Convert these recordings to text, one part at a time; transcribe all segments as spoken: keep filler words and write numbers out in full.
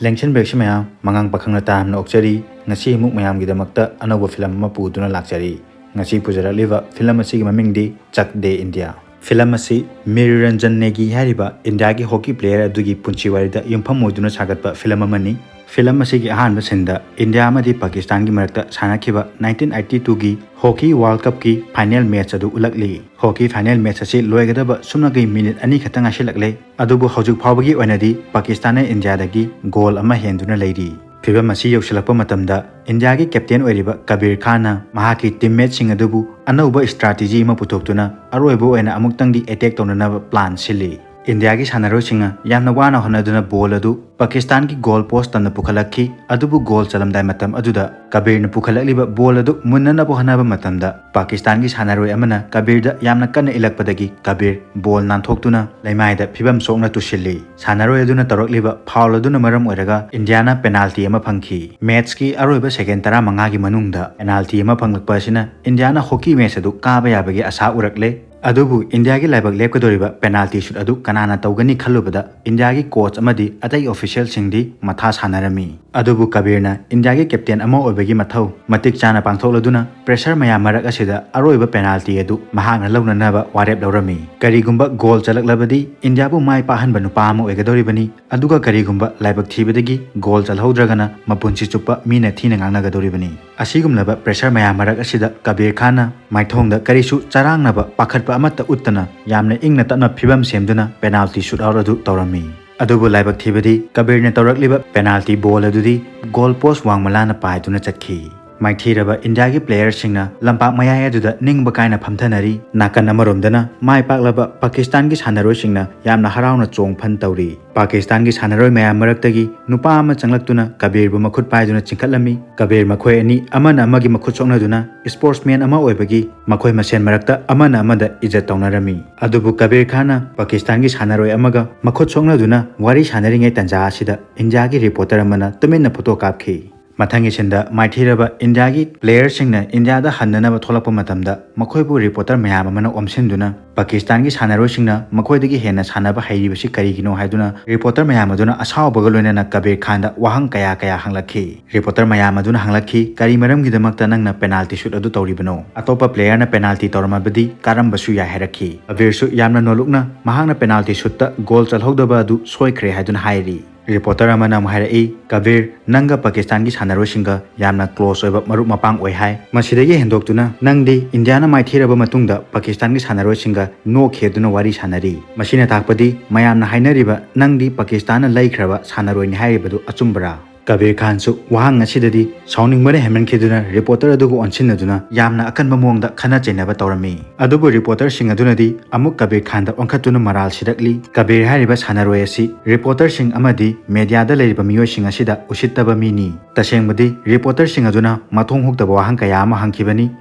ꯂꯦꯡꯁꯟꯕꯤꯔꯛꯁꯤ ꯃꯌꯥꯝ, ꯃꯉꯥꯡ ꯄꯥꯈꯪꯅ ꯇꯥꯔꯝꯅ ꯑꯣꯛꯆꯔꯤ꯫ ꯉꯁꯤ ꯑꯃꯨꯛ ꯃꯌꯥꯝꯒꯤꯗꯃꯛꯇ ꯑꯅꯧꯕ ꯐꯤꯂꯝ ꯑꯃ ꯄꯨꯗꯨꯅ ꯂꯥꯛꯆꯔꯤ꯫ ꯉꯁꯤ ꯄꯨꯖꯔꯛꯂꯤꯕ ꯐꯤꯂꯝ ꯑꯁꯤꯒꯤ ꯃꯃꯤꯡꯗꯤ ꯆꯛ ꯗꯦ ꯏꯟꯗꯤꯌꯥ꯫ ꯐꯤꯂꯝ ꯑꯁꯤ ꯃꯤꯔ ꯔꯟꯖꯟ ꯅꯦꯒꯤ ꯍꯥꯏꯔꯤꯕ ꯏꯟꯗꯤꯌꯥꯒꯤ ꯍꯣꯀꯤ ꯄ꯭ꯂꯦꯌꯔ ꯑꯗꯨꯒꯤ ꯄꯨꯟꯁꯤ ꯋꯥꯔꯤꯗ ꯌꯨꯝꯐꯝ ꯑꯣꯏꯗꯨꯅ ꯁꯥꯒꯠꯄ ꯐꯤꯂꯝ ꯑꯃꯅꯤ꯫ ꯐꯤꯂꯝ ꯑꯁꯤꯒꯤ ꯑꯍꯥꯟꯕ ꯁꯤꯟꯗ ꯏꯟꯗꯤꯌꯥ ꯑꯃꯗꯤ ꯄꯥꯀꯤꯁꯇꯥꯟꯒꯤ ꯃꯔꯛꯇ ꯁꯥꯟꯅꯈꯤꯕ ꯅꯥꯏꯟꯇꯤꯟ ꯑꯩꯠꯇꯤ ꯇꯨꯒꯤ ꯍꯣꯀꯤ ꯋꯥꯔꯜ ꯀꯞꯀꯤ ꯐꯥꯏꯅꯦꯜ ꯃꯦꯠꯆ ꯑꯗꯨ ꯎꯠꯂꯛꯂꯤ꯫ ꯍꯣꯀꯤ ꯐꯥꯏꯅꯦꯜ ꯃꯦꯠꯆ ꯑꯁꯤ ꯂꯣꯏꯒꯗꯕ ꯁꯨꯞꯅꯒꯤ ꯃꯤꯅꯤꯠ ꯑꯅꯤ ꯈꯛꯇ ꯉꯥꯏꯁꯤꯜꯂꯛꯂꯦ꯫ ꯑꯗꯨꯕꯨ ꯍꯧꯖꯤꯛ ꯐꯥꯎꯕꯒꯤ ꯑꯣꯏꯅꯗꯤ ꯄꯥꯀꯤꯁꯇꯥꯟꯅ ꯏꯟꯗꯤꯌꯥꯗꯒꯤ ꯒꯣꯜ ꯑꯃ ꯍꯦꯟꯗꯨꯅ ꯂꯩꯔꯤ꯫ ꯐꯤꯚꯝ ꯑꯁꯤ ꯌꯧꯁꯤꯜꯂꯛꯄ ꯃꯇꯝꯗ ꯏꯟꯗꯤꯌꯥꯒꯤ ꯀꯦꯞꯇꯦꯟ ꯑꯣꯏꯔꯤꯕ ꯀꯕꯤꯔ ꯈꯥꯟꯅ ꯃꯍꯥꯛꯀꯤ ꯇꯤꯝꯃꯦꯠꯁꯤꯡ ꯑꯗꯨꯕꯨ ꯑꯅꯧꯕ ꯁ꯭ꯇ꯭ꯔꯥꯇꯦꯖꯤ ꯑꯃ ꯄꯨꯊꯣꯛꯇꯨꯅ ꯑꯔꯣꯏꯕ ꯑꯣꯏꯅ ꯑꯃꯨꯛꯇꯪꯗꯤ ꯑꯦꯇꯦꯛ ꯇꯧꯅꯅꯕ ꯄ꯭ꯂꯥꯟ ꯁꯤꯜꯂꯤ꯫ ꯏꯟꯗꯤꯌꯥꯒꯤ ꯁꯥꯟꯅꯔꯣꯏꯁꯤꯡꯅ ꯌꯥꯝꯅ ꯋꯥꯅ ꯍꯣꯠꯅꯗꯨꯅ ꯕꯣꯜ ꯑꯗꯨ ꯄꯥꯀꯤꯁꯇꯥꯟꯒꯤ ꯒꯣꯜ ꯄꯣꯁ ꯇꯝꯅ ꯄꯨꯈꯠꯂꯛꯈꯤ꯫ ꯑꯗꯨꯕꯨ ꯒꯣꯜ ꯆꯜꯂꯝꯗꯥꯏ ꯃꯇꯝ ꯑꯗꯨꯗ ꯀꯕꯤꯔꯅ ꯄꯨꯈꯠꯂꯛꯂꯤꯕ ꯕꯣꯜ ꯑꯗꯨ ꯃꯨꯟꯅꯅꯕ ꯍꯣꯠꯅꯕ ꯃꯇꯝꯗ ꯄꯥꯀꯤꯁꯇꯥꯟꯒꯤ ꯁꯥꯟꯅꯔꯣꯏ ꯑꯃꯅ ꯀꯕꯤꯔꯗ ꯌꯥꯝꯅ ꯀꯟꯅ ꯏꯜꯂꯛꯄꯗꯒꯤ ꯀꯕꯤꯔ ꯕꯣꯜ ꯅꯥꯟꯊꯣꯛꯇꯨꯅ ꯂꯩꯃꯥꯏꯗ ꯐꯤꯕꯝ ꯁꯣꯛꯅ ꯇꯨꯁꯤꯜꯂꯤ꯫ ꯁꯥꯟꯅꯔꯣꯏ ꯑꯗꯨꯅ ꯇꯧꯔꯛꯂꯤꯕ ꯐꯥꯎꯜ ꯑꯗꯨꯅ ꯃꯔꯝ ꯑꯣꯏꯔꯒ ꯏꯟꯗꯤꯌꯥꯅ ꯄꯦꯅꯥꯜꯇꯤ ꯑꯃ ꯐꯪꯈꯤ꯫ ꯃꯦꯠꯆꯀꯤ ꯑꯔꯣꯏꯕ ꯁꯦꯀꯦꯟ ꯇꯔꯥꯃꯉꯥꯒꯤ ꯃꯅꯨꯡꯗ ꯄꯦꯅꯥꯜꯇꯤ ꯑꯃ ꯐꯪꯂꯛꯄ ꯑꯁꯤꯅ ꯏꯟꯗꯤꯌꯥꯅ ꯍꯣꯀꯤ ꯃꯦꯠꯆ ꯑꯗꯨ ꯀꯥꯕ ꯌꯥꯕꯒꯤ ꯑꯁꯥ ꯎꯔꯛꯂꯦ꯫ ꯑꯗꯨꯕꯨ ꯏꯟꯗꯤꯌꯥꯒꯤ ꯂꯥꯏꯕꯛ ꯂꯦꯞꯀꯗꯧꯔꯤꯕ ꯄꯦꯅꯥꯜꯇꯤ ꯁꯨꯠ ꯑꯗꯨ ꯀꯅꯥꯅ ꯇꯧꯒꯅꯤ ꯈꯜꯂꯨꯕꯗ ꯏꯟꯗꯤꯌꯥꯒꯤ ꯀꯣꯆ ꯑꯃꯗꯤ ꯑꯇꯩ ꯑꯣꯐꯤꯁꯤꯌꯦꯜꯁꯤꯡꯗꯤ ꯃꯊꯥ ꯁꯥꯟꯅꯔꯝꯃꯤ꯫ ꯑꯗꯨꯕꯨ ꯀꯕꯤꯔꯅ ꯏꯟꯗꯤꯌꯥꯒꯤ ꯀꯦꯞꯇꯦꯟ ꯑꯃ ꯑꯣꯏꯕꯒꯤ ꯃꯊꯧ ꯃꯇꯤꯛ ꯆꯥꯅ ꯄꯥꯡꯊꯣꯛꯂꯗꯨꯅ ꯄ꯭ꯔꯦꯁꯔ ꯃꯌꯥꯝ ꯃꯔꯛ ꯑꯁꯤꯗ ꯑꯔꯣꯏꯕ ꯄꯦꯅꯥꯜꯇꯤ ꯑꯗꯨ ꯃꯍꯥꯛꯅ ꯂꯧꯅꯅꯕ ꯋꯥꯔꯦꯞ ꯂꯧꯔꯝꯃꯤ꯫ ꯀꯔꯤꯒꯨꯝꯕ ꯒꯣꯜ ꯆꯠꯂꯛꯂꯕꯗꯤ ꯏꯟꯗꯤꯌꯥꯕꯨ ꯃꯥꯏ ꯄꯥꯛꯍꯟꯕ ꯅꯨꯄꯥ ꯑꯃ ꯑꯣꯏꯒꯗꯧꯔꯤꯕꯅꯤ꯫ ꯑꯗꯨꯒ ꯀꯔꯤꯒꯨꯝꯕ ꯂꯥꯏꯕꯛ ꯊꯤꯕꯗꯒꯤ ꯒꯣꯜ ꯆꯜꯍꯧꯗ꯭ꯔꯒꯅ ꯃꯄꯨꯟꯁꯤ ꯆꯨꯞꯄ ꯃꯤꯅ ꯊꯤꯅ ꯉꯥꯡꯅꯒꯗꯧꯔꯤꯕꯅꯤ꯫ ꯑꯁꯤꯒꯨꯝꯂꯕ ꯄ꯭ꯔꯦꯁꯔ ꯃꯌꯥꯝ ꯃꯔꯛ ꯑꯁꯤꯗ ꯀꯕꯤꯔ ꯈꯥꯟꯅ ꯃꯥꯏꯊꯣꯡꯗ ꯀꯔꯤꯁꯨ ꯆꯔꯥꯡꯅꯕ ꯄꯥꯈꯠꯄ ꯑꯃꯠꯇ ꯎꯠꯇꯅ ꯌꯥꯝꯅ ꯏꯪꯅ ꯇꯞꯅ ꯐꯤꯕꯝ ꯁꯦꯝꯗꯨꯅ ꯄꯦꯅꯥꯜꯇꯤ ꯁꯨꯠ ꯑꯥꯎꯠ ꯑꯗꯨ ꯇꯧꯔꯝꯃꯤ꯫ ꯑꯗꯨꯕꯨ ꯂꯥꯏꯕꯛ ꯊꯤꯕꯗꯤ ꯀꯕꯤꯔꯅ ꯇꯧꯔꯛꯂꯤꯕ ꯄꯦꯅꯥꯜꯇꯤ ꯕꯣꯜ ꯑꯗꯨꯗꯤ ꯒꯣꯜ ꯄꯣꯁ ꯋꯥꯡꯃ ꯂꯥꯟꯅ ꯄꯥꯏꯗꯨꯅ ꯆꯠꯈꯤ꯫ ꯃꯥꯏꯊꯤꯔꯕ ꯏꯟꯗꯤꯌꯥꯒꯤ ꯄ꯭ꯂꯦꯌꯔꯁꯤꯡꯅ ꯂꯝꯄꯥꯛ ꯃꯌꯥꯏ ꯑꯗꯨꯗ ꯅꯤꯡꯕ ꯀꯥꯏꯅ ꯐꯝꯊꯅꯔꯤ꯫ ꯅꯥꯀꯟ ꯑꯃꯔꯣꯝꯗꯅ ꯃꯥꯏ ꯄꯥꯛꯂꯕ ꯄꯥꯀꯤꯁꯇꯥꯟꯒꯤ ꯁꯥꯟꯅꯔꯣꯏꯁꯤꯡꯅ ꯌꯥꯝꯅ ꯍꯔꯥꯎꯅ ꯆꯣꯡ ꯐꯟ ꯇꯧꯔꯤ꯫ ꯄꯥꯀꯤꯁꯇꯥꯟꯒꯤ ꯁꯥꯟꯅꯔꯣꯏ ꯃꯌꯥꯝ ꯃꯔꯛꯇꯒꯤ ꯅꯨꯄꯥ ꯑꯃ ꯆꯪꯂꯛꯇꯨꯅ ꯀꯕꯤꯔꯕꯨ ꯃꯈꯨꯠ ꯄꯥꯏꯗꯨꯅ ꯆꯤꯡꯈꯠꯂꯝꯃꯤ꯫ ꯀꯕꯤꯔ ꯃꯈꯣꯏ ꯑꯅꯤ ꯑꯃꯅ ꯑꯃꯒꯤ ꯃꯈꯨꯠ ꯁꯣꯛꯅꯗꯨꯅ ꯁ꯭ꯄꯣꯔꯠꯁꯃꯦꯟ ꯑꯃ ꯑꯣꯏꯕꯒꯤ ꯃꯈꯣꯏ ꯃꯁꯦꯟ ꯃꯔꯛꯇ ꯑꯃꯅ ꯑꯃꯗ ꯏꯖꯠ ꯇꯧꯅꯔꯝꯃꯤ꯫ ꯑꯗꯨꯕꯨ ꯀꯕꯤꯔ ꯈꯥꯟꯅ ꯄꯥꯀꯤꯁꯇꯥꯟꯒꯤ ꯁꯥꯟꯅꯔꯣꯏ ꯑꯃꯒ ꯃꯈꯨꯠ ꯁꯣꯛꯅꯗꯨꯅ ꯋꯥꯔꯤ ꯁꯥꯟꯅꯔꯤꯉꯩ ꯇꯥꯟꯖꯥ ꯑꯁꯤꯗ ꯏꯟꯗꯤꯌꯥꯒꯤ ꯔꯤꯄꯣꯔꯇꯔ ꯑꯃꯅ ꯇꯨꯃꯤꯟꯅ ꯐꯣꯇꯣ ꯀꯥꯞꯈꯤ꯫ ꯃꯊꯪꯒꯤ ꯁꯤꯟꯗ ꯃꯥꯏꯊꯤꯔꯕ ꯏꯟꯗꯤꯌꯥꯒꯤ ꯄ꯭ꯂꯦꯌꯔꯁꯤꯡꯅ ꯏꯟꯗꯤꯌꯥꯗ ꯍꯟꯅꯅꯕ ꯊꯣꯛꯂꯛꯄ ꯃꯇꯝꯗ ꯃꯈꯣꯏꯕꯨ ꯔꯤꯄꯣꯔꯇꯔ ꯃꯌꯥꯝ ꯑꯃꯅ ꯑꯣꯝꯁꯤꯟꯗꯨꯅ ꯄꯥꯀꯤꯁꯇꯥꯟꯒꯤ ꯁꯥꯟꯅꯔꯣꯏꯁꯤꯡꯅ ꯃꯈꯣꯏꯗꯒꯤ ꯍꯦꯟꯅ ꯁꯥꯟꯅꯕ ꯍꯩꯔꯤꯕꯁꯤ ꯀꯔꯤꯒꯤꯅꯣ ꯍꯥꯏꯗꯨꯅ ꯔꯤꯄꯣꯔꯇꯔ ꯃꯌꯥꯝ ꯑꯗꯨꯅ ꯑꯁꯥꯎꯕꯒ ꯂꯣꯏꯅꯅ ꯀꯕꯤꯔ ꯈꯥꯟꯗ ꯋꯥꯍꯪ ꯀꯌꯥ ꯀꯌꯥ ꯍꯪꯂꯛꯈꯤ꯫ ꯔꯤꯄꯣꯔꯇꯔ ꯃꯌꯥꯝ ꯑꯗꯨꯅ ꯍꯪꯂꯛꯈꯤ, "ꯀꯔꯤ ꯃꯔꯝꯒꯤꯗꯃꯛꯇ ꯅꯪꯅ ꯄꯦꯅꯥꯜꯇꯤ ꯁꯨꯠ ꯑꯗꯨ ꯇꯧꯔꯤꯕꯅꯣ? ꯑꯇꯣꯞꯄ ꯄ꯭ꯂꯦꯌꯔꯅ ꯄꯦꯅꯥꯜꯇꯤ ꯇꯧꯔꯝꯃꯕꯗꯤ ꯀꯥꯔꯝꯕꯁꯨ ꯌꯥꯏ" ꯍꯥꯏꯔꯛꯈꯤ꯫ ꯀꯕꯤꯔꯁꯨ ꯌꯥꯝꯅ ꯅꯣꯜꯂꯨꯛꯅ ꯃꯍꯥꯛꯅ ꯄꯦꯅꯥꯜꯇꯤ ꯁꯨꯠꯇ ꯒꯣꯜ ꯆꯜꯍꯧꯗꯕ ꯑꯗꯨ ꯁꯣꯏꯈ꯭ꯔꯦ ꯍꯥꯏꯗꯨꯅ ꯍꯥꯏꯔꯤ꯫ ꯔꯤꯄꯣꯔꯇꯔ ꯑꯃꯅ ꯑꯃꯨꯛ ꯍꯥꯏꯔꯛꯏ, "ꯀꯕꯤꯔ, ꯅꯪꯒ ꯄꯥꯀꯤꯁꯇꯥꯟꯒꯤ ꯁꯥꯟꯅꯔꯣꯏꯁꯤꯡꯒ ꯌꯥꯝꯅ ꯀ꯭ꯂꯣꯁ ꯑꯣꯏꯕ ꯃꯔꯨꯞ ꯃꯄꯥꯡ ꯑꯣꯏ ꯍꯥꯏ꯫ ꯃꯁꯤꯗꯒꯤ ꯍꯦꯟꯗꯣꯛꯇꯨꯅ ꯅꯪꯗꯤ ꯏꯟꯗꯤꯌꯥꯅ ꯃꯥꯏꯊꯤꯔꯕ ꯃꯇꯨꯡꯗ ꯄꯥꯀꯤꯁꯇꯥꯟꯒꯤ ꯁꯥꯟꯅꯔꯣꯏꯁꯤꯡꯒ ꯅꯣꯛꯈꯤ ꯑꯗꯨꯅ ꯋꯥꯔꯤ ꯁꯥꯟꯅꯔꯤ꯫ ꯃꯁꯤꯅ ꯇꯥꯛꯄꯗꯤ ꯃꯌꯥꯝꯅ ꯍꯥꯏꯅꯔꯤꯕ ꯅꯪꯗꯤ ꯄꯥꯀꯤꯁꯇꯥꯟꯅ ꯂꯩꯈ꯭ꯔꯕ ꯁꯥꯟꯅꯔꯣꯏꯅꯤ ꯍꯥꯏꯔꯤꯕꯗꯨ ꯑꯆꯨꯝꯕꯔꯥ?" ꯀꯕꯤꯔ ꯈꯥꯟꯁꯨ ꯋꯥꯍꯪ ꯑꯁꯤꯗꯗꯤ ꯁꯥꯎꯅꯤꯡꯕꯅ ꯍꯦꯟꯃꯟꯈꯤꯗꯨꯅ ꯔꯤꯄꯣꯔꯇꯔ ꯑꯗꯨꯕꯨ ꯑꯣꯟꯁꯤꯟꯅꯗꯨꯅ ꯌꯥꯝꯅ ꯑꯀꯟꯕ ꯃꯑꯣꯡꯗ ꯈꯠꯅ ꯆꯩꯅꯕ ꯇꯧꯔꯝꯃꯤ꯫ ꯑꯗꯨꯕꯨ ꯔꯤꯄꯣꯔꯇꯔꯁꯤꯡ ꯑꯗꯨꯅꯗꯤ ꯑꯃꯨꯛ ꯀꯕꯤꯔ ꯈꯥꯟꯗ ꯑꯣꯟꯈꯠꯇꯨꯅ ꯃꯔꯥꯜ ꯁꯤꯔꯛꯂꯤ꯫ ꯀꯕꯤꯔ ꯍꯥꯏꯔꯤꯕ ꯁꯥꯟꯅꯔꯣꯏ ꯑꯁꯤ ꯔꯤꯄꯣꯔꯇꯔꯁꯤꯡ ꯑꯃꯗꯤ ꯃꯦꯗꯤꯌꯥꯗ ꯂꯩꯔꯤꯕ ꯃꯤꯑꯣꯏꯁꯤꯡ ꯑꯁꯤꯗ ꯎꯁꯤꯠꯇꯕ ꯃꯤꯅꯤ꯫ ꯇꯁꯦꯡꯕꯗꯤ ꯔꯤꯄꯣꯔꯇꯔꯁꯤꯡ ꯑꯗꯨꯅ ꯃꯊꯣꯡ ꯍꯨꯛꯇꯕ ꯋꯥꯍꯪ ꯀꯌꯥ ꯑꯃ ꯍꯪꯈꯤꯕꯅꯤ,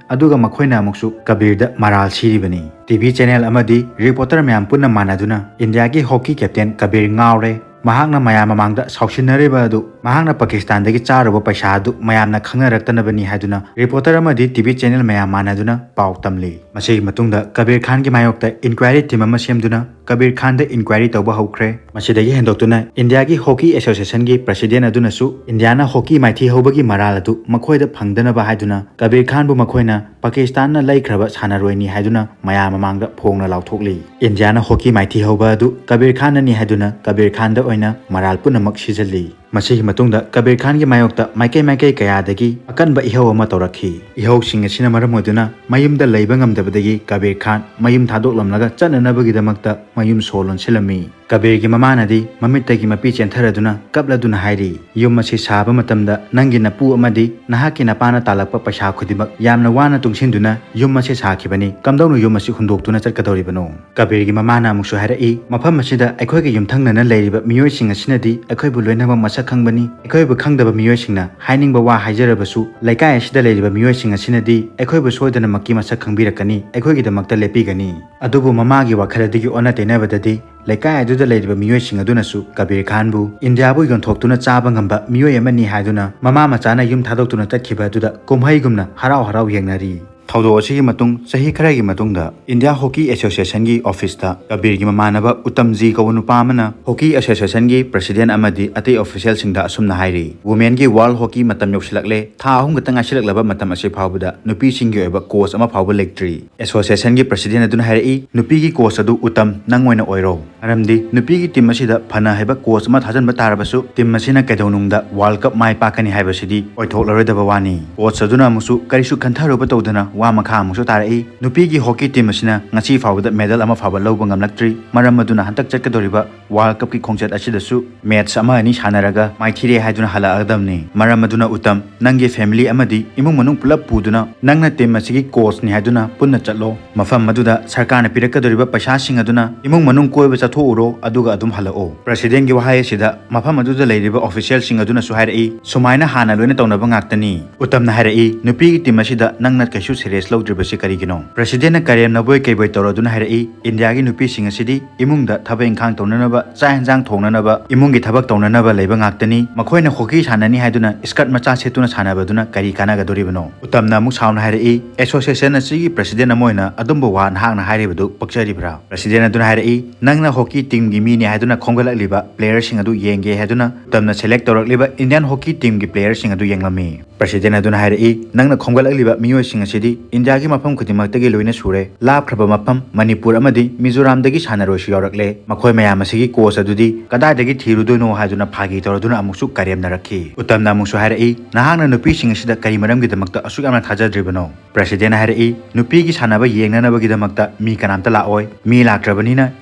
ꯑꯗꯨꯒ ꯃꯈꯣꯏꯅ ꯑꯃꯨꯛꯁꯨ ꯀꯕꯤꯔꯗ ꯃꯔꯥꯜ ꯁꯤꯔꯤꯕꯅꯤ꯫ ꯇꯤ ꯚꯤ ꯆꯦꯅꯦꯜ ꯑꯃꯗꯤ ꯔꯤꯄꯣꯔꯇꯔ ꯃꯌꯥꯝ ꯄꯨꯟꯅ ꯃꯥꯟꯅꯗꯨꯅ ꯏꯟꯗꯤꯌꯥꯒꯤ ꯍꯣꯀꯤ ꯀꯦꯞꯇꯦꯟ ꯀꯕꯤꯔ ꯉꯥꯎꯔꯦ, ꯃꯍꯥꯛꯅ ꯃꯌꯥꯝ ꯃꯃꯥꯡꯗ ꯁꯥꯎꯁꯤꯟꯅꯔꯤꯕ ꯑꯗꯨ ꯃꯍꯥꯛꯅ ꯄꯥꯀꯤꯁꯇꯥꯟꯗꯒꯤ ꯆꯥꯔꯨꯕ ꯄꯩꯁꯥ ꯑꯗꯨ ꯃꯌꯥꯝꯅ ꯈꯪꯅꯔꯛꯇꯅꯕꯅꯤ ꯍꯥꯏꯗꯨꯅ ꯔꯤꯄꯣꯔꯇꯔ ꯑꯃꯗꯤ ꯇꯤ ꯚꯤ ꯆꯦꯅꯦꯜ ꯃꯌꯥꯝ ꯃꯥꯟꯅꯗꯨꯅ ꯄꯥꯎ ꯇꯝꯂꯤ꯫ ꯃꯁꯤꯒꯤ ꯃꯇꯨꯡꯗ ꯀꯕꯤꯔ ꯈꯥꯟꯒꯤ ꯃꯥꯌꯣꯛꯇ ꯏꯟꯀ꯭ꯋꯥꯏꯔꯤ ꯇꯤꯝ ꯑꯃ ꯁꯦꯝꯗꯨꯅ ꯀꯕꯤꯔ ꯈꯥꯟꯗ ꯏꯟꯀ꯭ꯋꯥꯏꯔꯤ ꯇꯧꯕ ꯍꯧꯈ꯭ꯔꯦ꯫ ꯃꯁꯤꯗꯒꯤ ꯍꯦꯟꯗꯣꯛꯇꯨꯅ ꯏꯟꯗꯤꯌꯥꯒꯤ ꯍꯣꯀꯤ ꯑꯦꯁꯣꯁꯤꯌꯦꯁꯟꯒꯤ ꯄ꯭ꯔꯁꯤꯗꯦꯟ ꯑꯗꯨꯅꯁꯨ ꯏꯟꯗꯤꯌꯥꯅ ꯍꯣꯀꯤ ꯃꯥꯏꯊꯤ ꯍꯧꯕꯒꯤ ꯃꯔꯥꯜ ꯑꯗꯨ ꯃꯈꯣꯏꯗ ꯐꯪꯗꯅꯕ ꯍꯥꯏꯗꯨꯅ ꯀꯕꯤꯔ ꯈꯥꯟꯕꯨ ꯃꯈꯣꯏꯅ ꯄꯥꯀꯤꯁꯇꯥꯟꯅ ꯂꯩꯈ꯭ꯔꯕ ꯁꯥꯟꯅꯔꯣꯏꯅꯤ ꯍꯥꯏꯗꯨꯅ ꯃꯌꯥꯝ ꯃꯃꯥꯡꯗ ꯐꯣꯡꯅ ꯂꯥꯎꯊꯣꯛꯂꯤ꯫ ꯏꯟꯗꯤꯌꯥꯅ ꯍꯣꯀꯤ ꯃꯥꯏꯊꯤ ꯍꯧꯕ ꯑꯗꯨ ꯀꯕꯤꯔ ꯈꯥꯟꯅꯅꯤ ꯍꯥꯏꯗꯨꯅ ꯀꯕꯤꯔ ꯈꯥꯟꯗ ꯑꯣꯏꯅ ꯃꯔꯥꯜ ꯄꯨꯝꯅꯃꯛ ꯁꯤꯖꯜꯂꯤ꯫ ꯃꯁꯤꯒꯤ ꯃꯇꯨꯡꯗ ꯀꯕꯤꯔ ꯈꯥꯟꯒꯤ ꯃꯥꯌꯣꯛꯇ ꯃꯥꯏꯀꯩ ꯃꯥꯏꯀꯩ ꯀꯌꯥꯗꯒꯤ ꯑꯀꯟꯕ ꯏꯍꯧ ꯑꯃ ꯇꯧꯔꯛꯈꯤ꯫ ꯏꯍꯧꯁꯤꯡ ꯑꯁꯤꯅ ꯃꯔꯝ ꯑꯣꯏꯗꯨꯅ ꯃꯌꯨꯝꯗ ꯂꯩꯕ ꯉꯝꯗꯕꯗꯒꯤ ꯀꯕꯤꯔ ꯈꯥꯟ ꯃꯌꯨꯝ ꯊꯥꯗꯣꯛꯂꯝꯂꯒ ꯆꯠꯅꯅꯕꯒꯤꯗꯃꯛꯇ ꯃꯌꯨꯝ ꯁꯣ ꯂꯣꯟꯁꯤꯜꯂꯝꯃꯤ꯫ ꯀꯕꯤꯔꯒꯤ ꯃꯃꯥꯅꯗꯤ ꯃꯃꯤꯠꯇꯒꯤ ꯃꯄꯤ ꯆꯦꯟꯊꯔꯗꯨꯅ ꯀꯞꯂꯗꯨꯅ ꯍꯥꯏꯔꯤ, "ꯌꯨꯝ ꯑꯁꯤ ꯁꯥꯕ ꯃꯇꯝꯗ ꯅꯪꯒꯤ ꯅꯄꯨ ꯑꯃꯗꯤ ꯅꯍꯥꯛꯀꯤ ꯅꯄꯥꯅ ꯇꯥꯜꯂꯛꯄ ꯄꯩꯁꯥ ꯈꯨꯗꯤꯡꯃꯛ ꯌꯥꯝꯅ ꯋꯥꯅ ꯇꯨꯡꯁꯤꯟꯗꯨꯅ ꯌꯨꯝ ꯑꯁꯤ ꯁꯥꯈꯤꯕꯅꯤ꯫ ꯀꯝꯗꯧꯅ ꯌꯨꯝ ꯑꯁꯤ ꯍꯨꯟꯗꯣꯛꯇꯨꯅ ꯆꯠꯀꯗꯧꯔꯤꯕꯅꯣ?" ꯀꯕꯤꯔꯒꯤ ꯃꯃꯥꯅ ꯑꯃꯨꯛꯁꯨ ꯍꯥꯏꯔꯛꯏ, "ꯃꯐꯝ ꯑꯁꯤꯗ ꯑꯩꯈꯣꯏꯒꯤ ꯌꯨꯝꯊꯪꯅꯅ ꯂꯩꯔꯤꯕ ꯃꯤꯑꯣꯏꯁꯤꯡ ꯑꯁꯤꯅꯗꯤ ꯑꯩꯈꯣꯏꯕꯨ ꯂꯣꯏꯅꯃꯛ ꯃꯁꯛ ꯈꯪꯕꯅꯤ꯫ ꯑꯩꯈꯣꯏꯕꯨ ꯈꯪꯗꯕ ꯃꯤꯑꯣꯏꯁꯤꯡꯅ ꯍꯥꯏꯅꯤꯡꯕ ꯋꯥ ꯍꯥꯏꯖꯔꯕꯁꯨ, ꯂꯩꯀꯥꯏ ꯑꯁꯤꯗ ꯂꯩꯔꯤꯕ ꯃꯤꯑꯣꯏꯁꯤꯡ ꯑꯁꯤꯅꯗꯤ ꯑꯩꯈꯣꯏꯕꯨ ꯁꯣꯏꯗꯅꯃꯛꯀꯤ ꯃꯁꯛ ꯈꯪꯕꯤꯔꯛꯀꯅꯤ, ꯑꯩꯈꯣꯏꯒꯤꯗꯃꯛꯇ ꯂꯦꯞꯄꯤꯒꯅꯤ꯫ ꯑꯗꯨꯕꯨ ꯃꯃꯥꯒꯤ ꯋꯥꯈꯜ ꯑꯗꯨꯒꯤ ꯑꯣꯟꯅ ꯇꯩꯅꯕꯗꯗꯤ, ꯂꯩꯀꯥꯏ ꯑꯗꯨꯗ ꯂꯩꯔꯤꯕ ꯃꯤꯑꯣꯏꯁꯤꯡ ꯑꯗꯨꯅꯁꯨ ꯀꯕꯤꯔ ꯈꯥꯟꯕꯨ ꯏꯟꯗꯤꯌꯥꯕꯨ ꯌꯣꯟꯊꯣꯛꯇꯨꯅ ꯆꯥꯕ ꯉꯝꯕ ꯃꯤꯑꯣꯏ ꯑꯃꯅꯤ ꯍꯥꯏꯗꯨꯅ ꯃꯃꯥ ꯃꯆꯥꯅ ꯌꯨꯝ ꯊꯥꯗꯣꯛꯇꯨꯅ ꯆꯠꯈꯤꯕ ꯑꯗꯨꯗ ꯀꯨꯝꯍꯩꯒꯨꯝꯅ ꯍꯔꯥꯎ ꯍꯔꯥꯎ ꯌꯦꯡꯅꯔꯤ꯫ ꯊꯧꯗꯣꯛ ꯑꯁꯤꯒꯤ ꯃꯇꯨꯡ ꯆꯍꯤ ꯈꯔꯒꯤ ꯃꯇꯨꯡꯗ ꯏꯟꯗꯤꯌꯥ ꯍꯣꯀꯤ ꯑꯦꯁꯣꯁꯤꯌꯦꯁꯟꯒꯤ ꯑꯣꯐꯤꯁꯇ ꯀꯕꯤꯔꯒꯤ ꯃꯃꯥꯟꯅꯕ ꯎꯇꯝꯖꯤ ꯀꯧꯕ ꯅꯨꯄꯥ ꯑꯃꯅ ꯍꯣꯀꯤ ꯑꯦꯁꯣꯁꯤꯌꯦꯁꯟꯒꯤ ꯄ꯭ꯔꯁꯤꯗꯦꯟ ꯑꯃꯗꯤ ꯑꯇꯩ ꯑꯣꯐꯤꯁꯤꯌꯦꯜꯁꯤꯡꯗ ꯑꯁꯨꯝꯅ ꯍꯥꯏꯔꯤ, "ꯋꯨꯃꯦꯟꯒꯤ ꯋꯥꯔꯜ ꯍꯣꯀꯤ ꯃꯇꯝ ꯌꯧꯁꯤꯜꯂꯛꯂꯦ꯫ ꯊꯥ ꯑꯍꯨꯝ ꯈꯛꯇ ꯉꯥꯏꯁꯤꯜꯂꯛꯂꯕ ꯃꯇꯝ ꯑꯁꯤ ꯐꯥꯎꯕꯗ ꯅꯨꯄꯤꯁꯤꯡꯒꯤ ꯑꯣꯏꯕ ꯀꯣꯆ ꯑꯃ ꯐꯥꯎꯕ ꯂꯩꯇ꯭ꯔꯤ꯫" ꯑꯦꯁꯣꯁꯤꯌꯦꯁꯟꯒꯤ ꯄ꯭ꯔꯁꯤꯗꯦꯟ ꯑꯗꯨꯅ ꯍꯥꯏꯔꯛꯏ, "ꯅꯨꯄꯤꯒꯤ ꯀꯣꯆ ꯑꯗꯨ ꯎꯇꯝ ꯅꯪ ꯑꯣꯏꯅ ꯑꯣꯏꯔꯣ꯫ ꯃꯔꯝꯗꯤ ꯅꯨꯄꯤꯒꯤ ꯇꯤꯝ ꯑꯁꯤꯗ ꯐꯅ ꯍꯥꯏꯕ ꯀꯣꯆ ꯑꯃ ꯊꯥꯖꯤꯟꯕ ꯇꯥꯔꯕꯁꯨ, ꯇꯤꯝ ꯑꯁꯤꯅ ꯀꯩꯗꯧꯅꯨꯡꯗ ꯋꯥꯔꯜ ꯀꯞ ꯃꯥꯏ ꯄꯥꯛꯀꯅꯤ ꯍꯥꯏꯕꯁꯤꯗꯤ ꯑꯣꯏꯊꯣꯛꯂꯔꯣꯏꯗꯕ ꯋꯥꯅꯤ꯫" ꯀꯣꯆ ꯑꯗꯨꯅ ꯑꯃꯨꯛꯁꯨ ꯀꯔꯤꯁꯨ ꯈꯟꯊꯔꯨꯕ ꯇꯧꯗꯅ ꯋꯥ ꯃꯈꯥ ꯑꯃꯨꯛꯁꯨ ꯇꯥꯔꯛꯏ, "ꯅꯨꯄꯤꯒꯤ ꯍꯣꯀꯤ ꯇꯤꯝ ꯑꯁꯤꯅ ꯉꯁꯤ ꯐꯥꯎꯕꯗ ꯃꯦꯗꯜ ꯑꯃ ꯐꯥꯎꯕ ꯂꯧꯕ ꯉꯝꯂꯛꯇ꯭ꯔꯤ꯫ ꯃꯔꯝ ꯑꯗꯨꯅ ꯍꯟꯗꯛ ꯆꯠꯀꯗꯧꯔꯤꯕ ꯋꯥꯔꯜ ꯀꯞꯀꯤ ꯈꯣꯡꯆꯠ ꯑꯁꯤꯗꯁꯨ ꯃꯦꯠꯆ ꯑꯃ ꯑꯅꯤ ꯁꯥꯟꯅꯔꯒ ꯃꯥꯏꯊꯤꯔꯦ ꯍꯥꯏꯗꯨꯅ ꯍꯜꯂꯛꯑꯗꯕꯅꯤ꯫ ꯃꯔꯝ ꯑꯗꯨꯅ ꯎꯇꯝ, ꯅꯪꯒꯤ ꯐꯦꯃꯤꯂꯤ ꯑꯃꯗꯤ ꯏꯃꯨꯡ ꯃꯅꯨꯡ ꯄꯨꯂꯞ ꯄꯨꯗꯨꯅ ꯅꯪꯅ ꯇꯤꯝ ꯑꯁꯤꯒꯤ ꯀꯣꯆꯅꯤ ꯍꯥꯏꯗꯨꯅ ꯄꯨꯟꯅ ꯆꯠꯂꯣ꯫ ꯃꯐꯝ ꯑꯗꯨꯗ ꯁꯔꯀꯥꯔꯅ ꯄꯤꯔꯛꯀꯗꯧꯔꯤꯕ ꯄꯩꯁꯥꯁꯤꯡ ꯑꯗꯨꯅ ꯏꯃꯨꯡ ꯃꯅꯨꯡ ꯀꯣꯏꯕ ꯆꯠꯊꯣꯛꯎꯔꯣ, ꯑꯗꯨꯒ ꯑꯗꯨꯝ ꯍꯜꯂꯛꯑꯣ꯫" ꯄ꯭ꯔꯁꯤꯗꯦꯟꯒꯤ ꯋꯥꯍꯩ ꯑꯁꯤꯗ ꯃꯐꯝ ꯑꯗꯨꯗ ꯂꯩꯔꯤꯕ ꯑꯣꯐꯤꯁꯤꯌꯦꯜꯁꯤꯡ ꯑꯗꯨꯅꯁꯨ ꯍꯥꯏꯔꯛꯏ, "ꯁꯨꯃꯥꯏꯅ ꯍꯥꯟꯅ ꯂꯣꯏꯅ ꯇꯧꯅꯕ ꯉꯥꯛꯇꯅꯤ꯫" ꯎꯇꯝꯅ ꯍꯥꯏꯔꯛꯏ, "ꯅꯨꯄꯤꯒꯤ ꯇꯤꯝ ꯑꯁꯤꯗ ꯅꯪꯅ ꯀꯩꯁꯨ ꯁꯤꯔꯤꯌꯁ ꯂꯧꯗ꯭ꯔꯤꯕꯁꯤ ꯀꯔꯤꯒꯤꯅꯣ?" ꯄ꯭ꯔꯁꯤꯗꯦꯟꯅ ꯀꯔꯦꯝꯅꯕꯣꯏ ꯀꯩꯕꯣꯏ ꯇꯧꯔꯗꯨꯅ ꯍꯥꯏꯔꯛꯏ, "ꯏꯟꯗꯤꯌꯥꯒꯤ ꯅꯨꯄꯤꯁꯤꯡ ꯑꯁꯤꯗꯤ ꯏꯃꯨꯡꯗ ꯊꯕꯛ ꯏꯪꯈꯥꯡ ꯇꯧꯅꯅꯕ, ꯆꯥꯛ ꯏꯟꯖꯥꯡ ꯊꯣꯡꯅꯅꯕ, ꯏꯃꯨꯡꯒꯤ ꯊꯕꯛ ꯇꯧꯅꯅꯕ ꯂꯩꯕ ꯉꯥꯛꯇꯅꯤ꯫ ꯃꯈꯣꯏꯅ ꯍꯣꯀꯤ ꯁꯥꯟꯅꯅꯤ ꯍꯥꯏꯗꯨꯅ ꯁ꯭ꯀꯔꯠ ꯃꯆꯥ ꯁꯦꯠꯇꯨꯅ ꯁꯥꯟꯅꯕꯗꯨꯅ ꯀꯔꯤ ꯀꯥꯟꯅꯒꯗꯣꯔꯤꯕꯅꯣ?" ꯎꯇꯝꯅ ꯑꯃꯨꯛ ꯁꯥꯎꯅ ꯍꯥꯏꯔꯛꯏ, "ꯑꯦꯁꯣꯁꯤꯌꯦꯁꯟ ꯑꯁꯤꯒꯤ ꯄ꯭ꯔꯁꯤꯗꯦꯟ ꯑꯃ ꯑꯣꯏꯅ ꯑꯗꯨꯝꯕ ꯋꯥ ꯅꯍꯥꯛꯅ ꯍꯥꯏꯔꯤꯕꯗꯨ ꯄꯛꯆꯔꯤꯕ꯭ꯔꯥ?" ꯄ꯭ꯔꯁꯤꯗꯦꯟ ꯑꯗꯨꯅ ꯍꯥꯏꯔꯛꯏ, "ꯅꯪꯅ ꯍꯣꯀꯤ ꯇꯤꯝꯒꯤ ꯃꯤꯅꯤ ꯍꯥꯏꯗꯨꯅ ꯈꯣꯝꯒꯠꯂꯛꯂꯤꯕ ꯄ꯭ꯂꯦꯌꯔꯁꯤꯡ ꯑꯗꯨ ꯌꯦꯡꯒꯦ ꯍꯥꯏꯗꯨꯅ ꯎꯇꯝꯅ ꯁꯦꯂꯦꯛ ꯇꯧꯔꯛꯂꯤꯕ ꯏꯟꯗꯤꯌꯥꯟ ꯍꯣꯀꯤ ꯇꯤꯝꯒꯤ ꯄ꯭ꯂꯦꯌꯔꯁꯤꯡ ꯑꯗꯨ ꯌꯦꯡꯂꯝꯃꯤ꯫" ꯄ꯭ꯔꯁꯤꯗꯦꯟ ꯑꯗꯨꯅ ꯍꯥꯏꯔꯛꯏ, "ꯅꯪꯅ ꯈꯣꯝꯒꯠꯂꯛꯂꯤꯕ ꯃꯤꯑꯣꯏꯁꯤꯡ ꯑꯁꯤꯗꯤ ꯏꯟꯗꯤꯌꯥꯒꯤ ꯃꯐꯝ ꯈꯨꯗꯤꯡꯃꯛꯇꯒꯤ ꯂꯣꯏꯅ ꯁꯨꯔꯦ꯫ ꯂꯥꯞꯈ꯭ꯔꯕ ꯃꯐꯝ ꯃꯅꯤꯄꯨꯔ ꯑꯃꯗꯤ ꯃꯤꯖꯣꯔꯥꯝꯗꯒꯤ ꯁꯥꯟꯅꯔꯣꯏꯁꯨ ꯌꯥꯎꯔꯛꯂꯦ꯫ ꯃꯈꯣꯏ ꯃꯌꯥꯝ ꯑꯁꯤꯒꯤ ꯀꯣꯆ ꯑꯗꯨꯗꯤ ꯀꯗꯥꯏꯗꯒꯤ ꯊꯤꯔꯨꯗꯣꯏꯅꯣ?" ꯍꯥꯏꯗꯨꯅ ꯐꯥꯒꯤ ꯇꯧꯔꯗꯨꯅ ꯑꯃꯨꯛꯁꯨ ꯀꯔꯦꯝꯅꯔꯛꯈꯤ꯫ ꯎꯇꯝꯅ ꯑꯃꯨꯛꯁꯨ ꯍꯥꯏꯔꯛꯏ, "ꯅꯍꯥꯛꯅ ꯅꯨꯄꯤꯁꯤꯡ ꯑꯁꯤꯗ ꯀꯔꯤ ꯃꯔꯝꯒꯤꯗꯃꯛꯇ ꯑꯁꯨꯛ ꯌꯥꯝꯅ ꯊꯥꯖꯗ꯭ꯔꯤꯕꯅꯣ?" ꯄ꯭ꯔꯁꯤꯗꯦꯟꯅ ꯍꯥꯏꯔꯛꯏ, "ꯅꯨꯄꯤꯒꯤ ꯁꯥꯟꯅꯕ ꯌꯦꯡꯅꯅꯕꯒꯤꯗꯃꯛꯇ ꯃꯤ ꯀꯅꯥꯝꯇ ꯂꯥꯛꯑꯣꯏ꯫ ꯃꯤ ꯂꯥꯛꯇ꯭ꯔꯕꯅꯤꯅ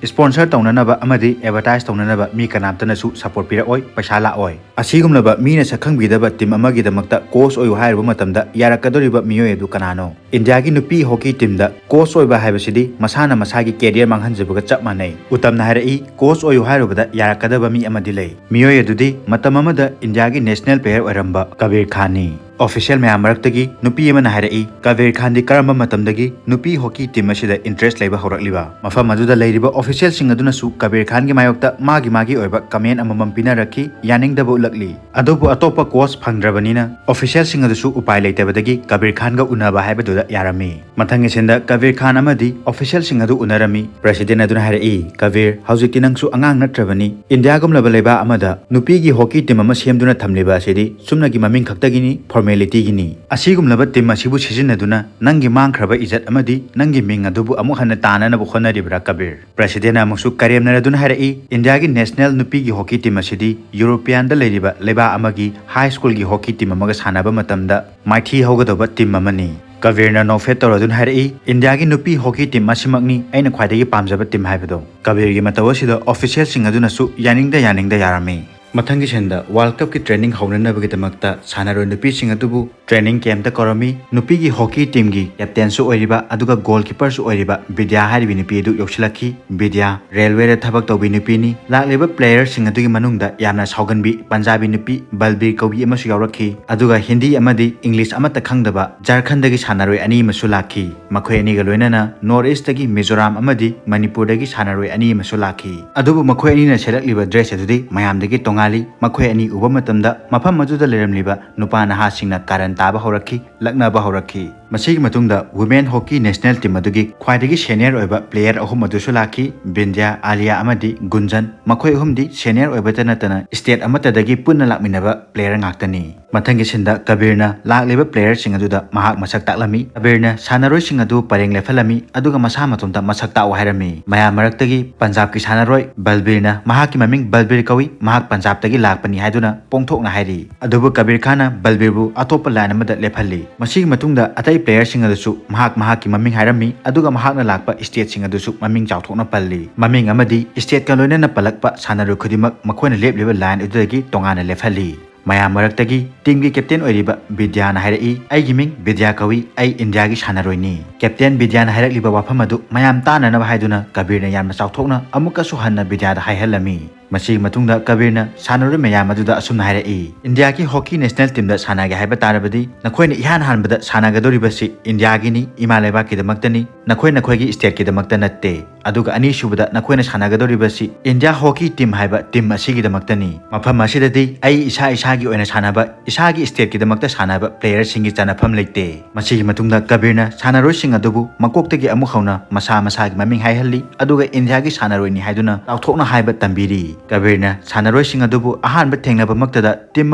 ꯁ꯭ꯄꯣꯟꯁꯔ ꯇꯧꯅꯅꯕ ꯑꯃꯗꯤ ꯑꯦꯗꯚꯔꯇꯥꯏꯁ ꯇꯧꯅꯅꯕ ꯃꯤ ꯀꯅꯥꯝꯇꯅꯁꯨ ꯁꯄꯣꯔꯠ ꯄꯤꯔꯛꯑꯣꯏ, ꯄꯩꯁꯥ ꯂꯥꯛꯑꯣꯏ꯫ ꯑꯁꯤꯒꯨꯝꯂꯕ ꯃꯤꯅ ꯁꯛꯈꯪꯕꯤꯗꯕ ꯇꯤꯝ ꯑꯃꯒꯤꯗꯃꯛꯇ ꯀꯣꯆ ꯑꯣꯏꯌꯨ ꯍꯥꯏꯔꯨꯕ ꯃꯇꯝꯗ ꯌꯥꯔꯛꯀꯗꯧꯔꯤꯕ ꯃꯤꯑꯣꯏ ꯑꯗꯨ ꯀꯅꯥꯅꯣ?" ꯏꯟꯗꯤꯌꯥꯒꯤ ꯅꯨꯄꯤ ꯍꯣꯀꯤ ꯇꯤꯝꯗ ꯀꯣꯆ ꯑꯣꯏꯕ ꯍꯥꯏꯕꯁꯤꯗꯤ ꯃꯁꯥꯅ ꯃꯁꯥꯒꯤ ꯀꯦꯔꯤꯌꯔ ꯃꯥꯡꯍꯟꯖꯕꯒ ꯆꯞ ꯃꯥꯟꯅꯩ꯫ ꯎꯇꯝꯅ ꯍꯥꯏꯔꯛꯏ, "ꯀꯣꯆ ꯑꯣꯏꯌꯨ ꯍꯥꯏꯔꯨꯕꯗ ꯌꯥꯔꯛꯀꯗꯕ ꯃꯤ ꯑꯃꯗꯤ ꯂꯩ꯫ ꯃꯤꯑꯣꯏ ꯑꯗꯨꯗꯤ ꯃꯇꯝ ꯑꯃꯗ ꯏꯟꯗꯤꯌꯥꯒꯤ ꯅꯦꯁꯅꯦꯜ ꯄ꯭ꯂꯦꯌꯔ ꯑꯣꯏꯔꯝꯕ ꯀꯕꯤꯔ ꯈꯥꯟꯅꯤ"꯫ ꯑꯣꯐꯤꯁꯤꯌꯦꯜ ꯃꯌꯥꯝ ꯃꯔꯛꯇꯒꯤ ꯅꯨꯄꯤ ꯑꯃꯅ ꯍꯥꯏꯔꯛꯏ, "ꯀꯕꯤꯔ ꯈꯥꯟꯗꯤ ꯀꯔꯝꯕ ꯃꯇꯝꯗꯒꯤ ꯅꯨꯄꯤ ꯍꯣꯀꯤ ꯇꯤꯝ ꯑꯁꯤꯗ ꯏꯟꯇꯔꯦꯁ ꯂꯩꯕ ꯍꯧꯔꯛꯂꯤꯕ?" ꯃꯐꯝ ꯑꯗꯨꯗ ꯂꯩꯔꯤꯕ ꯑꯣꯐꯤꯁꯤꯌꯦꯜꯁꯤꯡ ꯑꯗꯨꯅꯁꯨ ꯀꯕꯤꯔ ꯈꯥꯟꯒꯤ ꯃꯥꯌꯣꯛꯇ ꯃꯥꯒꯤ ꯃꯥꯒꯤ ꯑꯣꯏꯕ ꯀꯃꯦꯟ ꯑꯃꯃꯝ ꯄꯤꯅꯔꯛꯈꯤ, ꯌꯥꯅꯤꯡꯗꯕ ꯎꯠꯂꯛꯂꯤ꯫ ꯑꯗꯨꯕꯨ ꯑꯇꯣꯞꯄ ꯀꯣꯆ ꯐꯪꯗ꯭ꯔꯕꯅꯤꯅ ꯑꯣꯐꯤꯁꯤꯌꯦꯜꯁꯤꯡ ꯑꯗꯨꯁꯨ ꯎꯄꯥꯏ ꯂꯩꯇꯕꯗꯒꯤ ꯀꯕꯤꯔ ꯈꯥꯟꯒ ꯎꯅꯕ ꯍꯥꯏꯕꯗꯨꯗ ꯌꯥꯔꯝꯃꯤ꯫ ꯃꯊꯪꯒꯤ ꯁꯤꯟꯗ ꯀꯕꯤꯔ ꯈꯥꯟ ꯑꯃꯗꯤ ꯑꯣꯐꯤꯁꯤꯌꯦꯜꯁꯤꯡ ꯑꯗꯨ ꯎꯅꯔꯝꯃꯤ꯫ ꯄ꯭ꯔꯦꯁꯤꯗꯦꯟ ꯑꯗꯨꯅ ꯍꯥꯏꯔꯛꯏ, "ꯀꯕꯤꯔ, ꯍꯧꯖꯤꯛꯇꯤ ꯅꯪꯁꯨ ꯑꯉꯥꯡ ꯅꯠꯇ꯭ꯔꯕꯅꯤ꯫ ꯏꯟꯗꯤꯌꯥꯒꯨꯝꯂꯕ ꯂꯩꯕꯥꯛ ꯑꯃꯗ ꯅꯨꯄꯤꯒꯤ ꯍꯣꯀꯤ ꯇꯤꯝ ꯑꯃ ꯁꯦꯝꯗꯨꯅ ꯊꯝꯂꯤꯕ ꯑꯁꯤꯗꯤ ꯆꯨꯝꯅꯒꯤ ꯃꯃꯤꯡ ꯈꯛꯇꯒꯤꯅꯤ, ꯐꯣꯔꯃꯦꯂꯤꯇꯤꯒꯤꯅꯤ꯫ ꯑꯁꯤꯒꯨꯝꯂꯕ ꯇꯤꯝ ꯑꯁꯤꯕꯨ ꯁꯤꯖꯤꯟꯅꯗꯨꯅ ꯅꯪꯒꯤ ꯃꯥꯡꯈ꯭ꯔꯕ ꯏꯖꯠ ꯑꯃꯗꯤ ꯅꯪꯒꯤ ꯃꯤꯡ ꯑꯗꯨꯕꯨ ꯑꯃꯨꯛ ꯍꯟꯅ ꯇꯥꯅꯅꯕ ꯍꯣꯠꯅꯔꯤꯕ꯭ꯔꯥ, ꯀꯕꯤꯔ?" ꯄ꯭ꯔꯦꯁꯤꯗꯦꯟꯅ ꯑꯃꯨꯛꯁꯨ ꯀꯔꯦꯝꯅꯔꯗꯨꯅ ꯍꯥꯏꯔꯛꯏ, "ꯏꯟꯗꯤꯌꯥꯒꯤ ꯅꯦꯁꯅꯦꯜ ꯅꯨꯄꯤꯒꯤ ꯍꯣꯀꯤ ꯇꯤꯝ ꯑꯁꯤꯗꯤ ꯌꯨꯔꯣꯄꯤꯌꯥꯟꯗ ꯂꯩꯔꯤꯕ ꯂꯩꯕꯥꯛ ꯑꯃꯒꯤ ꯍꯥꯏ ꯁ꯭ꯀꯨꯜꯒꯤ ꯍꯣꯀꯤ ꯇꯤꯝ ꯑꯃꯒ ꯁꯥꯟꯅꯕ ꯃꯇꯝꯗ ꯃꯥꯏꯊꯤ ꯍꯧꯒꯗꯧꯕ ꯇꯤꯝ ꯑꯃꯅꯤ"꯫ ꯀꯕꯤꯔꯅ ꯅꯣꯛꯐꯦꯠ ꯇꯧꯔꯗꯨꯅ ꯍꯥꯏꯔꯛꯏ, "ꯏꯟꯗꯤꯌꯥꯒꯤ ꯅꯨꯄꯤ ꯍꯣꯀꯤ ꯇꯤꯝ ꯑꯁꯤꯃꯛꯅꯤ ꯑꯩꯅ ꯈ꯭ꯋꯥꯏꯗꯒꯤ ꯄꯥꯝꯖꯕ ꯇꯤꯝ ꯍꯥꯏꯕꯗꯣ"꯫ ꯀꯕꯤꯔꯒꯤ ꯃꯇꯧ ꯑꯁꯤꯗ ꯑꯣꯐꯤꯁꯤꯌꯦꯜꯁꯤꯡ ꯑꯗꯨꯅꯁꯨ ꯌꯥꯅꯤꯡꯗ ꯌꯥꯅꯤꯡꯗ ꯌꯥꯔꯝꯃꯤ꯫ ꯃꯊꯪꯒꯤ ꯁꯤꯟꯗ ꯋꯥꯔꯜ ꯀꯞꯀꯤ ꯇ꯭ꯔꯦꯅꯤꯡ ꯍꯧꯅꯅꯕꯒꯤꯗꯃꯛꯇ ꯁꯥꯟꯅꯔꯣꯏ ꯅꯨꯄꯤꯁꯤꯡ ꯑꯗꯨꯕꯨ ꯇ꯭ꯔꯦꯅꯤꯡ ꯀꯦꯝꯞꯇ ꯀꯧꯔꯝꯃꯤ꯫ ꯅꯨꯄꯤꯒꯤ ꯍꯣꯀꯤ ꯇꯤꯝꯒꯤ ꯀꯦꯞꯇꯦꯟꯁꯨ ꯑꯣꯏꯔꯤꯕ ꯑꯗꯨꯒ ꯒꯣꯜꯀꯤꯄꯔꯁꯨ ꯑꯣꯏꯔꯤꯕ ꯕꯤꯗ꯭ꯌꯥ ꯍꯥꯏꯔꯤꯕꯤ ꯅꯨꯄꯤ ꯑꯗꯨ ꯌꯧꯁꯤꯜꯂꯛꯈꯤ꯫ ꯕꯤꯗ꯭ꯌꯥ ꯔꯦꯜꯋꯦꯗ ꯊꯕꯛ ꯇꯧꯕꯤ ꯅꯨꯄꯤꯅꯤ꯫ ꯂꯥꯛꯂꯤꯕ ꯄ꯭ꯂꯦꯌꯔꯁꯤꯡ ꯑꯗꯨꯒꯤ ꯃꯅꯨꯡꯗ ꯌꯥꯝꯅ ꯁꯥꯎꯒꯟꯕꯤ ꯄꯟꯖꯥꯕꯤ ꯅꯨꯄꯤ ꯕꯜꯕꯤꯔ ꯀꯧꯕꯤ ꯑꯃꯁꯨ ꯌꯥꯎꯔꯛꯈꯤ꯫ ꯑꯗꯨꯒ ꯍꯤꯟꯗꯤ ꯑꯃꯗꯤ ꯏꯪꯂꯤꯁ ꯑꯃꯠꯇ ꯈꯪꯗꯕ ꯖꯥꯔꯈꯟꯗꯒꯤ ꯁꯥꯟꯅꯔꯣꯏ ꯑꯅꯤ ꯑꯃꯁꯨ ꯂꯥꯛꯈꯤ꯫ ꯃꯈꯣꯏ ꯑꯅꯤꯒ ꯂꯣꯏꯅꯅ ꯅꯣꯔꯠ ꯏꯁꯇꯒꯤ ꯃꯤꯖꯣꯔꯥꯝ ꯑꯃꯗꯤ ꯃꯅꯤꯄꯨꯔꯗꯒꯤ ꯁꯥꯟꯅꯔꯣꯏ ꯑꯅꯤ ꯑꯃꯁꯨ ꯂꯥꯛꯈꯤ꯫ ꯑꯗꯨꯕꯨ ꯃꯈꯣꯏ ꯑꯅꯤꯅ ꯁꯦꯠꯂꯛꯂꯤꯕ ꯗ꯭ꯔꯦꯁ ꯑꯗꯨꯗꯤ ꯃꯌꯥꯝꯗꯒꯤ ꯇꯣꯉꯥꯜꯂꯤ꯫ ꯃꯈꯣꯏ ꯑꯅꯤ ꯎꯕ ꯃꯇꯝꯗ ꯃꯐꯝ ꯑꯗꯨꯗ ꯂꯩꯔꯝꯂꯤꯕ ꯅꯨꯄꯥ ꯅꯍꯥꯁꯤꯡꯅ ꯀꯥꯔꯟ ꯇꯥꯕ ꯍꯧꯔꯛꯈꯤ, ꯂꯛꯅꯕ ꯍꯧꯔꯛꯈꯤ꯫ ꯃꯁꯤꯒꯤ ꯃꯇꯨꯡꯗ ꯋꯨꯃꯦꯟ ꯍꯣꯀꯤ ꯅꯦꯁꯅꯦꯜ ꯇꯤꯝ ꯑꯗꯨꯒꯤ ꯈ꯭ꯋꯥꯏꯗꯒꯤ ꯁꯦꯅꯤꯌꯔ ꯑꯣꯏꯕ ꯄ꯭ꯂꯦꯌꯔ ꯑꯍꯨꯝ ꯑꯗꯨꯁꯨ ꯂꯥꯛꯈꯤ꯫ ꯕꯤꯟꯗ꯭ꯌꯥ, ꯑꯥꯂꯤꯌꯥ ꯑꯃꯗꯤ ꯒꯨꯟꯖꯟ꯫ ꯃꯈꯣꯏ ꯑꯍꯨꯝꯗꯤ ꯁꯦꯅꯤꯌꯔ ꯑꯣꯏꯕꯇ ꯅꯠꯇꯅ ꯁ꯭ꯇꯦꯠ ꯑꯃꯠꯇꯗꯒꯤ ꯄꯨꯟꯅ ꯂꯥꯛꯃꯤꯟꯅꯕ ꯄ꯭ꯂꯦꯌꯔ ꯉꯥꯛꯇꯅꯤ꯫ ꯃꯊꯪꯒꯤ ꯁꯤꯟꯗ ꯀꯕꯤꯔꯅ ꯂꯥꯛꯂꯤꯕ ꯄ꯭ꯂꯦꯌꯔꯁꯤꯡ ꯑꯗꯨꯗ ꯃꯍꯥꯛ ꯃꯁꯛ ꯇꯥꯛꯂꯝꯃꯤ꯫ ꯀꯕꯤꯔꯅ ꯁꯥꯟꯅꯔꯣꯏꯁꯤꯡ ꯑꯗꯨ ꯄꯔꯦꯡ ꯂꯦꯞꯍꯜꯂꯝꯃꯤ, ꯑꯗꯨꯒ ꯃꯁꯥ ꯃꯇꯣꯝꯇ ꯃꯁꯛ ꯇꯥꯛꯎ ꯍꯥꯏꯔꯝꯃꯤ꯫ ꯃꯌꯥꯝ ꯃꯔꯛꯇꯒꯤ ꯄꯟꯖꯥꯕꯀꯤ ꯁꯥꯟꯅꯔꯣꯏ ꯕꯜꯕꯤꯔꯅ, "ꯃꯍꯥꯛꯀꯤ ꯃꯃꯤꯡ ꯕꯜꯕꯤꯔ ꯀꯧꯏ, ꯃꯍꯥꯛ ꯄꯟꯖꯥꯕꯇꯒꯤ ꯂꯥꯛꯄꯅꯤ" ꯍꯥꯏꯗꯨꯅ ꯄꯣꯡꯊꯣꯛꯅ ꯍꯥꯏꯔꯤ꯫ ꯑꯗꯨꯕꯨ ꯀꯕꯤꯔ ꯈꯥꯟꯅ ꯕꯜꯕꯤꯔꯕꯨ ꯑꯇꯣꯞꯄ ꯂꯥꯏꯟ ꯑꯃꯗ ꯂꯦꯞꯍꯜꯂꯤ꯫ ꯃꯁꯤꯒꯤ ꯃꯇꯨꯡꯗ ꯑꯇꯩ ꯄ꯭ꯂꯦꯌꯔꯁꯤꯡ ꯑꯗꯨꯁꯨ ꯃꯍꯥꯛ ꯃꯍꯥꯛꯀꯤ ꯃꯃꯤꯡ ꯍꯥꯏꯔꯝꯃꯤ, ꯑꯗꯨꯒ ꯃꯍꯥꯛꯅ ꯂꯥꯛꯄ ꯁ꯭ꯇꯦꯠꯁꯤꯡ ꯑꯗꯨꯁꯨ ꯃꯃꯤꯡ ꯆꯥꯎꯊꯣꯛꯅ ꯄꯜꯂꯤ꯫ ꯃꯃꯤꯡ ꯑꯃꯗꯤ ꯁ꯭ꯇꯦꯠꯀ ꯂꯣꯏꯅꯅ ꯄꯜꯂꯛꯄ ꯁꯥꯟꯅꯔꯣꯏ ꯈꯨꯗꯤꯡꯃꯛ ꯃꯈꯣꯏꯅ ꯂꯦꯞꯂꯤꯕ ꯂꯥꯏꯟ ꯑꯗꯨꯗꯒꯤ ꯇꯣꯉꯥꯟꯅ ꯂꯦꯞꯍꯜꯂꯤ꯫ ꯃꯌꯥꯝ ꯃꯔꯛꯇꯒꯤ ꯇꯤꯝꯒꯤ ꯀꯦꯞꯇꯦꯟ ꯑꯣꯏꯔꯤꯕ ꯕꯤꯗ꯭ꯌꯥꯅ ꯍꯥꯏꯔꯛꯏ, "ꯑꯩꯒꯤ ꯃꯤꯡ ꯕꯤꯗ꯭ꯌꯥ ꯀꯧꯏ, ꯑꯩ ꯏꯟꯗꯤꯌꯥꯒꯤ ꯁꯥꯟꯅꯔꯣꯏꯅꯤ꯫" ꯀꯦꯞꯇꯦꯟ ꯕꯤꯗ꯭ꯌꯥꯅ ꯍꯥꯏꯔꯛꯂꯤꯕ ꯋꯥꯐꯝ ꯑꯗꯨ ꯃꯌꯥꯝ ꯇꯥꯅꯅꯕ ꯍꯥꯏꯗꯨꯅ ꯀꯕꯤꯔꯅ ꯌꯥꯝꯅ ꯆꯥꯎꯊꯣꯛꯅ ꯑꯃꯨꯛꯀꯁꯨ ꯍꯟꯅ ꯕꯤꯗ꯭ꯌꯥꯗ ꯍꯥꯏꯍꯜꯂꯝꯃꯤ꯫ ꯃꯁꯤꯒꯤ ꯃꯇꯨꯡꯗ ꯀꯕꯤꯔꯅ ꯁꯥꯟꯅꯔꯣꯏ ꯃꯌꯥꯝ ꯑꯗꯨꯗ ꯑꯁꯨꯝꯅ ꯍꯥꯏꯔꯛꯏ, "ꯏꯟꯗꯤꯌꯥꯒꯤ ꯍꯣꯀꯤ ꯅꯦꯁꯅꯦꯜ ꯇꯤꯝꯗ ꯁꯥꯟꯅꯒꯦ ꯍꯥꯏꯕ ꯇꯥꯔꯕꯗꯤ ꯅꯈꯣꯏꯅ ꯏꯍꯥꯟ ꯍꯥꯟꯕꯗ ꯁꯥꯟꯅꯒꯗꯧꯔꯤꯕꯁꯤ ꯏꯟꯗꯤꯌꯥꯒꯤꯅꯤ, ꯏꯃꯥ ꯂꯩꯕꯥꯛꯀꯤꯗꯃꯛꯇꯅꯤ, ꯅꯈꯣꯏ ꯅꯈꯣꯏꯒꯤ ꯁ꯭ꯇꯦꯠꯀꯤꯗꯃꯛꯇ ꯅꯠꯇꯦ꯫ ꯑꯗꯨꯒ ꯑꯅꯤꯁꯨꯕꯗ ꯅꯈꯣꯏꯅ ꯁꯥꯟꯅꯒꯗꯧꯔꯤꯕꯁꯤ ꯏꯟꯗꯤꯌꯥ ꯍꯣꯀꯤ ꯇꯤꯝ ꯍꯥꯏꯕ ꯇꯤꯝ ꯑꯁꯤꯒꯤꯗꯃꯛꯇꯅꯤ꯫ ꯃꯐꯝ ꯑꯁꯤꯗꯗꯤ ꯑꯩ ꯏꯁꯥ ꯏꯁꯥꯒꯤ ꯑꯣꯏꯅ ꯁꯥꯟꯅꯕ, ꯏꯁꯥꯒꯤ ꯁ꯭ꯇꯦꯠꯀꯤꯗꯃꯛꯇ ꯁꯥꯟꯅꯕ ꯄ꯭ꯂꯦꯌꯔꯁꯤꯡꯒꯤ ꯆꯟꯅꯐꯝ ꯂꯩꯇꯦ꯫" ꯃꯁꯤꯒꯤ ꯃꯇꯨꯡꯗ ꯀꯕꯤꯔꯅ ꯁꯥꯟꯅꯔꯣꯏꯁꯤꯡ ꯑꯗꯨꯕꯨ ꯃꯀꯣꯛꯇꯒꯤ ꯑꯃꯨꯛ ꯍꯧꯅ ꯃꯁꯥ ꯃꯁꯥꯒꯤ ꯃꯃꯤꯡ ꯍꯥꯏꯍꯜꯂꯤ, ꯑꯗꯨꯒ ꯏꯟꯗꯤꯌꯥꯒꯤ ꯁꯥꯟꯅꯔꯣꯏꯅꯤ ꯍꯥꯏꯗꯨꯅ ꯆꯥꯎꯊꯣꯛꯅ ꯍꯥꯏꯕ ꯇꯝꯕꯤꯔꯤ꯫ ꯀꯕꯤꯔꯅ ꯁꯥꯟꯅꯔꯣꯏꯁꯤꯡ ꯑꯗꯨꯕꯨ ꯑꯍꯥꯟꯕ ꯊꯦꯡꯅꯕꯃꯛꯇꯗ ꯇꯤꯝ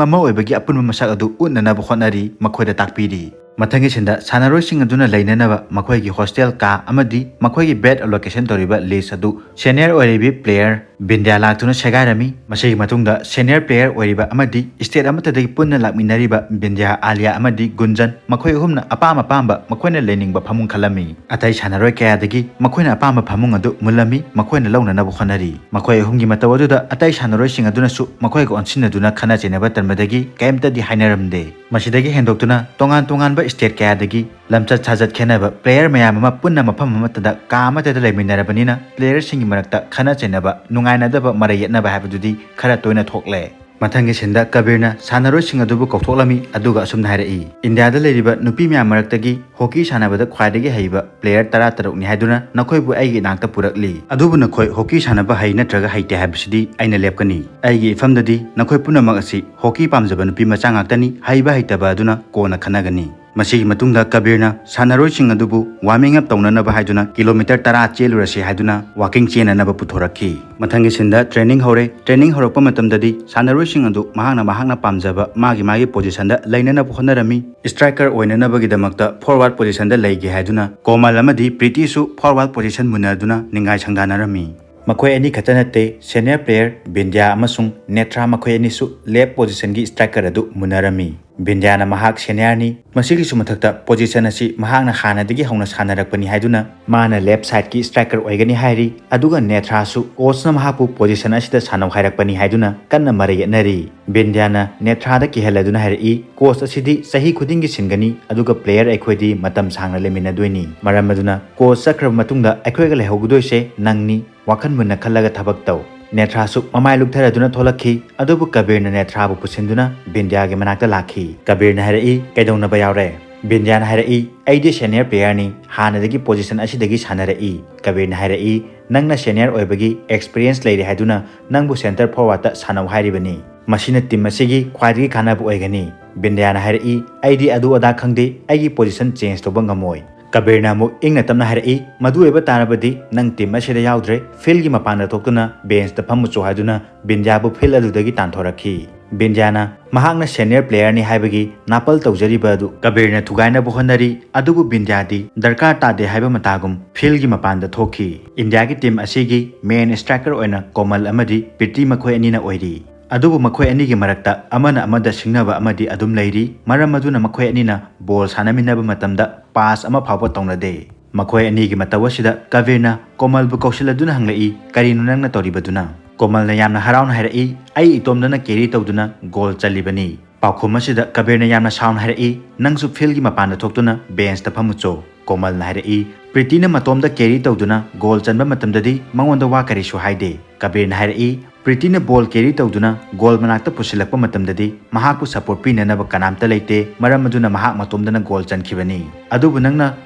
ꯑꯃ ꯑꯣꯏꯕꯒꯤ ꯑꯄꯨꯟꯕ ꯃꯁꯛ ꯑꯗꯨ ꯎꯠꯅꯅꯕ ꯍꯣꯠꯅꯔꯤ, ꯃꯈꯣꯏꯗ ꯇꯥꯛꯄꯤꯔꯤ꯫ ꯃꯊꯪꯒꯤ ꯁꯤꯟꯗ ꯁꯥꯟꯅꯔꯣꯏꯁꯤꯡ ꯑꯗꯨꯅ ꯂꯩꯅꯅꯕ ꯃꯈꯣꯏꯒꯤ ꯍꯣꯁꯇꯦꯜ ꯀꯥ ꯑꯃꯗꯤ ꯃꯈꯣꯏꯒꯤ ꯕꯦꯗ ꯑꯂꯣꯀꯦꯁꯟ ꯇꯧꯔꯤꯕ ꯂꯤꯁ ꯑꯗꯨ ꯁꯦꯅꯤꯌꯔ ꯑꯣꯏꯔꯤꯕꯤ ꯄ꯭ꯂꯦꯌꯔ ꯕꯤꯟꯗ꯭ꯌꯥ ꯂꯥꯛꯇꯨꯅ ꯁꯦꯒꯥꯏꯔꯝꯃꯤ꯫ ꯃꯁꯤꯒꯤ ꯃꯇꯨꯡꯗ ꯁꯦꯅꯤꯌꯔ ꯄ꯭ꯂꯦꯌꯔ ꯑꯣꯏꯔꯤꯕ ꯑꯃꯗꯤ ꯁ꯭ꯇꯦꯠ ꯑꯃꯠꯇꯗꯒꯤ ꯄꯨꯟꯅ ꯂꯥꯛꯃꯤꯟꯅꯔꯤꯕ ꯕꯤꯟꯗ꯭ꯌꯥ, ꯑꯥꯂꯤꯌꯥ ꯑꯃꯗꯤ ꯒꯨꯟꯖꯟ, ꯃꯈꯣꯏ ꯑꯍꯨꯝꯅ ꯑꯄꯥꯝ ꯑꯄꯥꯝꯕ ꯃꯈꯣꯏꯅ ꯂꯩꯅꯤꯡꯕ ꯐꯃꯨꯡ ꯈꯜꯂꯝꯃꯤ꯫ ꯑꯇꯩ ꯁꯥꯟꯅꯔꯣꯏ ꯀꯌꯥꯗꯒꯤ ꯃꯈꯣꯏꯅ ꯑꯄꯥꯝꯕ ꯐꯃꯨꯡ ꯑꯗꯨ ꯃꯨꯜꯂꯝꯃꯤ, ꯃꯈꯣꯏꯅ ꯂꯧꯅꯅꯕ ꯍꯣꯠꯅꯔꯤ꯫ ꯃꯈꯣꯏ ꯑꯍꯨꯝꯒꯤ ꯃꯇꯧ ꯑꯗꯨꯗ ꯑꯇꯩ ꯁꯥꯟꯅꯔꯣꯏꯁꯤꯡ ꯑꯗꯨꯅꯁꯨ ꯃꯈꯣꯏꯒ ꯑꯣꯟꯁꯤꯟꯅꯗꯨꯅ ꯈꯠꯅ ꯆꯩꯅꯕ ꯇꯟꯕꯗꯒꯤ ꯀꯔꯤꯝꯇꯗꯤ ꯍꯥꯏꯅꯔꯝꯗꯦ꯫ ꯃꯁꯤꯗꯒꯤ ꯍꯦꯟꯗꯣꯛꯇꯨꯅ ꯇꯣꯉꯥꯟ ꯇꯣꯉꯥꯟꯕ ꯁ꯭ꯇꯦꯠ ꯀꯌꯥꯗꯒꯤ ꯂꯝꯆꯠ ꯁꯥꯖꯠ ꯈꯦꯠꯅꯕ ꯄ꯭ꯂꯦꯌꯔ ꯃꯌꯥꯝ ꯑꯃ ꯄꯨꯟꯅ ꯃꯐꯝ ꯑꯃꯠꯇꯗ ꯀꯥ ꯑꯃꯠꯇꯗ ꯂꯩꯃꯤꯟꯅꯔꯕꯅꯤꯅ ꯄ꯭ꯂꯦꯌꯔꯁꯤꯡꯒꯤ ꯃꯔꯛꯇ ꯈꯠꯅ ꯆꯩꯅꯕ, ꯅꯨꯡꯉꯥꯏꯅꯗꯕ, ꯃꯔꯩ ꯌꯦꯠꯅꯕ ꯍꯥꯏꯕꯗꯨꯗꯤ ꯈꯔ ꯇꯣꯏꯅ ꯊꯣꯛꯂꯦ꯫ ꯃꯊꯪꯒꯤ ꯁꯤꯟꯗ ꯀꯕꯤꯔꯅ ꯁꯥꯟꯅꯔꯣꯏꯁꯤꯡ ꯑꯗꯨꯕꯨ ꯀꯧꯊꯣꯛꯂꯝꯃꯤ, ꯑꯗꯨꯒ ꯑꯁꯨꯝꯅ ꯍꯥꯏꯔꯛꯏ, "ꯏꯟꯗꯤꯌꯥꯗ ꯂꯩꯔꯤꯕ ꯅꯨꯄꯤ ꯃꯌꯥꯝ ꯃꯔꯛꯇꯒꯤ ꯍꯣꯀꯤ ꯁꯥꯟꯅꯕꯗ ꯈ꯭ꯋꯥꯏꯗꯒꯤ ꯍꯩꯕ ꯄ꯭ꯂꯦꯌꯔ ꯇꯔꯥ ꯇꯔꯨꯛꯅꯤ ꯍꯥꯏꯗꯨꯅ ꯅꯈꯣꯏꯕꯨ ꯑꯩꯒꯤ ꯏꯅꯥꯛꯇ ꯄꯨꯔꯛꯂꯤ꯫ ꯑꯗꯨꯕꯨ ꯅꯈꯣꯏ ꯍꯣꯀꯤ ꯁꯥꯟꯅꯕ ꯍꯩ ꯅꯠꯇ꯭ꯔꯒ ꯍꯩꯇꯦ ꯍꯥꯏꯕꯁꯤꯗꯤ ꯑꯩꯅ ꯂꯦꯞꯀꯅꯤ꯫ ꯑꯩꯒꯤ ꯏꯐꯝꯗꯗꯤ ꯅꯈꯣꯏ ꯄꯨꯝꯅꯃꯛ ꯑꯁꯤ ꯍꯣꯀꯤ ꯄꯥꯝꯖꯕ ꯅꯨꯄꯤ ꯃꯆꯥ ꯉꯥꯛꯇꯅꯤ, ꯍꯩꯕ ꯍꯩꯇꯕ ꯑꯗꯨꯅ ꯀꯣꯟꯅ ꯈꯟꯅꯒꯅꯤ꯫" ꯃꯁꯤꯒꯤ ꯃꯇꯨꯡꯗ ꯀꯕꯤꯔꯅ ꯁꯥꯟꯅꯔꯣꯏꯁꯤꯡ ꯑꯗꯨꯕꯨ ꯋꯥꯔꯃꯤꯡ ꯑꯞ ꯇꯧꯅꯅꯕ ꯍꯥꯏꯗꯨꯅ ꯀꯤꯂꯣꯃꯤꯇꯔ ꯇꯔꯥ ꯆꯦꯜꯂꯨꯔꯁꯤ ꯍꯥꯏꯗꯨꯅ ꯋꯥꯀꯤꯡ ꯆꯦꯟꯅꯅꯕ ꯄꯨꯊꯣꯔꯛꯈꯤ꯫ ꯃꯊꯪꯒꯤ ꯁꯤꯟꯗ ꯇ꯭ꯔꯦꯅꯤꯡ ꯍꯧꯔꯦ꯫ ꯇ꯭ꯔꯦꯅꯤꯡ ꯍꯧꯔꯛꯄ ꯃꯇꯝꯗꯗꯤ ꯁꯥꯟꯅꯔꯣꯏꯁꯤꯡ ꯑꯗꯨ ꯃꯍꯥꯛꯅ ꯃꯍꯥꯛꯅ ꯄꯥꯝꯖꯕ ꯃꯥꯒꯤ ꯃꯥꯒꯤ ꯄꯣꯖꯤꯁꯟꯗ ꯂꯩꯅꯅꯕ ꯍꯣꯠꯅꯔꯝꯃꯤ꯫ ꯁ꯭ꯇ꯭ꯔꯥꯏꯀꯔ ꯑꯣꯏꯅꯅꯕꯒꯤꯗꯃꯛꯇ ꯐꯣꯔꯋꯥꯔꯗ ꯄꯣꯖꯤꯁꯟꯗ ꯂꯩꯒꯦ ꯍꯥꯏꯗꯨꯅ ꯀꯣꯃꯜ ꯑꯃꯗꯤ ꯄ꯭ꯔꯤꯇꯤꯁꯨ ꯐꯣꯔꯋꯥꯔꯗ ꯄꯣꯖꯤꯁꯟ ꯃꯨꯟꯅꯗꯨꯅ ꯅꯤꯡꯉꯥꯏ ꯁꯪꯗꯥꯅꯔꯝꯃꯤ꯫ ꯃꯈꯣꯏ ꯑꯅꯤ ꯈꯛꯇ ꯅꯠꯇꯦ, ꯁꯦꯅꯤꯌꯔ ꯄ꯭ꯂꯦꯌꯔ ꯕꯤꯟꯗ꯭ꯌꯥ ꯑꯃꯁꯨꯡ ꯅꯦꯇ꯭ꯔꯥ ꯃꯈꯣꯏ ꯑꯅꯤꯁꯨ ꯂꯦꯐ ꯄꯣꯖꯤꯁꯟꯒꯤ ꯁ꯭ꯇ꯭ꯔꯥꯏꯀꯔ ꯑꯗꯨ ꯃꯨꯟꯅꯔꯝꯃꯤ꯫ ꯕꯤꯟꯗ꯭ꯌꯥꯅ ꯃꯍꯥꯛ seniorꯅꯤ, ꯃꯁꯤꯒꯤꯁꯨ ꯃꯊꯛꯇ position ꯑꯁꯤ ꯃꯍꯥꯛꯅ ꯍꯥꯟꯅꯗꯒꯤ ꯍꯧꯅ ꯁꯥꯟꯅꯔꯛꯄꯅꯤ ꯍꯥꯏꯗꯨꯅ ꯃꯥꯅ left sideꯀꯤ striker ꯑꯣꯏꯒꯅꯤ ꯍꯥꯏꯔꯤ꯫ ꯑꯗꯨꯒ ꯅꯦꯊ꯭ꯔꯥꯁꯨ coachꯅ ꯃꯍꯥꯛꯄꯨ position ꯑꯁꯤꯗ ꯁꯥꯟꯅꯧ ꯍꯥꯏꯔꯛꯄꯅꯤ ꯍꯥꯏꯗꯨꯅ ꯀꯟꯅ ꯃꯔꯩ ꯌꯦꯠꯅꯔꯤ꯫ ꯕꯤꯟꯗ꯭ꯌꯥꯅ ꯅꯦꯊ꯭ꯔꯥꯗ ꯀꯤꯍꯜꯂꯗꯨꯅ ꯍꯥꯏꯔꯛꯏ, "Coach ꯑꯁꯤꯗꯤ ꯆꯍꯤ ꯈꯨꯗꯤꯡꯒꯤ ꯁꯤꯟꯒꯅꯤ, ꯑꯗꯨꯒ player ꯑꯩꯈꯣꯏꯗꯤ ꯃꯇꯝ ꯁꯥꯡꯅ ꯂꯩꯃꯤꯟꯅꯗꯣꯏꯅꯤ꯫ ꯃꯔꯝ ꯑꯗꯨꯅ coach ꯆꯠꯈ꯭ꯔꯕ ꯃꯇꯨꯡꯗ ꯑꯩꯈꯣꯏꯒ ꯂꯩꯍꯧꯒꯗꯣꯏꯁꯦ ꯅꯪꯅꯤ꯫ ꯋꯥꯈꯜ ꯃꯨꯟꯅ ꯈꯜꯂꯒ ꯊꯕꯛ ꯇꯧ꯫" ꯅꯦꯊ꯭ꯔꯥꯁꯨ ꯃꯃꯥꯏ ꯂꯨꯞꯊꯔꯗꯨꯅ ꯊꯣꯛꯂꯛꯈꯤ꯫ ꯑꯗꯨꯕꯨ ꯀꯕꯤꯔꯅ ꯅꯦꯊ꯭ꯔꯥꯕꯨ ꯄꯨꯁꯤꯟꯗꯨꯅ ꯕꯤꯟꯗ꯭ꯌꯥꯒꯤ ꯃꯅꯥꯛꯇ ꯂꯥꯛꯈꯤ꯫ ꯀꯕꯤꯔꯅ ꯍꯥꯏꯔꯛꯏ, "ꯀꯩꯗꯧꯅꯕ ꯌꯥꯎꯔꯦ?" ꯕꯤꯟꯗ꯭ꯌꯥꯅ ꯍꯥꯏꯔꯛꯏ, "ꯑꯩꯗꯤ senior playerꯅꯤ, ꯍꯥꯟꯅꯗꯒꯤ position ꯑꯁꯤꯗꯒꯤ ꯁꯥꯟꯅꯔꯛꯏ꯫" ꯀꯕꯤꯔꯅ ꯍꯥꯏꯔꯛꯏ, "ꯅꯪꯅ senior ꯑꯣꯏꯕꯒꯤ experience ꯂꯩꯔꯦ ꯍꯥꯏꯗꯨꯅ ꯅꯪꯕꯨ center forwardꯇ ꯁꯥꯟꯅꯧ ꯍꯥꯏꯔꯤꯕꯅꯤ꯫ ꯃꯁꯤꯅ team ꯑꯁꯤꯒꯤ ꯈ꯭ꯋꯥꯏꯗꯒꯤ ꯀꯥꯟꯅꯕ ꯑꯣꯏꯒꯅꯤ꯫" ꯕꯤꯟꯗ꯭ꯌꯥꯅ ꯍꯥꯏꯔꯛꯏ, "ꯑꯩꯗꯤ ꯑꯗꯨ ꯑꯗꯥ ꯈꯪꯗꯦ, ꯑꯩꯒꯤ position change ꯇꯧꯕ ꯉꯝꯃꯣꯏ꯫" ꯀꯕꯤꯔꯅ ꯑꯃꯨꯛ ꯏꯪꯅ ꯇꯞꯅ ꯍꯥꯏꯔꯛꯏ, "ꯃꯗꯨ ꯑꯣꯏꯕ ꯇꯥꯔꯕꯗꯤ ꯅꯪ team ꯑꯁꯤꯗ ꯌꯥꯎꯗ꯭ꯔꯦ, fieldꯒꯤ ꯃꯄꯥꯟꯗ ꯊꯣꯛꯇꯨꯅ benchꯇ ꯐꯝꯃꯨꯆꯣ" ꯍꯥꯏꯗꯨꯅ ꯕꯤꯟꯗ꯭ꯌꯥꯕꯨ field ꯑꯗꯨꯗꯒꯤ ꯇꯥꯟꯊꯣꯔꯛꯈꯤ꯫ ꯕꯤꯟꯗ꯭ꯌꯥꯅ ꯃꯍꯥꯛꯅ senior playerꯅꯤ ꯍꯥꯏꯕꯒꯤ ꯅꯥꯄꯜ ꯇꯧꯖꯔꯤꯕ ꯑꯗꯨ ꯀꯕꯤꯔꯅ ꯊꯨꯒꯥꯏꯅꯕ ꯍꯣꯠꯅꯔꯤ꯫ ꯑꯗꯨꯕꯨ ꯕꯤꯟꯗ꯭ꯌꯥꯗꯤ ꯗꯔꯀꯥꯔ ꯇꯥꯗꯦ ꯍꯥꯏꯕ ꯃꯇꯥꯒꯨꯝ fieldꯒꯤ ꯃꯄꯥꯟꯗ ꯊꯣꯛꯈꯤ꯫ ꯏꯟꯗꯤꯌꯥꯒꯤ team ꯑꯁꯤꯒꯤ main striker ꯑꯣꯏꯅ ꯀꯣꯃꯜ ꯑꯃꯗꯤ ꯄ꯭ꯔꯤꯇꯤ ꯃꯈꯣꯏ ꯑꯅꯤꯅ ꯑꯣꯏꯔꯤ꯫ ꯑꯗꯨꯕꯨ ꯃꯈꯣꯏ ꯑꯅꯤꯒꯤ ꯃꯔꯛꯇ ꯑꯃꯅ ꯑꯃꯗ ꯁꯤꯡꯅꯕ ꯑꯃꯗꯤ ꯑꯗꯨꯝ ꯂꯩꯔꯤ꯫ ꯃꯔꯝ ꯑꯗꯨꯅ ꯃꯈꯣꯏ ꯑꯅꯤꯅ ball ꯁꯥꯟꯅꯃꯤꯟꯅꯕ ꯃꯇꯝꯗ pass ꯑꯃ ꯐꯥꯎꯕ ꯇꯧꯅꯗꯦ꯫ ꯃꯈꯣꯏ ꯑꯅꯤꯒꯤ ꯃꯇꯧ ꯑꯁꯤꯗ ꯀꯕꯤꯔꯅ ꯀꯣꯃꯜꯕꯨ ꯀꯧꯁꯤꯜꯂꯗꯨꯅ ꯍꯪꯂꯛꯏ, "ꯀꯔꯤꯅꯣ ꯅꯪꯅ ꯇꯧꯔꯤꯕꯗꯨꯅ?" ꯀꯣꯃꯜꯅ ꯌꯥꯝꯅ ꯍꯔꯥꯎꯅ ꯍꯥꯏꯔꯛꯏ, "ꯑꯩ ꯏꯇꯣꯝꯗꯅ carry ꯇꯧꯗꯨꯅ goal ꯆꯜꯂꯤꯕꯅꯤ꯫" ꯄꯥꯎꯈꯨꯝ ꯑꯁꯤꯗ ꯀꯕꯤꯔꯅ ꯌꯥꯝꯅ ꯁꯥꯎꯅ ꯍꯥꯏꯔꯛꯏ, "ꯅꯪꯁꯨ fieldꯒꯤ ꯃꯄꯥꯟꯗ ꯊꯣꯛꯇꯨꯅ benchꯇ ꯐꯝꯃꯨꯆꯣ꯫" ꯀꯣꯃꯜꯅ ꯍꯥꯏꯔꯛꯏ, "ꯄ꯭ꯔꯤꯇꯤꯅ ꯃꯇꯣꯝꯗ carry ꯇꯧꯗꯨꯅ goal ꯆꯟꯕ ꯃꯇꯝꯗꯗꯤ ꯃꯉꯣꯟꯗ ꯋꯥ ꯀꯔꯤꯁꯨ ꯍꯥꯏꯗꯦ꯫" ꯀꯕꯤꯔꯅ ꯍꯥꯏꯔꯛꯏ, "ꯄ꯭ꯔꯤꯇꯤꯅ ball carry ꯇꯧꯗꯨꯅ goal ꯃꯅꯥꯛꯇ ꯄꯨꯁꯤꯜꯂꯛꯄ ꯃꯇꯝꯗꯗꯤ ꯃꯍꯥꯛꯄꯨ support ꯄꯤꯅꯅꯕ ꯀꯅꯥꯝꯇ ꯂꯩꯇꯦ, ꯃꯔꯝ ꯑꯗꯨꯅ ꯃꯍꯥꯛ ꯃꯇꯣꯝꯗꯅ goal ꯆꯟꯈꯤꯕꯅꯤ꯫ ꯑꯗꯨꯕꯨ ꯅꯪꯅ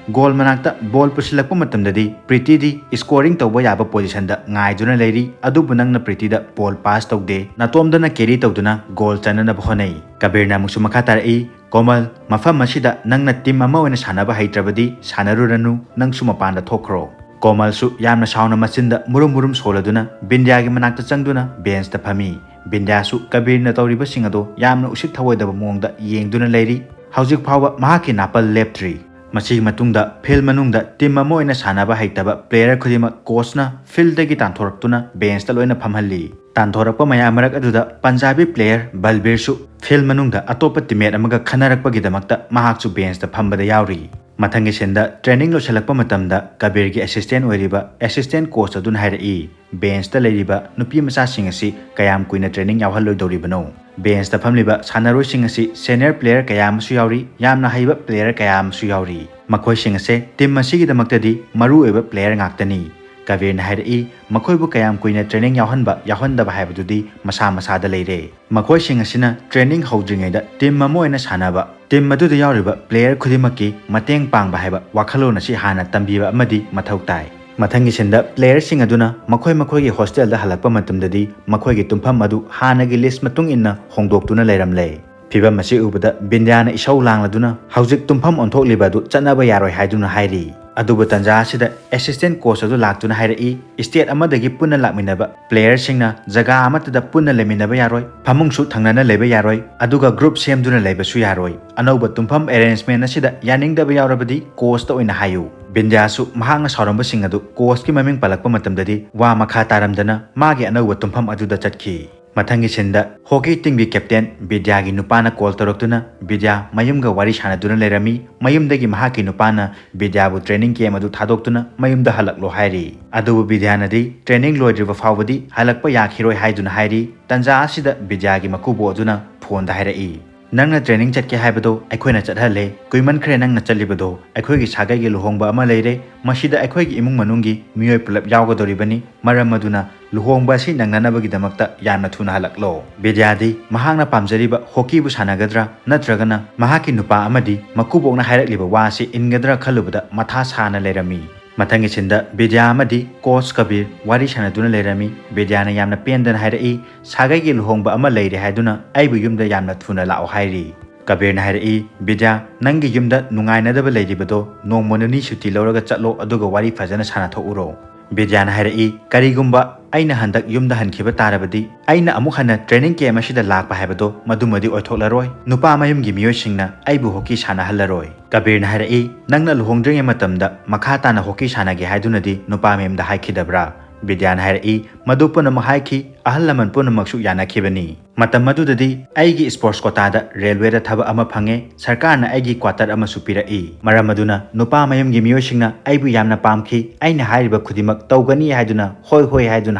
goal ꯃꯅꯥꯛꯇ ball ꯄꯨꯁꯤꯜꯂꯛꯄ ꯃꯇꯝꯗꯗꯤ ꯄ꯭ꯔꯤꯇꯤꯗꯤ scoring ꯇꯧꯕ ꯌꯥꯕ positionꯗ ꯉꯥꯏꯗꯨꯅ ꯂꯩꯔꯤ, ꯑꯗꯨꯕꯨ ꯅꯪꯅ ꯄ꯭ꯔꯤꯇꯤꯗ ball pass ꯇꯧꯗꯦ, ꯅꯇꯣꯝꯗꯅ carry ꯇꯧꯗꯨꯅ goal ꯆꯟꯅꯅꯕ ꯍꯣꯠꯅꯩ꯫" ꯀꯕꯤꯔꯅ ꯑꯃꯨꯛꯁꯨ ꯃꯈꯥ ꯇꯥꯔꯛꯏ, "ꯀꯣꯃꯜ, ꯃꯐꯝ ꯑꯁꯤꯗ ꯅꯪꯅ team ꯑꯃ ꯑꯣꯏꯅ ꯁꯥꯟꯅꯕ ꯍꯩꯇ꯭ꯔꯕꯗꯤ ꯁꯥꯟꯅꯔꯨꯔꯅꯨ, ꯅꯪꯁꯨ ꯃꯄꯥꯟꯗ ꯊꯣꯛꯈ꯭ꯔꯣ꯫" ꯀꯣꯃꯜꯁꯨ ꯌꯥꯝꯅ ꯁꯥꯎꯅ ꯃꯆꯤꯟꯗ ꯃꯨꯔꯨꯝ ꯃꯨꯔꯨꯝ ꯁꯣꯜꯂꯗꯨꯅ ꯕꯤꯟꯗ꯭ꯌꯥꯒꯤ ꯃꯅꯥꯛꯇ ꯆꯪꯗꯨꯅ benchꯇ ꯐꯝꯃꯤ꯫ ꯕꯤꯟꯗ꯭ꯌꯥꯁꯨ ꯀꯕꯤꯔꯅ ꯇꯧꯔꯤꯕꯁꯤꯡ ꯑꯗꯨ ꯌꯥꯝꯅ ꯎꯁꯤꯠ ꯊꯑꯣꯏꯗꯕ ꯃꯑꯣꯡꯗ ꯌꯦꯡꯗꯨꯅ ꯂꯩꯔꯤ꯫ ꯍꯧꯖꯤꯛ ꯐꯥꯎꯕ ꯃꯍꯥꯛꯀꯤ ꯅꯥꯄꯜ ꯂꯦꯞꯇ꯭ꯔꯤ꯫ ꯃꯁꯤꯒꯤ ꯃꯇꯨꯡꯗ field ꯃꯅꯨꯡꯗ team ꯑꯃ ꯑꯣꯏꯅ ꯁꯥꯟꯅꯕ ꯍꯩꯇꯕ player ꯈꯨꯗꯤꯡꯃꯛ coachꯅ fieldꯗꯒꯤ ꯇꯥꯟꯊꯣꯔꯛꯇꯨꯅ benchꯇ ꯂꯣꯏꯅ ꯐꯝꯍꯜꯂꯤ꯫ ꯇꯥꯟꯊꯣꯔꯛꯄ ꯃꯌꯥꯝ ꯃꯔꯛ ꯑꯗꯨꯗ ꯄꯟꯖꯥꯕꯤ player ꯕꯜꯕꯤꯔꯁꯨ field ꯃꯅꯨꯡꯗ ꯑꯇꯣꯞꯄ teammate ꯑꯃꯒ ꯈꯟꯅꯔꯛꯄꯒꯤꯗꯃꯛꯇ ꯃꯍꯥꯛꯁꯨ benchꯇ ꯐꯝꯕꯗ ꯌꯥꯎꯔꯤ꯫ ꯃꯊꯪꯒꯤ sceneꯗ training ꯂꯣꯏꯁꯤꯜꯂꯛꯄ ꯃꯇꯝꯗ ꯀꯕꯤꯔꯒꯤ assistant ꯑꯣꯏꯔꯤꯕ assistant coach ꯑꯗꯨꯅ ꯍꯥꯏꯔꯛꯏ, benchꯇ ꯂꯩꯔꯤꯕ ꯅꯨꯄꯤ ꯃꯆꯥꯁꯤꯡ ꯑꯁꯤ ꯀꯌꯥꯝ ꯀꯨꯏꯅ training ꯌꯥꯎꯍꯜꯂꯣꯏꯗꯧꯔꯤꯕꯅꯣ? Benchꯇ ꯐꯝꯂꯤꯕ ꯁꯥꯟꯅꯔꯣꯏꯁꯤꯡ ꯑꯁꯤ senior player ꯀꯌꯥ ꯑꯃꯁꯨ ꯌꯥꯎꯔꯤ, ꯌꯥꯝꯅ ꯍꯩꯕ player ꯀꯌꯥ ꯑꯃꯁꯨ ꯌꯥꯎꯔꯤ꯫ ꯃꯈꯣꯏꯁꯤꯡ ꯑꯁꯦ team ꯑꯁꯤꯒꯤꯗꯃꯛꯇꯗꯤ ꯃꯔꯨꯑꯣꯏꯕ player ꯉꯥꯛꯇꯅꯤ꯫ ꯀꯕꯤꯔꯅ ꯍꯥꯏꯔꯛꯏ, ꯃꯈꯣꯏꯕꯨ ꯀꯌꯥꯝ ꯀꯨꯏꯅ training ꯌꯥꯎꯍꯟꯕ ꯌꯥꯎꯍꯟꯗꯕ ꯍꯥꯏꯕꯗꯨꯗꯤ ꯃꯁꯥ ꯃꯁꯥꯗ ꯂꯩꯔꯦ꯫ ꯃꯈꯣꯏꯁꯤꯡ ꯑꯁꯤꯅ training ꯍꯧꯗ꯭ꯔꯤꯉꯩꯗ team ꯑꯃ ꯑꯣꯏꯅ ꯁꯥꯟꯅꯕ, team ꯑꯗꯨꯗ ꯌꯥꯎꯔꯤꯕ player ꯈꯨꯗꯤꯡꯃꯛꯀꯤ ꯃꯇꯦꯡ ꯄꯥꯡꯕ ꯍꯥꯏꯕ ꯋꯥꯈꯜꯂꯣꯟ ꯑꯁꯤ ꯍꯥꯟꯅ ꯇꯝꯕꯤꯕ ꯑꯃꯗꯤ ꯃꯊꯧ ꯇꯥꯏ꯫ ꯃꯊꯪꯒꯤ sceneꯗ playerꯁꯤꯡ ꯑꯗꯨꯅ ꯃꯈꯣꯏ ꯃꯈꯣꯏꯒꯤ hostelꯗ ꯍꯜꯂꯛꯄ ꯃꯇꯝꯗꯗꯤ ꯃꯈꯣꯏꯒꯤ ꯇꯨꯝꯐꯝ ꯑꯗꯨ ꯍꯥꯟꯅꯒꯤ list ꯃꯇꯨꯡ ꯏꯟꯅ ꯍꯣꯡꯗꯣꯛꯇꯨꯅ ꯂꯩꯔꯝꯂꯦ꯫ ꯐꯤꯚꯝ ꯑꯁꯤ ꯎꯕꯗ ꯕꯤꯟꯗ꯭ꯌꯥꯅ ꯏꯁꯧ ꯂꯥꯡꯂꯗꯨꯅ ꯍꯧꯖꯤꯛ ꯇꯨꯝꯐꯝ ꯑꯣꯟꯊꯣꯛꯂꯤꯕ ꯑꯗꯨ ꯆꯠꯅꯕ ꯌꯥꯔꯣꯏ ꯍꯥꯏꯗꯨꯅ ꯍꯥꯏꯔꯤ꯫ ꯑꯗꯨꯕꯨ ꯇꯟꯖꯥ ꯑꯁꯤꯗ assistant coach ꯑꯗꯨ ꯂꯥꯛꯇꯨꯅ ꯍꯥꯏꯔꯛꯏ, state ꯑꯃꯗꯒꯤ ꯄꯨꯟꯅ ꯂꯥꯛꯃꯤꯟꯅꯕ playerꯁꯤꯡꯅ ꯖꯒꯥ ꯑꯃꯠꯇꯗ ꯄꯨꯟꯅ ꯂꯩꯃꯤꯟꯅꯕ ꯌꯥꯔꯣꯏ, ꯐꯃꯨꯡꯁꯨ ꯊꯪꯅꯅ ꯂꯩꯕ ꯌꯥꯔꯣꯏ, ꯑꯗꯨꯒ group ꯁꯦꯝꯗꯨꯅ ꯂꯩꯕꯁꯨ ꯌꯥꯔꯣꯏ꯫ ꯑꯅꯧꯕ ꯇꯨꯝꯐꯝ arrangement ꯑꯁꯤꯗ ꯌꯥꯅꯤꯡꯗꯕ ꯌꯥꯎꯔꯕꯗꯤ coachꯇ ꯑꯣꯏꯅ ꯍꯥꯏꯌꯨ꯫ ꯕꯤꯟꯗ꯭ꯌꯥꯁꯨ ꯃꯍꯥꯛꯅ ꯁꯥꯎꯔꯝꯕꯁꯤꯡ ꯑꯗꯨ coachꯀꯤ ꯃꯃꯤꯡ ꯄꯜꯂꯛꯄ ꯃꯇꯝꯗꯗꯤ ꯋꯥ ꯃꯈꯥ ꯇꯥꯔꯝꯗꯅ ꯃꯥꯒꯤ ꯑꯅꯧꯕ ꯇꯨꯝꯐꯝ ꯑꯗꯨꯗ ꯆꯠꯈꯤ꯫ ꯃꯊꯪꯒꯤ sceneꯗ hockey teamꯒꯤ captain ꯕꯤꯗ꯭ꯌꯥꯒꯤ ꯅꯨꯄꯥꯅ call ꯇꯧꯔꯛꯇꯨꯅ ꯕꯤꯗ꯭ꯌꯥ ꯃꯌꯨꯝꯒ ꯋꯥꯔꯤ ꯁꯥꯟꯅꯗꯨꯅ ꯂꯩꯔꯝꯃꯤ꯫ ꯃꯌꯨꯝꯗꯒꯤ ꯃꯍꯥꯛꯀꯤ ꯅꯨꯄꯥꯅ ꯕꯤꯗ꯭ꯌꯥꯕꯨ training camp ꯑꯗꯨ ꯊꯥꯗꯣꯛꯇꯨꯅ ꯃꯌꯨꯝꯗ ꯍꯜꯂꯛꯂꯣ ꯍꯥꯏꯔꯤ꯫ ꯑꯗꯨꯕꯨ ꯕꯤꯗ꯭ꯌꯥꯅꯗꯤ training ꯂꯣꯏꯗ꯭ꯔꯤꯕ ꯐꯥꯎꯕꯗꯤ ꯍꯜꯂꯛꯄ ꯌꯥꯈꯤꯔꯣꯏ ꯍꯥꯏꯗꯨꯅ ꯍꯥꯏꯔꯤ꯫ ꯇꯟꯖꯥ ꯑꯁꯤꯗ ꯕꯤꯗ꯭ꯌꯥꯒꯤ ꯃꯀꯨꯕꯣꯛ ꯑꯗꯨꯅ phoneꯗ ꯍꯥꯏꯔꯛꯏ, "ꯅꯪꯅ training ꯆꯠꯀꯦ ꯍꯥꯏꯕꯗꯣ ꯑꯩꯈꯣꯏꯅ ꯆꯠꯍꯜꯂꯦ꯫ ꯀꯨꯏꯃꯟꯈ꯭ꯔꯦ ꯅꯪꯅ ꯆꯠꯂꯤꯕꯗꯣ꯫ ꯑꯩꯈꯣꯏꯒꯤ ꯁꯥꯒꯩꯒꯤ ꯂꯨꯍꯣꯡꯕ ꯑꯃ ꯂꯩꯔꯦ꯫ ꯃꯁꯤꯗ ꯑꯩꯈꯣꯏꯒꯤ ꯏꯃꯨꯡ ꯃꯅꯨꯡꯒꯤ ꯃꯤꯑꯣꯏ ꯄꯨꯂꯞ ꯌꯥꯎꯒꯗꯧꯔꯤꯕꯅꯤ꯫ ꯃꯔꯝ ꯑꯗꯨꯅ ꯂꯨꯍꯣꯡꯕ ꯑꯁꯤ ꯅꯪꯅꯅꯕꯒꯤꯗꯃꯛꯇ ꯌꯥꯝꯅ ꯊꯨꯅ ꯍꯜꯂꯛꯂꯣ꯫" ꯕꯤꯗ꯭ꯌꯥꯗꯤ ꯃꯍꯥꯛꯅ ꯄꯥꯝꯖꯔꯤꯕ hockeyꯕꯨ ꯁꯥꯟꯅꯒꯗ꯭ꯔꯥ ꯅꯠꯇ꯭ꯔꯒꯅ ꯃꯍꯥꯛꯀꯤ ꯅꯨꯄꯥ ꯑꯃꯗꯤ ꯃꯀꯨꯕꯣꯛꯅ ꯍꯥꯏꯔꯛꯂꯤꯕ ꯋꯥ ꯑꯁꯤ ꯏꯟꯒꯗ꯭ꯔꯥ ꯈꯜꯂꯨꯕꯗ ꯃꯊꯥ ꯁꯥꯅ ꯂꯩꯔꯝꯃꯤ꯫ ꯃꯊꯪꯒꯤ sceneꯗ ꯕꯤꯗ꯭ꯌꯥ ꯑꯃꯗꯤ coach ꯀꯕꯤꯔ ꯋꯥꯔꯤ ꯁꯥꯟꯅꯗꯨꯅ ꯂꯩꯔꯝꯃꯤ꯫ ꯕꯤꯗ꯭ꯌꯥꯅ ꯌꯥꯝꯅ ꯄꯦꯟꯗꯅ ꯍꯥꯏꯔꯛꯏ, "ꯁꯥꯒꯩꯒꯤ ꯂꯨꯍꯣꯡꯕ ꯑꯃ ꯂꯩꯔꯦ ꯍꯥꯏꯗꯨꯅ ꯑꯩꯕꯨ ꯌꯨꯝꯗ ꯌꯥꯝꯅ ꯊꯨꯅ ꯂꯥꯛꯑꯣ ꯍꯥꯏꯔꯤ꯫" ꯀꯕꯤꯔꯅ ꯍꯥꯏꯔꯛꯏ, "ꯕꯤꯗ꯭ꯌꯥ, ꯅꯪꯒꯤ ꯌꯨꯝꯗ ꯅꯨꯡꯉꯥꯏꯅꯗꯕ ꯂꯩꯔꯤꯕꯗꯣ ꯅꯣꯡꯃ ꯅꯤꯅꯤ ꯁꯨꯇꯤ ꯂꯧꯔꯒ ꯆꯠꯂꯣ, ꯑꯗꯨꯒ ꯋꯥꯔꯤ ꯐꯖꯅ ꯁꯥꯟꯅꯊꯣꯛꯎꯔꯣ꯫" ꯕꯤꯗ꯭ꯌꯥꯅ ꯍꯥꯏꯔꯛꯏ, "ꯀꯔꯤꯒꯨꯝꯕ ꯑꯩꯅ ꯍꯟꯗꯛ ꯌꯨꯝꯗ ꯍꯟꯈꯤꯕ ꯇꯥꯔꯕꯗꯤ ꯑꯩꯅ ꯑꯃꯨꯛ ꯍꯟꯅ training camp ꯑꯁꯤꯗ ꯂꯥꯛꯄ ꯍꯥꯏꯕꯗꯣ ꯃꯗꯨꯃꯗꯤ ꯑꯣꯏꯊꯣꯛꯂꯔꯣꯏ꯫ ꯅꯨꯄꯥ ꯃꯌꯨꯝꯒꯤ ꯃꯤꯑꯣꯏꯁꯤꯡꯅ ꯑꯩꯕꯨ hockey ꯁꯥꯟꯅꯍꯜꯂꯔꯣꯏ꯫ ꯀꯕꯤꯔꯅ ꯍꯥꯏꯔꯛꯏ, "ꯅꯪꯅ ꯂꯨꯍꯣꯡꯗ꯭ꯔꯤꯉꯩ ꯃꯇꯝꯗ ꯃꯈꯥ ꯇꯥꯅ hockey ꯁꯥꯟꯅꯒꯦ ꯍꯥꯏꯗꯨꯅꯗꯤ ꯅꯨꯄꯥ ꯃꯌꯨꯝꯗ ꯍꯥꯏꯈꯤꯗꯕ꯭ꯔꯥ?" ꯕꯤꯗ꯭ꯌꯥꯅ ꯍꯥꯏꯔꯛꯏ, "ꯃꯗꯨ ꯄꯨꯝꯅꯃꯛ ꯍꯥꯏꯈꯤ, ꯑꯍꯜ ꯂꯃꯟ ꯄꯨꯝꯅꯃꯛꯁꯨ ꯌꯥꯅꯈꯤꯕꯅꯤ꯫ ꯃꯇꯝ ꯑꯗꯨꯗꯗꯤ ꯑꯩꯒꯤ sports quotaꯗ railwayꯗ ꯊꯕꯛ ꯑꯃ ꯐꯪꯉꯦ, ꯁꯔꯀꯥꯔꯅ ꯑꯩꯒꯤ quarter ꯑꯃꯁꯨ ꯄꯤꯔꯛꯏ꯫ ꯃꯔꯝ ꯑꯗꯨꯅ ꯅꯨꯄꯥ ꯃꯌꯨꯝꯒꯤ ꯃꯤꯑꯣꯏꯁꯤꯡꯅ ꯑꯩꯕꯨ ꯌꯥꯝꯅ ꯄꯥꯝꯈꯤ, ꯑꯩꯅ ꯍꯥꯏꯔꯤꯕ ꯈꯨꯗꯤꯡꯃꯛ ꯇꯧꯒꯅꯤ ꯍꯥꯏꯗꯨꯅ ꯍꯣꯏ ꯍꯣꯏ ꯍꯥꯏꯗꯨꯅ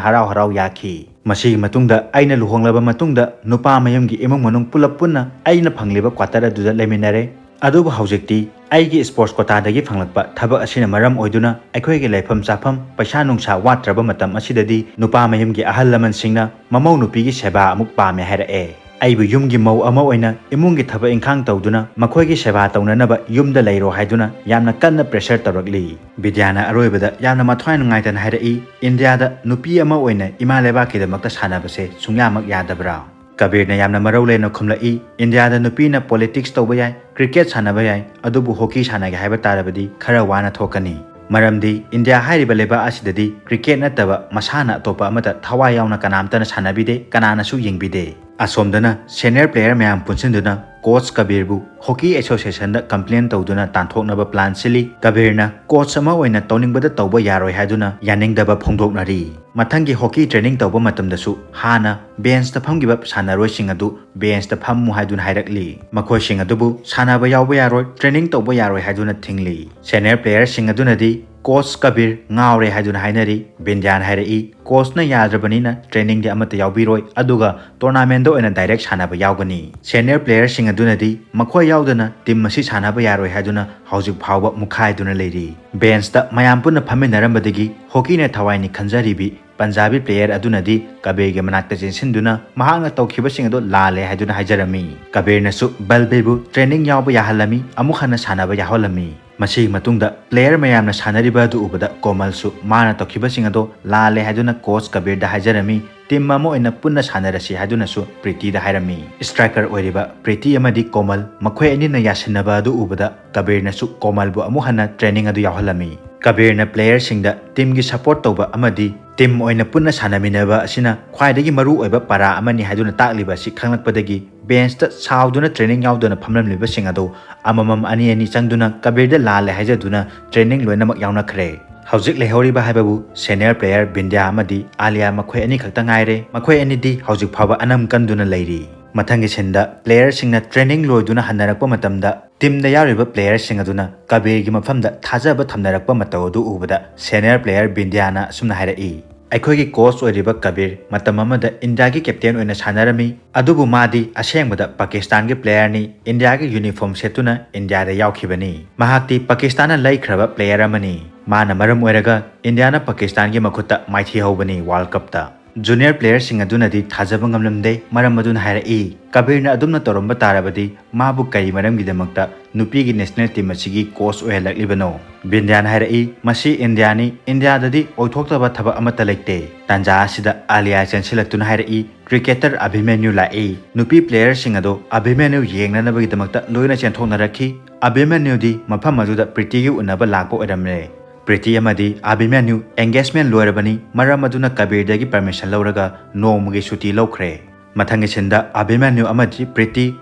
ꯍꯔꯥꯎ ꯍꯔꯥꯎ ꯌꯥꯈꯤ꯫ ꯃꯁꯤꯒꯤ ꯃꯇꯨꯡꯗ ꯑꯩꯅ ꯂꯨꯍꯣꯡꯂꯕ ꯃꯇꯨꯡꯗ ꯅꯨꯄꯥ ꯃꯌꯨꯝꯒꯤ ꯏꯃꯨꯡ ꯃꯅꯨꯡ ꯄꯨꯂꯞ ꯄꯨꯟꯅ ꯑꯩꯅ ꯐꯪꯂꯤꯕ quarter ꯑꯗꯨꯗ ꯂꯩꯃꯤꯟꯅꯔꯦ꯫ ꯑꯗꯨꯕꯨ ꯍꯧꯖꯤꯛꯇꯤ ꯑꯩꯒꯤ sports quotaꯗꯒꯤ ꯐꯪꯂꯛꯄ ꯊꯕꯛ ꯑꯁꯤꯅ ꯃꯔꯝ ꯑꯣꯏꯗꯨꯅ ꯑꯩꯈꯣꯏꯒꯤ ꯂꯩꯐꯝ ꯆꯥꯐꯝ, ꯄꯩꯁꯥ ꯅꯨꯡꯁꯥ ꯋꯥꯠꯇ꯭ꯔꯕ ꯃꯇꯝ ꯑꯁꯤꯗꯗꯤ ꯅꯨꯄꯥ ꯃꯌꯨꯝꯒꯤ ꯑꯍꯜ ꯂꯃꯟꯁꯤꯡꯅ ꯃꯃꯧ ꯅꯨꯄꯤꯒꯤ ꯁꯦꯕꯥ ꯑꯃꯨꯛ ꯄꯥꯝꯃꯦ ꯍꯥꯏꯔꯛꯑꯦ꯫ ꯑꯩꯕꯨ ꯌꯨꯝꯒꯤ ꯃꯧ ꯑꯃ ꯑꯣꯏꯅ ꯏꯃꯨꯡꯒꯤ ꯊꯕꯛ ꯏꯪꯈꯥꯡ ꯇꯧꯗꯨꯅ ꯃꯈꯣꯏꯒꯤ ꯁꯦꯕꯥ ꯇꯧꯅꯅꯕ ꯌꯨꯝꯗ ꯂꯩꯔꯣ ꯍꯥꯏꯗꯨꯅ ꯌꯥꯝꯅ ꯀꯟꯅ pressure ꯇꯧꯔꯛꯂꯤ꯫" ꯕꯤꯗ꯭ꯌꯥꯅ ꯑꯔꯣꯏꯕꯗ ꯌꯥꯝꯅ ꯃꯊ꯭ꯋꯥꯏ ꯅꯨꯡꯉꯥꯏꯇꯅ ꯍꯥꯏꯔꯛꯏ, "ꯏꯟꯗꯤꯌꯥꯗ ꯅꯨꯄꯤ ꯑꯃ ꯑꯣꯏꯅ ꯏꯃꯥ ꯂꯩꯕꯥꯛꯀꯤꯗꯃꯛꯇ ꯁꯥꯟꯅꯕꯁꯦ ꯁꯨꯡꯌꯥꯃꯛ ꯌꯥꯗꯕ꯭ꯔꯥ?" ꯀꯕꯤꯔꯅ ꯌꯥꯝꯅ ꯃꯔꯧ ꯂꯩꯅ ꯈꯨꯝꯂꯛꯏ, "ꯏꯟꯗꯤꯌꯥꯗ ꯅꯨꯄꯤꯅ politics ꯇꯧꯕ ꯌꯥꯏ, cricket ꯁꯥꯟꯅꯕ ꯌꯥꯏ, ꯑꯗꯨꯕꯨ hockey ꯁꯥꯟꯅꯒꯦ ꯍꯥꯏꯕ ꯇꯥꯔꯕꯗꯤ ꯈꯔ ꯋꯥꯅ ꯊꯣꯛꯀꯅꯤ꯫ ꯃꯔꯝꯗꯤ ꯏꯟꯗꯤꯌꯥ ꯍꯥꯏꯔꯤꯕ ꯂꯩꯕꯥꯛ ꯑꯁꯤꯗꯗꯤ cricket ꯅꯠꯇꯕ ꯃꯁꯥꯟꯅ ꯑꯇꯣꯞꯄ ꯑꯃꯠꯇ ꯊꯋꯥꯏ ꯌꯥꯎꯅ ꯀꯅꯥꯝꯇꯅ ꯁꯥꯟꯅꯕꯤꯗꯦ, ꯀꯅꯥꯅꯁꯨ ꯌꯦꯡꯕꯤꯗꯦ꯫" ꯑꯁꯣꯝꯗꯅ senior player ꯃꯌꯥꯝ ꯄꯨꯟꯁꯤꯟꯗꯨꯅ coach ꯀꯕꯤꯔꯕꯨ hockey associationꯗ complain ꯇꯧꯗꯨꯅ ꯇꯥꯟꯊꯣꯛꯅꯕ plan ꯁꯤꯜꯂꯤ꯫ ꯀꯕꯤꯔꯅ coach ꯑꯃ ꯑꯣꯏꯅ ꯇꯧꯅꯤꯡꯕꯗ ꯇꯧꯕ ꯌꯥꯔꯣꯏ ꯍꯥꯏꯗꯨꯅ ꯌꯥꯅꯤꯡꯗꯕ ꯐꯣꯡꯗꯣꯛꯅꯔꯤ꯫ ꯃꯊꯪꯒꯤ hockey training ꯇꯧꯕ ꯃꯇꯝꯗꯁꯨ ꯍꯥꯟꯅ benchꯇ ꯐꯝꯈꯤꯕ ꯁꯥꯟꯅꯔꯣꯏꯁꯤꯡ ꯑꯗꯨ benchꯇ ꯐꯝꯃꯨ ꯍꯥꯏꯗꯨꯅ ꯍꯥꯏꯔꯛꯂꯤ꯫ ꯃꯈꯣꯏꯁꯤꯡ ꯑꯗꯨꯕꯨ ꯁꯥꯟꯅꯕ ꯌꯥꯎꯕ ꯌꯥꯔꯣꯏ, training ꯇꯧꯕ ꯌꯥꯔꯣꯏ ꯍꯥꯏꯗꯨꯅ ꯊꯤꯡꯂꯤ꯫ Senior playerꯁꯤꯡ ꯑꯗꯨꯅꯗꯤ coach ꯀꯕꯤꯔ ꯉꯥꯎꯔꯦ ꯍꯥꯏꯗꯨꯅ ꯍꯥꯏꯅꯔꯤ꯫ ꯕꯤꯟꯗ꯭ꯌꯥꯅ ꯍꯥꯏꯔꯛꯏ, "Coachꯅ ꯌꯥꯗ꯭ꯔꯕꯅꯤꯅ trainingꯗꯤ ꯑꯃꯠꯇ ꯌꯥꯎꯕꯤꯔꯣꯏ, ꯑꯗꯨꯒ tournamentꯗ ꯑꯣꯏꯅ direct ꯁꯥꯟꯅꯕ ꯌꯥꯎꯒꯅꯤ꯫" Senior playerꯁꯤꯡ ꯑꯗꯨꯅꯗꯤ ꯃꯈꯣꯏ ꯌꯥꯎꯗꯅ team ꯑꯁꯤ ꯁꯥꯟꯅꯕ ꯌꯥꯔꯣꯏ ꯍꯥꯏꯗꯨꯅ ꯍꯧꯖꯤꯛ ꯐꯥꯎꯕ ꯃꯨꯛꯈꯥꯏꯗꯨꯅ ꯂꯩꯔꯤ꯫ Benchꯇ ꯃꯌꯥꯝ ꯄꯨꯟꯅ ꯐꯝꯃꯤꯟꯅꯔꯝꯕꯗꯒꯤ hockeyꯅ ꯊꯋꯥꯏꯅꯤ ꯈꯟꯖꯔꯤꯕꯤ ꯄꯟꯖꯥꯕꯤ player ꯑꯗꯨꯅꯗꯤ ꯀꯕꯤꯔꯒꯤ ꯃꯅꯥꯛꯇ ꯆꯦꯟꯁꯤꯟꯗꯨꯅ ꯃꯍꯥꯛꯅ ꯇꯧꯈꯤꯕꯁꯤꯡ ꯑꯗꯨ ꯂꯥꯜꯂꯦ ꯍꯥꯏꯗꯨꯅ ꯍꯥꯏꯖꯔꯝꯃꯤ꯫ ꯀꯕꯤꯔꯅꯁꯨ ꯕꯜꯕꯤꯔꯕꯨ training ꯌꯥꯎꯕ ꯌꯥꯍꯜꯂꯝꯃꯤ, ꯑꯃꯨꯛ ꯍꯟꯅ ꯁꯥꯟꯅꯕ ꯌꯥꯎꯍꯜꯂꯝꯃꯤ꯫ ꯃꯁꯤꯒꯤ ꯃꯇꯨꯡꯗ player ꯃꯌꯥꯝꯅ ꯁꯥꯟꯅꯔꯤꯕ ꯑꯗꯨ ꯎꯕꯗ ꯀꯣꯃꯜꯁꯨ ꯃꯥꯅ ꯇꯧꯈꯤꯕꯁꯤꯡ ꯑꯗꯨ ꯂꯥꯜꯂꯦ ꯍꯥꯏꯗꯨꯅ coach ꯀꯕꯤꯔꯗ ꯍꯥꯏꯖꯔꯝꯃꯤ꯫ Team ꯑꯃ ꯑꯣꯏꯅ ꯄꯨꯟꯅ ꯁꯥꯟꯅꯔꯁꯤ ꯍꯥꯏꯗꯨꯅꯁꯨ ꯄ꯭ꯔꯤꯇꯤꯗ ꯍꯥꯏꯔꯝꯃꯤ꯫ Striker ꯑꯣꯏꯔꯤꯕ ꯄ꯭ꯔꯤꯇꯤ ꯑꯃꯗꯤ ꯀꯣꯃꯜ ꯃꯈꯣꯏ ꯑꯅꯤꯅ ꯌꯥꯁꯤꯟꯅꯕ ꯑꯗꯨ ꯎꯕꯗ ꯀꯕꯤꯔꯅꯁꯨ ꯀꯣꯃꯜꯕꯨ ꯑꯃꯨꯛ ꯍꯟꯅ training ꯑꯗꯨ ꯌꯥꯎꯍꯜꯂꯝꯃꯤ꯫ ꯀꯕꯤꯔꯅ ꯄ꯭ꯂꯦꯌꯔꯁꯤꯡꯗ ꯇꯤꯝꯒꯤ ꯁꯄꯣꯔꯠ ꯇꯧꯕ ꯑꯃꯗꯤ ꯇꯤꯝ ꯑꯣꯏꯅ ꯄꯨꯟꯅ ꯁꯥꯟꯅꯃꯤꯟꯅꯕ ꯑꯁꯤꯅ ꯈ꯭ꯋꯥꯏꯗꯒꯤ ꯃꯔꯨ ꯑꯣꯏꯕ ꯄꯔꯥ ꯑꯃꯅꯤ ꯍꯥꯏꯗꯨꯅ ꯇꯥꯛꯂꯤꯕ ꯑꯁꯤ ꯈꯪꯂꯛꯄꯗꯒꯤ ꯕꯦꯟꯁꯇ ꯁꯥꯎꯗꯨꯅ ꯇ꯭ꯔꯦꯅꯤꯡ ꯌꯥꯎꯗꯅ ꯐꯝꯂꯝꯂꯤꯕꯁꯤꯡ ꯑꯗꯨ ꯑꯃꯃꯝ ꯑꯅꯤ ꯑꯅꯤ ꯆꯪꯗꯨꯅ ꯀꯕꯤꯔꯗ ꯂꯥꯜꯂꯦ ꯍꯥꯏꯖꯗꯨꯅ ꯇ꯭ꯔꯦꯅꯤꯡ ꯂꯣꯏꯅꯃꯛ ꯌꯥꯎꯅꯈ꯭ꯔꯦ꯫ ꯍꯧꯖꯤꯛ ꯂꯩꯍꯧꯔꯤꯕ ꯍꯥꯏꯕꯕꯨ ꯁꯦꯅꯤꯌꯔ ꯄ꯭ꯂꯦꯌꯔ ꯕꯤꯟꯗ꯭ꯌꯥ ꯑꯃꯗꯤ ꯑꯥꯂꯤꯌꯥ ꯃꯈꯣꯏ ꯑꯅꯤꯈꯛꯇ ꯉꯥꯏꯔꯦ꯫ ꯃꯈꯣꯏ ꯑꯅꯤꯗꯤ ꯍꯧꯖꯤꯛ ꯐꯥꯎꯕ ꯑꯅꯝ ꯀꯟꯗꯨꯅ ꯂꯩꯔꯤ꯫ ꯃꯊꯪꯒꯤ ꯁꯤꯟꯗ ꯄ꯭ꯂꯦꯌꯔꯁꯤꯡꯅ ꯇ꯭ꯔꯦꯅꯤꯡ ꯂꯣꯏꯗꯨꯅ ꯍꯟꯅꯔꯛꯄ ꯃꯇꯝꯗ ꯇꯤꯝꯗ ꯌꯥꯎꯔꯤꯕ ꯄ꯭ꯂꯦꯌꯔꯁꯤꯡ ꯑꯗꯨꯅ ꯀꯕꯤꯔꯒꯤ ꯃꯐꯝꯗ ꯊꯥꯖꯕ ꯊꯝꯅꯔꯛꯄ ꯃꯇꯧ ꯑꯗꯨ ꯎꯕꯗ ꯁꯦꯅꯤꯌꯔ ꯄ꯭ꯂꯦꯌꯔ ꯕꯤꯟꯗ꯭ꯌꯥꯅ ꯑꯁꯨꯝꯅ ꯍꯥꯏꯔꯛꯏ, "ꯑꯩꯈꯣꯏꯒꯤ ꯀꯣꯆ ꯑꯣꯏꯔꯤꯕ ꯀꯕꯤꯔ ꯃꯇꯝ ꯑꯃꯗ ꯏꯟꯗꯤꯌꯥꯒꯤ ꯀꯦꯞꯇꯦꯟ ꯑꯣꯏꯅ ꯁꯥꯟꯅꯔꯝꯃꯤ, ꯑꯗꯨꯕꯨ ꯃꯥꯗꯤ ꯑꯁꯦꯡꯕꯗ ꯄꯥꯀꯤꯁꯇꯥꯟꯒꯤ ꯄ꯭ꯂꯦꯌꯔꯅꯤ, ꯏꯟꯗꯤꯌꯥꯒꯤ ꯌꯨꯅꯤꯐꯣꯔꯝ ꯁꯦꯠꯇꯨꯅ ꯏꯟꯗꯤꯌꯥꯗ ꯌꯥꯎꯈꯤꯕꯅꯤ꯫ ꯃꯍꯥꯛꯇꯤ ꯄꯥꯀꯤꯁꯇꯥꯟꯅ ꯂꯩꯈ꯭ꯔꯕ ꯄ꯭ꯂꯦꯌꯔ ꯑꯃꯅꯤ꯫ ꯃꯥꯅ ꯃꯔꯝ ꯑꯣꯏꯔꯒ ꯏꯟꯗꯤꯌꯥꯅ ꯄꯥꯀꯤꯁꯇꯥꯟꯒꯤ ꯃꯈꯨꯠꯇ ꯃꯥꯏꯊꯤꯍꯧꯕꯅꯤ ꯋꯥꯔꯜ ꯀꯞꯇ꯫" ꯖꯨꯅꯤꯌꯔ ꯄ꯭ꯂꯦꯌꯔꯁꯤꯡ ꯑꯗꯨꯅꯗꯤ ꯊꯥꯖꯕ ꯉꯝꯂꯝꯗꯦ꯫ ꯃꯔꯝ ꯑꯗꯨꯅ ꯍꯥꯏꯔꯛꯏ, "ꯀꯕꯤꯔꯅ ꯑꯗꯨꯝꯅ ꯇꯧꯔꯝꯕ ꯇꯥꯔꯕꯗꯤ ꯃꯥꯕꯨ ꯀꯔꯤ ꯃꯔꯝꯒꯤꯗꯃꯛꯇ ꯅꯨꯄꯤꯒꯤ ꯅꯦꯁꯅꯦꯜ ꯇꯤꯝ ꯑꯁꯤꯒꯤ ꯀꯣꯆ ꯑꯣꯏꯍꯜꯂꯛꯂꯤꯕꯅꯣ?" ꯕꯤꯟꯗ꯭ꯌꯥꯅ ꯍꯥꯏꯔꯛꯏ, "ꯃꯁꯤ ꯏꯟꯗꯤꯌꯥꯅꯤ, ꯏꯟꯗꯤꯌꯥꯗꯗꯤ ꯑꯣꯏꯊꯣꯛꯇꯕ ꯊꯕꯛ ꯑꯃꯠꯇ ꯂꯩꯇꯦ꯫" ꯇꯥꯟꯖꯥ ꯑꯁꯤꯗ ꯑꯥꯂꯤꯌꯥ ꯆꯦꯟꯁꯤꯜꯂꯛꯇꯨꯅ ꯍꯥꯏꯔꯛꯏ, "ꯀ꯭ꯔꯤꯀꯦꯇꯔ ꯑꯚꯤꯃꯟꯌꯨ ꯂꯥꯛꯏ꯫ ꯅꯨꯄꯤ ꯄ꯭ꯂꯦꯌꯔꯁꯤꯡ ꯑꯗꯣ ꯑꯚꯤꯃꯟꯌꯨ ꯌꯦꯡꯅꯅꯕꯒꯤꯗꯃꯛꯇ ꯂꯣꯏꯅ ꯆꯦꯟꯊꯣꯛꯅꯔꯛꯈꯤ꯫ ꯑꯚꯤꯃꯟꯌꯨꯗꯤ ꯃꯐꯝ ꯑꯗꯨꯗ ꯄ꯭ꯔꯤꯇꯤꯒꯤ ꯎꯅꯕ ꯂꯥꯛꯄ ꯑꯣꯏꯔꯝꯂꯦ꯫ ꯄ꯭ꯔꯤꯇꯤ ꯑꯃꯗꯤ ꯑꯚꯤꯃꯟꯌꯨ ꯑꯦꯡꯒꯦꯖꯃꯦꯟ ꯂꯣꯏꯔꯕꯅꯤ, ꯃꯔꯝ ꯑꯗꯨꯅ ꯀꯕꯤꯔꯗꯒꯤ ꯄꯔꯃꯤꯁꯟ ꯂꯧꯔꯒ ꯅꯣꯡꯃꯒꯤ ꯁꯨꯇꯤ ꯂꯧꯈ꯭ꯔꯦ꯫ ꯃꯊꯪꯒꯤ ꯁꯤꯟꯗ ꯑꯚꯤꯃꯟꯌꯨ ꯑꯃꯗꯤ ꯄ꯭ꯔꯤꯇꯤ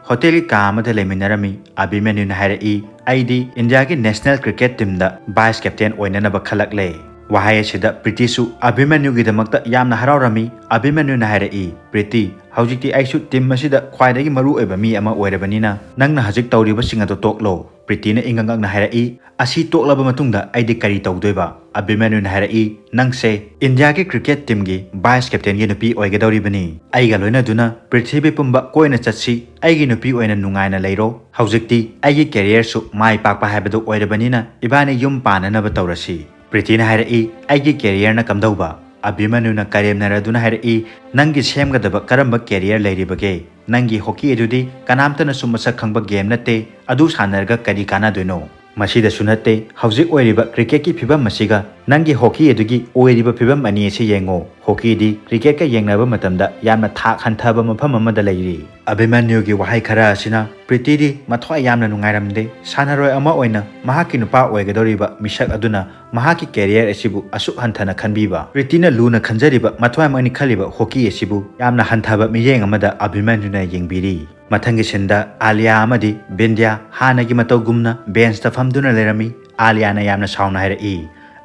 ꯍꯣꯇꯦꯜꯒꯤ ꯀꯥ ꯑꯃꯗ ꯂꯩꯃꯤꯟꯅꯔꯝꯃꯤ꯫ ꯑꯚꯤꯃꯟꯌꯨꯅ ꯍꯥꯏꯔꯛꯏ, "ꯑꯩꯗꯤ ꯏꯟꯗꯤꯌꯥꯒꯤ ꯅꯦꯁꯅꯦꯜ ꯀ꯭ꯔꯤꯀꯦꯠ ꯇꯤꯝꯗ ꯚꯥꯏꯁ ꯀꯦꯞꯇꯦꯟ ꯑꯣꯏꯅꯅꯕ ꯈꯜꯂꯛꯂꯦ꯫" ꯋꯥꯍꯩ ꯑꯁꯤꯗ ꯄ꯭ꯔꯤꯇꯤꯁꯨ ꯑꯚꯤꯃꯟꯌꯨꯒꯤꯗꯃꯛꯇ ꯌꯥꯝꯅ ꯍꯔꯥꯎꯔꯝꯃꯤ꯫ ꯑꯚꯤꯃꯟꯌꯨꯅ ꯍꯥꯏꯔꯛꯏ, "ꯄ꯭ꯔꯤꯇꯤ, ꯍꯧꯖꯤꯛꯇꯤ ꯑꯩꯁꯨ ꯇꯤꯝ ꯑꯁꯤꯗ ꯈ꯭ꯋꯥꯏꯗꯒꯤ ꯃꯔꯨ ꯑꯣꯏꯕ ꯃꯤ ꯑꯃ ꯑꯣꯏꯔꯕꯅꯤꯅ ꯅꯪꯅ ꯍꯧꯖꯤꯛ ꯇꯧꯔꯤꯕꯁꯤꯡ ꯑꯗꯨ ꯇꯣꯛꯂꯣ꯫" ꯄ꯭ꯔꯤꯇꯤꯅ ꯏꯪꯉꯛ ꯉꯛꯅ ꯍꯥꯏꯔꯛꯏ, "ꯑꯁꯤ ꯇꯣꯛꯂꯕ ꯃꯇꯨꯡꯗ ꯑꯩꯗꯤ ꯀꯔꯤ ꯇꯧꯗꯣꯏꯕ?" ꯑꯚꯤꯃꯟꯌꯨꯅ ꯍꯥꯏꯔꯛꯏ, "ꯅꯪꯁꯦ ꯏꯟꯗꯤꯌꯥꯒꯤ ꯀ꯭ꯔꯤꯀꯦꯠ ꯇꯤꯝꯒꯤ ꯚꯥꯏꯁ ꯀꯦꯞꯇꯦꯟꯒꯤ ꯅꯨꯄꯤ ꯑꯣꯏꯒꯗꯧꯔꯤꯕꯅꯤ꯫ ꯑꯩꯒ ꯂꯣꯏꯅꯗꯨꯅ ꯄ꯭ꯔꯤꯊꯤꯕꯤ ꯄꯨꯝꯕ ꯀꯣꯏꯅ ꯆꯠꯁꯤ꯫ ꯑꯩꯒꯤ ꯅꯨꯄꯤ ꯑꯣꯏꯅ ꯅꯨꯡꯉꯥꯏꯅ ꯂꯩꯔꯣ꯫ ꯍꯧꯖꯤꯛꯇꯤ ꯑꯩꯒꯤ ꯀꯦꯔꯤꯌꯔꯁꯨ ꯃꯥꯏ ꯄꯥꯛꯄ ꯍꯥꯏꯕꯗꯨ ꯑꯣꯏꯔꯕꯅꯤꯅ ꯏꯕꯥꯅꯤ ꯌꯨꯝ ꯄꯥꯟꯅꯅꯕ ꯇꯧꯔꯁꯤ꯫" ꯄ꯭ꯔꯤꯇꯤꯅ ꯍꯥꯏꯔꯛꯏ, "ꯑꯩꯒꯤ ꯀꯦꯔꯤꯌꯔꯅ ꯀꯝꯗꯧꯕ?" ꯑꯚꯤꯃꯟꯌꯨꯅ ꯀꯔꯦꯝꯅꯔꯗꯨꯅ ꯍꯥꯏꯔꯛꯏ, "ꯅꯪꯒꯤ ꯁꯦꯝꯒꯗꯕ ꯀꯔꯝꯕ ꯀꯦꯔꯤꯌꯔ ꯂꯩꯔꯤꯕꯒꯦ? ꯅꯪꯒꯤ ꯍꯣꯀꯤ ꯑꯗꯨꯗꯤ ꯀꯅꯥꯝꯇꯅꯁꯨ ꯃꯁꯛ ꯈꯪꯕ ꯒꯦꯝ ꯅꯠꯇꯦ꯫ ꯑꯗꯨ ꯁꯥꯟꯅꯔꯒ ꯀꯔꯤ ꯀꯥꯟꯅꯗꯣꯏꯅꯣ? ꯃꯁꯤꯗꯁꯨ ꯅꯠꯇꯦ, ꯍꯧꯖꯤꯛ ꯑꯣꯏꯔꯤꯕ ꯀ꯭ꯔꯤꯀꯦꯠꯀꯤ ꯐꯤꯕꯝ ꯑꯁꯤꯒ ꯅꯪꯒꯤ ꯍꯣꯀꯤ ꯑꯗꯨꯒꯤ ꯑꯣꯏꯔꯤꯕ ꯐꯤꯕꯝ ꯑꯅꯤ ꯑꯁꯤ ꯌꯦꯡꯉꯣ꯫ ꯍꯣꯀꯤꯗꯤ ꯀ꯭ꯔꯤꯀꯦꯠꯀ ꯌꯦꯡꯅꯕ ꯃꯇꯝꯗ ꯌꯥꯝꯅ ꯊꯥꯛ ꯍꯟꯊꯕ ꯃꯐꯝ ꯑꯃꯗ ꯂꯩꯔꯤ꯫ ꯑꯚꯤꯃꯟꯌꯨꯒꯤ ꯋꯥꯍꯩ ꯈꯔ ꯑꯁꯤꯅ ꯄ꯭ꯔꯤꯇꯤꯗꯤ ꯃꯊ꯭ꯋꯥꯏ ꯌꯥꯝꯅ ꯅꯨꯡꯉꯥꯏꯔꯝꯗꯦ꯫ ꯁꯥꯟꯅꯔꯣꯏ ꯑꯃ ꯑꯣꯏꯅ ꯃꯍꯥꯛꯀꯤ ꯅꯨꯄꯥ ꯑꯣꯏꯒꯗꯧꯔꯤꯕ ꯃꯤꯁꯛ ꯑꯗꯨꯅ ꯃꯍꯥꯛꯀꯤ ꯀꯦꯔꯤꯌꯔ ꯑꯁꯤꯕꯨ ꯑꯁꯨꯛ ꯍꯟꯊꯅ ꯈꯟꯕꯤꯕ꯫ ꯄ꯭ꯔꯤꯇꯤꯅ ꯂꯨꯅ ꯈꯟꯖꯔꯤꯕ, ꯃꯊ꯭ꯋꯥꯏꯃꯛꯅꯤ ꯈꯜꯂꯤꯕ ꯍꯣꯀꯤ ꯑꯁꯤꯕꯨ ꯌꯥꯝꯅ ꯍꯟꯊꯕ ꯃꯤꯠꯌꯦꯡ ꯑꯃꯗ ꯑꯚꯤꯃꯟꯌꯨꯅ ꯌꯦꯡꯕꯤꯔꯤ꯫ ꯃꯊꯪꯒꯤ ꯁꯤꯟꯗ ꯑꯥꯂꯤꯌꯥ ꯑꯃꯗꯤ ꯕꯤꯟꯗ꯭ꯌꯥ ꯍꯥꯟꯅꯒꯤ ꯃꯇꯧꯒꯨꯝꯅ ꯕꯦꯟꯁꯇ ꯐꯝꯗꯨꯅ ꯂꯩꯔꯝꯃꯤ꯫ ꯑꯥꯂꯤꯌꯥꯅ ꯌꯥꯝꯅ ꯁꯥꯎꯅ ꯍꯥꯏꯔꯛꯏ,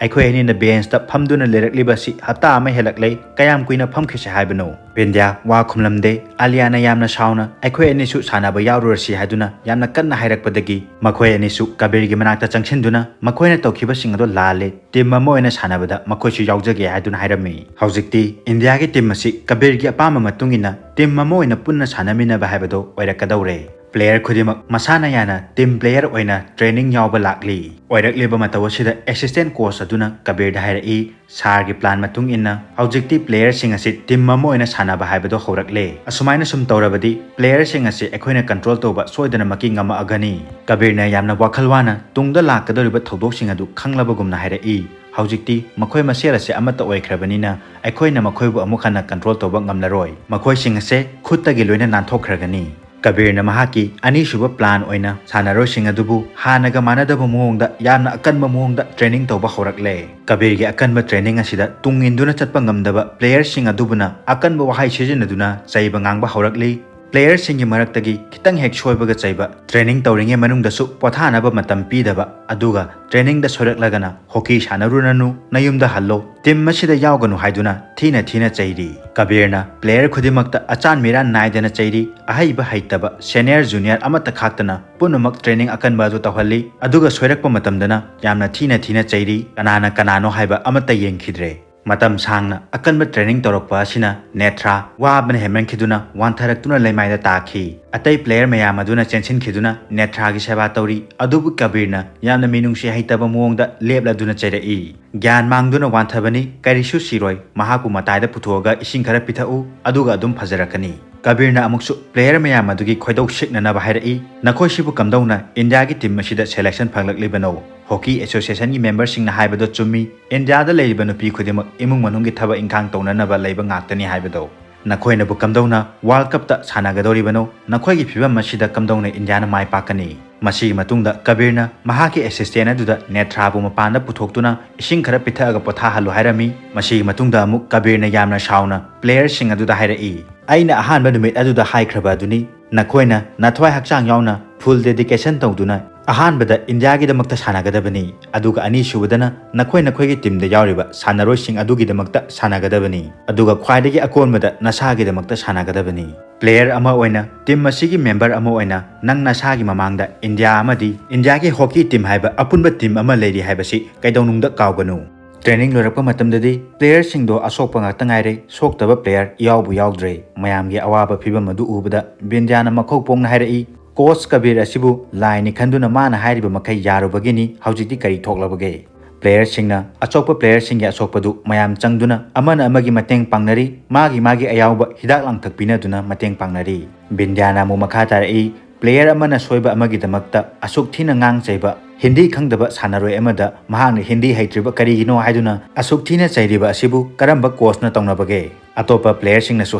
"ꯑꯩꯈꯣꯏ ꯑꯅꯤꯅ ꯕꯦꯟꯁꯇ ꯐꯝꯗꯨꯅ ꯂꯩꯔꯛꯂꯤꯕ ꯑꯁꯤ ꯍꯞꯇꯥ ꯑꯃ ꯍꯦꯜꯂꯛꯂꯦ, ꯀꯌꯥꯝ ꯀꯨꯏꯅ ꯐꯝꯈꯤꯁꯦ ꯍꯥꯏꯕꯅꯣ?" ꯕꯤꯟꯗ꯭ꯌꯥ ꯋꯥ ꯈꯨꯝꯂꯝꯗꯦ꯫ ꯑꯥꯂꯤꯌꯥꯅ ꯌꯥꯝꯅ ꯁꯥꯎꯅ, "ꯑꯩꯈꯣꯏ ꯑꯅꯤꯁꯨ ꯁꯥꯟꯅꯕ ꯌꯥꯎꯔꯨꯔꯁꯤ" ꯍꯥꯏꯗꯨꯅ ꯌꯥꯝꯅ ꯀꯟꯅ ꯍꯥꯏꯔꯛꯄꯗꯒꯤ ꯃꯈꯣꯏ ꯑꯅꯤꯁꯨ ꯀꯕꯤꯔꯒꯤ ꯃꯅꯥꯛꯇ ꯆꯪꯁꯤꯟꯗꯨꯅ ꯃꯈꯣꯏꯅ ꯇꯧꯈꯤꯕꯁꯤꯡ ꯑꯗꯨ ꯂꯥꯜꯂꯦ, ꯇꯤꯝ ꯑꯃ ꯑꯣꯏꯅ ꯁꯥꯟꯅꯕꯗ ꯃꯈꯣꯏꯁꯨ ꯌꯥꯎꯖꯒꯦ ꯍꯥꯏꯗꯨꯅ ꯍꯥꯏꯔꯝꯃꯤ꯫ ꯍꯧꯖꯤꯛꯇꯤ ꯏꯟꯗꯤꯌꯥꯒꯤ ꯇꯤꯝ ꯑꯁꯤ ꯀꯕꯤꯔꯒꯤ ꯑꯄꯥꯝꯕ ꯃꯇꯨꯡ ꯏꯟꯅ ꯇꯤꯝ ꯑꯃ ꯑꯣꯏꯅ ꯄꯨꯟꯅ ꯁꯥꯟꯅꯃꯤꯟꯅꯕ ꯍꯥꯏꯕꯗꯨ ꯑꯣꯏꯔꯛꯀꯗꯧꯔꯦ꯫ ꯄ꯭ꯂꯦꯌꯔ ꯈꯨꯗꯤꯡꯃꯛ ꯃꯁꯥꯅ ꯌꯥꯅ ꯇꯤꯝ ꯄ꯭ꯂꯦꯌꯔ ꯑꯣꯏꯅ ꯇ꯭ꯔꯦꯅꯤꯡ ꯌꯥꯎꯕ ꯂꯥꯛꯂꯤ꯫ ꯑꯣꯏꯔꯛꯂꯤꯕ ꯃꯇꯧ ꯑꯁꯤꯗ ꯑꯦꯁꯤꯁꯇꯦꯟ ꯀꯣꯆ ꯑꯗꯨꯅ ꯀꯕꯤꯔꯗ ꯍꯥꯏꯔꯛꯏ, "ꯁꯥꯔꯒꯤ ꯄ꯭ꯂꯥꯟ ꯃꯇꯨꯡ ꯏꯟꯅ ꯍꯧꯖꯤꯛꯇꯤ ꯄ꯭ꯂꯦꯌꯔꯁꯤꯡ ꯑꯁꯤ ꯇꯤꯝ ꯑꯃ ꯑꯣꯏꯅ ꯁꯥꯟꯅꯕ ꯍꯥꯏꯕꯗꯨ ꯍꯧꯔꯛꯂꯦ꯫ ꯑꯁꯨꯃꯥꯏꯅ ꯁꯨꯝ ꯇꯧꯔꯕꯗꯤ ꯄ꯭ꯂꯦꯌꯔꯁꯤꯡ ꯑꯁꯤ ꯑꯩꯈꯣꯏꯅ ꯀꯟꯇ꯭ꯔꯣꯜ ꯇꯧꯕ ꯁꯣꯏꯗꯅꯃꯛꯀꯤ ꯉꯝꯃꯛꯑꯒꯅꯤ꯫" ꯀꯕꯤꯔꯅ ꯌꯥꯝꯅ ꯋꯥꯈꯜ ꯋꯥꯅ ꯇꯨꯡꯗ ꯂꯥꯛꯀꯗꯧꯔꯤꯕ ꯊꯧꯗꯣꯛꯁꯤꯡ ꯑꯗꯨ ꯈꯪꯂꯕꯒꯨꯝꯅ ꯍꯥꯏꯔꯛꯏ, "ꯍꯧꯖꯤꯛꯇꯤ ꯃꯈꯣꯏ ꯃꯁꯦꯜ ꯑꯁꯦ ꯑꯃꯠꯇ ꯑꯣꯏꯈ꯭ꯔꯕꯅꯤꯅ ꯑꯩꯈꯣꯏꯅ ꯃꯈꯣꯏꯕꯨ ꯑꯃꯨꯛ ꯍꯟꯅ ꯀꯟꯇ꯭ꯔꯣꯜ ꯇꯧꯕ ꯉꯝꯂꯔꯣꯏ꯫ ꯃꯈꯣꯏꯁꯤꯡ ꯑꯁꯦ ꯈꯨꯠꯇꯒꯤ ꯂꯣꯏꯅ ꯅꯥꯟꯊꯣꯛꯈ꯭ꯔꯒꯅꯤ꯫" ꯀꯕꯤꯔꯅ ꯃꯍꯥꯛꯀꯤ ꯑꯅꯤꯁꯨꯕ ꯄ꯭ꯂꯥꯟ ꯑꯣꯏꯅ ꯁꯥꯟꯅꯔꯣꯏꯁꯤꯡ ꯑꯗꯨꯕꯨ ꯍꯥꯟꯅꯒ ꯃꯥꯟꯅꯗꯕ ꯃꯑꯣꯡꯗ ꯌꯥꯝꯅ ꯑꯀꯟꯕ ꯃꯑꯣꯡꯗ ꯇ꯭ꯔꯦꯅꯤꯡ ꯇꯧꯕ ꯍꯧꯔꯛꯂꯦ꯫ ꯀꯕꯤꯔꯒꯤ ꯑꯀꯟꯕ ꯇ꯭ꯔꯦꯅꯤꯡ ꯑꯁꯤꯗ ꯇꯨꯡ ꯏꯟꯗꯨꯅ ꯆꯠꯄ ꯉꯝꯗꯕ ꯄ꯭ꯂꯦꯌꯔꯁꯤꯡ ꯑꯗꯨꯕꯨꯅ ꯑꯀꯟꯕ ꯋꯥꯍꯩ ꯁꯤꯖꯤꯟꯅꯗꯨꯅ ꯆꯩꯕ ꯉꯥꯡꯕ ꯍꯧꯔꯛꯂꯤ꯫ ꯄ꯭ꯂꯦꯌꯔꯁꯤꯡꯒꯤ ꯃꯔꯛꯇꯒꯤ ꯈꯤꯇꯪ ꯍꯦꯛ ꯁꯣꯏꯕꯒ ꯆꯩꯕ, ꯇ꯭ꯔꯦꯅꯤꯡ ꯇꯧꯔꯤꯉꯩ ꯃꯅꯨꯡꯗꯁꯨ ꯄꯣꯊꯥꯅꯕ ꯃꯇꯝ ꯄꯤꯗꯕ, ꯑꯗꯨꯒ ꯇ꯭ꯔꯦꯅꯤꯡꯗ ꯁꯣꯏꯔꯛꯂꯒꯅ "ꯍꯣꯀꯤ ꯁꯥꯟꯅꯔꯨꯔꯅꯨ, ꯅꯌꯨꯝꯗ ꯍꯜꯂꯣ, ꯇꯤꯝ ꯑꯁꯤꯗ ꯌꯥꯎꯒꯅꯨ" ꯍꯥꯏꯗꯨꯅ ꯊꯤꯅ ꯊꯤꯅ ꯆꯩꯔꯤ꯫ ꯀꯕꯤꯔꯅ ꯄ꯭ꯂꯦꯌꯔ ꯈꯨꯗꯤꯡꯃꯛꯇ ꯑꯆꯥꯟ ꯃꯤꯔꯥꯟ ꯅꯥꯏꯗꯅ ꯆꯩꯔꯤ꯫ ꯑꯍꯩꯕ ꯍꯩꯇꯕ, ꯁꯦꯅꯤꯌꯔ ꯖꯨꯅꯤꯌꯔ ꯑꯃꯠꯇ ꯈꯥꯛꯇꯅ ꯄꯨꯝꯅꯃꯛ ꯇ꯭ꯔꯦꯅꯤꯡ ꯑꯀꯟꯕ ꯑꯗꯨ ꯇꯧꯍꯜꯂꯤ꯫ ꯑꯗꯨꯒ ꯁꯣꯏꯔꯛꯄ ꯃꯇꯝꯗꯅ ꯌꯥꯝꯅ ꯊꯤꯅ ꯊꯤꯅ ꯆꯩꯔꯤ꯫ ꯀꯅꯥꯅ ꯀꯅꯥꯅꯣ ꯍꯥꯏꯕ ꯑꯃꯠꯇ ꯌꯦꯡꯈꯤꯗ꯭ꯔꯦ꯫ ꯃꯇꯝ ꯁꯥꯡꯅ ꯑꯀꯟꯕ ꯇ꯭ꯔꯦꯅꯤꯡ ꯇꯧꯔꯛꯄ ꯑꯁꯤꯅ ꯅꯦꯊ꯭ꯔꯥ ꯋꯥꯕꯅ ꯍꯦꯟꯃꯟꯈꯤꯗꯨꯅ ꯋꯥꯟꯊꯔꯛꯇꯨꯅ ꯂꯩꯃꯥꯏꯗ ꯇꯥꯈꯤ꯫ ꯑꯇꯩ ꯄ꯭ꯂꯦꯌꯔ ꯃꯌꯥꯝ ꯑꯗꯨꯅ ꯆꯦꯟꯁꯤꯟꯈꯤꯗꯨꯅ ꯅꯦꯊ꯭ꯔꯥꯒꯤ ꯁꯦꯕꯥ ꯇꯧꯔꯤ, ꯑꯗꯨꯕꯨ ꯀꯕꯤꯔꯅ ꯌꯥꯝꯅ ꯃꯤꯅꯨꯡꯁꯤ ꯍꯩꯇꯕ ꯃꯑꯣꯡꯗ ꯂꯦꯞꯂꯗꯨꯅ ꯆꯩꯔꯛꯏ꯫ "ꯒ꯭ꯌꯥꯟ ꯃꯥꯡꯗꯨꯅ ꯋꯥꯟꯊꯕꯅꯤ, ꯀꯔꯤꯁꯨ ꯁꯤꯔꯣꯏ, ꯃꯍꯥꯛꯄꯨ ꯃꯇꯥꯏꯗ ꯄꯨꯊꯣꯛꯑꯒ ꯏꯁꯤꯡ ꯈꯔ ꯄꯤꯊꯛꯎ, ꯑꯗꯨꯒ ꯑꯗꯨꯝ ꯐꯖꯔꯛꯀꯅꯤ꯫" ꯀꯕꯤꯔꯅ ꯑꯃꯨꯛꯁꯨ player ꯃꯌꯥꯝ ꯑꯗꯨꯒꯤ ꯈꯣꯏꯗꯧ ꯁꯤꯛꯅꯅꯕ ꯍꯥꯏꯔꯛꯏ, "ꯅꯈꯣꯏꯁꯤꯕꯨ ꯀꯝꯗꯧꯅ ꯏꯟꯗꯤꯌꯥꯒꯤ team ꯑꯁꯤꯗ selection ꯐꯪꯂꯛꯂꯤꯕꯅꯣ? Hockey Associationꯒꯤ memberꯁꯤꯡꯅ ꯍꯥꯏꯕꯗꯣ ꯆꯨꯝꯃꯤ, ꯏꯟꯗꯤꯌꯥꯗ ꯂꯩꯔꯤꯕ ꯅꯨꯄꯤ ꯈꯨꯗꯤꯡꯃꯛ ꯏꯃꯨꯡ ꯃꯅꯨꯡꯒꯤ ꯊꯕꯛ ꯏꯪꯈꯥꯡ ꯇꯧꯅꯅꯕ ꯂꯩꯕ ꯉꯥꯛꯇꯅꯤ ꯍꯥꯏꯕꯗꯣ꯫ ꯅꯈꯣꯏꯅꯕꯨ ꯀꯝꯗꯧꯅ World Cupꯇ ꯁꯥꯟꯅꯒꯗꯧꯔꯤꯕꯅꯣ? ꯅꯈꯣꯏꯒꯤ ꯐꯤꯕꯝ ꯑꯁꯤꯗ ꯀꯝꯗꯧꯅ ꯏꯟꯗꯤꯌꯥꯅ ꯃꯥꯏ ꯄꯥꯛꯀꯅꯤ?" ꯃꯁꯤꯒꯤ ꯃꯇꯨꯡꯗ ꯀꯕꯤꯔꯅ ꯃꯍꯥꯛꯀꯤ assistant ꯑꯗꯨꯗ ꯅꯦꯊ꯭ꯔꯥꯕꯨ ꯃꯄꯥꯟꯗ ꯄꯨꯊꯣꯛꯇꯨꯅ ꯏꯁꯤꯡ ꯈꯔ ꯄꯤꯊꯛꯑꯒ ꯄꯣꯊꯥꯍꯜꯂꯨ ꯍꯥꯏꯔꯝꯃꯤ꯫ ꯃꯁꯤꯒꯤ ꯃꯇꯨꯡꯗ ꯑꯃꯨꯛ ꯀꯕꯤꯔꯅ ꯌꯥꯝꯅ ꯁꯥꯎꯅ playerꯁꯤꯡ ꯑꯗꯨꯗ ꯍꯥꯏꯔꯛꯏ, "ꯑꯩꯅ ꯑꯍꯥꯟꯕ ꯅꯨꯃꯤꯠ ꯑꯗꯨꯗ ꯍꯥꯏꯈ꯭ꯔꯕ ꯑꯗꯨꯅꯤ, ꯅꯈꯣꯏꯅ ꯅꯊ꯭ꯋꯥꯏ ꯍꯛꯆꯥꯡ ꯌꯥꯎꯅ full dedication ꯇꯧꯗꯨꯅ ꯑꯍꯥꯟꯕꯗ ꯏꯟꯗꯤꯌꯥꯒꯤꯗꯃꯛꯇ ꯁꯥꯟꯅꯒꯗꯕꯅꯤ, ꯑꯗꯨꯒ ꯑꯅꯤꯁꯨꯕꯗꯅ ꯅꯈꯣꯏ ꯅꯈꯣꯏꯒꯤ teamꯗ ꯌꯥꯎꯔꯤꯕ ꯁꯥꯟꯅꯔꯣꯏꯁꯤꯡ ꯑꯗꯨꯒꯤꯗꯃꯛꯇ ꯁꯥꯟꯅꯒꯗꯕꯅꯤ, ꯑꯗꯨꯒ ꯈ꯭ꯋꯥꯏꯗꯒꯤ ꯑꯀꯣꯟꯕꯗ ꯅꯁꯥꯒꯤꯗꯃꯛꯇ ꯁꯥꯟꯅꯒꯗꯕꯅꯤ꯫ Player ꯑꯃ ꯑꯣꯏꯅ, team ꯑꯁꯤꯒꯤ member ꯑꯃ ꯑꯣꯏꯅ ꯅꯪ ꯅꯁꯥꯒꯤ ꯃꯃꯥꯡꯗ ꯏꯟꯗꯤꯌꯥ ꯑꯃꯗꯤ ꯏꯟꯗꯤꯌꯥꯒꯤ hockey team ꯍꯥꯏꯕ ꯑꯄꯨꯟꯕ team ꯑꯃ ꯂꯩꯔꯤ ꯍꯥꯏꯕꯁꯤ ꯀꯩꯗꯧꯅꯨꯡꯗ ꯀꯥꯎꯒꯅꯨ꯫ Training ꯂꯣꯏꯔꯛꯄ ꯃꯇꯝꯗꯗꯤ playerꯁꯤꯡꯗꯣ ꯑꯁꯣꯛꯄ ꯉꯥꯛꯇ ꯉꯥꯏꯔꯦ, ꯁꯣꯛꯇꯕ player ꯏꯌꯥꯎꯕꯨ ꯌꯥꯎꯗ꯭ꯔꯦ꯫ ꯃꯌꯥꯝꯒꯤ ꯑꯋꯥꯕ ꯐꯤꯕꯝ ꯑꯗꯨ ꯎꯕꯗ ꯕꯤꯟꯗ꯭ꯌꯥꯅ ꯃꯈꯧ ꯄꯣꯡꯅ ꯍꯥꯏꯔꯛꯏ, "Coach ꯀꯕꯤꯔ ꯑꯁꯤꯕꯨ ꯂꯥꯏꯅꯤ ꯈꯟꯗꯨꯅ ꯃꯥꯅ ꯍꯥꯏꯔꯤꯕ ꯃꯈꯩ ꯌꯥꯔꯨꯕꯒꯤꯅꯤ, ꯍꯧꯖꯤꯛꯇꯤ ꯀꯔꯤ ꯊꯣꯛꯂꯕꯒꯦ?" Playerꯁꯤꯡꯅ ꯑꯁꯣꯛꯄ playerꯁꯤꯡꯒꯤ ꯑꯁꯣꯛꯄꯗꯨ ꯃꯌꯥꯝ ꯆꯪꯗꯨꯅ ꯑꯃꯅ ꯑꯃꯒꯤ ꯃꯇꯦꯡ ꯄꯥꯡꯅꯔꯤ, ꯃꯥꯒꯤ ꯃꯥꯒꯤ ꯑꯌꯥꯎꯕ ꯍꯤꯗꯥꯛ ꯂꯥꯡꯊꯛ ꯄꯤꯅꯗꯨꯅ ꯃꯇꯦꯡ ꯄꯥꯡꯅꯔꯤ꯫ ꯕꯤꯟꯗ꯭ꯌꯥꯅ ꯑꯃꯨꯛ ꯃꯈꯥ ꯇꯥꯔꯛꯏ, "Player ꯑꯃꯅ ꯁꯣꯏꯕ ꯑꯃꯒꯤꯗꯃꯛꯇ ꯑꯁꯨꯛ ꯊꯤꯅ ꯉꯥꯡ ꯆꯩꯕ ꯍꯤꯟꯗꯤ ꯈꯪꯗꯕ ꯁꯥꯟꯅꯔꯣꯏ ꯑꯃꯗ ꯃꯍꯥꯛꯅ ꯍꯤꯟꯗꯤ ꯍꯩꯇ꯭ꯔꯤꯕ ꯀꯔꯤꯒꯤꯅꯣ ꯍꯥꯏꯗꯨꯅ ꯑꯁꯨꯛ ꯊꯤꯅ ꯆꯩꯔꯤꯕ ꯑꯁꯤꯕꯨ ꯀꯔꯝꯕ coachꯅ ꯇꯧꯅꯕꯒꯦ?" ꯑꯇꯣꯞꯄ playerꯁꯤꯡꯅꯁꯨ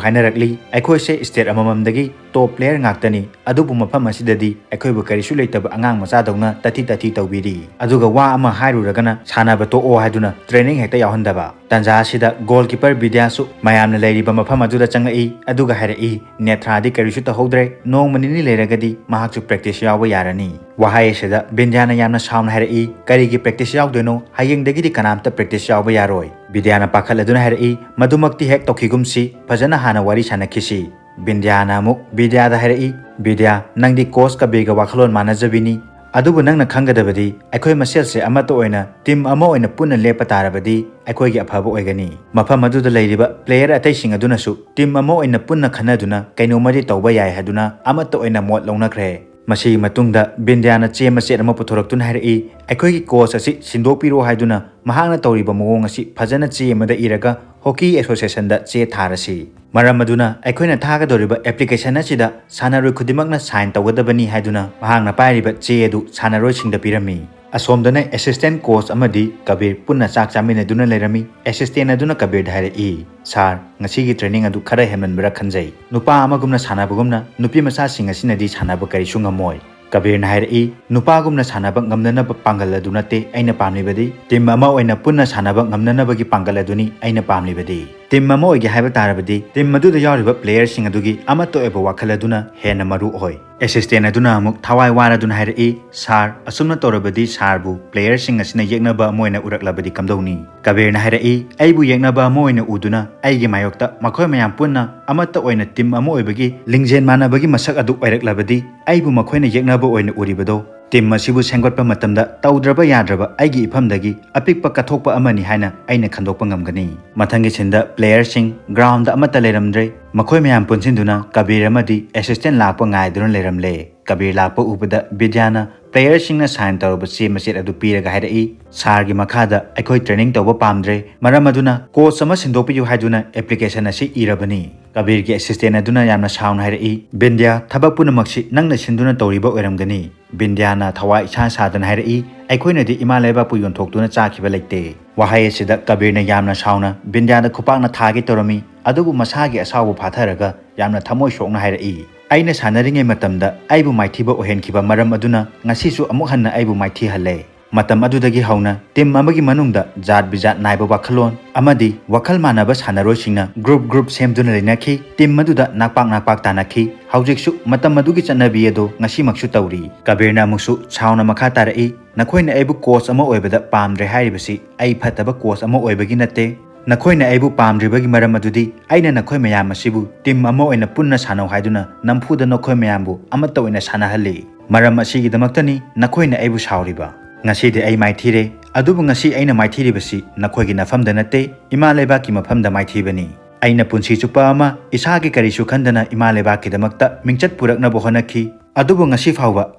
ꯍꯥꯏꯅꯔꯛꯂꯤ, "ꯑꯩꯈꯣꯏꯁꯦ state ꯑꯃꯃꯝꯗꯒꯤ top player ꯉꯥꯛꯇꯅꯤ, ꯑꯗꯨꯕꯨ ꯃꯐꯝ ꯑꯁꯤꯗꯗꯤ ꯑꯩꯈꯣꯏꯕꯨ ꯀꯔꯤꯁꯨ ꯂꯩꯇꯕ ꯑꯉꯥꯡ ꯃꯆꯥꯗꯧꯅ ꯇꯥꯊꯤ ꯇꯥꯊꯤ ꯇꯧꯕꯤꯔꯤ, ꯑꯗꯨꯒ ꯋꯥ ꯑꯃ ꯍꯥꯏꯔꯨꯔꯒꯅ ꯁꯥꯟꯅꯕ ꯇꯣꯛꯑꯣ ꯍꯥꯏꯗꯨꯅ training ꯍꯦꯛꯇ ꯌꯥꯎꯍꯟꯗꯕ"꯫ ꯇꯥꯟꯖꯥ ꯑꯁꯤꯗ goalkeeper ꯕꯤꯗ꯭ꯌꯥꯁꯨ ꯃꯌꯥꯝꯅ ꯂꯩꯔꯤꯕ ꯃꯐꯝ ꯑꯗꯨꯗ ꯆꯪꯂꯛꯏ, ꯑꯗꯨꯒ ꯍꯥꯏꯔꯛꯏ, "ꯅꯦꯊ꯭ꯔꯥꯗꯤ ꯀꯔꯤꯁꯨ ꯇꯧꯍꯧꯗ꯭ꯔꯦ, ꯅꯣꯡꯃ ꯅꯤꯅꯤ ꯂꯩꯔꯒꯗꯤ ꯃꯍꯥꯛꯁꯨ practice ꯌꯥꯎꯕ ꯌꯥꯔꯅꯤ"꯫ ꯋꯥꯍꯩ ꯑꯁꯤꯗ ꯕꯤꯟꯗ꯭ꯌꯥꯅ ꯌꯥꯝꯅ ꯁꯥꯎꯅ ꯍꯥꯏꯔꯛꯏ, "ꯀꯔꯤꯒꯤ practice ꯌꯥꯎꯗꯣꯏꯅꯣ? ꯍꯌꯦꯡꯗꯒꯤꯗꯤ ꯀꯅꯥꯝꯇ practice ꯌꯥꯎꯕ ꯌꯥꯔꯣꯏ"꯫ ꯕꯤꯗ꯭ꯌꯥꯅ ꯄꯥꯈꯠꯂꯗꯨꯅ ꯍꯥꯏꯔꯛꯏ, "ꯃꯗꯨꯃꯛꯇꯤ ꯍꯦꯛ ꯇꯧꯈꯤꯒꯨꯝꯁꯤ, ꯐꯖꯅ ꯍꯥꯟꯅ ꯋꯥꯔꯤ ꯁꯥꯟꯅꯈꯤꯁꯤ"꯫ ꯕꯤꯟꯗ꯭ꯌꯥꯅ ꯑꯃꯨꯛ ꯕꯤꯗ꯭ꯌꯥꯗ ꯍꯥꯏꯔꯛꯏ, "ꯕꯤꯗ꯭ꯌꯥ, ꯅꯪꯗꯤ coach ꯀꯕꯤꯔꯒ ꯋꯥꯈꯜꯂꯣꯟ ꯃꯥꯟꯅꯖꯕꯤꯅꯤ, ꯑꯗꯨꯕꯨ ꯅꯪꯅ ꯈꯪꯒꯗꯕꯗꯤ ꯑꯩꯈꯣꯏ ꯃꯁꯦꯜꯁꯦ ꯑꯃꯠꯇ ꯑꯣꯏꯅ team ꯑꯃ ꯑꯣꯏꯅ ꯄꯨꯟꯅ ꯂꯦꯞꯄ ꯇꯥꯔꯕꯗꯤ ꯑꯩꯈꯣꯏꯒꯤ ꯑꯐꯕ ꯑꯣꯏꯒꯅꯤ꯫ ꯃꯐꯝ ꯑꯗꯨꯗ ꯂꯩꯔꯤꯕ player ꯑꯇꯩꯁꯤꯡ ꯑꯗꯨꯅꯁꯨ team ꯑꯃ ꯑꯣꯏꯅ ꯄꯨꯟꯅ ꯈꯟꯅꯗꯨꯅ ꯀꯩꯅꯣꯝꯃꯗꯤ ꯇꯧꯕ ꯌꯥꯏ ꯍꯥꯏꯗꯨꯅ ꯑꯃꯠꯇ ꯑꯣꯏꯅ ꯃꯣꯠ ꯂꯧꯅꯈ꯭ꯔꯦ"꯫ ꯃꯁꯤꯒꯤ ꯃꯇꯨꯡꯗ ꯕꯤꯟꯗ꯭ꯌꯥꯅ ꯆꯦ ꯃꯆꯦꯠ ꯑꯃ ꯄꯨꯊꯣꯔꯛꯇꯨꯅ ꯍꯥꯏꯔꯛꯏ, "ꯑꯩꯈꯣꯏꯒꯤ ꯀꯣꯆ ꯑꯁꯤ ꯁꯤꯟꯗꯣꯛꯄꯤꯔꯣ ꯍꯥꯏꯗꯨꯅ ꯃꯍꯥꯛꯅ ꯇꯧꯔꯤꯕ ꯃꯑꯣꯡ ꯑꯁꯤ ꯐꯖꯅ ꯆꯦ ꯑꯃꯗ ꯏꯔꯒ ꯍꯣꯀꯤ ꯑꯦꯁꯣꯁꯤꯌꯦꯁꯟꯗ ꯆꯦ ꯊꯥꯔꯁꯤ꯫ ꯃꯔꯝ ꯑꯗꯨꯅ ꯑꯩꯈꯣꯏꯅ ꯊꯥꯒꯗꯧꯔꯤꯕ ꯑꯦꯄ꯭ꯂꯤꯀꯦꯁꯟ ꯑꯁꯤꯗ ꯁꯥꯟꯅꯔꯣꯏ ꯈꯨꯗꯤꯡꯃꯛꯅ ꯁꯥꯏꯟ ꯇꯧꯒꯗꯕꯅꯤ" ꯍꯥꯏꯗꯨꯅ ꯃꯍꯥꯛꯅ ꯄꯥꯏꯔꯤꯕ ꯆꯦ ꯑꯗꯨ ꯁꯥꯟꯅꯔꯣꯏꯁꯤꯡꯗ ꯄꯤꯔꯝꯃꯤ꯫ ꯑꯁꯣꯝꯗꯅ ꯑꯦꯁꯤꯁꯇꯦꯟ ꯀꯣꯆ ꯑꯃꯗꯤ ꯀꯕꯤꯔ ꯄꯨꯟꯅ ꯆꯥꯛ ꯆꯥꯃꯤꯟꯅꯗꯨꯅ ꯂꯩꯔꯝꯃꯤ꯫ ꯑꯦꯁꯤꯁꯇꯦꯟ ꯑꯗꯨꯅ ꯀꯕꯤꯔꯗ ꯍꯥꯏꯔꯛꯏ, "ꯁꯥꯔ, ꯉꯁꯤꯒꯤ ꯇ꯭ꯔꯦꯅꯤꯡ ꯑꯗꯨ ꯈꯔ ꯍꯦꯟꯃꯟꯕ꯭ꯔꯥ ꯈꯟꯖꯩ꯫ ꯅꯨꯄꯥ ꯑꯃꯒꯨꯝꯅ ꯁꯥꯟꯅꯕꯒꯨꯝꯅ ꯅꯨꯄꯤ ꯃꯆꯥꯁꯤꯡ ꯑꯁꯤꯅꯗꯤ ꯁꯥꯟꯅꯕ ꯀꯔꯤꯁꯨ ꯉꯝꯃꯣꯏ꯫" ꯀꯕꯤꯔꯅ ꯍꯥꯏꯔꯛꯏ, "ꯅꯨꯄꯥꯒꯨꯝꯅ ꯁꯥꯟꯅꯕ ꯉꯝꯅꯅꯕ ꯄꯥꯡꯒꯜ ꯑꯗꯨ ꯅꯠꯇꯦ ꯑꯩꯅ ꯄꯥꯝꯂꯤꯕꯗꯤ, ꯇꯤꯝ ꯑꯃ ꯑꯣꯏꯅ ꯄꯨꯟꯅ ꯁꯥꯟꯅꯕ ꯉꯝꯅꯅꯕꯒꯤ ꯄꯥꯡꯒꯜ ꯑꯗꯨꯅꯤ ꯑꯩꯅ ꯄꯥꯝꯂꯤꯕꯗꯤ꯫ ꯇꯤꯝ ꯑꯃ ꯑꯣꯏꯒꯦ ꯍꯥꯏꯕ ꯇꯥꯔꯕꯗꯤ, ꯇꯤꯝ ꯑꯗꯨꯗ ꯌꯥꯎꯔꯤꯕ ꯄ꯭ꯂꯦꯌꯔꯁꯤꯡ ꯑꯗꯨꯒꯤ ꯑꯃꯠꯇ ꯑꯣꯏꯕ ꯋꯥꯈꯜ ꯑꯗꯨꯅ ꯍꯦꯟꯅ ꯃꯔꯨ ꯑꯣꯏ꯫" ꯑꯦꯁꯤꯁꯇꯦꯟ ꯑꯗꯨꯅ ꯑꯃꯨꯛ ꯊꯋꯥꯏ ꯋꯥꯔꯗꯨꯅ ꯍꯥꯏꯔꯛꯏ, "ꯁꯥꯔ, ꯑꯁꯨꯝꯅ ꯇꯧꯔꯕꯗꯤ ꯁꯥꯔꯕꯨ ꯄ꯭ꯂꯦꯌꯔꯁꯤꯡ ꯑꯁꯤꯅ ꯌꯦꯛꯅꯕ ꯑꯃ ꯑꯣꯏꯅ ꯎꯔꯛꯂꯕꯗꯤ ꯀꯝꯗꯧꯅꯤ?" ꯀꯕꯤꯔꯅ ꯍꯥꯏꯔꯛꯏ, "ꯑꯩꯕꯨ ꯌꯦꯛꯅꯕ ꯑꯃ ꯑꯣꯏꯅ ꯎꯗꯨꯅ ꯑꯩꯒꯤ ꯃꯥꯌꯣꯛꯇ ꯃꯈꯣꯏ ꯃꯌꯥꯝ ꯄꯨꯟꯅ ꯑꯃꯠꯇ ꯑꯣꯏꯅ ꯇꯤꯝ ꯑꯃ ꯑꯣꯏꯕꯒꯤ ꯂꯤꯡꯖꯦꯜ ꯃꯥꯟꯅꯕꯒꯤ ꯃꯁꯛ ꯑꯗꯨ ꯑꯣꯏꯔꯛꯂꯕꯗꯤ, ꯑꯩꯕꯨ ꯃꯈꯣꯏꯅ ꯌꯦꯛꯅꯕ ꯑꯣꯏꯅ ꯎꯔꯤꯕꯗꯣ ꯇꯤꯝ ꯑꯁꯤꯕꯨ ꯁꯦꯝꯒꯠꯄ ꯃꯇꯝꯗ ꯇꯧꯗ꯭ꯔꯕ ꯌꯥꯗ꯭ꯔꯕ ꯑꯩꯒꯤ ꯏꯐꯝꯗꯒꯤ ꯑꯄꯤꯛꯄ ꯀꯠꯊꯣꯛꯄ ꯑꯃꯅꯤ ꯍꯥꯏꯅ ꯑꯩꯅ ꯈꯟꯗꯣꯛꯄ ꯉꯝꯒꯅꯤ꯫" ꯃꯊꯪꯒꯤ ꯁꯤꯟꯗ ꯄ꯭ꯂꯦꯌꯔꯁꯤꯡ ꯒ꯭ꯔꯥꯎꯟꯗ ꯑꯃꯠꯇ ꯂꯩꯔꯝꯗ꯭ꯔꯦ꯫ ꯃꯈꯣꯏ ꯃꯌꯥꯝ ꯄꯨꯟꯁꯤꯟꯗꯨꯅ ꯀꯕꯤꯔ ꯑꯃꯗꯤ ꯑꯦꯁꯤꯁꯇꯦꯟ ꯂꯥꯛꯄ ꯉꯥꯏꯗꯨꯅ ꯂꯩꯔꯝꯂꯦ꯫ ꯀꯕꯤꯔ ꯂꯥꯛꯄ ꯎꯕꯗ ꯕꯤꯗ꯭ꯌꯥꯅ ꯄ꯭ꯂꯦꯌꯔꯁꯤꯡꯅ ꯁꯥꯏꯟ ꯇꯧꯔꯕ ꯆꯦ ꯃꯆꯦꯠ ꯑꯗꯨ ꯄꯤꯔꯒ ꯍꯥꯏꯔꯛꯏ, "ꯁꯥꯔꯒꯤ ꯃꯈꯥꯗ ꯑꯩꯈꯣꯏ ꯇ꯭ꯔꯦꯅꯤꯡ ꯇꯧꯕ ꯄꯥꯝꯗ꯭ꯔꯦ꯫ ꯃꯔꯝ ꯑꯗꯨꯅ ꯀꯣꯆ ꯑꯃ ꯁꯤꯟꯗꯣꯛꯄꯤꯌꯨ ꯍꯥꯏꯗꯨꯅ ꯑꯦꯄ꯭ꯂꯤꯀꯦꯁꯟ ꯑꯁꯤ ꯏꯔꯕꯅꯤ꯫" ꯀꯕꯤꯔꯒꯤ ꯑꯦꯁꯤꯁꯇꯦꯟ ꯑꯗꯨꯅ ꯌꯥꯝꯅ ꯁꯥꯎꯅ ꯍꯥꯏꯔꯛꯏ, "ꯕꯤꯟꯗ꯭ꯌꯥ, ꯊꯕꯛ ꯄꯨꯝꯅꯃꯛꯁꯤ ꯅꯪꯅ ꯁꯤꯟꯗꯨꯅ ꯇꯧꯔꯤꯕ ꯑꯣꯏꯔꯝꯒꯅꯤ꯫" ꯕꯤꯟꯗ꯭ꯌꯥꯅ ꯊꯋꯥꯏ ꯏꯁꯥ ꯁꯥꯗꯅ ꯍꯥꯏꯔꯛꯏ, "ꯑꯩꯈꯣꯏꯅꯗꯤ ꯏꯃꯥ ꯂꯩꯕꯥꯛꯄꯨ ꯌꯣꯟꯊꯣꯛꯇꯨꯅ ꯆꯥꯈꯤꯕ ꯂꯩꯇꯦ꯫" ꯋꯥꯍꯩ ꯑꯁꯤꯗ ꯀꯕꯤꯔꯅ ꯌꯥꯝꯅ ꯁꯥꯎꯅ ꯕꯤꯟꯗ꯭ꯌꯥꯗ ꯈꯨꯄꯥꯛꯅ ꯊꯥꯒꯦ ꯇꯧꯔꯝꯃꯤ, ꯑꯗꯨꯕꯨ ꯃꯁꯥꯒꯤ ꯑꯁꯥꯎꯕ ꯐꯥꯊꯔꯒ ꯌꯥꯝꯅ ꯊꯃꯣꯏ ꯁꯣꯛꯅ ꯍꯥꯏꯔꯛꯏ, "ꯑꯩꯅ ꯁꯥꯟꯅꯔꯤꯉꯩ ꯃꯇꯝꯗ ꯑꯩꯕꯨ ꯃꯥꯏꯊꯤꯕ ꯑꯣꯏꯍꯟꯈꯤꯕ ꯃꯔꯝ ꯑꯗꯨꯅ ꯉꯁꯤꯁꯨ ꯑꯃꯨꯛ ꯍꯟꯅ ꯑꯩꯕꯨ ꯃꯥꯏꯊꯤꯍꯜꯂꯦ꯫ ꯃꯇꯝ ꯑꯗꯨꯗꯒꯤ ꯍꯧꯅ ꯇꯤꯝ ꯑꯃꯒꯤ ꯃꯅꯨꯡꯗ ꯖꯥꯠ ꯕꯤꯖꯥꯠ ꯅꯥꯏꯕ ꯋꯥꯈꯜꯂꯣꯟ ꯑꯃꯗꯤ ꯋꯥꯈꯜ ꯃꯥꯟꯅꯕ ꯁꯥꯟꯅꯔꯣꯏꯁꯤꯡꯅ ꯒ꯭ꯔꯨꯞ ꯒ꯭ꯔꯨꯞ ꯁꯦꯝꯗꯨꯅ ꯂꯩꯅꯈꯤ꯫ ꯇꯤꯝ ꯑꯗꯨꯗ ꯅꯥꯛꯄꯥꯛ ꯅꯥꯛꯄꯥꯛ ꯇꯥꯅꯈꯤ꯫ ꯍꯧꯖꯤꯛꯁꯨ ꯃꯇꯝ ꯑꯗꯨꯒꯤ ꯆꯠꯅꯕꯤ ꯑꯗꯨ ꯉꯁꯤꯃꯛꯁꯨ ꯇꯧꯔꯤ꯫" ꯀꯕꯤꯔꯅ ꯑꯃꯨꯛꯁꯨ ꯁꯥꯎꯅ ꯃꯈꯥ ꯇꯥꯔꯛꯏ, "ꯅꯈꯣꯏꯅ ꯑꯩꯕꯨ ꯀꯣꯆ ꯑꯃ ꯑꯣꯏꯕꯗ ꯄꯥꯝꯗ꯭ꯔꯦ ꯍꯥꯏꯔꯤꯕꯁꯤ ꯑꯩ ꯐꯠꯇꯕ ꯀꯣꯆ ꯑꯃ ꯑꯣꯏꯕꯒꯤ ꯅꯠꯇꯦ꯫ ꯅꯈꯣꯏꯅ ꯑꯩꯕꯨ ꯄꯥꯝꯗ꯭ꯔꯤꯕꯒꯤ ꯃꯔꯝ ꯑꯗꯨꯗꯤ ꯑꯩꯅ ꯅꯈꯣꯏ ꯃꯌꯥꯝ ꯑꯁꯤꯕꯨ ꯇꯤꯝ ꯑꯃ ꯑꯣꯏꯅ ꯄꯨꯟꯅ ꯁꯥꯟꯅꯧ ꯍꯥꯏꯗꯨꯅ ꯅꯝꯐꯨꯗ ꯅꯈꯣꯏ ꯃꯌꯥꯝꯕꯨ ꯑꯃꯠꯇ ꯑꯣꯏꯅ ꯁꯥꯟꯅꯍꯜꯂꯤ꯫ ꯃꯔꯝ ꯑꯁꯤꯒꯤꯗꯃꯛꯇꯅꯤ ꯅꯈꯣꯏꯅ ꯑꯩꯕꯨ ꯁꯥꯎꯔꯤꯕ꯫ ꯉꯁꯤꯗꯤ ꯑꯩ ꯃꯥꯏꯊꯤꯔꯦ, ꯑꯗꯨꯕꯨ ꯉꯁꯤ ꯑꯩꯅ ꯃꯥꯏꯊꯤꯔꯤꯕꯁꯤ ꯅꯈꯣꯏꯒꯤ ꯅꯐꯝꯗ ꯅꯠꯇꯦ, ꯏꯃꯥ ꯂꯩꯕꯥꯛꯀꯤ ꯃꯐꯝꯗ ꯃꯥꯏꯊꯤꯕꯅꯤ꯫ ꯑꯩꯅ ꯄꯨꯟꯁꯤ ꯆꯨꯞꯄ ꯑꯃ ꯏꯁꯥꯒꯤ ꯀꯔꯤꯁꯨ ꯈꯟꯗꯅ ꯏꯃꯥ ꯂꯩꯕꯥꯛꯀꯤꯗꯃꯛꯇ ꯃꯤꯡꯆꯠ ꯄꯨꯔꯛꯅꯕ ꯍꯣꯠꯅꯈꯤ꯫ ꯑꯗꯨꯕꯨ ꯉꯁꯤ ꯐꯥꯎꯕ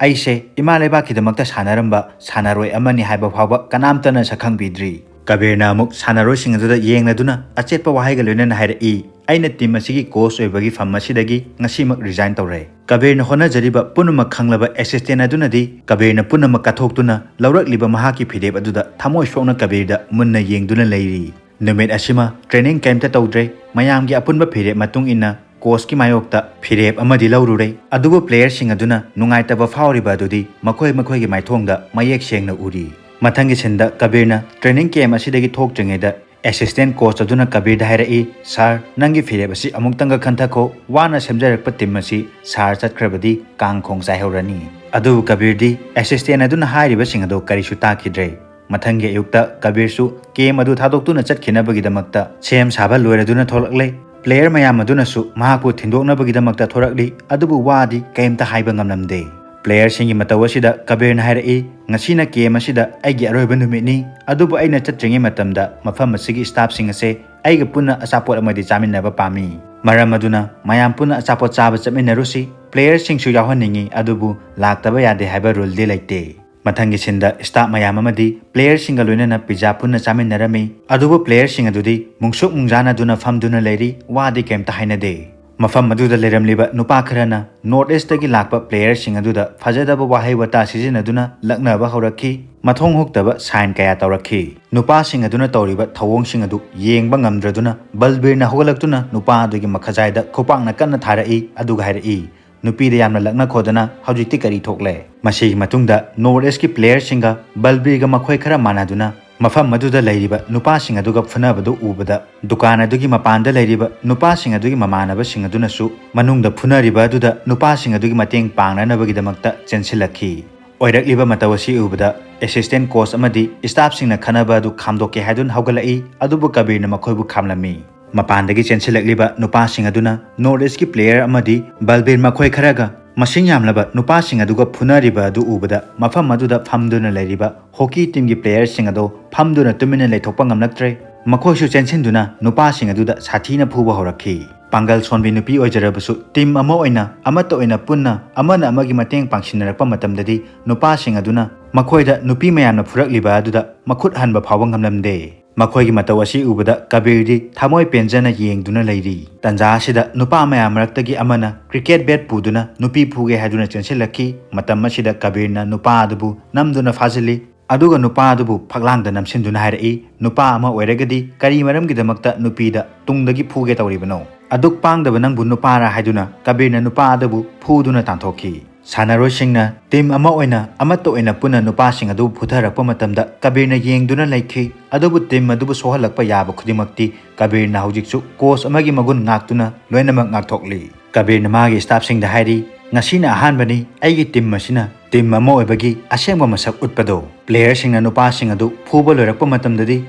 ꯑꯩꯁꯦ ꯏꯃꯥ ꯂꯩꯕꯥꯛꯀꯤꯗꯃꯛꯇ ꯁꯥꯟꯅꯔꯝꯕ ꯁꯥꯟꯅꯔꯣꯏ ꯑꯃꯅꯤ ꯍꯥꯏꯕ ꯐꯥꯎꯕ ꯀꯅꯥꯝꯇꯅ ꯁꯛꯈꯪꯕꯤꯗ꯭ꯔꯤ꯫ ꯀꯕꯤꯔꯅ ꯑꯃꯨꯛ ꯁꯥꯟꯅꯔꯣꯏꯁꯤꯡ ꯑꯗꯨꯗ ꯌꯦꯡꯂꯗꯨꯅ ꯑꯆꯦꯠꯄ ꯋꯥꯍꯩꯒ ꯂꯣꯏꯅꯅ ꯍꯥꯏꯔꯛꯏ, "ꯑꯩꯅ ꯇꯤꯝ ꯑꯁꯤꯒꯤ ꯀꯣꯆ ꯑꯣꯏꯕꯒꯤ ꯐꯝ ꯑꯁꯤꯗꯒꯤ ꯉꯁꯤꯃꯛ ꯔꯤꯖꯥꯏꯟ ꯇꯧꯔꯦ꯫" ꯀꯕꯤꯔꯅ ꯍꯣꯠꯅꯖꯔꯤꯕ ꯄꯨꯝꯅꯃꯛ ꯈꯪꯂꯕ ꯑꯦꯁꯤꯁꯇꯦꯟ ꯑꯗꯨꯅꯗꯤ ꯀꯕꯤꯔꯅ ꯄꯨꯝꯅꯃꯛ ꯀꯠꯊꯣꯛꯇꯨꯅ ꯂꯧꯔꯛꯂꯤꯕ ꯃꯍꯥꯛꯀꯤ ꯐꯤꯔꯦꯞ ꯑꯗꯨꯗ ꯊꯃꯣꯏ ꯁꯣꯛꯅ ꯀꯕꯤꯔꯗ ꯃꯨꯟꯅ ꯌꯦꯡꯗꯨꯅ ꯂꯩꯔꯤ꯫ ꯅꯨꯃꯤꯠ ꯑꯁꯤꯃ ꯇ꯭ꯔꯦꯅꯤꯡ ꯀꯩꯝꯇ ꯇꯧꯗ꯭ꯔꯦ꯫ ꯃꯌꯥꯝꯒꯤ ꯑꯄꯨꯟꯕ ꯐꯤꯔꯦꯞ ꯃꯇꯨꯡ ꯏꯟꯅ ꯀꯣꯆꯀꯤ ꯃꯥꯌꯣꯛꯇ ꯐꯤꯔꯦꯞ ꯑꯃꯗꯤ ꯂꯧꯔꯨꯔꯦ꯫ ꯑꯗꯨꯕꯨ ꯄ꯭ꯂꯦꯌꯔꯁꯤꯡ ꯑꯗꯨꯅ ꯅꯨꯡꯉꯥꯏꯇꯕ ꯐꯥꯎꯔꯤꯕ ꯑꯗꯨꯗꯤ ꯃꯈꯣꯏ ꯃꯈꯣꯏꯒꯤ ꯃꯥꯏꯊꯣꯡꯗ ꯃꯌꯦꯛ ꯁꯦꯡꯅ ꯎꯔꯤ꯫ ꯃꯊꯪꯒꯤ ꯁꯤꯟꯗ ꯀꯕꯤꯔꯅ ꯇ꯭ꯔꯦꯅꯤꯡ ꯀꯦꯝ ꯑꯁꯤꯗꯒꯤ ꯊꯣꯛꯇ꯭ꯔꯤꯉꯩꯗ ꯑꯦꯁꯤꯁꯇꯦꯟ ꯀꯣꯆ ꯑꯗꯨꯅ ꯀꯕꯤꯔꯗ ꯍꯥꯏꯔꯛꯏ, "ꯁꯥꯔ, ꯅꯪꯒꯤ ꯐꯤꯔꯦꯞ ꯑꯁꯤ ꯑꯃꯨꯛꯇꯪꯒ ꯈꯟꯊꯈꯣ꯫ ꯋꯥꯅ ꯁꯦꯝꯖꯔꯛꯄ ꯇꯤꯝ ꯑꯁꯤ ꯁꯥꯔ ꯆꯠꯈ꯭ꯔꯕꯗꯤ ꯀꯥꯡ ꯈꯣꯡ ꯆꯥꯏꯍꯧꯔꯅꯤ꯫" ꯑꯗꯨꯕꯨ ꯀꯕꯤꯔꯗꯤ ꯑꯦꯁꯤꯁꯇꯦꯟ ꯑꯗꯨꯅ ꯍꯥꯏꯔꯤꯕꯁꯤꯡ ꯑꯗꯨ ꯀꯔꯤꯁꯨ ꯇꯥꯈꯤꯗ꯭ꯔꯦ꯫ ꯃꯊꯪꯒꯤ ꯑꯌꯨꯛꯇ ꯀꯕꯤꯔꯁꯨ ꯀꯦꯝ ꯑꯗꯨ ꯊꯥꯗꯣꯛꯇꯨꯅ ꯆꯠꯈꯤꯅꯕꯒꯤꯗꯃꯛꯇ ꯁꯦꯝ ꯁꯥꯕ ꯂꯣꯏꯔꯗꯨꯅ ꯊꯣꯛꯂꯛꯂꯦ꯫ ꯄ꯭ꯂꯦꯌꯔ ꯃꯌꯥꯝ ꯑꯗꯨꯅꯁꯨ ꯃꯍꯥꯛꯄꯨ ꯊꯤꯟꯗꯣꯛꯅꯕꯒꯤꯗꯃꯛꯇ ꯊꯣꯔꯛꯂꯤ, ꯑꯗꯨꯕꯨ ꯋꯥꯗꯤ ꯀꯔꯤꯝꯇ ꯍꯥꯏꯕ ꯉꯝꯂꯝꯗꯦ꯫ ꯄ꯭ꯂꯦꯌꯔꯁꯤꯡꯒꯤ ꯃꯇꯧ ꯑꯁꯤꯗ ꯀꯕꯤꯔꯅ ꯍꯥꯏꯔꯛꯏ, "ꯉꯁꯤꯅ ꯀꯦꯝ ꯑꯁꯤꯗ ꯑꯩꯒꯤ ꯑꯔꯣꯏꯕ ꯅꯨꯃꯤꯠꯅꯤ, ꯑꯗꯨꯕꯨ ꯑꯩꯅ ꯆꯠꯇ꯭ꯔꯤꯉꯩ ꯃꯇꯝꯗ ꯃꯐꯝ ꯑꯁꯤꯒꯤ ꯁ꯭ꯇꯥꯐꯁꯤꯡ ꯑꯁꯦ ꯑꯩꯒ ꯄꯨꯟꯅ ꯑꯆꯥꯄꯣꯠ ꯑꯃꯗꯤ ꯆꯥꯃꯤꯟꯅꯕ ꯄꯥꯝꯃꯤ꯫ ꯃꯔꯝ ꯑꯗꯨꯅ ꯃꯌꯥꯝ ꯄꯨꯟꯅ ꯑꯆꯥꯄꯣꯠ ꯆꯥꯕ ꯆꯠꯃꯤꯟꯅꯔꯨꯁꯤ꯫ ꯄ꯭ꯂꯦꯌꯔꯁꯤꯡꯁꯨ ꯌꯥꯎꯍꯟꯅꯤꯡꯏ, ꯑꯗꯨꯕꯨ ꯂꯥꯛꯇꯕ ꯌꯥꯗꯦ ꯍꯥꯏꯕ ꯔꯨꯜꯗꯤ ꯂꯩꯇꯦ꯫" ꯃꯊꯪꯒꯤ ꯁꯤꯟꯗ ꯁ꯭ꯇꯥꯐ ꯃꯌꯥꯝ ꯑꯃꯗꯤ ꯄ꯭ꯂꯦꯌꯔꯁꯤꯡꯒ ꯂꯣꯏꯅꯅ ꯄꯤꯖꯥ ꯄꯨꯟꯅ ꯆꯥꯃꯤꯟꯅꯔꯝꯃꯤ꯫ ꯑꯗꯨꯕꯨ ꯄ꯭ꯂꯦꯌꯔꯁꯤꯡ ꯑꯗꯨꯗꯤ ꯃꯨꯡꯁꯨꯛ ꯃꯨꯡꯖꯥꯅꯗꯨꯅ ꯐꯝꯗꯨꯅ ꯂꯩꯔꯤ, ꯋꯥꯗꯤ ꯀꯩꯝꯇ ꯍꯥꯏꯅꯗꯦ꯫ ꯃꯐꯝ ꯑꯗꯨꯗ ꯂꯩꯔꯝꯂꯤꯕ ꯅꯨꯄꯥ ꯈꯔꯅ ꯅꯣꯔꯠ ꯏꯁꯇꯒꯤ ꯂꯥꯛꯄ ꯄ꯭ꯂꯦꯌꯔꯁꯤꯡ ꯑꯗꯨꯗ ꯐꯖꯗꯕ ꯋꯥꯍꯩ ꯋꯥꯇꯥ ꯁꯤꯖꯤꯟꯅꯗꯨꯅ ꯂꯛꯅꯕ ꯍꯧꯔꯛꯈꯤ꯫ ꯃꯊꯣꯡ ꯍꯨꯛꯇꯕ ꯁꯥꯏꯟ ꯀꯌꯥ ꯇꯧꯔꯛꯈꯤ꯫ ꯅꯨꯄꯥꯁꯤꯡ ꯑꯗꯨꯅ ꯇꯧꯔꯤꯕ ꯊꯧꯑꯣꯡꯁꯤꯡ ꯑꯗꯨ ꯌꯦꯡꯕ ꯉꯝꯗ꯭ꯔꯗꯨꯅ ꯕꯜꯕꯤꯔꯅ ꯍꯧꯒꯠꯂꯛꯇꯨꯅ ꯅꯨꯄꯥ ꯑꯗꯨꯒꯤ ꯃꯈꯖꯥꯏꯗ ꯈꯨꯄꯥꯛꯅ ꯀꯟꯅ ꯊꯥꯔꯛꯏ, ꯑꯗꯨꯒ ꯍꯥꯏꯔꯛꯏ, "ꯅꯨꯄꯤꯗ ꯌꯥꯝꯅ ꯂꯛꯅꯈꯣꯗꯅ ꯍꯧꯖꯤꯛꯇꯤ ꯀꯔꯤ ꯊꯣꯛꯂꯦ?" ꯃꯁꯤꯒꯤ ꯃꯇꯨꯡꯗ ꯅꯣꯔꯠ ꯏꯁꯀꯤ ꯄ꯭ꯂꯦꯌꯔꯁꯤꯡꯒ ꯕꯜꯕꯤꯔꯒ ꯃꯈꯣꯏ ꯈꯔ ꯃꯥꯟꯅꯗꯨꯅ ꯃꯐꯝ ꯑꯗꯨꯗ ꯂꯩꯔꯤꯕ ꯅꯨꯄꯥꯁꯤꯡ ꯑꯗꯨꯒ ꯐꯨꯅꯕꯗꯨ ꯎꯕꯗ, ꯗꯨꯀꯥꯟ ꯑꯗꯨꯒꯤ ꯃꯄꯥꯟꯗ ꯂꯩꯔꯤꯕ ꯅꯨꯄꯥꯁꯤꯡ ꯑꯗꯨꯒꯤ ꯃꯃꯥꯟꯅꯕꯁꯤꯡ ꯑꯗꯨꯅꯁꯨ ꯃꯅꯨꯡꯗ ꯐꯨꯅꯔꯤꯕ ꯑꯗꯨꯗ ꯅꯨꯄꯥꯁꯤꯡ ꯑꯗꯨꯒꯤ ꯃꯇꯦꯡ ꯄꯥꯡꯅꯅꯕꯒꯤꯗꯃꯛꯇ ꯆꯦꯟꯁꯤꯜꯂꯛꯈꯤ꯫ ꯑꯣꯏꯔꯛꯂꯤꯕ ꯃꯇꯧ ꯑꯁꯤ ꯎꯕꯗ ꯑꯦꯁꯤꯁꯇꯦꯟ ꯀꯣꯆ ꯑꯃꯗꯤ ꯁ꯭ꯇꯥꯐꯁꯤꯡꯅ ꯈꯠꯅꯕ ꯑꯗꯨ ꯈꯥꯝꯗꯣꯛꯀꯦ ꯍꯥꯏꯗꯨꯅ ꯍꯧꯒꯠꯂꯛꯏ, ꯑꯗꯨꯕꯨ ꯀꯕꯤꯔꯅ ꯃꯈꯣꯏꯕꯨ ꯈꯥꯝꯂꯝꯃꯤ꯫ ꯃꯄꯥꯟꯗꯒꯤ ꯆꯦꯟꯁꯤꯜꯂꯛꯂꯤꯕ ꯅꯨꯄꯥꯁꯤꯡ ꯑꯗꯨꯅ ꯅꯣꯔꯠ ꯏꯁꯀꯤ ꯄ꯭ꯂꯦꯌꯔ ꯑꯃꯗꯤ ꯕꯜꯕꯤꯔ ꯃꯈꯣꯏ ꯈꯔꯒ ꯃꯁꯤꯡ ꯌꯥꯝꯂꯕ ꯅꯨꯄꯥꯁꯤꯡ ꯑꯗꯨꯒ ꯐꯨꯅꯔꯤꯕ ꯑꯗꯨ ꯎꯕꯗ, ꯃꯐꯝ ꯑꯗꯨꯗ ꯐꯝꯗꯨꯅ ꯂꯩꯔꯤꯕ ꯍꯣꯀꯤ ꯇꯤꯝꯒꯤ ꯄ꯭ꯂꯦꯌꯔꯁꯤꯡ ꯑꯗꯨ ꯐꯝꯗꯨꯅ ꯇꯨꯃꯤꯟꯅ ꯂꯩꯊꯣꯛꯄ ꯉꯝꯂꯛꯇ꯭ꯔꯦ꯫ ꯃꯈꯣꯏꯁꯨ ꯆꯦꯟꯁꯤꯟꯗꯨꯅ ꯅꯨꯄꯥꯁꯤꯡ ꯑꯗꯨꯗ ꯁꯥꯊꯤꯅ ꯐꯨꯕ ꯍꯧꯔꯛꯈꯤ꯫ ꯄꯥꯡꯒꯜ ꯁꯣꯟꯕꯤ ꯅꯨꯄꯤ ꯑꯣꯏꯖꯔꯕꯁꯨ, ꯇꯤꯝ ꯑꯃ ꯑꯣꯏꯅ ꯑꯃꯠꯇ ꯑꯣꯏꯅ ꯄꯨꯟꯅ ꯑꯃꯅ ꯑꯃꯒꯤ ꯃꯇꯦꯡ ꯄꯥꯡꯁꯤꯟꯅꯔꯛꯄ ꯃꯇꯝꯗꯗꯤ, ꯅꯨꯄꯥꯁꯤꯡ ꯑꯗꯨꯅ ꯃꯈꯣꯏꯗ ꯅꯨꯄꯤ ꯃꯌꯥꯝꯅ ꯐꯨꯔꯛꯂꯤꯕ ꯑꯗꯨꯗ ꯃꯈꯨꯠ ꯍꯟꯕ ꯐꯥꯎꯕ ꯉꯝꯂꯝꯗꯦ꯫ ꯃꯈꯣꯏꯒꯤ ꯃꯇꯧ ꯑꯁꯤ ꯎꯕꯗ ꯀꯕꯤꯔꯗꯤ ꯊꯃꯣꯏ ꯄꯦꯟꯖꯅ ꯌꯦꯡꯗꯨꯅ ꯂꯩꯔꯤ꯫ ꯇꯟꯖꯥ ꯑꯁꯤꯗ ꯅꯨꯄꯥ ꯃꯌꯥꯝ ꯃꯔꯛꯇꯒꯤ ꯑꯃꯅ ꯀ꯭ꯔꯤꯀꯦꯠ ꯕꯦꯠ ꯄꯨꯗꯨꯅ ꯅꯨꯄꯤ ꯐꯨꯒꯦ ꯍꯥꯏꯗꯨꯅ ꯆꯦꯟꯁꯤꯜꯂꯛꯈꯤ꯫ ꯃꯇꯝ ꯑꯁꯤꯗ ꯀꯕꯤꯔꯅ ꯅꯨꯄꯥ ꯑꯗꯨꯕꯨ ꯅꯝꯗꯨꯅ ꯐꯥꯖꯤꯜꯂꯤ꯫ ꯑꯗꯨꯒ ꯅꯨꯄꯥ ꯑꯗꯨꯕꯨ ꯐꯛꯂꯥꯡꯗ ꯅꯝꯁꯤꯟꯗꯨꯅ ꯍꯥꯏꯔꯛꯏ, "ꯅꯨꯄꯥ ꯑꯃ ꯑꯣꯏꯔꯒꯗꯤ ꯀꯔꯤ ꯃꯔꯝꯒꯤꯗꯃꯛꯇ ꯅꯨꯄꯤꯗ ꯇꯨꯡꯗꯒꯤ ꯐꯨꯒꯦ ꯇꯧꯔꯤꯕꯅꯣ? ꯑꯗꯨꯛ ꯄꯥꯡꯗꯕ ꯅꯪꯕꯨ ꯅꯨꯄꯥꯔꯥ?" ꯍꯥꯏꯗꯨꯅ ꯀꯕꯤꯔꯅ ꯅꯨꯄꯥ ꯑꯗꯨꯕꯨ ꯐꯨꯗꯨꯅ ꯇꯥꯟꯊꯣꯛꯈꯤ꯫ ꯁꯥꯟꯅꯔꯣꯏꯁꯤꯡꯅ ꯇꯤꯝ ꯑꯃ ꯑꯣꯏꯅ ꯑꯃꯠꯇ ꯑꯣꯏꯅ ꯄꯨꯟꯅ ꯅꯨꯄꯥꯁꯤꯡ ꯑꯗꯨꯕꯨ ꯐꯨꯊꯔꯛꯄ ꯃꯇꯝꯗ ꯀꯕꯤꯔꯅ ꯌꯦꯡꯗꯨꯅ ꯂꯩꯈꯤ꯫ ꯑꯗꯨꯕꯨ ꯇꯤꯝ ꯑꯗꯨꯕꯨ ꯁꯣꯛꯍꯜꯂꯛꯄ ꯌꯥꯕ ꯈꯨꯗꯤꯡꯃꯛꯇꯤ ꯀꯕꯤꯔꯅ ꯍꯧꯖꯤꯛꯁꯨ ꯀꯣꯆ ꯑꯃꯒꯤ ꯃꯒꯨꯟ ꯉꯥꯛꯇꯨꯅ ꯂꯣꯏꯅꯃꯛ ꯉꯥꯛꯊꯣꯛꯂꯤ꯫ ꯀꯕꯤꯔꯅ ꯃꯥꯒꯤ ꯁ꯭ꯇꯥꯐꯁꯤꯡꯗ ꯍꯥꯏꯔꯤ, "ꯉꯁꯤꯅ ꯑꯍꯥꯟꯕꯅꯤ ꯑꯩꯒꯤ ꯇꯤꯝ ꯑꯁꯤꯅ ꯇꯤꯝ ꯑꯃ ꯑꯣꯏꯕꯒꯤ ꯑꯁꯦꯡꯕ ꯃꯁꯛ ꯎꯠꯄꯗꯣ꯫" ꯄ꯭ꯂꯦꯌꯔꯁꯤꯡꯅ ꯅꯨꯄꯥꯁꯤꯡ ꯑꯗꯨ ꯐꯨꯕ ꯂꯣꯏꯔꯛꯄ ꯃꯇꯝꯗꯗꯤ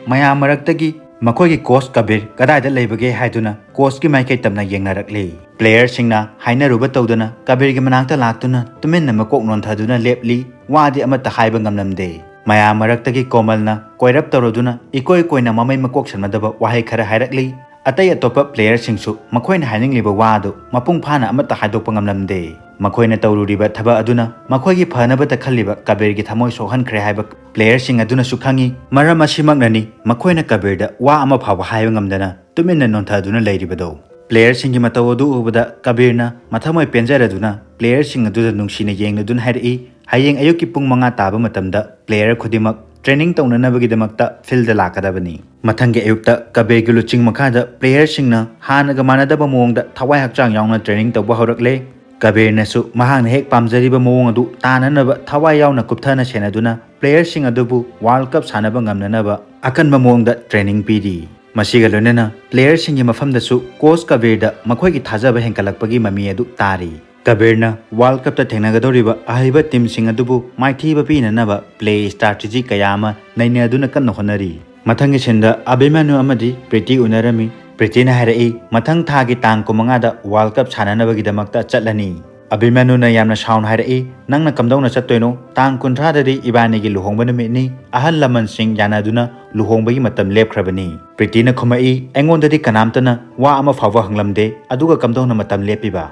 ꯃꯌꯥꯝ ꯃꯔꯛꯇꯒꯤ ꯃꯈꯣꯏꯒꯤ ꯀꯣꯆ ꯀꯕꯤꯔ ꯀꯗꯥꯏꯗ ꯂꯩꯕꯒꯦ ꯍꯥꯏꯗꯨꯅ ꯀꯣꯆꯀꯤ ꯃꯥꯏꯀꯩ ꯇꯝꯅ ꯌꯦꯡꯅꯔꯛꯂꯤ꯫ ꯄ꯭ꯂꯦꯌꯔꯁꯤꯡꯅ ꯍꯥꯏꯅꯔꯨꯕ ꯇꯧꯗꯅ ꯀꯕꯤꯔꯒꯤ ꯃꯅꯥꯛꯇ ꯂꯥꯛꯇꯨꯅ ꯇꯨꯃꯤꯟꯅ ꯃꯀꯣꯛ ꯅꯣꯟꯊꯗꯨꯅ ꯂꯦꯞꯂꯤ꯫ ꯋꯥꯗꯤ ꯑꯃꯠꯇ ꯍꯥꯏꯕ ꯉꯝꯂꯝꯗꯦ꯫ ꯃꯌꯥꯝ ꯃꯔꯛꯇꯒꯤ ꯀꯣꯃꯜꯅ ꯀꯣꯏꯔꯞ ꯇꯧꯔꯗꯨꯅ ꯏꯀꯣꯏ ꯀꯣꯏꯅ ꯃꯃꯩ ꯃꯀꯣꯛ ꯁꯝꯅꯗꯕ ꯋꯥꯍꯩ ꯈꯔ ꯍꯥꯏꯔꯛꯂꯤ꯫ ꯑꯇꯩ ꯑꯇꯣꯞꯄ ꯄ꯭ꯂꯦꯌꯔꯁꯤꯡꯁꯨ ꯃꯈꯣꯏꯅ ꯍꯥꯏꯅꯤꯡꯂꯤꯕ ꯋꯥ ꯑꯗꯨ ꯃꯄꯨꯡ ꯐꯥꯅ ꯑꯃꯠꯇ ꯍꯥꯏꯗꯣꯛꯄ ꯉꯝꯂꯝꯗꯦ꯫ ꯃꯈꯣꯏꯅ ꯇꯧꯔꯨꯔꯤꯕ ꯊꯕꯛ ꯑꯗꯨꯅ ꯃꯈꯣꯏꯒꯤ ꯐꯅꯕꯇ ꯈꯜꯂꯤꯕ ꯀꯕꯤꯔꯒꯤ ꯊꯃꯣꯏ ꯁꯣꯛꯍꯟꯈ꯭ꯔꯦ ꯍꯥꯏꯕ ꯄ꯭ꯂꯦꯌꯔꯁꯤꯡ ꯑꯗꯨꯅꯁꯨ ꯈꯪꯏ꯫ ꯃꯔꯝ ꯑꯁꯤꯃꯛꯅꯅꯤ ꯃꯈꯣꯏꯅ ꯀꯕꯤꯔꯗ ꯋꯥ ꯑꯃ ꯐꯥꯎꯕ ꯍꯥꯏꯕ ꯉꯝꯗꯅ ꯇꯨꯃꯤꯟꯅ ꯅꯣꯟꯊꯗꯨꯅ ꯂꯩꯔꯤꯕꯗꯣ꯫ ꯄ꯭ꯂꯦꯌꯔꯁꯤꯡꯒꯤ ꯃꯇꯧ ꯑꯗꯨ ꯎꯕꯗ ꯀꯕꯤꯔꯅ ꯃꯊꯃꯣꯏ ꯄꯦꯟꯖꯔꯗꯨꯅ ꯄ꯭ꯂꯦꯌꯔꯁꯤꯡ ꯑꯗꯨꯗ ꯅꯨꯡꯁꯤꯅ ꯌꯦꯡꯂꯗꯨꯅ ꯍꯥꯏꯔꯛꯏ, "ꯍꯌꯦꯡ ꯑꯌꯨꯛꯀꯤ ꯄꯨꯡ ꯃꯉꯥ ꯇꯥꯕ ꯃꯇꯝꯗ ꯄ꯭ꯂꯦꯌꯔ ꯈꯨꯗꯤꯡꯃꯛ ꯇ꯭ꯔꯦꯅꯤꯡ ꯇꯧꯅꯅꯕꯒꯤꯗꯃꯛꯇ ꯐꯤꯜꯗ ꯂꯥꯛꯀꯗꯕꯅꯤ꯫" ꯃꯊꯪꯒꯤ ꯑꯌꯨꯛꯇ ꯀꯕꯤꯔꯒꯤ ꯂꯨꯆꯤꯡ ꯃꯈꯥꯗ ꯄ꯭ꯂꯦꯌꯔꯁꯤꯡꯅ ꯍꯥꯟꯅꯒ ꯃꯥꯟꯅꯗꯕ ꯃꯑꯣꯡꯗ ꯊꯋꯥꯏ ꯍꯛꯆꯥꯡ ꯌꯥꯎꯅ ꯇ꯭ꯔꯦꯅꯤꯡ ꯇꯧꯕ ꯍꯧꯔꯛꯂꯦ꯫ ꯀꯕꯤꯔꯅꯁꯨ ꯃꯍꯥꯛꯅ ꯍꯦꯛ ꯄꯥꯝꯖꯔꯤꯕ ꯃꯑꯣꯡ ꯑꯗꯨ ꯇꯥꯅꯅꯕ ꯊꯋꯥꯏ ꯌꯥꯎꯅ ꯀꯨꯞꯊꯅ ꯁꯦꯟꯅꯗꯨꯅ ꯄ꯭ꯂꯦꯌꯔꯁꯤꯡ ꯑꯗꯨꯕꯨ ꯋꯥꯔꯜꯗ ꯀꯞ ꯁꯥꯟꯅꯕ ꯉꯝꯅꯅꯕ ꯑꯀꯟꯕ ꯃꯑꯣꯡꯗ ꯇ꯭ꯔꯦꯅꯤꯡ ꯄꯤꯔꯤ꯫ ꯃꯁꯤꯒ ꯂꯣꯏꯅꯅ ꯄ꯭ꯂꯦꯌꯔꯁꯤꯡꯒꯤ ꯃꯐꯝꯗꯁꯨ ꯀꯣꯆ ꯀꯕꯤꯔꯗ ꯃꯈꯣꯏꯒꯤ ꯊꯥꯖꯕ ꯍꯦꯟꯒꯠꯂꯛꯄꯒꯤ ꯃꯃꯤ ꯑꯗꯨ ꯇꯥꯔꯤ꯫ ꯀꯕꯤꯔꯅ ꯋꯥꯔꯜꯗ ꯀꯞꯇ ꯊꯦꯡꯅꯒꯗꯧꯔꯤꯕ ꯑꯍꯩꯕ ꯇꯤꯝꯁꯤꯡ ꯑꯗꯨꯕꯨ ꯃꯥꯏꯊꯤꯕ ꯄꯤꯅꯅꯕ ꯄ꯭ꯂꯦ ꯁ꯭ꯇ꯭ꯔꯥꯇꯦꯖꯤ ꯀꯌꯥ ꯑꯃ ꯅꯩꯅꯗꯨꯅ ꯀꯟꯅ ꯍꯣꯠꯅꯔꯤ꯫ ꯃꯊꯪꯒꯤ ꯁꯤꯟꯗ ꯑꯚꯤꯃꯅ꯭ꯌꯨ ꯑꯃꯗꯤ ꯄ꯭ꯔꯤꯇꯤ ꯎꯅꯔꯝꯃꯤ꯫ ꯄ꯭ꯔꯤꯇꯤꯅ ꯍꯥꯏꯔꯛꯏ, "ꯃꯊꯪ ꯊꯥꯒꯤ ꯇꯥꯡ ꯀꯨꯟꯃꯉꯥꯗ ꯋꯥꯔꯜꯗ ꯀꯞ ꯁꯥꯟꯅꯅꯕꯒꯤꯗꯃꯛꯇ ꯆꯠꯂꯅꯤ꯫ ꯑꯚꯤꯃꯅꯨꯅ ꯌꯥꯝꯅ ꯁꯥꯎꯅ ꯍꯥꯏꯔꯛꯏ, "ꯅꯪꯅ ꯀꯝꯗꯧꯅ ꯆꯠꯇꯣꯏꯅꯣ? ꯇꯥꯡ ꯀꯨꯟꯊ꯭ꯔꯥꯗꯗꯤ ꯏꯕꯥꯅꯤꯒꯤ ꯂꯨꯍꯣꯡꯕ ꯅꯨꯃꯤꯠꯅꯤ꯫ ꯑꯍꯜ ꯂꯃꯟꯁꯤꯡ ꯌꯥꯅꯗꯨꯅ ꯂꯨꯍꯣꯡꯕꯒꯤ ꯃꯇꯝ ꯂꯦꯞꯈ꯭ꯔꯕꯅꯤ꯫" ꯄ꯭ꯔꯤꯇꯤꯅ ꯈꯨꯝꯃꯛꯏ, "ꯑꯩꯉꯣꯟꯗꯗꯤ ꯀꯅꯥꯝꯇꯅ ꯋꯥ ꯑꯃ ꯐꯥꯎꯕ ꯍꯪꯂꯝꯗꯦ, ꯑꯗꯨꯒ ꯀꯝꯗꯧꯅ ꯃꯇꯝ ꯂꯦꯞꯄꯤꯕ?"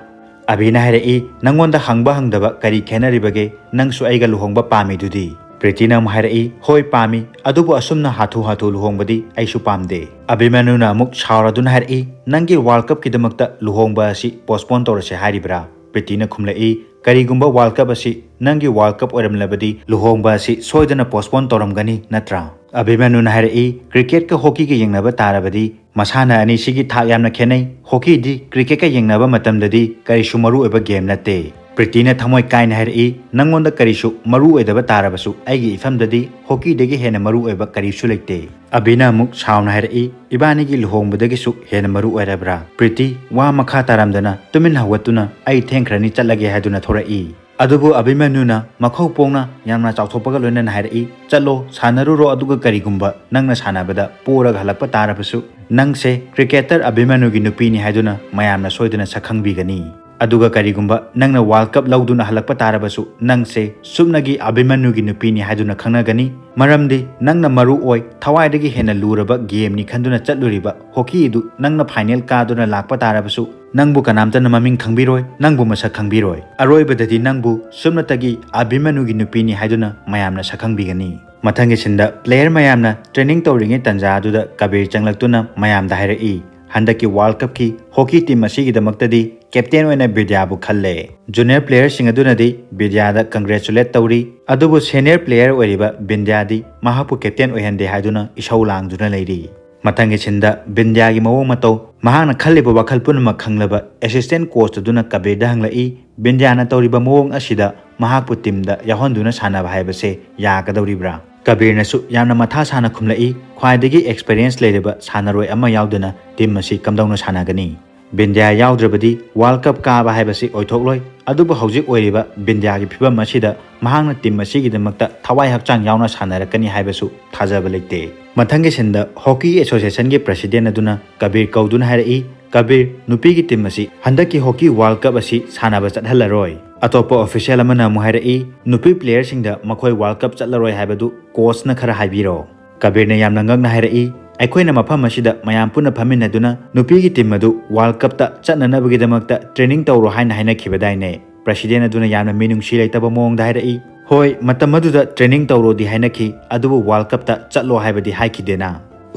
ꯑꯚꯤꯅ ꯍꯥꯏꯔꯛꯏ, "ꯅꯪꯉꯣꯟꯗ ꯍꯪꯕ ꯍꯪꯗꯕ ꯀꯔꯤ ꯈꯦꯠꯅꯔꯤꯕꯒꯦ? ꯅꯪꯁꯨ ꯑꯩꯒ ꯂꯨꯍꯣꯡꯕ ꯄꯥꯝꯃꯤꯗꯨꯗꯤ?" ꯄ꯭ꯔꯤꯇꯤꯅ ꯑꯃꯨꯛ ꯍꯥꯏꯔꯛꯏ, "ꯍꯣꯏ ꯄꯥꯝꯃꯤ, ꯑꯗꯨꯕꯨ ꯑꯁꯨꯝꯅ ꯍꯥꯊꯨ ꯍꯥꯊꯨ ꯂꯨꯍꯣꯡꯕꯗꯤ ꯑꯩꯁꯨ ꯄꯥꯝꯗꯦ꯫" ꯑꯚꯤꯃꯅꯨꯅ ꯑꯃꯨꯛ ꯁꯥꯎꯔꯗꯨꯅ ꯍꯥꯏꯔꯛꯏ, "ꯅꯪꯒꯤ ꯋꯥꯔꯜ ꯀꯞꯀꯤꯗꯃꯛꯇ ꯂꯨꯍꯣꯡꯕ ꯑꯁꯤ ꯄꯣꯁꯄꯣꯟ ꯇꯧꯔꯁꯦ ꯍꯥꯏꯔꯤꯕ꯭ꯔꯥ?" ꯄ꯭ꯔꯤꯇꯤꯅ ꯈꯨꯝꯂꯛꯏ, "ꯀꯔꯤꯒꯨꯝꯕ ꯋꯥꯔꯜ ꯀꯞ ꯑꯁꯤ ꯅꯪꯒꯤ ꯋꯥꯔꯜ ꯀꯞ ꯑꯣꯏꯔꯝꯂꯕꯗꯤ ꯂꯨꯍꯣꯡꯕ ꯑꯁꯤ ꯁꯣꯏꯗꯅ ꯄꯣꯁꯄꯣꯟ ꯇꯧꯔꯝꯒꯅꯤ ꯅꯠꯇ꯭ꯔꯥ?" ꯑꯚꯤꯃꯅꯨꯅ ꯍꯥꯏꯔꯛꯏ, "ꯀ꯭ꯔꯤꯀꯦꯠꯀ ꯍꯣꯀꯤꯒ ꯌꯦꯡꯅꯕ ꯇꯥꯔꯕꯗꯤ ꯃꯁꯥꯟꯅ ꯑꯅꯤꯁꯤꯒꯤ ꯊꯥꯛ ꯌꯥꯝꯅ ꯈꯦꯠꯅꯩ꯫ ꯍꯣꯀꯤꯗꯤ ꯀ꯭ꯔꯤꯀꯦꯠꯀ ꯌꯦꯡꯅꯕ ꯃꯇꯝꯗꯗꯤ ꯀꯔꯤꯁꯨ ꯃꯔꯨ ꯑꯣꯏꯕ ꯒꯦꯝ ꯅꯠꯇꯦ꯫" ꯄ꯭ꯔꯤꯇꯤꯅ ꯊꯃꯣꯏ ꯀꯥꯏꯅ ꯍꯥꯏꯔꯛꯏ, "ꯅꯪꯉꯣꯟꯗ ꯀꯔꯤꯁꯨ ꯃꯔꯨ ꯑꯣꯏꯗꯕ ꯇꯥꯔꯕꯁꯨ ꯑꯩꯒꯤ ꯏꯐꯝꯗꯗꯤ ꯍꯣꯀꯤꯗꯒꯤ ꯍꯦꯟꯅ ꯃꯔꯨ ꯑꯣꯏꯕ ꯀꯔꯤꯁꯨ ꯂꯩꯇꯦ꯫" ꯑꯚꯤꯅ ꯑꯃꯨꯛ ꯁꯥꯎꯅ ꯍꯥꯏꯔꯛꯏ, "ꯏꯕꯥꯅꯤꯒꯤ ꯂꯨꯍꯣꯡꯕꯗꯒꯤꯁꯨ ꯍꯦꯟꯅ ꯃꯔꯨ ꯑꯣꯏꯔꯕ꯭ꯔꯥ?" ꯄ꯭ꯔꯤꯇꯤ, ꯋꯥ ꯃꯈꯥ ꯇꯥꯔꯝꯗꯅ ꯇꯨꯃꯤꯟ ꯍꯧꯒꯠꯇꯨꯅ, "ꯑꯩ ꯊꯦꯡꯈ꯭ꯔꯅꯤ, ꯆꯠꯂꯒꯦ" ꯍꯥꯏꯗꯨꯅ ꯊꯣꯔꯛꯏ꯫ ꯑꯗꯨꯕꯨ ꯑꯚꯤꯃꯅ꯭ꯌꯨꯅ ꯃꯈꯧ ꯄꯣꯡꯅ ꯌꯥꯝꯅ ꯆꯥꯎꯊꯣꯛꯄꯒ ꯂꯣꯏꯅꯅ ꯍꯥꯏꯔꯛꯏ, "ꯆꯠꯂꯣ, ꯁꯥꯟꯅꯔꯨꯔꯣ, ꯑꯗꯨꯒ ꯀꯔꯤꯒꯨꯝꯕ ꯅꯪꯅ ꯁꯥꯟꯅꯕꯗ ꯄꯣꯔꯒ ꯍꯜꯂꯛꯄ ꯇꯥꯔꯕꯁꯨ, ꯅꯪꯁꯦ ꯀ꯭ꯔꯤꯀꯦꯇꯔ ꯑꯚꯤꯃꯅ꯭ꯌꯨꯒꯤ ꯅꯨꯄꯤꯅꯤ ꯍꯥꯏꯗꯨꯅ ꯃꯌꯥꯝꯅ ꯁꯣꯏꯗꯅ ꯁꯛꯈꯪꯕꯤꯒꯅꯤ꯫ ꯑꯗꯨꯒ ꯀꯔꯤꯒꯨꯝꯕ ꯅꯪꯅ ꯋꯥꯔꯜ ꯀꯞ ꯂꯧꯗꯨꯅ ꯍꯜꯂꯛꯄ ꯇꯥꯔꯕꯁꯨ, ꯅꯪꯁꯦ ꯁꯨꯞꯅꯒꯤ ꯑꯚꯤꯃꯅ꯭ꯌꯨꯒꯤ ꯅꯨꯄꯤꯅꯤ ꯍꯥꯏꯗꯨꯅ ꯈꯪꯅꯒꯅꯤ꯫ ꯃꯔꯝꯗꯤ ꯅꯪꯅ ꯃꯔꯨ ꯑꯣꯏ, ꯊꯋꯥꯏꯗꯒꯤ ꯍꯦꯟꯅ ꯂꯨꯔꯕ ꯒꯦꯝꯅꯤ ꯈꯟꯗꯨꯅ ꯆꯠꯂꯨꯔꯤꯕ ꯍꯣꯀꯤꯗꯨ ꯅꯪꯅ ꯐꯥꯏꯅꯦꯜ ꯀꯥꯗꯨꯅ ꯂꯥꯛꯄ ꯇꯥꯔꯕꯁꯨ, ꯅꯪꯕꯨ ꯀꯅꯥꯝꯇꯅ ꯃꯃꯤꯡ ꯈꯪꯕꯤꯔꯣꯏ, ꯅꯪꯕꯨ ꯃꯁꯛ ꯈꯪꯕꯤꯔꯣꯏ꯫ ꯑꯔꯣꯏꯕꯗꯗꯤ ꯅꯪꯕꯨ ꯁꯨꯞꯅꯇꯒꯤ ꯑꯚꯤꯃꯅ꯭ꯌꯨꯒꯤ ꯅꯨꯄꯤꯅꯤ ꯍꯥꯏꯗꯨꯅ ꯃꯌꯥꯝꯅ ꯁꯛꯈꯪꯕꯤꯒꯅꯤ꯫" ꯃꯊꯪꯒꯤ ꯁꯤꯟꯗ ꯄ꯭ꯂꯦꯌꯔ ꯃꯌꯥꯝꯅ ꯇ꯭ꯔꯦꯅꯤꯡ ꯇꯧꯔꯤꯉꯩ ꯇꯟꯖꯥ ꯑꯗꯨꯗ ꯀꯕꯤꯔ ꯆꯪꯂꯛꯇꯨꯅ ꯃꯌꯥꯝꯗ ꯍꯥꯏꯔꯛꯏ, "ꯍꯟꯗꯛꯀꯤ ꯋꯥꯔꯜ ꯀꯞꯀꯤ ꯍꯣꯀꯤ ꯇꯤꯝ ꯑꯁꯤꯒꯤꯗꯃꯛꯇꯗꯤ ꯀꯦꯞꯇꯦꯟ ꯑꯣꯏꯅ ꯕꯤꯗ꯭ꯌꯥꯕꯨ ꯈꯜꯂꯦ꯫" ꯖꯨꯅꯤꯌꯔ ꯄ꯭ꯂꯦꯌꯔꯁꯤꯡ ꯑꯗꯨꯅꯗꯤ ꯕꯤꯗ꯭ꯌꯥꯗ ꯀꯪꯒ꯭ꯔꯦꯆꯨꯂꯦꯠ ꯇꯧꯔꯤ, ꯑꯗꯨꯕꯨ ꯁꯦꯅꯤꯌꯔ ꯄ꯭ꯂꯦꯌꯔ ꯑꯣꯏꯔꯤꯕ ꯕꯤꯗ꯭ꯌꯥꯗꯤ ꯃꯍꯥꯛꯄꯨ ꯀꯦꯞꯇꯦꯟ ꯑꯣꯏꯍꯟꯗꯦ ꯍꯥꯏꯗꯨꯅ ꯏꯁꯧ ꯂꯥꯡꯗꯨꯅ ꯂꯩꯔꯤ꯫ ꯃꯊꯪꯒꯤ ꯁꯤꯟꯗ ꯕꯤꯟꯗ꯭ꯌꯥꯒꯤ ꯃꯑꯣꯡ ꯃꯇꯧ, ꯃꯍꯥꯛꯅ ꯈꯜꯂꯤꯕ ꯋꯥꯈꯜ ꯄꯨꯝꯅꯃꯛ ꯈꯪꯂꯕ ꯑꯦꯁꯤꯁꯇꯦꯟ ꯀꯣꯆ ꯑꯗꯨꯅ ꯀꯕꯤꯔꯗ ꯍꯪꯂꯛꯏ, "ꯕꯤꯟꯗ꯭ꯌꯥꯅ ꯇꯧꯔꯤꯕ ꯃꯑꯣꯡ ꯑꯁꯤꯗ ꯃꯍꯥꯛꯄꯨ ꯇꯤꯝꯗ ꯌꯥꯎꯍꯟꯗꯨꯅ ꯁꯥꯟꯅꯕ ꯍꯥꯏꯕꯁꯦ ꯌꯥꯒꯗꯧꯔꯤꯕ꯭ꯔꯥ?" ꯀꯕꯤꯔꯅꯁꯨ ꯌꯥꯝꯅ ꯃꯊꯥ ꯁꯥꯅ ꯈꯨꯝꯂꯛꯏ, "ꯈ꯭ꯋꯥꯏꯗꯒꯤ ꯑꯦꯛꯁꯄꯤꯔꯤꯌꯦꯟꯁ ꯂꯩꯔꯕ ꯁꯥꯟꯅꯔꯣꯏ ꯑꯃ ꯌꯥꯎꯗꯅ ꯇꯤꯝ ꯑꯁꯤ ꯀꯝꯗꯧꯅ ꯁꯥꯟꯅꯒꯅꯤ? ꯕꯤꯟꯗ꯭ꯌꯥ ꯌꯥꯎꯗ꯭ꯔꯕꯗꯤ ꯋꯥꯔꯜ ꯀꯞ ꯀꯥꯕ ꯍꯥꯏꯕꯁꯤ ꯑꯣꯏꯊꯣꯛꯂꯣꯏ꯫ ꯑꯗꯨꯕꯨ ꯍꯧꯖꯤꯛ ꯑꯣꯏꯔꯤꯕ ꯕꯤꯟꯗ꯭ꯌꯥꯒꯤ ꯐꯤꯕꯝ ꯑꯁꯤꯗ ꯃꯍꯥꯛꯅ ꯇꯤꯝ ꯑꯁꯤꯒꯤꯗꯃꯛꯇ ꯊꯋꯥꯏ ꯍꯛꯆꯥꯡ ꯌꯥꯎꯅ ꯁꯥꯟꯅꯔꯛꯀꯅꯤ ꯍꯥꯏꯕꯁꯨ ꯊꯥꯖꯕ ꯂꯩꯇꯦ꯫" ꯃꯊꯪꯒꯤ ꯁꯤꯟꯗ ꯍꯣꯀꯤ ꯑꯦꯁꯣꯁꯤꯌꯦꯁꯟꯒꯤ ꯄ꯭ꯔꯁꯤꯗꯦꯟ ꯑꯗꯨꯅ ꯀꯕꯤꯔ ꯀꯧꯗꯨꯅ ꯍꯥꯏꯔꯛꯏ, "ꯀꯕꯤꯔ, ꯅꯨꯄꯤꯒꯤ ꯇꯤꯝ ꯑꯁꯤ ꯍꯟꯗꯛꯀꯤ ꯍꯣꯀꯤ ꯋꯥꯔꯜ ꯀꯞ ꯑꯁꯤ ꯁꯥꯟꯅꯕ ꯆꯠꯍꯜꯂꯔꯣꯏ꯫" ꯑꯇꯣꯞꯄ ꯑꯣꯐꯤꯁꯤꯌꯦꯜ ꯑꯃꯅ ꯑꯃꯨꯛ ꯍꯥꯏꯔꯛꯏ, "ꯅꯨꯄꯤ ꯄ꯭ꯂꯦꯌꯔꯁꯤꯡꯗ ꯃꯈꯣꯏ ꯋꯥꯔꯜ ꯀꯞ ꯆꯠꯂꯔꯣꯏ ꯍꯥꯏꯕꯗꯨ ꯀꯣꯆꯅ ꯈꯔ ꯍꯥꯏꯕꯤꯔꯣ꯫" ꯀꯕꯤꯔꯅ ꯌꯥꯝꯅ ꯉꯛꯅ ꯍꯥꯏꯔꯛꯏ, "ꯑꯩꯈꯣꯏꯅ ꯃꯐꯝ ꯑꯁꯤꯗ ꯃꯌꯥꯝ ꯄꯨꯟꯅ ꯐꯝꯃꯤꯟꯅꯗꯨꯅ ꯅꯨꯄꯤꯒꯤ ꯇꯤꯝ ꯑꯗꯨ ꯋꯥꯔꯜ ꯀꯞꯇ ꯆꯠꯅꯅꯕꯒꯤꯗꯃꯛꯇ ꯇ꯭ꯔꯦꯅꯤꯡ ꯇꯧꯔꯣ ꯍꯥꯏꯅ ꯍꯥꯏꯅꯈꯤꯕꯗꯥꯏꯅꯦ?" ꯄ꯭ꯔꯁꯤꯗꯦꯟ ꯑꯗꯨꯅ ꯌꯥꯝꯅ ꯃꯤꯅꯨꯡꯁꯤ ꯂꯩꯇꯕ ꯃꯑꯣꯡꯗ ꯍꯥꯏꯔꯛꯏ, "ꯍꯣꯏ, ꯃꯇꯝ ꯑꯗꯨꯗ ꯇ꯭ꯔꯦꯅꯤꯡ ꯇꯧꯔꯣꯗꯤ ꯍꯥꯏꯅꯈꯤ, ꯑꯗꯨꯕꯨ ꯋꯥꯔꯜ ꯀꯞꯇ ꯆꯠꯂꯣ ꯍꯥꯏꯕꯗꯤ ꯍꯥꯏꯈꯤꯗꯦꯅ꯫"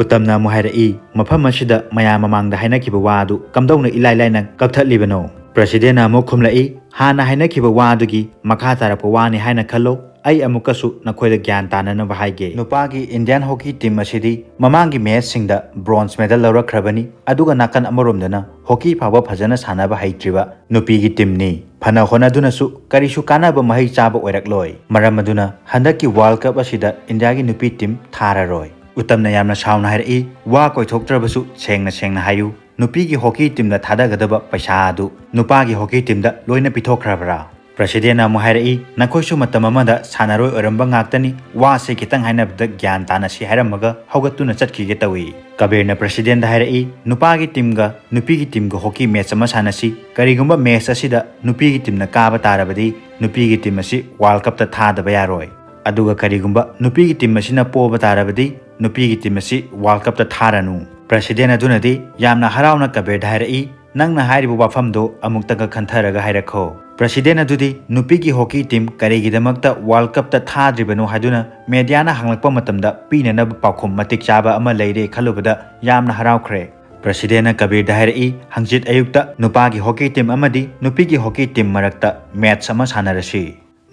ꯎꯇꯝꯅ ꯑꯃꯨꯛ ꯍꯥꯏꯔꯛꯏ, "ꯃꯐꯝ ꯑꯁꯤꯗ ꯃꯌꯥꯝ ꯃꯃꯥꯡꯗ ꯍꯥꯏꯅꯈꯤꯕ ꯋꯥ ꯑꯗꯨ ꯀꯝꯗꯧꯅ ꯏꯂꯥꯏ ꯂꯥꯏꯅ ꯀꯛꯊꯠꯂꯤꯕꯅꯣ?" ꯄ꯭ꯔꯁꯤꯗꯦꯟꯅ ꯑꯃꯨꯛ ꯈꯨꯝꯂꯛꯏ, "ꯍꯥꯟꯅ ꯍꯥꯏꯅꯈꯤꯕ ꯋꯥ ꯑꯗꯨꯒꯤ ꯃꯈꯥ ꯇꯥꯔꯛꯄ ꯋꯥꯅꯤ ꯍꯥꯏꯅ ꯈꯜꯂꯣ꯫ ꯑꯩ ꯑꯃꯨꯛꯀꯁꯨ ꯅꯈꯣꯏꯗ ꯒ꯭ꯌꯥꯟ ꯇꯥꯅꯅꯕ ꯍꯥꯏꯒꯦ꯫ ꯅꯨꯄꯥꯒꯤ ꯏꯟꯗꯤꯌꯥꯟ ꯍꯣꯀꯤ ꯇꯤꯝ ꯑꯁꯤꯗꯤ ꯃꯃꯥꯡꯒꯤ ꯃꯦꯆꯁꯤꯡꯗ ꯕ꯭ꯔꯣꯟꯖ ꯃꯦꯗꯜ ꯂꯧꯔꯛꯈ꯭ꯔꯕꯅꯤ, ꯑꯗꯨꯒ ꯅꯥꯀꯟ ꯑꯃꯔꯣꯝꯗꯅ ꯍꯣꯀꯤ ꯐꯥꯎꯕ ꯐꯖꯅ ꯁꯥꯟꯅꯕ ꯍꯩꯇ꯭ꯔꯤꯕ ꯅꯨꯄꯤꯒꯤ ꯇꯤꯝꯅꯤ꯫ ꯐꯅ ꯍꯣꯠꯅꯗꯨꯅꯁꯨ ꯀꯔꯤꯁꯨ ꯀꯥꯟꯅꯕ ꯃꯍꯩ ꯆꯥꯕ ꯑꯣꯏꯔꯛꯂꯣꯏ꯫ ꯃꯔꯝ ꯑꯗꯨꯅ ꯍꯟꯗꯛꯀꯤ ꯋꯥꯔꯜ ꯀꯞ ꯑꯁꯤꯗ ꯏꯟꯗꯤꯌꯥꯒꯤ ꯅꯨꯄꯤ ꯇꯤꯝ ꯊꯥꯔꯔꯣꯏ꯫" ꯎꯇꯝꯅ ꯌꯥꯝꯅ ꯁꯥꯎꯅ ꯍꯥꯏꯔꯛꯏ, "ꯋꯥ ꯀꯣꯏꯊꯣꯛꯇ꯭ꯔꯕꯁꯨ ꯁꯦꯡꯅ ꯁꯦꯡꯅ ꯍꯥꯏꯌꯨ, ꯅꯨꯄꯤꯒꯤ ꯍꯣꯀꯤ ꯇꯤꯝꯗ ꯊꯥꯗꯒꯗꯕ ꯄꯩꯁꯥ ꯑꯗꯨ ꯅꯨꯄꯥꯒꯤ ꯍꯣꯀꯤ ꯇꯤꯝꯗ ꯂꯣꯏꯅ ꯄꯤꯊꯣꯛꯈ꯭ꯔꯕ꯭ꯔꯥ?" ꯄ꯭ꯔꯁꯤꯗꯦꯟꯅ ꯑꯃꯨꯛ ꯍꯥꯏꯔꯛꯏ, "ꯅꯈꯣꯏꯁꯨ ꯃꯇꯝ ꯑꯃꯗ ꯁꯥꯟꯅꯔꯣꯏ ꯑꯣꯏꯔꯝꯕ ꯉꯥꯛꯇꯅꯤ, ꯋꯥꯁꯦ ꯈꯤꯇꯪ ꯍꯥꯏꯅꯕꯗ ꯒ꯭ꯌꯥꯟ ꯇꯥꯅꯁꯤ ꯍꯥꯏꯔꯝꯃꯒ ꯍꯧꯒꯠꯇꯨꯅ ꯆꯠꯈꯤꯒꯦ ꯇꯧꯏ꯫" ꯀꯕꯤꯔꯅ ꯄ꯭ꯔꯁꯤꯗꯦꯟꯗ ꯍꯥꯏꯔꯛꯏ, "ꯅꯨꯄꯥꯒꯤ ꯇꯤꯝꯒ ꯅꯨꯄꯤꯒꯤ ꯇꯤꯝꯒ ꯍꯣꯀꯤ ꯃꯦꯆ ꯑꯃ ꯁꯥꯟꯅꯁꯤ꯫ ꯀꯔꯤꯒꯨꯝꯕ ꯃꯦꯆ ꯑꯁꯤꯗ ꯅꯨꯄꯤꯒꯤ ꯇꯤꯝꯅ ꯀꯥꯕ ꯇꯥꯔꯕꯗꯤ ꯅꯨꯄꯤꯒꯤ ꯇꯤꯝ ꯑꯁꯤ ꯋꯥꯔꯜ ꯀꯞꯇ ꯊꯥꯗꯕ ꯌꯥꯔꯣꯏ꯫ ꯑꯗꯨꯒ ꯀꯔꯤꯒꯨꯝꯕ ꯅꯨꯄꯤꯒꯤ ꯇꯤꯝ ꯑꯁꯤꯅ ꯄꯣꯕ ꯇꯥꯔꯕꯗꯤ ꯅꯨꯄꯤꯒꯤ ꯇꯤꯝ ꯑꯁꯤ ꯋꯥꯔꯜ ꯀꯞꯇ ꯊꯥꯔꯅꯨ꯫" ꯄ꯭ꯔꯁꯤꯗꯦꯟ ꯑꯗꯨꯅꯗꯤ ꯌꯥꯝꯅ ꯍꯔꯥꯎꯅ ꯀꯕꯤꯔꯗ ꯍꯥꯏꯔꯛꯏ, "ꯅꯪꯅ ꯍꯥꯏꯔꯤꯕ ꯋꯥꯐꯝꯗꯣ ꯑꯃꯨꯛꯇꯒ ꯈꯟꯊꯔꯒ ꯍꯥꯏꯔꯛꯈꯣ꯫" ꯄ꯭ꯔꯁꯤꯗꯦꯟ ꯑꯗꯨꯗꯤ ꯅꯨꯄꯤꯒꯤ ꯍꯣꯀꯤ ꯇꯤꯝ ꯀꯔꯤꯒꯤꯗꯃꯛꯇ ꯋꯥꯔꯜ ꯀꯞꯇ ꯊꯥꯗ꯭ꯔꯤꯕꯅꯣ ꯍꯥꯏꯗꯨꯅ ꯃꯦꯗꯤꯌꯥꯅ ꯍꯪꯂꯛꯄ ꯃꯇꯝꯗ ꯄꯤꯅꯅꯕ ꯄꯥꯎꯈꯨꯝ ꯃꯇꯤꯛ ꯆꯥꯕ ꯑꯃ ꯂꯩꯔꯦ ꯈꯜꯂꯨꯕꯗ ꯌꯥꯝꯅ ꯍꯔꯥꯎꯈ꯭ꯔꯦ꯫ ꯄ꯭ꯔꯁꯤꯗꯦꯟꯅ ꯀꯕꯤꯔꯗ ꯍꯥꯏꯔꯛꯏ, "ꯍꯪꯆꯤꯠ ꯑꯌꯨꯛꯇ ꯅꯨꯄꯥꯒꯤ ꯍꯣꯀꯤ ꯇꯤꯝ ꯑꯃꯗꯤ ꯅꯨꯄꯤꯒꯤ ꯍꯣꯀꯤ ꯇꯤꯝ ꯃꯔꯛꯇ ꯃꯦꯠꯆ ꯑꯃ ꯁꯥꯟꯅꯔꯁꯤ꯫"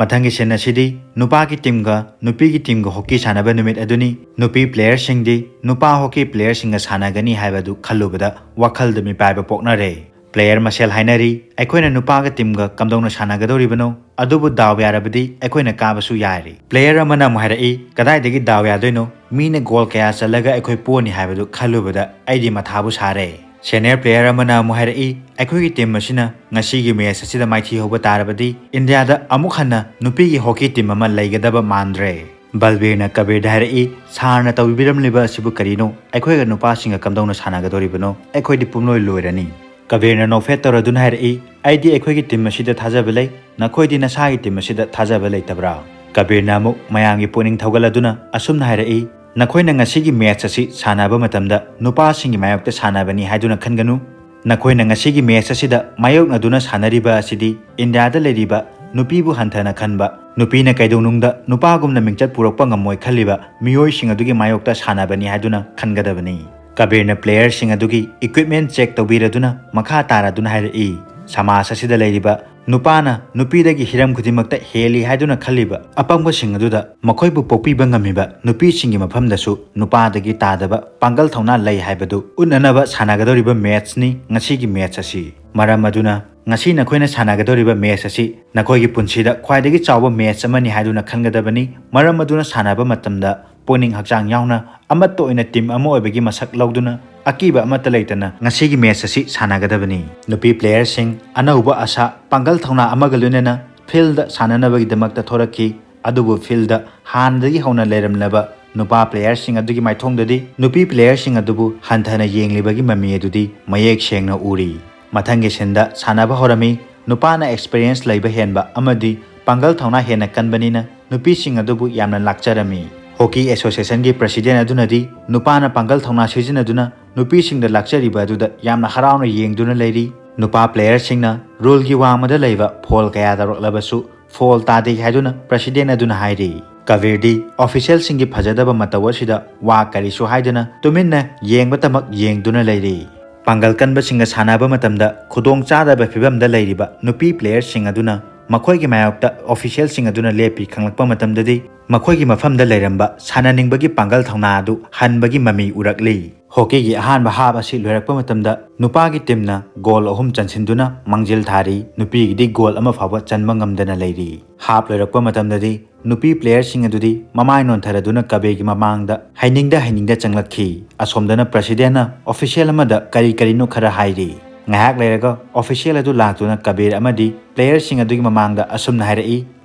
ꯃꯊꯪꯒꯤ ꯁꯤꯟ ꯑꯁꯤꯗꯤ ꯅꯨꯄꯥꯒꯤ ꯇꯤꯝꯒ ꯅꯨꯄꯤꯒꯤ ꯇꯤꯝꯒ ꯍꯣꯀꯤ ꯁꯥꯟꯅꯕ ꯅꯨꯃꯤꯠ ꯑꯗꯨꯅꯤ꯫ ꯅꯨꯄꯤ ꯄ꯭ꯂꯦꯌꯔꯁꯤꯡꯗꯤ ꯅꯨꯄꯥ ꯍꯣꯀꯤ ꯄ꯭ꯂꯦꯌꯔꯁꯤꯡꯒ ꯁꯥꯟꯅꯒꯅꯤ ꯍꯥꯏꯕꯗꯨ ꯈꯜꯂꯨꯕꯗ ꯋꯥꯈꯜꯗ ꯃꯤꯄꯥꯏꯕ ꯄꯣꯛꯅꯔꯦ꯫ ꯄ꯭ꯂꯦꯌꯔ ꯃꯁꯦꯜ ꯍꯥꯏꯅꯔꯤ, "ꯑꯩꯈꯣꯏꯅ ꯅꯨꯄꯥꯒ ꯇꯤꯝꯒ ꯀꯝꯗꯧꯅ ꯁꯥꯟꯅꯒꯗꯧꯔꯤꯕꯅꯣ? ꯑꯗꯨꯕꯨ ꯗꯥꯎ ꯌꯥꯔꯕꯗꯤ ꯑꯩꯈꯣꯏꯅ ꯀꯥꯕꯁꯨ ꯌꯥꯔꯤ꯫" ꯄ꯭ꯂꯦꯌꯔ ꯑꯃꯅ ꯑꯃꯨꯛ ꯍꯥꯏꯔꯛꯏ, "ꯀꯗꯥꯏꯗꯒꯤ ꯗꯥꯎ ꯌꯥꯗꯣꯏꯅꯣ? ꯃꯤꯅ ꯒꯣꯜ ꯀꯌꯥ ꯆꯜꯂꯒ ꯑꯩꯈꯣꯏ ꯄꯣꯅꯤ ꯍꯥꯏꯕꯗꯨ ꯈꯜꯂꯨꯕꯗ ꯑꯩꯗꯤ ꯃꯊꯥꯕꯨ ꯁꯥꯔꯦ꯫" ꯁꯦꯅꯤꯌꯔ ꯄ꯭ꯂꯦꯌꯔ ꯑꯃꯅ ꯑꯃꯨꯛ ꯍꯥꯏꯔꯛꯏ, "ꯑꯩꯈꯣꯏꯒꯤ ꯇꯤꯝ ꯑꯁꯤꯅ ꯉꯁꯤꯒꯤ ꯃꯦꯆ ꯑꯁꯤꯗ ꯃꯥꯏꯊꯤ ꯍꯧꯕ ꯇꯥꯔꯕꯗꯤ ꯏꯟꯗꯤꯌꯥꯗ ꯑꯃꯨꯛ ꯍꯟꯅ ꯅꯨꯄꯤꯒꯤ ꯍꯣꯀꯤ ꯇꯤꯝ ꯑꯃ ꯂꯩꯒꯗꯕ ꯃꯥꯟꯗ꯭ꯔꯦ꯫" ꯕꯜꯕꯤꯔꯅ ꯀꯕꯤꯔꯗ ꯍꯥꯏꯔꯛꯏ, "ꯁꯥꯔꯅ ꯇꯧꯕꯤꯔꯝꯂꯤꯕ ꯑꯁꯤꯕꯨ ꯀꯔꯤꯅꯣ? ꯑꯩꯈꯣꯏꯒ ꯅꯨꯄꯥꯁꯤꯡꯒ ꯀꯝꯗꯧꯅ ꯁꯥꯟꯅꯒꯗꯧꯔꯤꯕꯅꯣ? ꯑꯩꯈꯣꯏꯗꯤ ꯄꯨꯝꯂꯣꯏ ꯂꯣꯏꯔꯅꯤ"꯫ ꯀꯕꯤꯔꯅ ꯅꯣꯛꯐꯦꯠ ꯇꯧꯔꯗꯨꯅ ꯍꯥꯏꯔꯛꯏ, "ꯑꯩꯗꯤ ꯑꯩꯈꯣꯏꯒꯤ ꯇꯤꯝ ꯑꯁꯤꯗ ꯊꯥꯖꯕ ꯂꯩ, ꯅꯈꯣꯏꯗꯤ ꯅꯁꯥꯒꯤ ꯇꯤꯝ ꯑꯁꯤꯗ ꯊꯥꯖꯕ ꯂꯩꯇꯕ꯭ꯔꯥ?" ꯀꯕꯤꯔꯅ ꯑꯃꯨꯛ ꯃꯌꯥꯝꯒꯤ ꯄꯨꯛꯅꯤꯡ ꯊꯧꯒꯠꯂꯗꯨꯅ ꯑꯁꯨꯝꯅ ꯍꯥꯏꯔꯛꯏ, "ꯅꯈꯣꯏꯅ ꯉꯁꯤꯒꯤ ꯃꯦꯠꯆ ꯑꯁꯤ ꯁꯥꯟꯅꯕ ꯃꯇꯝꯗ ꯅꯨꯄꯥꯁꯤꯡꯒꯤ ꯃꯥꯌꯣꯛꯇ ꯁꯥꯟꯅꯕꯅꯤ ꯍꯥꯏꯗꯨꯅ ꯈꯟꯒꯅꯨ꯫ ꯅꯈꯣꯏꯅ ꯉꯁꯤꯒꯤ ꯃꯦꯠꯆ ꯑꯁꯤꯗ ꯃꯥꯌꯣꯛꯅꯗꯨꯅ ꯁꯥꯟꯅꯔꯤꯕ ꯑꯁꯤꯗꯤ ꯏꯟꯗꯤꯌꯥꯗ ꯂꯩꯔꯤꯕ ꯅꯨꯄꯤꯕꯨ ꯍꯟꯊꯅ ꯈꯟꯕ, ꯅꯨꯄꯤꯅ ꯀꯩꯗꯧꯅꯨꯡꯗ ꯅꯨꯄꯥꯒꯨꯝꯅ ꯃꯤꯡꯆꯠ ꯄꯨꯔꯛꯄ ꯉꯝꯃꯣꯏ ꯈꯜꯂꯤꯕ ꯃꯤꯑꯣꯏꯁꯤꯡ ꯑꯗꯨꯒꯤ ꯃꯥꯌꯣꯛꯇ ꯁꯥꯟꯅꯕꯅꯤ ꯍꯥꯏꯗꯨꯅ ꯈꯟꯒꯗꯕꯅꯤ"꯫ ꯀꯕꯤꯔꯅ ꯄ꯭ꯂꯦꯌꯔꯁꯤꯡ ꯑꯗꯨꯒꯤ ꯏꯀ꯭ꯋꯤꯞꯃꯦꯟ ꯆꯦꯛ ꯇꯧꯕꯤꯔꯗꯨꯅ ꯃꯈꯥ ꯇꯥꯔꯗꯨꯅ ꯍꯥꯏꯔꯛꯏ, "ꯁꯃꯥꯖ ꯑꯁꯤꯗ ꯂꯩꯔꯤꯕ ꯅꯨꯄꯥꯅ ꯅꯨꯄꯤꯗꯒꯤ ꯍꯤꯔꯝ ꯈꯨꯗꯤꯡꯃꯛꯇ ꯍꯦꯜꯂꯤ ꯍꯥꯏꯗꯨꯅ ꯈꯜꯂꯤꯕ ꯑꯄꯪꯕꯁꯤꯡ ꯑꯗꯨꯗ ꯃꯈꯣꯏꯕꯨ ꯄꯣꯛꯄꯤꯕ ꯉꯝꯃꯤꯕ ꯅꯨꯄꯤꯁꯤꯡꯒꯤ ꯃꯐꯝꯗꯁꯨ ꯅꯨꯄꯥꯗꯒꯤ ꯇꯥꯗꯕ ꯄꯥꯡꯒꯜ ꯊꯧꯅꯥ ꯂꯩ ꯍꯥꯏꯕꯗꯨ ꯎꯠꯅꯅꯕ ꯁꯥꯟꯅꯒꯗꯧꯔꯤꯕ ꯃꯦꯠꯆꯅꯤ ꯉꯁꯤꯒꯤ ꯃꯦꯠꯆ ꯑꯁꯤ꯫ ꯃꯔꯝ ꯑꯗꯨꯅ ꯉꯁꯤ ꯅꯈꯣꯏꯅ ꯁꯥꯟꯅꯒꯗꯧꯔꯤꯕ ꯃꯦꯠꯆ ꯑꯁꯤ ꯅꯈꯣꯏꯒꯤ ꯄꯨꯟꯁꯤꯗ ꯈ꯭ꯋꯥꯏꯗꯒꯤ ꯆꯥꯎꯕ ꯃꯦꯠꯆ ꯑꯃꯅꯤ ꯍꯥꯏꯗꯨꯅ ꯈꯟꯒꯗꯕꯅꯤ꯫ ꯃꯔꯝ ꯑꯗꯨꯅ ꯁꯥꯟꯅꯕ ꯃꯇꯝꯗ ꯄꯨꯛꯅꯤꯡ ꯍꯛꯆꯥꯡ ꯌꯥꯎꯅ ꯑꯃꯠꯇ ꯑꯣꯏꯅ ꯇꯤꯝ ꯑꯃ ꯑꯣꯏꯕꯒꯤ ꯃꯁꯛ ꯂꯧꯗꯨꯅ ꯑꯀꯤꯕ ꯑꯃꯠꯇ ꯂꯩꯇꯅ ꯉꯁꯤꯒꯤ ꯃꯦꯠꯆ ꯑꯁꯤ ꯁꯥꯟꯅꯒꯗꯕꯅꯤ꯫ ꯅꯨꯄꯤ ꯄ꯭ꯂꯦꯌꯔꯁꯤꯡ ꯑꯅꯧꯕ ꯑꯁꯥ, ꯄꯥꯡꯒꯜ ꯊꯧꯅꯥ ꯑꯃꯒ ꯂꯣꯏꯅꯅ ꯐꯤꯜꯗ ꯁꯥꯟꯅꯅꯕꯒꯤꯗꯃꯛꯇ ꯊꯣꯔꯛꯈꯤ꯫ ꯑꯗꯨꯕꯨ ꯐꯤꯜꯗ ꯍꯥꯟꯅꯗꯒꯤ ꯍꯧꯅ ꯂꯩꯔꯝꯂꯕ ꯅꯨꯄꯥ ꯄ꯭ꯂꯦꯌꯔꯁꯤꯡ ꯑꯗꯨꯒꯤ ꯃꯥꯏꯊꯣꯡꯗꯗꯤ ꯅꯨꯄꯤ ꯄ꯭ꯂꯦꯌꯔꯁꯤꯡ ꯑꯗꯨꯕꯨ ꯍꯟꯊꯅ ꯌꯦꯡꯂꯤꯕꯒꯤ ꯃꯃꯤ ꯑꯗꯨꯗꯤ ꯃꯌꯦꯛ ꯁꯦꯡꯅ ꯎꯔꯤ꯫ ꯃꯊꯪꯒꯤ ꯁꯤꯟꯗ ꯁꯥꯟꯅꯕ ꯍꯧꯔꯝꯃꯤ꯫ ꯅꯨꯄꯥꯅ ꯑꯦꯛꯁꯄꯤꯔꯤꯌꯦꯟꯁ ꯂꯩꯕ ꯍꯦꯟꯕ ꯑꯃꯗꯤ ꯄꯥꯡꯒꯜ ꯊꯧꯅꯥ ꯍꯦꯟꯅ ꯀꯟꯕꯅꯤꯅ ꯅꯨꯄꯤꯁꯤꯡ ꯑꯗꯨꯕꯨ ꯌꯥꯝꯅ ꯂꯥꯛꯆꯔꯝꯃꯤ꯫ ꯍꯣꯀꯤ ꯑꯦꯁꯣꯁꯤꯌꯦꯁꯟꯒꯤ ꯄ꯭ꯔꯁꯤꯗꯦꯟ ꯑꯗꯨꯅꯗꯤ ꯅꯨꯄꯥꯅ ꯄꯥꯡꯒꯜ ꯊꯧꯅꯥ ꯁꯤꯖꯤꯟꯅꯗꯨꯅ ꯅꯨꯄꯤꯁꯤꯡꯗ ꯂꯥꯛꯆꯔꯤꯕ ꯑꯗꯨꯗ ꯌꯥꯝꯅ ꯍꯔꯥꯎꯅ ꯌꯦꯡꯗꯨꯅ ꯂꯩꯔꯤ꯫ ꯅꯨꯄꯥ ꯄ꯭ꯂꯦꯌꯔꯁꯤꯡꯅ ꯔꯨꯜꯒꯤ ꯋꯥꯡꯃꯗ ꯂꯩꯕ ꯐꯣꯜ ꯀꯌꯥ ꯇꯧꯔꯛꯂꯕꯁꯨ ꯐꯣꯜ ꯇꯥꯗꯦ ꯍꯥꯏꯗꯨꯅ ꯄ꯭ꯔꯁꯤꯗꯦꯟ ꯑꯗꯨꯅ ꯍꯥꯏꯔꯤ꯫ ꯀꯕꯤꯔꯗꯤ ꯑꯣꯐꯤꯁꯤꯌꯦꯜꯁꯤꯡꯒꯤ ꯐꯖꯗꯕ ꯃꯇꯧ ꯑꯁꯤꯗ ꯋꯥ ꯀꯔꯤꯁꯨ ꯍꯥꯏꯗꯅ ꯇꯨꯃꯤꯟꯅ ꯌꯦꯡꯕꯇꯃꯛ ꯌꯦꯡꯗꯨꯅ ꯂꯩꯔꯤ꯫ ꯄꯥꯡꯒꯜ ꯀꯟꯕꯁꯤꯡꯒ ꯁꯥꯟꯅꯕ ꯃꯇꯝꯗ ꯈꯨꯗꯣꯡ ꯆꯥꯗꯕ ꯐꯤꯚꯝꯗ ꯂꯩꯔꯤꯕ ꯅꯨꯄꯤ ꯄ꯭ꯂꯦꯌꯔꯁꯤꯡ ꯑꯗꯨꯅ ꯃꯈꯣꯏꯒꯤ ꯃꯥꯌꯣꯛꯇ ꯑꯣꯐꯤꯁꯤꯌꯦꯜꯁꯤꯡ ꯑꯗꯨꯅ ꯂꯦꯞꯄꯤ ꯈꯪꯂꯛꯄ ꯃꯇꯝꯗꯗꯤ ꯃꯈꯣꯏꯒꯤ ꯃꯐꯝꯗ ꯂꯩꯔꯝꯕ ꯁꯥꯟꯅꯅꯤꯡꯕꯒꯤ ꯄꯥꯡꯒꯜ ꯊꯧꯅꯥ ꯑꯗꯨ ꯍꯟꯕꯒꯤ ꯃꯃꯤ ꯎꯔꯛꯂꯤ꯫ ꯍꯣꯀꯤꯒꯤ ꯑꯍꯥꯟꯕ ꯍꯥꯞ ꯑꯁꯤ ꯂꯣꯏꯔꯛꯄ ꯃꯇꯝꯗ ꯅꯨꯄꯥꯒꯤ ꯇꯤꯝꯅ ꯒꯣꯜ ꯑꯍꯨꯝ ꯆꯟꯁꯤꯟꯗꯨꯅ ꯃꯥꯡꯖꯤꯜ ꯊꯥꯔꯤ, ꯅꯨꯄꯤꯒꯤꯗꯤ ꯒꯣꯜ ꯑꯃ ꯐꯥꯎꯕ ꯆꯟꯕ ꯉꯝꯗꯅ ꯂꯩꯔꯤ꯫ ꯍꯥꯞ ꯂꯣꯏꯔꯛꯄ ꯃꯇꯝꯗꯗꯤ ꯅꯨꯄꯤ ꯄ꯭ꯂꯦꯌꯔꯁꯤꯡ ꯑꯗꯨꯗꯤ ꯃꯃꯥꯏ ꯅꯣꯟꯊꯔꯗꯨꯅ ꯀꯕꯤꯔꯒꯤ ꯃꯃꯥꯡꯗ ꯍꯩꯅꯤꯡꯗ ꯍꯩꯅꯤꯡꯗ ꯆꯪꯂꯛꯈꯤ꯫ ꯑꯁꯣꯝꯗꯅ ꯄ꯭ꯔꯁꯤꯗꯦꯟꯅ ꯑꯣꯐꯤꯁꯤꯌꯦꯜ ꯑꯃꯗ ꯀꯔꯤ ꯀꯔꯤꯅꯣ ꯈꯔ ꯍꯥꯏꯔꯤ꯫ ꯉꯥꯏꯍꯥꯛ ꯂꯩꯔꯒ ꯑꯣꯐꯤꯁꯤꯌꯦꯜ ꯑꯗꯨ ꯂꯥꯛꯇꯨꯅ ꯀꯕꯤꯔ ꯑꯃꯗꯤ ꯄ꯭ꯂꯦꯌꯔꯁꯤꯡ ꯑꯗꯨꯒꯤ ꯃꯃꯥꯡꯗ ꯑꯁꯨꯝꯅ ꯍꯥꯏꯔꯛꯏ,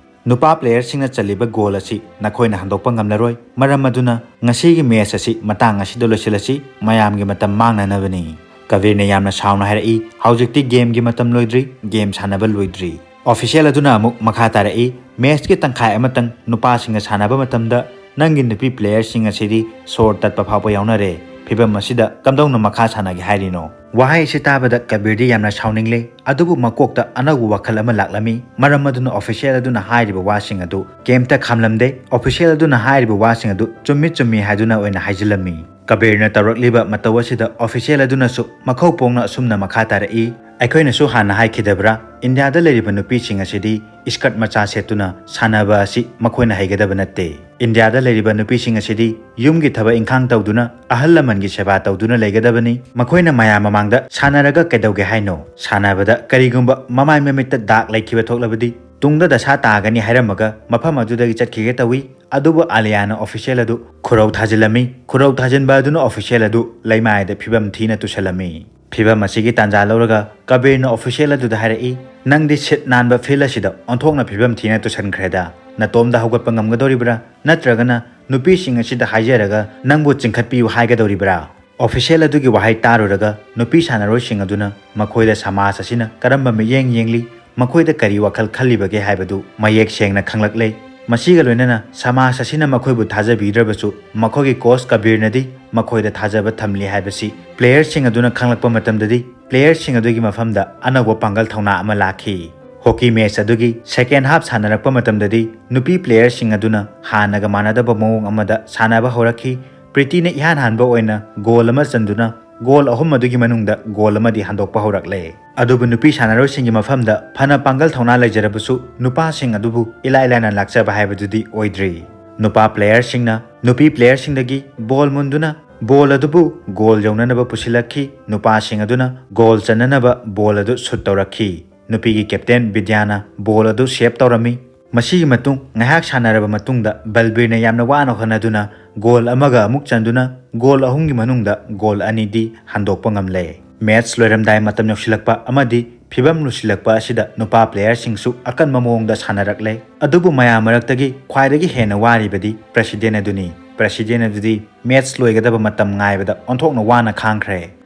ꯅꯨꯄꯥ playerꯁꯤꯡꯅ ꯆꯜꯂꯤꯕ goal ꯑꯁꯤ ꯅꯈꯣꯏꯅ ꯍꯟꯗꯣꯛꯄ ꯉꯝꯂꯔꯣꯏ꯫ ꯃꯔꯝ ꯑꯗꯨꯅ ꯉꯁꯤꯒꯤ match ꯑꯁꯤ ꯃꯇꯥꯡ ꯑꯁꯤꯗ ꯂꯣꯏꯁꯤꯜꯂꯁꯤ, ꯃꯌꯥꯝꯒꯤ ꯃꯇꯝ ꯃꯥꯡꯅꯅꯕꯅꯤ꯫ ꯀꯕꯤꯔꯅ ꯌꯥꯝꯅ ꯁꯥꯎꯅ ꯍꯥꯏꯔꯛꯏ, "ꯍꯧꯖꯤꯛꯇꯤ gameꯒꯤ ꯃꯇꯝ ꯂꯣꯏꯗ꯭ꯔꯤ, game ꯁꯥꯟꯅꯕ ꯂꯣꯏꯗ꯭ꯔꯤ"꯫ Official ꯑꯗꯨꯅ ꯑꯃꯨꯛ ꯃꯈꯥ ꯇꯥꯔꯛꯏ, "Matchꯀꯤ ꯇꯪꯈꯥꯏ ꯑꯃꯇꯪ ꯅꯨꯄꯥꯁꯤꯡꯒ ꯁꯥꯟꯅꯕ ꯃꯇꯝꯗ ꯅꯪꯒꯤ ꯅꯨꯄꯤ playerꯁꯤꯡ ꯑꯁꯤꯗꯤ ꯁꯣꯔ ꯇꯠꯄ ꯐꯥꯎꯕ ꯌꯥꯎꯅꯔꯦ꯫ ꯐꯤꯚꯝ ꯑꯁꯤꯗ ꯀꯝꯗꯧꯅ ꯃꯈꯥ ꯁꯥꯟꯅꯒꯦ ꯍꯥꯏꯔꯤꯅꯣ?" ꯋꯥꯍꯩ ꯑꯁꯤ ꯇꯥꯕꯗ ꯀꯕꯤꯔꯗꯤ ꯌꯥꯝꯅ ꯁꯥꯎꯅꯤꯡꯂꯦ, ꯑꯗꯨꯕꯨ ꯃꯀꯣꯛꯇ ꯑꯅꯧꯕ ꯋꯥꯈꯜ ꯑꯃ ꯂꯥꯛꯂꯝꯃꯤ꯫ ꯃꯔꯝ ꯑꯗꯨꯅ official ꯑꯗꯨꯅ ꯍꯥꯏꯔꯤꯕ ꯋꯥꯁꯤꯡ ꯑꯗꯨ ꯀꯩꯝꯇ ꯈꯥꯝꯂꯝꯗꯦ꯫ Official ꯑꯗꯨꯅ ꯍꯥꯏꯔꯤꯕ ꯋꯥꯁꯤꯡ ꯑꯗꯨ ꯆꯨꯝꯃꯤ ꯆꯨꯝꯃꯤ ꯍꯥꯏꯗꯨꯅ ꯑꯣꯏꯅ ꯍꯥꯏꯖꯤꯜꯂꯝꯃꯤ꯫ ꯀꯕꯤꯔꯅ ꯇꯧꯔꯛꯂꯤꯕ ꯃꯇꯧ ꯑꯁꯤꯗ official ꯑꯗꯨꯅꯁꯨ ꯃꯈꯧ ꯄꯣꯡꯅ ꯑꯁꯨꯝꯅ ꯃꯈꯥ ꯇꯥꯔꯛꯏ, "ꯑꯩꯈꯣꯏꯅꯁꯨ ꯍꯥꯟꯅ ꯍꯥꯏꯈꯤꯗꯕ꯭ꯔꯥ? ꯏꯟꯗꯤꯌꯥꯗ ꯂꯩꯔꯤꯕ ꯅꯨꯄꯤꯁꯤꯡ ꯑꯁꯤꯗꯤ skirt ꯃꯆꯥ ꯁꯦꯠꯇꯨꯅ ꯁꯥꯟꯅꯕ ꯑꯁꯤ ꯃꯈꯣꯏꯅ ꯍꯩꯒꯗꯕ ꯅꯠꯇꯦ꯫ ꯏꯟꯗꯤꯌꯥꯗ ꯂꯩꯔꯤꯕ ꯅꯨꯄꯤꯁꯤꯡ ꯑꯁꯤꯗꯤ ꯌꯨꯝꯒꯤ ꯊꯕꯛ ꯏꯪꯈꯥꯡ ꯇꯧꯗꯨꯅ, ꯑꯍꯜ ꯂꯃꯟꯒꯤ ꯁꯦꯕꯥ ꯇꯧꯗꯨꯅ ꯂꯩꯒꯗꯕꯅꯤ꯫ ꯃꯈꯣꯏꯅ ꯃꯌꯥꯝ ꯃꯃꯥꯡꯗ ꯁꯥꯟꯅꯔꯒ ꯀꯩꯗꯧꯒꯦ ꯍꯥꯏꯅꯣ? ꯁꯥꯟꯅꯕꯗ ꯀꯔꯤꯒꯨꯝꯕ ꯃꯃꯥꯏ ꯃꯃꯤꯠꯇ ꯗꯥꯛ ꯂꯩꯈꯤꯕ ꯊꯣꯛꯂꯕꯗꯤ ꯇꯨꯡꯗ ꯗꯁꯥ ꯇꯥꯒꯅꯤ" ꯍꯥꯏꯔꯝꯃꯒ ꯃꯐꯝ ꯑꯗꯨꯗꯒꯤ ꯆꯠꯈꯤꯒꯦ ꯇꯧꯏ꯫ ꯑꯗꯨꯕꯨ ꯑꯥꯂꯤꯌꯥꯅ official ꯑꯗꯨ ꯈꯨꯔꯧ ꯊꯥꯖꯤꯜꯂꯝꯃꯤ꯫ ꯈꯨꯔꯧ ꯊꯥꯖꯤꯟꯕ ꯑꯗꯨꯅ official ꯑꯗꯨ ꯂꯩꯃꯥꯏꯗ ꯐꯤꯕꯝ ꯊꯤꯅ ꯇꯨꯁꯜꯂꯝꯃꯤ꯫ ꯐꯤꯕꯝ ꯑꯁꯤꯒꯤ ꯇꯥꯟꯖꯥ ꯂꯧꯔꯒ ꯀꯕꯤꯔꯅ official ꯑꯗꯨꯗ ꯍꯥꯏꯔꯛꯏ, "ꯅꯪꯗꯤ ꯁꯤꯠ ꯅꯥꯟꯕ field ꯑꯁꯤꯗ ꯑꯣꯟꯊꯣꯛꯅ ꯐꯤꯕꯝ ꯊꯤꯅ ꯇꯨꯁꯟꯈ꯭ꯔꯦꯗ꯫ ꯅꯇꯣꯝꯗ ꯍꯧꯒꯠꯄ ꯉꯝꯒꯗꯧꯔꯤꯕ꯭ꯔꯥ? ꯅꯠꯇ꯭ꯔꯒꯅ ꯅꯨꯄꯤꯁꯤꯡ ꯑꯁꯤꯗ ꯍꯥꯏꯖꯔꯒ ꯅꯪꯕꯨ ꯆꯤꯡꯈꯠꯄꯤꯌꯨ ꯍꯥꯏꯒꯗꯧꯔꯤꯕ꯭ꯔꯥ?" Official ꯑꯗꯨꯒꯤ ꯋꯥꯍꯩ ꯇꯥꯔꯨꯔꯒ ꯅꯨꯄꯤ ꯁꯥꯟꯅꯔꯣꯏꯁꯤꯡ ꯑꯗꯨꯅ ꯃꯈꯣꯏꯗ ꯁꯃꯥꯖ ꯑꯁꯤꯅ ꯀꯔꯝꯕ ꯃꯤꯠꯌꯦꯡ ꯌꯦꯡꯂꯤ, ꯃꯈꯣꯏꯗ ꯀꯔꯤ ꯋꯥꯈꯜ ꯈꯜꯂꯤꯕꯒꯦ ꯍꯥꯏꯕꯗꯨ ꯃꯌꯦꯛ ꯁꯦꯡꯅ ꯈꯪꯂꯛꯂꯦ꯫ ꯃꯁꯤꯒ ꯂꯣꯏꯅꯅ ꯁꯃꯥꯖ ꯑꯁꯤꯅ ꯃꯈꯣꯏꯕꯨ ꯊꯥꯖꯕꯤꯗ꯭ꯔꯕꯁꯨ ꯃꯈꯣꯏꯒꯤ coach ꯀꯕꯤꯔꯅꯗꯤ ꯃꯈꯣꯏꯗ ꯊꯥꯖꯕ ꯊꯝꯂꯤ ꯍꯥꯏꯕꯁꯤ playerꯁꯤꯡ ꯑꯗꯨꯅ ꯈꯪꯂꯛꯄ ꯃꯇꯝꯗꯗꯤ playerꯁꯤꯡ ꯑꯗꯨꯒꯤ ꯃꯐꯝꯗ ꯑꯅꯧꯕ ꯄꯥꯡꯒꯜ ꯊꯧꯅꯥ ꯑꯃ ꯂꯥꯛꯈꯤ꯫ Hockey match ꯑꯗꯨꯒꯤ second half ꯁꯥꯟꯅꯔꯛꯄ ꯃꯇꯝꯗꯗꯤ ꯅꯨꯄꯤ playerꯁꯤꯡ ꯑꯗꯨꯅ ꯍꯥꯟꯅꯒ ꯃꯥꯟꯅꯗꯕ ꯃꯑꯣꯡ ꯑꯃꯗ ꯁꯥꯟꯅꯕ ꯍꯧꯔꯛꯈꯤ꯫ ꯄ꯭ꯔꯤꯇꯤꯅ ꯏꯍꯥꯟ ꯍꯥꯟꯕ ꯑꯣꯏꯅ goal ꯑꯃ ꯆꯟꯗꯨꯅ goal ꯑꯍꯨꯝ ꯑꯗꯨꯒꯤ ꯃꯅꯨꯡꯗ goal ꯑꯃꯗꯤ ꯍꯟꯗꯣꯛꯄ ꯍꯧꯔꯛꯂꯦ꯫ ꯑꯗꯨꯕꯨ ꯅꯨꯄꯤ ꯁꯥꯟꯅꯔꯣꯏꯁꯤꯡꯒꯤ ꯃꯐꯝꯗ ꯐꯅ ꯄꯥꯡꯒꯜ ꯊꯧꯅꯥ ꯂꯩꯖꯔꯕꯁꯨ ꯅꯨꯄꯥꯁꯤꯡ ꯑꯗꯨꯕꯨ ꯏꯂꯥꯏ ꯂꯥꯏꯅ ꯂꯥꯛꯆꯕ ꯍꯥꯏꯕꯗꯨꯗꯤ ꯑꯣꯏꯗ꯭ꯔꯤ꯫ ꯅꯨꯄꯥ playerꯁꯤꯡꯅ ꯅꯨꯄꯤ playerꯁꯤꯡꯗꯒꯤ ball ꯃꯨꯟꯗꯨꯅ ball ꯑꯗꯨꯕꯨ goal ꯌꯧꯅꯅꯕ ꯄꯨꯁꯤꯜꯂꯛꯈꯤ꯫ ꯅꯨꯄꯥꯁꯤꯡ ꯑꯗꯨꯅ goal ꯆꯟꯅꯅꯕ ball ꯑꯗꯨ shoot ꯇꯧꯔꯛꯈꯤ꯫ ꯅꯨꯄꯤꯒꯤ captain ꯕꯤꯗ꯭ꯌꯥꯅ ball ꯑꯗꯨ save ꯇꯧꯔꯝꯃꯤ꯫ ꯃꯁꯤꯒꯤ ꯃꯇꯨꯡ ꯉꯥꯏꯍꯥꯛ ꯁꯥꯟꯅꯔꯕ ꯃꯇꯨꯡꯗ ꯕꯜꯕꯤꯔꯅ ꯌꯥꯝꯅ ꯋꯥꯅ ꯍꯣꯠꯅꯗꯨꯅ goal ꯑꯃꯒ ꯑꯃꯨꯛ ꯆꯟꯗꯨꯅ goal ꯑꯍꯨꯝꯒꯤ ꯃꯅꯨꯡꯗ goal ꯑꯅꯤꯗꯤ ꯍꯟꯗꯣꯛꯄ ꯉꯝꯂꯦ꯫ Match ꯂꯣꯏꯔꯝꯗꯥꯏ ꯃꯇꯝ ꯌꯧꯁꯤꯜꯂꯛꯄ ꯑꯃꯗꯤ ꯐꯤꯕꯝ ꯂꯨꯁꯤꯜꯂꯛꯄ ꯑꯁꯤꯗ ꯅꯨꯄꯥ ꯄ꯭ꯂꯦꯌꯔꯁꯤꯡꯁꯨ ꯑꯀꯟꯕ ꯃꯑꯣꯡꯗ ꯁꯥꯟꯅꯔꯛꯂꯦ꯫ ꯑꯗꯨꯕꯨ ꯃꯌꯥꯝ ꯃꯔꯛꯇꯒꯤ ꯈ꯭ꯋꯥꯏꯗꯒꯤ ꯍꯦꯟꯅ ꯋꯥꯔꯤꯕꯗꯤ ꯄ꯭ꯔꯦꯁꯤꯗꯦꯟ ꯑꯗꯨꯅꯤ꯫ ꯄ꯭ꯔꯦꯁꯤꯗꯦꯟ ꯑꯗꯨꯗꯤ ꯃꯦꯠꯆ ꯂꯣꯏꯒꯗꯕ ꯃꯇꯝ ꯉꯥꯏꯕꯗ ꯑꯣꯟꯊꯣꯛꯅ ꯋꯥꯅ ꯈꯥꯡꯈ꯭ꯔꯦ꯫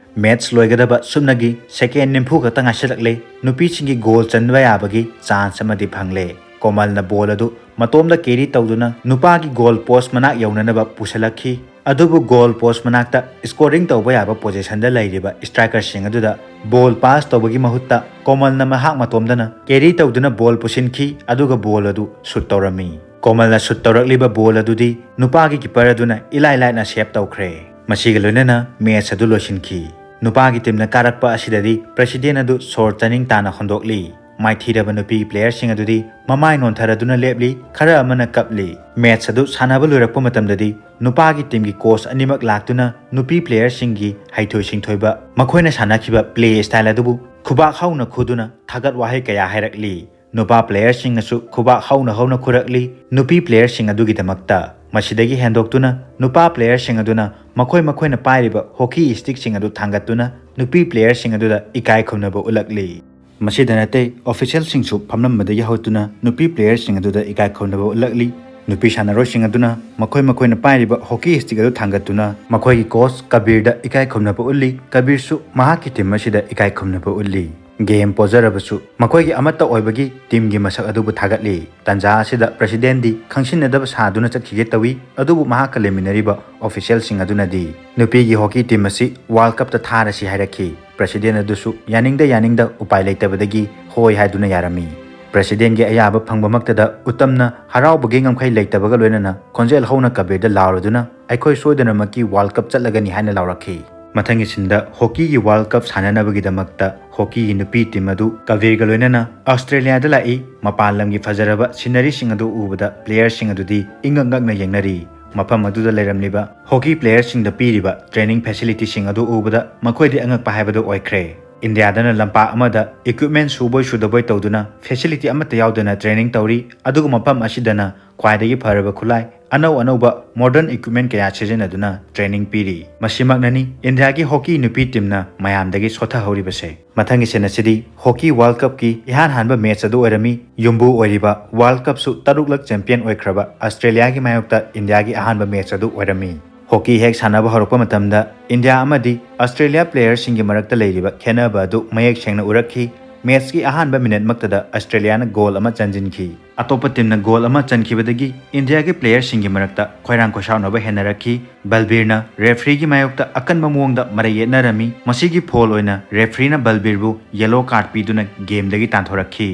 ꯃꯦꯠꯆ ꯂꯣꯏꯒꯗꯕ ꯁꯨꯞꯅꯒꯤ ꯁꯦꯀꯦꯟ ꯅꯤꯐꯨ ꯈꯛꯇ ꯉꯥꯏꯁꯤꯜꯂꯛꯂꯦ꯫ ꯅꯨꯄꯤꯁꯤꯡꯒꯤ ꯒꯣꯜ ꯆꯟꯕ ꯌꯥꯕꯒꯤ ꯆꯥꯟꯁ ꯑꯃꯗꯤ ꯐꯪꯂꯦ꯫ ꯀꯣꯃꯜꯅ ꯕꯣꯜ ꯑꯗꯨ ꯃꯇꯣꯝꯗ ꯀꯦꯔꯤ ꯇꯧꯗꯨꯅ ꯅꯨꯄꯥꯒꯤ ꯒꯣꯜ ꯄꯣꯁ ꯃꯅꯥꯛ ꯌꯧꯅꯅꯕ ꯄꯨꯁꯤꯜꯂꯛꯈꯤ꯫ ꯑꯗꯨꯕꯨ ꯒꯣꯜ ꯄꯣꯁ ꯃꯅꯥꯛꯇ ꯁ꯭ꯀꯣꯔꯤꯡ ꯇꯧꯕ ꯌꯥꯕ ꯄꯣꯖꯤꯁꯟꯗ ꯂꯩꯔꯤꯕ ꯁ꯭ꯇ꯭ꯔꯥꯏꯀꯔꯁꯤꯡ ꯑꯗꯨꯗ ꯕꯣꯜ ꯄꯥꯁ ꯇꯧꯕꯒꯤ ꯃꯍꯨꯠꯇ ꯀꯣꯃꯜꯅ ꯃꯍꯥꯛ ꯃꯇꯣꯝꯗꯅ ꯀꯦꯔꯤ ꯇꯧꯗꯨꯅ ꯕꯣꯜ ꯄꯨꯁꯤꯟꯈꯤ, ꯑꯗꯨꯒ ꯕꯣꯜ ꯑꯗꯨ ꯁꯨꯠ ꯇꯧꯔꯝꯃꯤ꯫ ꯀꯣꯃꯜꯅ ꯁꯨꯠ ꯇꯧꯔꯛꯂꯤꯕ ꯕꯣꯜ ꯑꯗꯨꯗꯤ ꯅꯨꯄꯥꯒꯤ ꯀꯤꯄꯔ ꯑꯗꯨꯅ ꯏꯂꯥꯏ ꯂꯥꯏꯅ ꯁꯦꯞ ꯇꯧꯈ꯭ꯔꯦ꯫ ꯃꯁꯤꯒ ꯂꯣꯏꯅꯅ ꯃꯦꯠꯆ ꯑꯗꯨ ꯂꯣꯏꯁꯤꯟꯈꯤ꯫ ꯅꯨꯄꯥꯒꯤ ꯇꯤꯝꯅ ꯀꯥꯔꯛꯄ ꯑꯁꯤꯗꯗꯤ ꯄ꯭ꯔꯦꯁꯤꯗꯦꯟ ꯑꯗꯨ ꯁꯣꯔ ꯆꯥꯅꯤꯡ ꯇꯥꯅ ꯍꯣꯟꯗꯣꯛꯂꯤ꯫ ꯃꯥꯏꯊꯤꯔꯕ ꯅꯨꯄꯤꯒꯤ ꯄ꯭ꯂꯦꯌꯔꯁꯤꯡ ꯑꯗꯨꯗꯤ ꯃꯃꯥꯏ ꯅꯣꯟꯊꯔꯗꯨꯅ ꯂꯦꯞꯂꯤ, ꯈꯔ ꯑꯃꯅ ꯀꯞꯂꯤ꯫ ꯃꯦꯠꯆ ꯑꯗꯨ ꯁꯥꯟꯅꯕ ꯂꯣꯏꯔꯛꯄ ꯃꯇꯝꯗꯗꯤ ꯅꯨꯄꯥꯒꯤ ꯇꯤꯝꯒꯤ ꯀꯣꯆ ꯑꯅꯤꯃꯛ ꯂꯥꯛꯇꯨꯅ ꯅꯨꯄꯤ ꯄ꯭ꯂꯦꯌꯔꯁꯤꯡꯒꯤ ꯍꯩꯊꯣꯏ ꯁꯤꯡꯊꯣꯏꯕ, ꯃꯈꯣꯏꯅ ꯁꯥꯟꯅꯈꯤꯕ ꯄ꯭ꯂꯦ ꯁ꯭ꯇꯥꯏꯜ ꯑꯗꯨꯕꯨ ꯈꯨꯕꯥꯛ ꯍꯧꯅ ꯈꯨꯗꯨꯅ ꯊꯥꯒꯠ ꯋꯥꯍꯩ ꯀꯌꯥ ꯍꯥꯏꯔꯛꯂꯤ꯫ ꯅꯨꯄꯥ ꯄ꯭ꯂꯦꯌꯔꯁꯤꯡꯅꯁꯨ ꯈꯨꯕꯥꯛ ꯍꯧꯅ ꯍꯧꯅ ꯈꯨꯔꯛꯂꯤ ꯅꯨꯄꯤ ꯄ꯭ꯂꯦꯌꯔꯁꯤꯡ ꯑꯗꯨꯒꯤꯗꯃꯛꯇ꯫ ꯃꯁꯤꯗꯒꯤ ꯍꯦꯟꯗꯣꯛꯇꯨꯅ ꯅꯨꯄꯥ ꯄ꯭ꯂꯦꯌꯔꯁꯤꯡ ꯑꯗꯨꯅ ꯃꯈꯣꯏ ꯃꯈꯣꯏꯅ ꯄꯥꯏꯔꯤꯕ ꯍꯣꯀꯤ ꯁ꯭ꯇꯤꯛꯁꯤꯡ ꯑꯗꯨ ꯊꯥꯡꯒꯠꯇꯨꯅ ꯅꯨꯄꯤ ꯄ꯭ꯂꯦꯌꯔꯁꯤꯡ ꯑꯗꯨꯗ ꯏꯀꯥꯏ ꯈꯨꯝꯅꯕ ꯎꯠꯂꯛꯂꯤ꯫ ꯃꯁꯤꯗ ꯅꯠꯇꯦ, ꯑꯣꯐꯤꯁꯤꯌꯦꯜꯁꯤꯡꯁꯨ ꯐꯝꯂꯝꯕꯗꯒꯤ ꯍꯧꯗꯨꯅ ꯅꯨꯄꯤ ꯄ꯭ꯂꯦꯌꯔꯁꯤꯡ ꯑꯗꯨꯗ ꯏꯀꯥꯏ ꯈꯨꯝꯅꯕ ꯎꯠꯂꯛꯂꯤ꯫ ꯅꯨꯄꯤ ꯁꯥꯟꯅꯔꯣꯏꯁꯤꯡ ꯑꯗꯨꯅ ꯃꯈꯣꯏ ꯃꯈꯣꯏꯅ ꯄꯥꯏꯔꯤꯕ ꯍꯣꯀꯤ ꯁ꯭ꯇꯤꯛ ꯑꯗꯨ ꯊꯥꯡꯒꯠꯇꯨꯅ ꯃꯈꯣꯏꯒꯤ ꯀꯣꯆ ꯀꯕꯤꯔꯗ ꯏꯀꯥꯏ ꯈꯨꯝꯅꯕ ꯎꯠꯂꯤ꯫ ꯀꯕꯤꯔꯁꯨ ꯃꯍꯥꯛꯀꯤ ꯇꯤꯝ ꯑꯁꯤꯗ ꯏꯀꯥꯏ ꯈꯨꯝꯅꯕ ꯎꯠꯂꯤ꯫ ꯒꯦꯝ ꯄꯣꯖꯔꯕꯁꯨ ꯃꯈꯣꯏꯒꯤ ꯑꯃꯠꯇ ꯑꯣꯏꯕꯒꯤ ꯇꯤꯝꯒꯤ ꯃꯁꯛ ꯑꯗꯨꯕꯨ ꯊꯥꯒꯠꯂꯤ꯫ ꯇꯥꯟꯖꯥ ꯑꯁꯤꯗ ꯄ꯭ꯔꯦꯁꯤꯗꯦꯟꯗꯤ ꯈꯪꯁꯤꯟꯅꯗꯕ ꯁꯥꯗꯨꯅ ꯆꯠꯈꯤꯒꯦ ꯇꯧꯏ, ꯑꯗꯨꯕꯨ ꯃꯍꯥꯛꯀ ꯂꯩꯃꯤꯟꯅꯔꯤꯕ ꯑꯣꯐꯤꯁꯤꯌꯦꯜꯁꯤꯡ ꯑꯗꯨꯅꯗꯤ ꯅꯨꯄꯤꯒꯤ ꯍꯣꯀꯤ ꯇꯤꯝ ꯑꯁꯤ ꯋꯥꯔꯜ ꯀꯞꯇ ꯊꯥꯔꯁꯤ ꯍꯥꯏꯔꯛꯈꯤ꯫ ꯄ꯭ꯔꯦꯁꯤꯗꯦꯟ ꯑꯗꯨꯁꯨ ꯌꯥꯅꯤꯡꯗ ꯌꯥꯅꯤꯡꯗ ꯎꯄꯥꯏ ꯂꯩꯇꯕꯗꯒꯤ ꯍꯣꯏ ꯍꯥꯏꯗꯨꯅ ꯌꯥꯔꯝꯃꯤ꯫ ꯄ꯭ꯔꯦꯁꯤꯗꯦꯟꯒꯤ ꯑꯌꯥꯕ ꯐꯪꯕꯃꯛꯇꯗ ꯎꯇꯝꯅ ꯍꯔꯥꯎꯕꯒꯤ ꯉꯝꯈꯩ ꯂꯩꯇꯕꯒ ꯂꯣꯏꯅꯅ ꯈꯣꯟꯖꯦꯜ ꯍꯧꯅ ꯀꯕꯤꯔꯗ ꯂꯥꯎꯔꯗꯨꯅ, "ꯑꯩꯈꯣꯏ ꯁꯣꯏꯗꯅꯃꯛꯀꯤ ꯋꯥꯔꯜ ꯀꯞ ꯆꯠꯂꯒꯅꯤ" ꯍꯥꯏꯅ ꯂꯥꯎꯔꯛꯈꯤ꯫ ꯃꯊꯪꯒꯤ ꯁꯤꯟꯗ ꯍꯣꯀꯤꯒꯤ ꯋꯥꯔꯜ ꯀꯞ ꯁꯥꯟꯅꯅꯕꯒꯤꯗꯃꯛꯇ ꯍꯣꯀꯤꯒꯤ ꯅꯨꯄꯤ ꯇꯤꯝ ꯑꯗꯨ ꯀꯕꯤꯔꯒ ꯂꯣꯏꯅꯅ ꯑꯁꯇ꯭ꯔꯦꯂꯤꯌꯥꯗ ꯂꯥꯛꯏ꯫ ꯃꯄꯥꯟ ꯂꯝꯒꯤ ꯐꯖꯔꯕ ꯁꯤꯅꯔꯤꯁꯤꯡ ꯑꯗꯨ ꯎꯕꯗ ꯄ꯭ꯂꯦꯌꯔꯁꯤꯡ ꯑꯗꯨꯗꯤ ꯏꯉꯛ ꯉꯛꯅ ꯌꯦꯡꯅꯔꯤ꯫ ꯃꯐꯝ ꯑꯗꯨꯗ ꯂꯩꯔꯝꯂꯤꯕ ꯍꯣꯀꯤ ꯄ꯭ꯂꯦꯌꯔꯁꯤꯡꯗ ꯄꯤꯔꯤꯕ ꯇ꯭ꯔꯦꯅꯤꯡ ꯐꯦꯁꯤꯂꯤꯇꯤꯁꯤꯡ ꯑꯗꯨ ꯎꯕꯗ ꯃꯈꯣꯏꯗꯤ ꯑꯉꯛꯄ ꯍꯥꯏꯕꯗꯨ ꯑꯣꯏꯈ꯭ꯔꯦ꯫ ꯏꯟꯗꯤꯌꯥꯗꯅ ꯂꯝꯄꯥꯛ ꯑꯃꯗ equipment ꯁꯨꯕꯣꯏ ꯁꯨꯗꯕꯣꯏ ꯇꯧꯗꯨꯅ facility ꯑꯃꯠꯇ ꯌꯥꯎꯗꯅ training ꯇꯧꯔꯤ, ꯑꯗꯨꯒ ꯃꯐꯝ ꯑꯁꯤꯗꯅ ꯈ꯭ꯋꯥꯏꯗꯒꯤ ꯐꯔꯕ ꯈꯨꯠꯂꯥꯏ, ꯑꯅꯧ ꯑꯅꯧꯕ modern equipment ꯀꯌꯥ ꯁꯤꯖꯤꯟꯅꯗꯨꯅ training ꯄꯤꯔꯤ꯫ ꯃꯁꯤꯃꯛꯅꯅꯤ ꯏꯟꯗꯤꯌꯥꯒꯤ hockey ꯅꯨꯄꯤ teamꯅ ꯃꯌꯥꯝꯗꯒꯤ ꯁꯣꯠꯊꯍꯧꯔꯤꯕꯁꯦ꯫ ꯃꯊꯪꯒꯤ scene ꯑꯁꯤꯗꯤ hockey World Cupꯀꯤ ꯏꯍꯥꯟ ꯍꯥꯟꯕ match ꯑꯗꯨ ꯑꯣꯏꯔꯝꯃꯤ꯫ ꯌꯨꯝꯕꯨ ꯑꯣꯏꯔꯤꯕ World Cupꯁꯨ ꯇꯔꯨꯛꯂꯛ champion ꯑꯣꯏꯈ꯭ꯔꯕ Australiaꯒꯤ ꯃꯥꯌꯣꯛꯇ ꯏꯟꯗꯤꯌꯥꯒꯤ ꯑꯍꯥꯟꯕ match ꯑꯗꯨ ꯑꯣꯏꯔꯝꯃꯤ꯫ Hockey ꯍꯦꯛ ꯁꯥꯟꯅꯕ ꯍꯧꯔꯛꯄ ꯃꯇꯝꯗ ꯏꯟꯗꯤꯌꯥ ꯑꯃꯗꯤ Australia playerꯁꯤꯡꯒꯤ ꯃꯔꯛꯇ ꯂꯩꯔꯤꯕ ꯈꯦꯠꯅꯕ ꯑꯗꯨ ꯃꯌꯦꯛ ꯁꯦꯡꯅ ꯎꯔꯛꯈꯤ꯫ Matchꯀꯤ ꯑꯍꯥꯟꯕ minuteꯃꯛꯇꯗ Australiaꯅ goal ꯑꯃ ꯆꯟꯁꯤꯟꯈꯤ꯫ ꯑꯇꯣꯞꯄ teamꯅ goal ꯑꯃ ꯆꯟꯈꯤꯕꯗꯒꯤ ꯏꯟꯗꯤꯌꯥꯒꯤ playerꯁꯤꯡꯒꯤ ꯃꯔꯛꯇ ꯈꯣꯏꯔꯥꯡ ꯈꯣꯏꯁꯥꯎꯅꯕ ꯍꯦꯟꯅꯔꯛꯈꯤ꯫ ꯕꯜꯕꯤꯔꯅ refereeꯒꯤ ꯃꯥꯌꯣꯛꯇ ꯑꯀꯟꯕ ꯃꯑꯣꯡꯗ ꯃꯔꯩ ꯌꯦꯠꯅꯔꯝꯃꯤ꯫ ꯃꯁꯤꯒꯤ foul ꯑꯣꯏꯅ refereeꯅ ꯕꯜꯕꯤꯔꯕꯨ yellow card ꯄꯤꯗꯨꯅ gameꯗꯒꯤ ꯇꯥꯟꯊꯣꯔꯛꯈꯤ꯫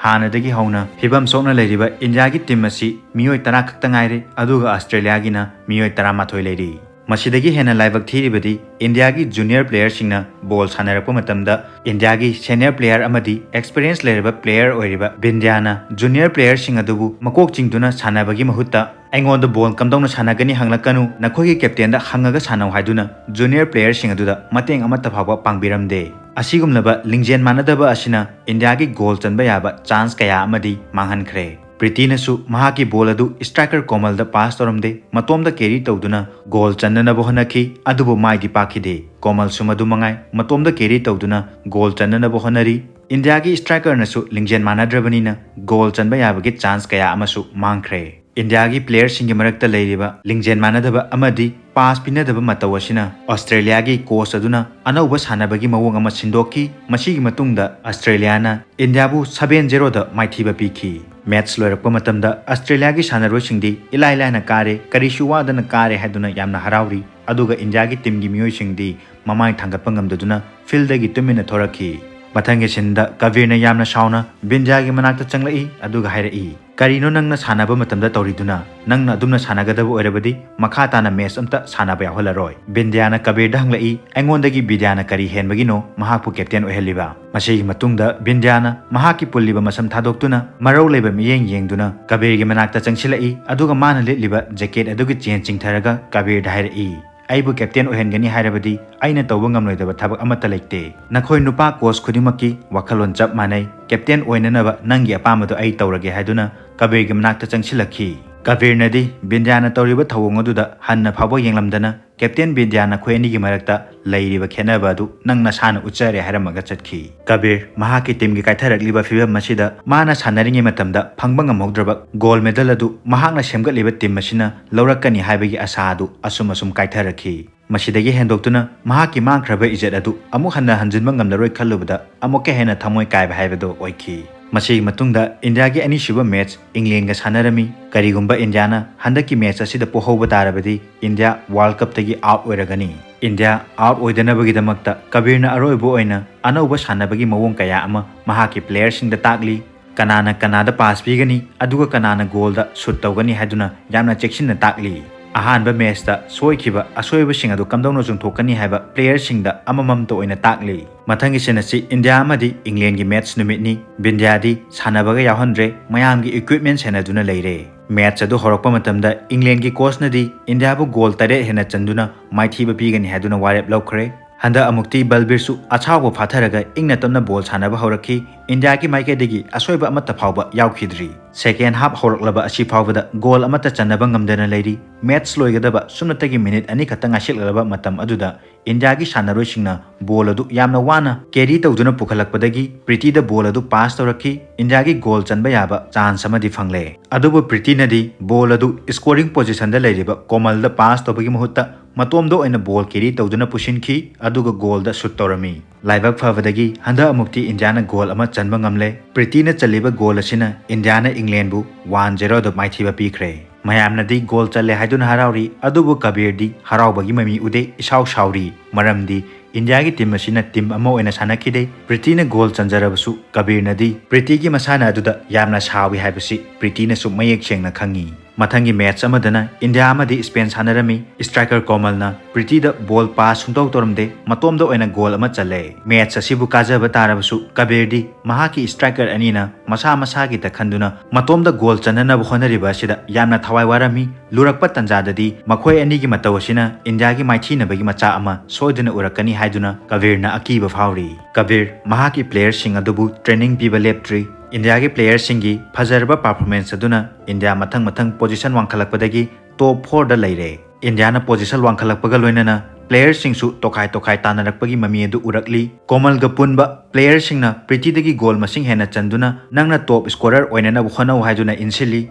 ꯍꯥꯟꯅꯗꯒꯤ ꯍꯧꯅ ꯐꯤꯕꯝ ꯁꯣꯛꯅ ꯂꯩꯔꯤꯕ ꯏꯟꯗꯤꯌꯥꯒꯤ team ꯑꯁꯤ ꯃꯤꯑꯣꯏ ꯇꯔꯥ ꯈꯛꯇ ꯉꯥꯏꯔꯦ, ꯑꯗꯨꯒ Australiaꯒꯤꯅ ꯃꯤꯑꯣꯏ ꯇꯔꯥꯃꯥꯊꯣꯏ ꯂꯩꯔꯤ꯫ ꯃꯁꯤꯗꯒꯤ ꯍꯦꯟꯅ ꯂꯥꯏꯕꯛ ꯊꯤꯔꯤꯕꯗꯤ ꯏꯟꯗꯤꯌꯥꯒꯤ junior playerꯁꯤꯡꯅ ball ꯁꯥꯟꯅꯔꯛꯄ ꯃꯇꯝꯗ ꯏꯟꯗꯤꯌꯥꯒꯤ senior player ꯑꯃꯗꯤ experience ꯂꯩꯔꯕ player ꯑꯣꯏꯔꯤꯕ ꯕꯤꯟꯗ꯭ꯌꯥꯅ junior playerꯁꯤꯡ ꯑꯗꯨꯕꯨ ꯃꯀꯣꯛ ꯆꯤꯡꯗꯨꯅ ꯁꯥꯟꯅꯕꯒꯤ ꯃꯍꯨꯠꯇ "ꯑꯩꯉꯣꯟꯗ ball ꯀꯝꯗꯧꯅ ꯁꯥꯟꯅꯒꯅꯤ ꯍꯪꯂꯛꯀꯅꯨ, ꯅꯈꯣꯏꯒꯤ captainꯗ ꯍꯪꯉꯒ ꯁꯥꯟꯅꯧ" ꯍꯥꯏꯗꯨꯅ junior playerꯁꯤꯡ ꯑꯗꯨꯗ ꯃꯇꯦꯡ ꯑꯃꯠꯇ ꯐꯥꯎꯕ ꯄꯥꯡꯕꯤꯔꯝꯗꯦ꯫ ꯑꯁꯤꯒꯨꯝꯂꯕ ꯂꯤꯡꯖꯦꯜ ꯃꯥꯟꯅꯗꯕ ꯑꯁꯤꯅ ꯏꯟꯗꯤꯌꯥꯒꯤ goal ꯆꯟꯕ ꯌꯥꯕ chance ꯀꯌꯥ ꯑꯃꯗꯤ ꯃꯥꯡꯍꯟꯈ꯭ꯔꯦ꯫ ꯄ꯭ꯔꯤꯇꯤꯅꯁꯨ ꯃꯍꯥꯛꯀꯤ ball ꯑꯗꯨ striker ꯀꯣꯃꯜꯗ pass ꯇꯧꯔꯝꯗꯦ꯫ ꯃꯇꯣꯝꯗ carry ꯇꯧꯗꯨꯅ goal ꯆꯟꯅꯅꯕ ꯍꯣꯠꯅꯈꯤ, ꯑꯗꯨꯕꯨ ꯃꯥꯏꯗꯤ ꯄꯥꯛꯈꯤꯗꯦ꯫ ꯀꯣꯃꯜꯁꯨ ꯃꯗꯨ ꯃꯉꯥꯏ, ꯃꯇꯣꯝꯗ carry ꯇꯧꯗꯨꯅ goal ꯆꯟꯅꯅꯕ ꯍꯣꯠꯅꯔꯤ꯫ ꯏꯟꯗꯤꯌꯥꯒꯤ strikerꯅꯁꯨ ꯂꯤꯡꯖꯦꯜ ꯃꯥꯟꯅꯗ꯭ꯔꯕꯅꯤꯅ goal ꯆꯟꯕ ꯌꯥꯕꯒꯤ chance ꯀꯌꯥ ꯑꯃꯁꯨ ꯃꯥꯡꯈ꯭ꯔꯦ꯫ ꯏꯟꯗꯤꯌꯥꯒꯤ playerꯁꯤꯡꯒꯤ ꯃꯔꯛꯇ ꯂꯩꯔꯤꯕ ꯂꯤꯡꯖꯦꯜ ꯃꯥꯟꯅꯗꯕ ꯑꯃꯗꯤ pass ꯄꯤꯅꯗꯕ ꯃꯇꯧ ꯑꯁꯤꯅ Australiaꯒꯤ coach ꯑꯗꯨꯅ ꯑꯅꯧꯕ ꯁꯥꯟꯅꯕꯒꯤ ꯃꯑꯣꯡ ꯑꯃ ꯁꯤꯟꯗꯣꯛꯈꯤ꯫ ꯃꯁꯤꯒꯤ ꯃꯇꯨꯡꯗ Australiaꯅ ꯏꯟꯗꯤꯌꯥꯕꯨ seven zeroꯗ ꯃꯥꯏꯊꯤꯕ ꯄꯤꯈꯤ꯫ Match ꯂꯣꯏꯔꯛꯄ ꯃꯇꯝꯗ Australiaꯒꯤ ꯁꯥꯟꯅꯔꯣꯏꯁꯤꯡꯗꯤ ꯏꯂꯥꯏ ꯂꯥꯏꯅ ꯀꯥꯔꯦ, ꯀꯔꯤꯁꯨ ꯋꯥꯗꯅ ꯀꯥꯔꯦ ꯍꯥꯏꯗꯨꯅ ꯌꯥꯝꯅ ꯍꯔꯥꯎꯔꯤ꯫ ꯑꯗꯨꯒ ꯏꯟꯗꯤꯌꯥꯒꯤ teamꯒꯤ ꯃꯤꯑꯣꯏꯁꯤꯡꯗꯤ ꯃꯃꯥꯏ ꯊꯥꯡꯒꯠꯄ ꯉꯝꯗꯗꯨꯅ fieldꯗꯒꯤ ꯇꯨꯃꯤꯟꯅ ꯊꯣꯔꯛꯈꯤ꯫ ꯃꯊꯪꯒꯤ sceneꯗ ꯀꯕꯤꯔꯅ ꯌꯥꯝꯅ ꯁꯥꯎꯅ ꯕꯤꯟꯗ꯭ꯌꯥꯒꯤ ꯃꯅꯥꯛꯇ ꯆꯪꯂꯛꯏ, ꯑꯗꯨꯒ ꯍꯥꯏꯔꯛꯏ, "ꯀꯔꯤꯅꯣ ꯅꯪꯅ ꯁꯥꯟꯅꯕ ꯃꯇꯝꯗ ꯇꯧꯔꯤꯗꯨꯅ? ꯅꯪꯅ ꯑꯗꯨꯝꯅ ꯁꯥꯟꯅꯒꯗꯕ ꯑꯣꯏꯔꯕꯗꯤ ꯃꯈꯥ ꯇꯥꯅ match ꯑꯝꯇ ꯁꯥꯟꯅꯕ ꯌꯥꯎꯍꯜꯂꯔꯣꯏ꯫" ꯕꯤꯟꯗ꯭ꯌꯥꯅ ꯀꯕꯤꯔꯗ ꯍꯪꯂꯛꯏ, "ꯑꯩꯉꯣꯟꯗꯒꯤ ꯕꯤꯗ꯭ꯌꯥꯅ ꯀꯔꯤ ꯍꯦꯟꯕꯒꯤꯅꯣ ꯃꯍꯥꯛꯄꯨ captain ꯑꯣꯏꯍꯜꯂꯤꯕ?" ꯃꯁꯤꯒꯤ ꯃꯇꯨꯡꯗ ꯕꯤꯟꯗ꯭ꯌꯥꯅ ꯃꯍꯥꯛꯀꯤ ꯄꯨꯜꯂꯤꯕ ꯃꯁꯝ ꯊꯥꯗꯣꯛꯇꯨꯅ ꯃꯔꯧ ꯂꯩꯕ ꯃꯤꯠꯌꯦꯡ ꯌꯦꯡꯗꯨꯅ ꯀꯕꯤꯔꯒꯤ ꯃꯅꯥꯛꯇ ꯆꯪꯁꯤꯜꯂꯛꯏ, ꯑꯗꯨꯒ ꯃꯥꯅ ꯂꯤꯠꯂꯤꯕ jacket ꯑꯗꯨꯒꯤ chain ꯆꯤꯡꯊꯔꯒ ꯀꯕꯤꯔꯗ ꯍꯥꯏꯔꯛꯏ, ꯑꯩꯕꯨ ꯀꯦꯞꯇꯦꯟ ꯑꯣꯏꯍꯟꯒꯅꯤ ꯍꯥꯏꯔꯕꯗꯤ ꯑꯩꯅ ꯇꯧꯕ ꯉꯝꯂꯣꯏꯗꯕ ꯊꯕꯛ ꯑꯃꯠꯇ ꯂꯩꯇꯦ꯫ ꯅꯈꯣꯏ ꯅꯨꯄꯥ ꯀꯣꯆ ꯈꯨꯗꯤꯡꯃꯛꯀꯤ ꯋꯥꯈꯜꯂꯣꯟ ꯆꯞ ꯃꯥꯟꯅꯩ꯫ ꯀꯦꯞꯇꯦꯟ ꯑꯣꯏꯅꯅꯕ ꯅꯪꯒꯤ ꯑꯄꯥꯝꯕꯗꯨ ꯑꯩ ꯇꯧꯔꯒꯦ" ꯍꯥꯏꯗꯨꯅ ꯀꯕꯤꯔꯒꯤ ꯃꯅꯥꯛꯇ ꯆꯪꯁꯤꯜꯂꯛꯈꯤ꯫ ꯀꯕꯤꯔꯅꯗꯤ ꯕꯤꯟꯗ꯭ꯌꯥꯅ ꯇꯧꯔꯤꯕ ꯊꯧꯑꯣꯡ ꯑꯗꯨꯗ ꯍꯟꯅ ꯐꯥꯎꯕ ꯌꯦꯡꯂꯝꯗꯅ, "ꯀꯦꯞꯇꯦꯟ ꯕꯤꯟꯗ꯭ꯌꯥ, ꯅꯈꯣꯏ ꯑꯅꯤꯒꯤ ꯃꯔꯛꯇ ꯂꯩꯔꯤꯕ ꯈꯦꯠꯅꯕ ꯑꯗꯨ ꯅꯪ ꯅꯁꯥꯅ ꯎꯠꯆꯔꯦ" ꯍꯥꯏꯔꯝꯃꯒ ꯆꯠꯈꯤ꯫ ꯀꯕꯤꯔ ꯃꯍꯥꯛꯀꯤ ꯇꯤꯝꯒꯤ ꯀꯥꯏꯊꯔꯛꯂꯤꯕ ꯐꯤꯚꯝ ꯑꯁꯤꯗ ꯃꯥꯅ ꯁꯥꯟꯅꯔꯤꯉꯩ ꯃꯇꯝꯗ ꯐꯪꯕ ꯉꯝꯍꯧꯗ꯭ꯔꯕ ꯒꯣꯜ ꯃꯦꯗꯜ ꯑꯗꯨ ꯃꯍꯥꯛꯅ ꯁꯦꯝꯒꯠꯂꯤꯕ ꯇꯤꯝ ꯑꯁꯤꯅ ꯂꯧꯔꯛꯀꯅꯤ ꯍꯥꯏꯕꯒꯤ ꯑꯁꯥ ꯑꯗꯨ ꯑꯁꯨꯝ ꯑꯁꯨꯝ ꯀꯥꯏꯊꯔꯛꯈꯤ꯫ ꯃꯁꯤꯗꯒꯤ ꯍꯦꯟꯗꯣꯛꯇꯨꯅ ꯃꯍꯥꯛꯀꯤ ꯃꯥꯡꯈ꯭ꯔꯕ ꯏꯖꯠ ꯑꯗꯨ ꯑꯃꯨꯛ ꯍꯟꯅ ꯍꯟꯖꯤꯟꯕ ꯉꯝꯂꯔꯣꯏ ꯈꯜꯂꯨꯕꯗ ꯑꯃꯨꯛꯀ ꯍꯦꯟꯅ ꯊꯃꯣꯏ ꯀꯥꯏꯕ ꯍꯥꯏꯕꯗꯨ ꯑꯣꯏꯈꯤ꯫ ꯃꯁꯤꯒꯤ ꯃꯇꯨꯡꯗ ꯏꯟꯗꯤꯌꯥꯒꯤ ꯑꯅꯤꯁꯨꯕ ꯃꯦꯠꯆ ꯏꯪꯂꯦꯟꯒ ꯁꯥꯟꯅꯔꯝꯃꯤ꯫ ꯀꯔꯤꯒꯨꯝꯕ ꯏꯟꯗꯤꯌꯥꯅ ꯍꯟꯗꯛꯀꯤ ꯃꯦꯠꯆ ꯑꯁꯤꯗ ꯄꯣꯍꯧꯕ ꯇꯥꯔꯕꯗꯤ ꯏꯟꯗꯤꯌꯥ ꯋꯥꯔꯜ ꯀꯞꯇꯒꯤ ꯑꯥꯎꯠ ꯑꯣꯏꯔꯒꯅꯤ꯫ ꯏꯟꯗꯤꯌꯥ ꯑꯥꯎꯠ ꯑꯣꯏꯗꯅꯕꯒꯤꯗꯃꯛꯇ ꯀꯕꯤꯔꯅ ꯑꯔꯣꯏꯕ ꯑꯣꯏꯅ ꯑꯅꯧꯕ ꯁꯥꯟꯅꯕꯒꯤ ꯃꯑꯣꯡ ꯀꯌꯥ ꯑꯃ ꯃꯍꯥꯛꯀꯤ ꯄ꯭ꯂꯦꯌꯔꯁꯤꯡꯗ ꯇꯥꯛꯂꯤ꯫ ꯀꯅꯥꯅ ꯀꯅꯥꯗ ꯄꯥꯁ ꯄꯤꯒꯅꯤ, ꯑꯗꯨꯒ ꯀꯅꯥꯅ ꯒꯣꯜꯗ ꯁꯨꯠ ꯇꯧꯒꯅꯤ ꯍꯥꯏꯗꯨꯅ ꯌꯥꯝꯅ ꯆꯦꯛꯁꯤꯟꯅ ꯇꯥꯛꯂꯤ꯫ ꯑꯍꯥꯟꯕ ꯃꯦꯠꯆꯇ ꯁꯣꯏꯈꯤꯕ ꯑꯁꯣꯏꯕꯁꯤꯡ ꯑꯗꯨ ꯀꯝꯗꯧꯅ ꯆꯨꯝꯊꯣꯛꯀꯅꯤ ꯍꯥꯏꯕ ꯄ꯭ꯂꯦꯌꯔꯁꯤꯡꯗ ꯑꯃꯃꯝꯇ ꯑꯣꯏꯅ ꯇꯥꯛꯂꯤ꯫ ꯃꯊꯪꯒꯤ ꯁꯤꯟ ꯑꯁꯤ ꯏꯟꯗꯤꯌꯥ ꯑꯃꯗꯤ ꯏꯪꯂꯦꯟꯒꯤ ꯃꯦꯠꯆ ꯅꯨꯃꯤꯠꯅꯤ꯫ ꯕꯤꯟꯗ꯭ꯌꯥꯗꯤ ꯁꯥꯟꯅꯕꯒ ꯌꯥꯎꯍꯟꯗ꯭ꯔꯦ, ꯃꯌꯥꯝꯒꯤ ꯏꯀ꯭ꯋꯤꯞꯃꯦꯟ ꯁꯦꯟꯅꯗꯨꯅ ꯂꯩꯔꯦ꯫ ꯃꯦꯠꯆ ꯑꯗꯨ ꯍꯧꯔꯛꯄ ꯃꯇꯝꯗ ꯏꯪꯂꯦꯟꯒꯤ ꯀꯣꯆꯅꯗꯤ ꯏꯟꯗꯤꯌꯥꯕꯨ ꯒꯣꯜ ꯇꯔꯦꯠ ꯍꯦꯟꯅ ꯆꯟꯗꯨꯅ ꯃꯥꯏꯊꯤꯕ ꯄꯤꯒꯅꯤ ꯍꯥꯏꯗꯨꯅ ꯋꯥꯔꯦꯞ ꯂꯧꯈ꯭ꯔꯦ꯫ ꯍꯟꯗꯛ ꯑꯃꯨꯛꯇꯤ ꯕꯜꯕꯤꯔꯁꯨ ꯑꯁꯥꯎꯕ ꯐꯥꯊꯔꯒ ꯏꯪꯅ ꯇꯞꯅ ꯕꯣꯜ ꯁꯥꯟꯅꯕ ꯍꯧꯔꯛꯈꯤ꯫ ꯏꯟꯗꯤꯌꯥꯒꯤ ꯃꯥꯏꯀꯩꯗꯒꯤ ꯑꯁꯣꯏꯕ ꯑꯃꯠꯇ ꯐꯥꯎꯕ ꯌꯥꯎꯈꯤꯗ꯭ꯔꯤ꯫ ꯁꯦꯀꯦꯟ ꯍꯥꯞ ꯍꯧꯔꯛꯂꯕ ꯑꯁꯤ ꯐꯥꯎꯕꯗ ꯒꯣꯜ ꯑꯃꯠꯇ ꯆꯟꯅꯕ ꯉꯝꯗꯅ ꯂꯩꯔꯤ꯫ ꯃꯦꯠꯆ ꯂꯣꯏꯒꯗꯕ ꯁꯨꯞꯅꯇꯒꯤ ꯃꯤꯅꯤꯠ ꯑꯅꯤ ꯈꯛꯇ ꯉꯥꯏꯁꯤꯜꯂꯛꯂꯕ ꯃꯇꯝ ꯑꯗꯨꯗ ꯏꯟꯗꯤꯌꯥꯒꯤ ꯁꯥꯟꯅꯔꯣꯏꯁꯤꯡꯅ ꯕꯣꯜ ꯑꯗꯨ ꯌꯥꯝꯅ ꯋꯥꯅ ꯀꯦꯔꯤ ꯇꯧꯗꯨꯅ ꯄꯨꯈꯠꯂꯛꯄꯗꯒꯤ ꯄ꯭ꯔꯤꯇꯤꯗ ꯕꯣꯜ ꯑꯗꯨ ꯄꯥꯁ ꯇꯧꯔꯛꯈꯤ꯫ ꯏꯟꯗꯤꯌꯥꯒꯤ ꯒꯣꯜ ꯆꯟꯕ ꯌꯥꯕ ꯆꯥꯟꯁ ꯑꯃꯗꯤ ꯐꯪꯂꯦ꯫ ꯑꯗꯨꯕꯨ ꯄ꯭ꯔꯤꯇꯤꯅꯗꯤ ꯕꯣꯜ ꯑꯗꯨ ꯁ꯭ꯀꯣꯔꯤꯡ ꯄꯣꯖꯤꯁꯟꯗ ꯂꯩꯔꯤꯕ ꯀꯣꯃꯜꯗ ꯄꯥꯁ ꯇꯧꯕꯒꯤ ꯃꯍꯨꯠꯇ ꯃꯇꯣꯝꯗ ꯑꯣꯏꯅ ꯕꯣꯜ ꯀꯦꯔꯤ ꯇꯧꯗꯨꯅ ꯄꯨꯁꯤꯟꯈꯤ, ꯑꯗꯨꯒ ꯒꯣꯜꯗ ꯁꯨꯠ ꯇꯧꯔꯝꯃꯤ꯫ ꯂꯥꯏꯕꯛ ꯐꯕꯗꯒꯤ ꯍꯟꯗꯛ ꯑꯃꯨꯛꯇꯤ ꯏꯟꯗꯤꯌꯥꯅ ꯒꯣꯜ ꯑꯃ ꯆꯟꯕ ꯉꯝꯂꯦ꯫ ꯄ꯭ꯔꯤꯇꯤꯅ ꯆꯜꯂꯤꯕ ꯒꯣꯜ ꯑꯁꯤꯅ ꯏꯟꯗꯤꯌꯥꯅ ꯏꯪꯂꯦꯟꯕꯨ ꯋꯥꯟ ꯖꯦꯔꯣꯗ ꯃꯥꯏꯊꯤꯕ ꯄꯤꯈ꯭ꯔꯦ꯫ ꯃꯌꯥꯝꯅꯗꯤ ꯒꯣꯜ ꯆꯜꯂꯦ ꯍꯥꯏꯗꯨꯅ ꯍꯔꯥꯎꯔꯤ, ꯑꯗꯨꯕꯨ ꯀꯕꯤꯔꯗꯤ ꯍꯔꯥꯎꯕꯒꯤ ꯃꯃꯤ ꯎꯗꯦ, ꯏꯁꯥꯎ ꯁꯥꯎꯔꯤ꯫ ꯃꯔꯝꯗꯤ ꯏꯟꯗꯤꯌꯥꯒꯤ ꯇꯤꯝ ꯑꯁꯤꯅ ꯇꯤꯝ ꯑꯃ ꯑꯣꯏꯅ ꯁꯥꯟꯅꯈꯤꯗꯦ꯫ ꯄ꯭ꯔꯤꯇꯤꯅ ꯒꯣꯜ ꯆꯟꯖꯔꯕꯁꯨ ꯀꯕꯤꯔꯅꯗꯤ ꯄ꯭ꯔꯤꯇꯤꯒꯤ ꯃꯁꯥꯟꯅ ꯑꯗꯨꯗ ꯌꯥꯝꯅ ꯁꯥꯎꯏ ꯍꯥꯏꯕꯁꯤ ꯄ꯭ꯔꯤꯇꯤꯅꯁꯨ ꯃꯌꯦꯛ ꯁꯦꯡꯅ ꯈꯪꯉꯤ꯫ ꯃꯊꯪꯒꯤ ꯃꯦꯠꯆ ꯑꯃꯗꯅ ꯏꯟꯗꯤꯌꯥ ꯑꯃꯗꯤ ꯁ꯭ꯄꯦꯟ ꯁꯥꯟꯅꯔꯝꯃꯤ꯫ ꯁ꯭ꯇ꯭ꯔꯥꯏꯀꯔ ꯀꯣꯃꯜꯅ ꯄ꯭ꯔꯤꯇꯤꯗ ꯕꯣꯜ ꯄꯥꯁ ꯁꯨꯡꯇꯧ ꯇꯧꯔꯝꯗꯦ, ꯃꯇꯣꯝꯗ ꯑꯣꯏꯅ ꯒꯣꯜ ꯑꯃ ꯆꯜꯂꯦ꯫ ꯃꯦꯠꯆ ꯑꯁꯤꯕꯨ ꯀꯥꯖꯕ ꯇꯥꯔꯕꯁꯨ ꯀꯕꯤꯔꯗꯤ ꯃꯍꯥꯛꯀꯤ ꯁ꯭ꯇ꯭ꯔꯥꯏꯀꯔ ꯑꯅꯤꯅ ꯃꯁꯥ ꯃꯁꯥꯒꯤꯗ ꯈꯟꯗꯨꯅ ꯃꯇꯣꯝꯗ ꯒꯣꯜ ꯆꯟꯅꯅꯕ ꯍꯣꯠꯅꯔꯤꯕ ꯑꯁꯤꯗ ꯌꯥꯝꯅ ꯊꯋꯥꯏ ꯋꯥꯔꯝꯃꯤ꯫ ꯂꯨꯔꯛꯄ ꯇꯥꯟꯖꯥꯗꯗꯤ ꯃꯈꯣꯏ ꯑꯅꯤꯒꯤ ꯃꯇꯧ ꯑꯁꯤꯅ ꯏꯟꯗꯤꯌꯥꯒꯤ ꯃꯥꯏꯊꯤꯅꯕꯒꯤ ꯃꯆꯥꯛ ꯑꯃ ꯁꯣꯏꯗꯅ ꯎꯔꯛꯀꯅꯤ ꯍꯥꯏꯗꯨꯅ ꯀꯕꯤꯔꯅ ꯑꯀꯤꯕ ꯐꯥꯎꯔꯤ꯫ ꯀꯕꯤꯔ ꯃꯍꯥꯛꯀꯤ ꯄ꯭ꯂꯦꯌꯔꯁꯤꯡ ꯑꯗꯨꯕꯨ ꯇ꯭ꯔꯦꯅꯤꯡ ꯄꯤꯕ ꯂꯦꯞꯇ꯭ꯔꯤ꯫ ꯏꯟꯗꯤꯌꯥꯒꯤ ꯄ꯭ꯂꯦꯌꯔꯁꯤꯡꯒꯤ ꯐꯖꯔꯕ ꯄꯔꯐꯣꯔꯃꯦꯟꯁ ꯑꯗꯨꯅ ꯏꯟꯗꯤꯌꯥ ꯃꯊꯪ ꯃꯊꯪ ꯄꯣꯖꯤꯁꯟ ꯋꯥꯡꯈꯠꯂꯛꯄꯗꯒꯤ ꯇꯣꯞ ꯐꯣꯔꯗ ꯂꯩꯔꯦ꯫ ꯏꯟꯗꯤꯌꯥꯅ ꯄꯣꯖꯤꯁꯟ ꯋꯥꯡꯈꯠꯂꯛꯄꯒ ꯂꯣꯏꯅꯅ ꯄ꯭ꯂꯦꯌꯔꯁꯤꯡꯁꯨ ꯇꯣꯈꯥꯏ ꯇꯣꯈꯥꯏ ꯇꯥꯟꯅꯔꯛꯄꯒꯤ ꯃꯃꯤ ꯑꯗꯨ ꯎꯔꯛꯂꯤ꯫ ꯀꯣꯃꯜꯒ ꯄꯨꯟꯕ ꯄ꯭ꯂꯦꯌꯔꯁꯤꯡꯅ ꯄ꯭ꯔꯤꯇꯤꯗꯒꯤ ꯒꯣꯜ ꯃꯁꯤꯡ ꯍꯦꯟꯅ ꯆꯟꯗꯨꯅ ꯅꯪꯅ ꯇꯣꯞ ꯁ꯭ꯀꯣꯔꯔ ꯑꯣꯏꯅꯅꯕ ꯍꯣꯠꯅꯧ ꯍꯥꯏꯗꯨꯅ ꯏꯟꯁꯤꯜꯂꯤ꯫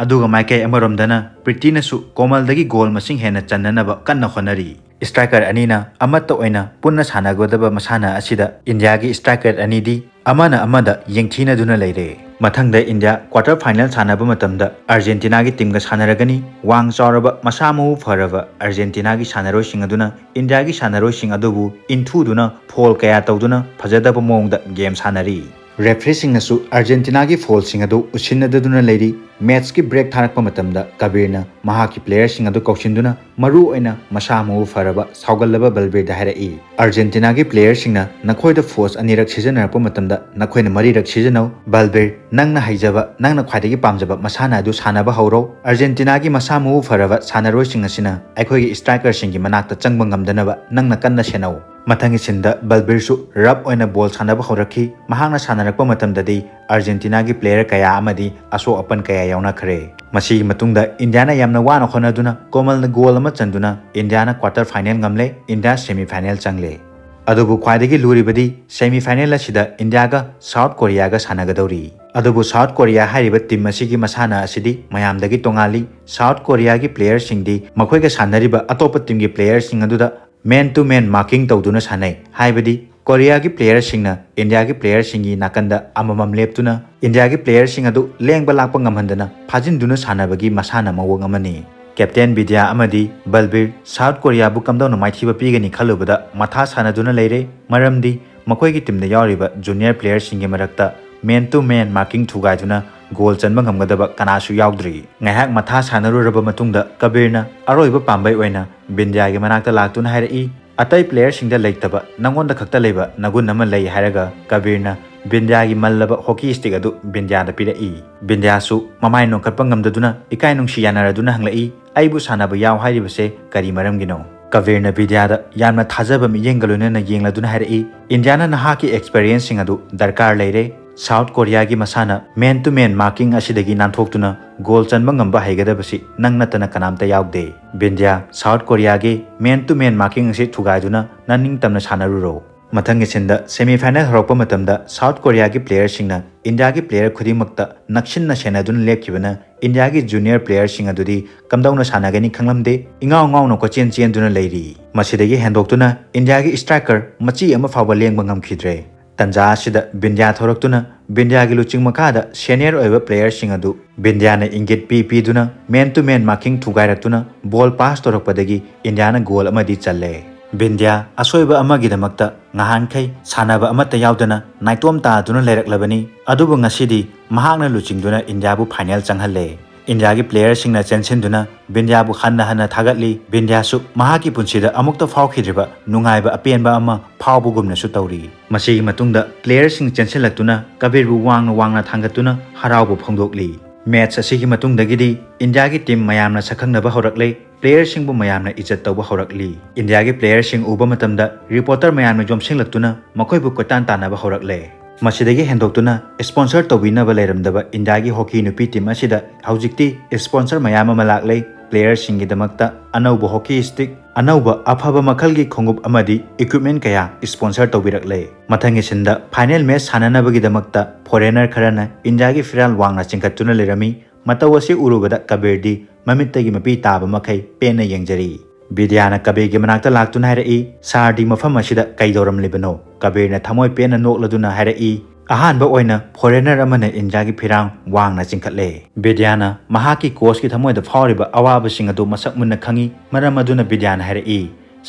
ꯑꯗꯨꯒ ꯃꯥꯏꯀꯩ ꯑꯃꯔꯣꯝꯗꯅ ꯄ꯭ꯔꯤꯇꯤꯅꯁꯨ ꯀꯣꯃꯜꯗꯒꯤ ꯒꯣꯜ ꯃꯁꯤꯡ ꯍꯦꯟꯅ ꯆꯟꯅꯅꯕ ꯀꯟꯅ ꯍꯣꯠꯅꯔꯤ꯫ ꯁ꯭ꯇ꯭ꯔꯥꯏꯀꯔ ꯑꯅꯤꯅ ꯑꯃꯠꯇ ꯑꯣꯏꯅ ꯄꯨꯟꯅ ꯁꯥꯟꯅꯒꯗꯕ ꯃꯁꯥꯟꯅ ꯑꯁꯤꯗ ꯏꯟꯗꯤꯌꯥꯒꯤ ꯁ꯭ꯇ꯭ꯔꯥꯏꯀꯔ ꯑꯅꯤꯗꯤ ꯑꯃꯅ ꯑꯃꯗ ꯌꯦꯡꯊꯤꯅꯗꯨꯅ ꯂꯩꯔꯦ꯫ ꯃꯊꯪꯗ ꯏꯟꯗꯤꯌꯥ ꯀ꯭ꯋꯥꯇꯔ ꯐꯥꯏꯅꯦꯜ ꯁꯥꯟꯅꯕ ꯃꯇꯝꯗ ꯑꯥꯔꯖꯦꯟꯇꯤꯅꯥꯒꯤ ꯇꯤꯝꯒ ꯁꯥꯟꯅꯔꯒꯅꯤ꯫ ꯋꯥꯡ ꯆꯥꯎꯔꯕ, ꯃꯁꯥ ꯃꯎ ꯐꯔꯕ ꯑꯥꯔꯖꯦꯟꯇꯤꯅꯥꯒꯤ ꯁꯥꯟꯅꯔꯣꯏꯁꯤꯡ ꯑꯗꯨꯅ ꯏꯟꯗꯤꯌꯥꯒꯤ ꯁꯥꯟꯅꯔꯣꯏꯁꯤꯡ ꯑꯗꯨꯕꯨ ꯏꯟꯊꯨꯗꯨꯅ ꯐꯣꯜ ꯀꯌꯥ ꯇꯧꯗꯨꯅ ꯐꯖꯗꯕ ꯃꯑꯣꯡꯗ ꯒꯦꯝ ꯁꯥꯟꯅꯔꯤ꯫ ꯔꯦꯐ꯭ꯔꯤꯁꯤꯡꯅꯁꯨ ꯑꯥꯔꯖꯦꯟꯇꯤꯅꯥꯒꯤ ꯐꯣꯜꯁꯤꯡ ꯑꯗꯨ ꯎꯁꯤꯟꯅꯗꯗꯨꯅ ꯂꯩꯔꯤ꯫ ꯃꯦꯠꯆꯀꯤ ꯕ꯭ꯔꯦꯛ ꯊꯥꯔꯛꯄ ꯃꯇꯝꯗ ꯀꯕꯤꯔꯅ ꯃꯍꯥꯛꯀꯤ ꯄ꯭ꯂꯦꯌꯔꯁꯤꯡ ꯑꯗꯨ ꯀꯧꯁꯤꯟꯗꯨꯅ ꯃꯔꯨ ꯑꯣꯏꯅ ꯃꯁꯥ ꯃꯎ ꯐꯔꯕ ꯁꯥꯎꯒꯜꯂꯕ ꯕꯜꯕꯤꯔꯗ ꯍꯥꯏꯔꯛꯏ, "ꯑꯥꯔꯖꯦꯟꯇꯤꯅꯥꯒꯤ ꯄ꯭ꯂꯦꯌꯔꯁꯤꯡꯅ ꯅꯈꯣꯏꯗ ꯐꯣꯔꯁ ꯑꯅꯤꯔꯛ ꯁꯤꯖꯤꯟꯅꯔꯛꯄ ꯃꯇꯝꯗ ꯅꯈꯣꯏꯅ ꯃꯔꯤꯔꯛ ꯁꯤꯖꯤꯟꯅꯧ꯫ ꯕꯜꯕꯤꯔ, ꯅꯪꯅ ꯍꯩꯖꯕ, ꯅꯪꯅ ꯈ꯭ꯋꯥꯏꯗꯒꯤ ꯄꯥꯝꯖꯕ ꯃꯁꯥꯟꯅ ꯑꯗꯨ ꯁꯥꯟꯅꯕ ꯍꯧꯔꯣ꯫ ꯑꯥꯔꯖꯦꯟꯇꯤꯅꯥꯒꯤ ꯃꯁꯥ ꯃꯎ ꯐꯔꯕ ꯁꯥꯟꯅꯔꯣꯏꯁꯤꯡ ꯑꯁꯤꯅ ꯑꯩꯈꯣꯏꯒꯤ ꯁ꯭ꯇ꯭ꯔꯥꯏꯀꯔꯁꯤꯡꯒꯤ ꯃꯅꯥꯛꯇ ꯆꯪꯕ ꯉꯝꯗꯅꯕ ꯅꯪꯅ ꯀꯟꯅ ꯁꯦꯟꯅꯧ꯫" ꯃꯊꯪꯒꯤ ꯁꯤꯟꯗ ꯕꯜꯕꯤꯔꯁꯨ ꯔꯐ ꯑꯣꯏꯅ ꯕꯣꯜ ꯁꯥꯟꯅꯕ ꯍꯧꯔꯛꯈꯤ꯫ ꯃꯍꯥꯛꯅ ꯁꯥꯟꯅꯔꯛꯄ ꯃꯇꯝꯗꯗꯤ ꯑꯥꯔꯖꯦꯟꯇꯤꯅꯥꯒꯤ ꯄ꯭ꯂꯦꯌꯔ ꯀꯌꯥ ꯑꯃꯗꯤ ꯑꯁꯣꯛ ꯑꯄꯟ ꯀꯌꯥ ꯌꯥꯎꯅꯈ꯭ꯔꯦ꯫ ꯃꯁꯤꯒꯤ ꯃꯇꯨꯡꯗ ꯏꯟꯗꯤꯌꯥꯅ ꯌꯥꯝꯅ ꯋꯥꯅ ꯍꯣꯠꯅꯗꯨꯅ ꯀꯣꯃꯜꯅ ꯒꯣꯜ ꯑꯃ ꯆꯟꯗꯨꯅ ꯏꯟꯗꯤꯌꯥꯅ ꯀ꯭ꯋꯥꯇꯔ ꯐꯥꯏꯅꯦꯜ ꯉꯝꯂꯦ꯫ ꯏꯟꯗꯤꯌꯥ ꯁꯦꯃꯤ ꯐꯥꯏꯅꯦꯜ ꯆꯪꯂꯦ꯫ ꯑꯗꯨꯕꯨ ꯈ꯭ꯋꯥꯏꯗꯒꯤ ꯂꯨꯔꯤꯕꯗꯤ ꯁꯦꯃꯤ ꯐꯥꯏꯅꯦꯜ ꯑꯁꯤꯗ ꯏꯟꯗꯤꯌꯥꯒ ꯁꯥꯎꯠ ꯀꯣꯔꯤꯌꯥꯒ ꯁꯥꯟꯅꯒꯗꯧꯔꯤ꯫ ꯑꯗꯨꯕꯨ ꯁꯥꯎꯠ ꯀꯣꯔꯤꯌꯥ ꯍꯥꯏꯔꯤꯕ ꯇꯤꯝ ꯑꯁꯤꯒꯤ ꯃꯁꯥꯟꯅ ꯑꯁꯤꯗꯤ ꯃꯌꯥꯝꯗꯒꯤ ꯇꯣꯉꯥꯜꯂꯤ꯫ ꯁꯥꯎꯠ ꯀꯣꯔꯤꯌꯥꯒꯤ ꯄ꯭ꯂꯦꯌꯔꯁꯤꯡꯗꯤ ꯃꯈꯣꯏꯒ ꯁꯥꯟꯅꯔꯤꯕ ꯑꯇꯣꯞꯄ ꯇꯤꯝꯒꯤ ꯄ꯭ꯂꯦꯌꯔꯁꯤꯡ ꯑꯗꯨꯗ ꯃꯦꯟ ꯇꯨ ꯃꯦꯟ ꯃꯥꯔꯀꯤꯡ ꯇꯧꯗꯨꯅ ꯁꯥꯟꯅꯩ꯫ ꯍꯥꯏꯕꯗꯤ ꯀꯣꯔꯤꯌꯥꯒꯤ ꯄ꯭ꯂꯦꯌꯔꯁꯤꯡꯅ ꯏꯟꯗꯤꯌꯥꯒꯤ ꯄ꯭ꯂꯦꯌꯔꯁꯤꯡꯒꯤ ꯅꯥꯀꯟꯗ ꯑꯃꯃꯝ ꯂꯦꯞꯇꯨꯅ ꯏꯟꯗꯤꯌꯥꯒꯤ ꯄ꯭ꯂꯦꯌꯔꯁꯤꯡ ꯑꯗꯨ ꯂꯦꯡꯕ ꯂꯥꯛꯄ ꯉꯝꯍꯟꯗꯅ ꯐꯥꯖꯤꯟꯗꯨꯅ ꯁꯥꯟꯅꯕꯒꯤ ꯃꯁꯥꯟꯅ ꯃꯑꯣꯡ ꯑꯃꯅꯤ꯫ ꯀꯦꯞꯇꯦꯟ ꯕꯤꯗ꯭ꯌꯥ ꯑꯃꯗꯤ ꯕꯜꯕꯤꯔ ꯁꯥꯎꯠ ꯀꯣꯔꯤꯌꯥꯕꯨ ꯀꯝꯗꯧꯅ ꯃꯥꯏꯊꯤꯕ ꯄꯤꯒꯅꯤ ꯈꯜꯂꯨꯕꯗ ꯃꯊꯥ ꯁꯥꯟꯅꯗꯨꯅ ꯂꯩꯔꯦ꯫ ꯃꯔꯝꯗꯤ ꯃꯈꯣꯏꯒꯤ ꯇꯤꯝꯗ ꯌꯥꯎꯔꯤꯕ ꯖꯨꯅꯤꯌꯔ ꯄ꯭ꯂꯦꯌꯔꯁꯤꯡꯒꯤ ꯃꯔꯛꯇ ꯃꯦꯟ ꯇꯨ ꯃꯦꯟ ꯃꯥꯔꯀꯤꯡ ꯊꯨꯒꯥꯏꯗꯨꯅ ꯒꯣꯜ ꯆꯟꯕ ꯉꯝꯒꯗꯕ ꯀꯅꯥꯁꯨ ꯌꯥꯎꯗ꯭ꯔꯤ꯫ ꯉꯥꯏꯍꯥꯛ ꯃꯊꯥ ꯁꯥꯟꯅꯔꯨꯔꯕ ꯃꯇꯨꯡꯗ ꯀꯕꯤꯔꯅ ꯑꯔꯣꯏꯕ ꯄꯥꯝꯕꯩ ꯑꯣꯏꯅ ꯕꯤꯟꯗ꯭ꯌꯥꯒꯤ ꯃꯅꯥꯛꯇ ꯂꯥꯛꯇꯨꯅ ꯍꯥꯏꯔꯛꯏ, "ꯑꯇꯩ ꯄ꯭ꯂꯦꯌꯔꯁꯤꯡꯗ ꯂꯩꯇꯕ ꯅꯪꯉꯣꯟꯗ ꯈꯛꯇ ꯂꯩꯕ ꯅꯒꯨꯟ ꯑꯃ ꯂꯩ" ꯍꯥꯏꯔꯒ ꯀꯕꯤꯔꯅ ꯕꯤꯟꯗ꯭ꯌꯥꯒꯤ ꯃꯜꯂꯕ ꯍꯣꯀꯤ ꯁ꯭ꯇꯤꯛ ꯑꯗꯨ ꯕꯤꯟꯗ꯭ꯌꯥꯗ ꯄꯤꯔꯛꯏ꯫ ꯕꯤꯟꯗ꯭ꯌꯥꯁꯨ ꯃꯃꯥꯏ ꯅꯣꯟꯈꯠꯄ ꯉꯝꯗꯗꯨꯅ ꯏꯀꯥꯏ ꯅꯨꯡꯁꯤ ꯌꯥꯅꯔꯗꯨꯅ ꯍꯪꯂꯛꯏ, "ꯑꯩꯕꯨ ꯁꯥꯟꯅꯕ ꯌꯥꯎ ꯍꯥꯏꯔꯤꯕꯁꯦ ꯀꯔꯤ ꯃꯔꯝꯒꯤꯅꯣ?" ꯀꯕꯤꯔꯅ ꯕꯤꯗ꯭ꯌꯥꯗ ꯌꯥꯝꯅ ꯊꯥꯖꯕ ꯃꯤꯠꯌꯦꯡꯒ ꯂꯣꯏꯅꯅ ꯌꯦꯡꯂꯗꯨꯅ ꯍꯥꯏꯔꯛꯏ, "ꯏꯟꯗꯤꯌꯥꯅ ꯅꯍꯥꯛꯀꯤ ꯑꯦꯛꯁꯄꯤꯔꯤꯌꯦꯟꯁꯁꯤꯡ ꯑꯗꯨ ꯗꯔꯀꯥꯔ ꯂꯩꯔꯦ꯫ ꯁꯥꯎꯠ ꯀꯣꯔꯤꯌꯥꯒꯤ ꯃꯁꯥꯟꯅ ꯃꯦꯟ ꯇꯨ ꯃꯦꯟ ꯃꯥꯔꯀꯤꯡ ꯑꯁꯤꯗꯒꯤ ꯅꯥꯟꯊꯣꯛꯇꯨꯅ ꯒꯣꯜ ꯆꯟꯕ ꯉꯝꯕ ꯍꯩꯒꯗꯕꯁꯤ ꯅꯪ ꯅꯠꯇꯅ ꯀꯅꯥꯝꯇ ꯌꯥꯎꯗꯦ꯫ ꯕꯤꯟꯗ꯭ꯌꯥ, ꯁꯥꯎꯠ ꯀꯣꯔꯤꯌꯥꯒꯤ ꯃꯦꯟ ꯇꯨ ꯃꯦꯟ ꯃꯥꯔꯀꯤꯡ ꯑꯁꯤ ꯊꯨꯒꯥꯏꯗꯨꯅ ꯅꯪ ꯅꯤꯡꯇꯝꯅ ꯁꯥꯟꯅꯔꯨꯔꯣ꯫" ꯃꯊꯪꯒꯤ ꯁꯤꯟꯗ ꯁꯦꯃꯤ ꯐꯥꯏꯅꯦꯜ ꯍꯧꯔꯛꯄ ꯃꯇꯝꯗ ꯁꯥꯎꯠ ꯀꯣꯔꯤꯌꯥꯒꯤ ꯄ꯭ꯂꯦꯌꯔꯁꯤꯡꯅ ꯏꯟꯗꯤꯌꯥꯒꯤ ꯄ꯭ꯂꯦꯌꯔ ꯈꯨꯗꯤꯡꯃꯛꯇ ꯅꯛꯁꯤꯟꯅ ꯁꯦꯟꯅꯗꯨꯅ ꯂꯦꯞꯈꯤꯕꯅ ꯏꯟꯗꯤꯌꯥꯒꯤ ꯖꯨꯅꯤꯌꯔ ꯄ꯭ꯂꯦꯌꯔꯁꯤꯡ ꯑꯗꯨꯗꯤ ꯀꯝꯗꯧꯅ ꯁꯥꯟꯅꯒꯅꯤ ꯈꯪꯂꯝꯗꯦ, ꯏꯉꯥꯎ ꯉꯥꯎꯅ ꯀꯣꯏꯆꯦꯟ ꯆꯦꯟꯗꯨꯅ ꯂꯩꯔꯤ꯫ ꯃꯁꯤꯗꯒꯤ ꯍꯦꯟꯗꯣꯛꯇꯨꯅ ꯏꯟꯗꯤꯌꯥꯒꯤ ꯁ꯭ꯇ꯭ꯔꯥꯏꯀꯔ ꯃꯆꯤ ꯑꯃ ꯐꯥꯎꯕ ꯂꯦꯡꯕ ꯉꯝꯈꯤꯗ꯭ꯔꯦ꯫ ꯇꯟꯖꯥ ꯑꯁꯤꯗ ꯕꯤꯟꯗ꯭ꯌꯥ ꯊꯣꯔꯛꯇꯨꯅ ꯕꯤꯟꯗ꯭ꯌꯥꯒꯤ ꯂꯨꯆꯤꯡ ꯃꯈꯥꯗ ꯁꯦꯅꯤꯌꯔ ꯑꯣꯏꯕ ꯄ꯭ꯂꯦꯌꯔꯁꯤꯡ ꯑꯗꯨ ꯕꯤꯟꯗ꯭ꯌꯥꯅ ꯏꯪꯒꯤꯠ ꯄꯤ ꯄꯤꯗꯨꯅ ꯃꯦꯟ ꯇꯨ ꯃꯦꯟ ꯃꯥꯔꯀꯤꯡ ꯊꯨꯒꯥꯏꯔꯛꯇꯨꯅ ꯕꯣꯜ ꯄꯥꯁ ꯇꯧꯔꯛꯄꯗꯒꯤ ꯏꯟꯗꯤꯌꯥꯅ ꯒꯣꯜ ꯑꯃꯗꯤ ꯆꯜꯂꯦ꯫ ꯕꯤꯟꯗ꯭ꯌꯥ ꯑꯁꯣꯏꯕ ꯑꯃꯒꯤꯗꯃꯛꯇ ꯉꯍꯥꯟꯈꯩ ꯁꯥꯟꯅꯕ ꯑꯃꯠꯇ ꯌꯥꯎꯗꯅ ꯅꯥꯏꯇꯣꯝ ꯇꯥꯗꯨꯅ ꯂꯩꯔꯛꯂꯕꯅꯤ, ꯑꯗꯨꯕꯨ ꯉꯁꯤꯗꯤ ꯃꯍꯥꯛꯅ ꯂꯨꯆꯤꯡꯗꯨꯅ ꯏꯟꯗꯤꯌꯥꯕꯨ ꯐꯥꯏꯅꯦꯜ ꯆꯪꯍꯜꯂꯦ꯫ ꯏꯟꯗꯤꯌꯥꯒꯤ ꯄ꯭ꯂꯦꯌꯔꯁꯤꯡꯅ ꯆꯦꯟꯁꯤꯟꯗꯨꯅ ꯕꯤꯟꯗ꯭ꯌꯥꯕꯨ ꯍꯟꯅ ꯍꯟꯅ ꯊꯥꯒꯠꯂꯤ꯫ ꯕꯤꯟꯗ꯭ꯌꯥꯁꯨ ꯃꯍꯥꯛꯀꯤ ꯄꯨꯟꯁꯤꯗ ꯑꯃꯨꯛꯇ ꯐꯥꯎꯈꯤꯗ꯭ꯔꯤꯕ ꯅꯨꯡꯉꯥꯏꯕ ꯑꯄꯦꯟꯕ ꯑꯃ ꯐꯥꯎꯕꯒꯨꯝꯅꯁꯨ ꯇꯧꯔꯤ꯫ ꯃꯁꯤꯒꯤ ꯃꯇꯨꯡꯗ ꯄ꯭ꯂꯦꯌꯔꯁꯤꯡ ꯆꯦꯟꯁꯤꯜꯂꯛꯇꯨꯅ ꯀꯕꯤꯔꯕꯨ ꯋꯥꯡꯅ ꯋꯥꯡꯅ ꯊꯥꯡꯒꯠꯇꯨꯅ ꯍꯔꯥꯎꯕ ꯐꯣꯡꯗꯣꯛꯂꯤ꯫ ꯃꯦꯆ ꯑꯁꯤꯒꯤ ꯃꯇꯨꯡꯗꯒꯤꯗꯤ ꯏꯟꯗꯤꯌꯥꯒꯤ ꯇꯤꯝ ꯃꯌꯥꯝꯅ ꯁꯛꯈꯪꯅꯕ ꯍꯧꯔꯛꯂꯦ꯫ ꯄ꯭ꯂꯦꯌꯔꯁꯤꯡꯕꯨ ꯃꯌꯥꯝꯅ ꯏꯖꯠ ꯇꯧꯕ ꯍꯧꯔꯛꯂꯤ꯫ ꯏꯟꯗꯤꯌꯥꯒꯤ ꯄ꯭ꯂꯦꯌꯔꯁꯤꯡ ꯎꯕ ꯃꯇꯝꯗ ꯔꯤꯄꯣꯔꯇꯔ ꯃꯌꯥꯝꯅ ꯌꯣꯝꯁꯤꯜꯂꯛꯇꯨꯅ ꯃꯈꯣꯏꯕꯨ ꯀꯣꯏꯇꯥꯟ ꯇꯥꯟꯅꯕ ꯍꯧꯔꯛꯂꯦ꯫ ꯃꯁꯤꯗꯒꯤ ꯍꯦꯟꯗꯣꯛꯇꯨꯅ ꯁ꯭ꯄꯣꯟꯁꯔ ꯇꯧꯕꯤꯅꯕ ꯂꯩꯔꯝꯗꯕ ꯏꯟꯗꯤꯌꯥꯒꯤ ꯍꯣꯀꯤ ꯅꯨꯄꯤ ꯇꯤꯝ ꯑꯁꯤꯗ ꯍꯧꯖꯤꯛꯇꯤ ꯁ꯭ꯄꯣꯟꯁꯔ ꯃꯌꯥꯝ ꯑꯃ ꯂꯥꯛꯂꯦ꯫ ꯄ꯭ꯂꯦꯌꯔꯁꯤꯡꯒꯤꯗꯃꯛꯇ ꯑꯅꯧꯕ ꯍꯣꯀꯤ ꯁ꯭ꯇꯤꯛ, ꯑꯅꯧꯕ ꯑꯐꯕ ꯃꯈꯜꯒꯤ ꯈꯣꯡꯎꯞ ꯑꯃꯗꯤ ꯏꯀ꯭ꯋꯤꯞꯃꯦꯟ ꯀꯌꯥ ꯁ꯭ꯄꯣꯟꯁꯔ ꯇꯧꯕꯤꯔꯛꯂꯦ꯫ ꯃꯊꯪꯒꯤ ꯁꯤꯟꯗ ꯐꯥꯏꯅꯦꯜ ꯃꯦꯆ ꯁꯥꯟꯅꯅꯕꯒꯤꯗꯃꯛꯇ ꯐꯣꯔꯦꯅꯔ ꯈꯔꯅ ꯏꯟꯗꯤꯌꯥꯒꯤ ꯐꯤꯔꯥꯜ ꯋꯥꯡꯅ ꯆꯤꯡꯈꯠꯇꯨꯅ ꯂꯩꯔꯝꯃꯤ꯫ ꯃꯇꯧ ꯑꯁꯤ ꯎꯔꯨꯕꯗ ꯀꯕꯤꯔꯗꯤ ꯃꯃꯤꯠꯇꯒꯤ ꯃꯄꯤ ꯇꯥꯕ ꯃꯈꯩ ꯄꯦꯟꯅ ꯌꯦꯡꯖꯔꯤ꯫ ꯕꯤꯗ꯭ꯌꯥꯅ ꯀꯕꯤꯔꯒꯤ ꯃꯅꯥꯛꯇ ꯂꯥꯛꯇꯨꯅ ꯍꯥꯏꯔꯛꯏ, "ꯁꯥꯔꯗꯤ ꯃꯐꯝ ꯑꯁꯤꯗ ꯀꯩꯗꯧꯔꯝꯂꯤꯕꯅꯣ?" ꯀꯕꯤꯔꯅ ꯊꯃꯣꯏ ꯄꯦꯟꯅ ꯅꯣꯛꯂꯗꯨꯅ ꯍꯥꯏꯔꯛꯏ, ꯑꯍꯥꯟꯕ ꯑꯣꯏꯅ foreigner ꯑꯃꯅ ꯏꯟꯗꯤꯌꯥꯒꯤ ꯐꯤꯔꯥꯡ ꯋꯥꯡꯅ ꯆꯤꯡꯈꯠꯂꯦ꯫ ꯕꯤꯗ꯭ꯌꯥꯅ ꯃꯍꯥꯛꯀꯤ coachꯀꯤ ꯊꯃꯣꯏꯗ ꯐꯥꯎꯔꯤꯕ ꯑꯋꯥꯕꯁꯤꯡ ꯑꯗꯨ ꯃꯁꯛ ꯃꯨꯟꯅ ꯈꯪꯏ꯫ ꯃꯔꯝ ꯑꯗꯨꯅ ꯕꯤꯗ꯭ꯌꯥꯅ ꯍꯥꯏꯔꯛꯏ,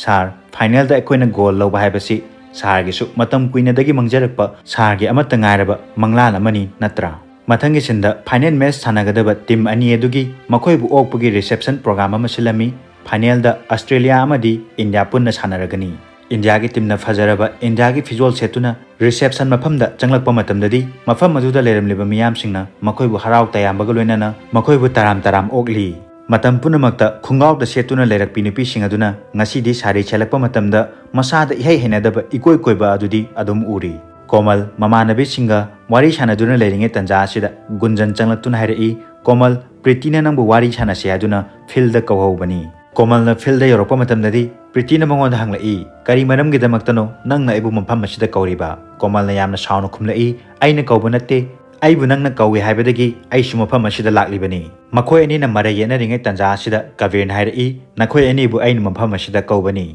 "Sir, finalꯗ ꯑꯩꯈꯣꯏꯅ gold ꯂꯧꯕ ꯍꯥꯏꯕꯁꯤ sirꯒꯤꯁꯨ ꯃꯇꯝ ꯀꯨꯏꯅꯗꯒꯤ ꯃꯪꯖꯔꯛꯄ sirꯒꯤ ꯑꯃꯠꯇ ꯉꯥꯏꯔꯕ ꯃꯪꯂꯥꯟ ꯑꯃꯅꯤ, ꯅꯠꯇ꯭ꯔꯥ?" ꯃꯊꯪꯒꯤ sceneꯗ final match ꯁꯥꯟꯅꯒꯗꯕ team ꯑꯅꯤ ꯑꯗꯨꯒꯤ ꯃꯈꯣꯏꯕꯨ ꯑꯣꯛꯄꯒꯤ reception program ꯑꯃ ꯁꯤꯜꯂꯝꯃꯤ꯫ Finalꯗ ꯑꯁꯇ꯭ꯔꯦꯂꯤꯌꯥ ꯑꯃꯗꯤ ꯏꯟꯗꯤꯌꯥ ꯄꯨꯟꯅ ꯁꯥꯟꯅꯔꯒꯅꯤ꯫ ꯏꯟꯗꯤꯌꯥꯒꯤ teamꯅ ꯐꯖꯔꯕ ꯏꯟꯗꯤꯌꯥꯒꯤ ꯐꯤꯖꯣꯜ ꯁꯦꯠꯇꯨꯅ reception ꯃꯐꯝꯗ ꯆꯪꯂꯛꯄ ꯃꯇꯝꯗꯗꯤ, ꯃꯐꯝ ꯑꯗꯨꯗ ꯂꯩꯔꯝꯂꯤꯕ ꯃꯤꯌꯥꯝꯁꯤꯡꯅ ꯃꯈꯣꯏꯕꯨ ꯍꯔꯥꯎ ꯇꯌꯥꯝꯕꯒ ꯂꯣꯏꯅꯅ ꯃꯈꯣꯏꯕꯨ ꯇꯔꯥꯝ ꯇꯔꯥꯝ ꯑꯣꯛꯂꯤ꯫ ꯃꯇꯝ ꯄꯨꯝꯅꯃꯛꯇ ꯈꯣꯡꯒꯥꯎꯗ ꯁꯦꯠꯇꯨꯅ ꯂꯩꯔꯛꯄꯤ ꯅꯨꯄꯤꯁꯤꯡ ꯑꯗꯨꯅ ꯉꯁꯤꯗꯤ ꯁꯥꯔꯤ ꯁꯦꯠꯂꯛꯄ ꯃꯇꯝꯗ ꯃꯁꯥꯗ ꯏꯍꯩ ꯍꯩꯅꯗꯕ ꯏꯀꯣꯏ ꯀꯣꯏꯕ ꯑꯗꯨꯗꯤ ꯑꯗꯨꯝ ꯎꯔꯤ꯫ ꯀꯣꯃꯜ ꯃꯃꯥꯟꯅꯕꯤꯁꯤꯡꯒ ꯋꯥꯔꯤ ꯁꯥꯟꯅꯗꯨꯅ ꯂꯩꯔꯤꯉꯩ ꯇꯟꯖꯥ ꯑꯁꯤꯗ ꯒꯨꯟꯖꯟ ꯆꯪꯂꯛꯇꯨꯅ ꯍꯥꯏꯔꯛꯏ, "ꯀꯣꯃꯜ, ꯄ꯭ꯔꯤꯇꯤꯅ ꯅꯪꯕꯨ ꯋꯥꯔꯤ ꯁꯥꯟꯅꯁꯦ ꯍꯥꯏꯗꯨꯅ fieldꯗ ꯀꯧꯍꯧꯕꯅꯤ꯫" ꯀꯣꯃꯜꯅ fieldꯗ ꯌꯧꯔꯛꯄ ꯃꯇꯝꯗꯗꯤ ꯄ꯭ꯔꯤꯇꯤꯅ ꯃꯉꯣꯟꯗ ꯍꯪꯂꯛꯏ, "ꯀꯔꯤ ꯃꯔꯝꯒꯤꯗꯃꯛꯇꯅꯣ ꯅꯪꯅ ꯑꯩꯕꯨ ꯃꯐꯝ ꯑꯁꯤꯗ ꯀꯧꯔꯤꯕ?" ꯀꯣꯃꯜꯅ ꯌꯥꯝꯅ ꯁꯥꯎꯅ ꯈꯨꯝꯂꯛꯏ, "ꯑꯩꯅ ꯀꯧꯕ ꯅꯠꯇꯦ, ꯑꯩꯕꯨ ꯅꯪꯅ ꯀꯧꯏ ꯍꯥꯏꯕꯗꯒꯤ ꯑꯩꯁꯨ ꯃꯐꯝ ꯑꯁꯤꯗ ꯂꯥꯛꯂꯤꯕꯅꯤ꯫" ꯃꯈꯣꯏ ꯑꯅꯤꯅ ꯃꯔꯩ ꯌꯦꯠꯅꯔꯤꯉꯩ ꯇꯟꯖꯥ ꯑꯁꯤꯗ ꯀꯕꯤꯔꯅ ꯍꯥꯏꯔꯛꯏ, "ꯅꯈꯣꯏ ꯑꯅꯤꯕꯨ ꯑꯩꯅ ꯃꯐꯝ ꯑꯁꯤꯗ ꯀꯧꯕꯅꯤ꯫"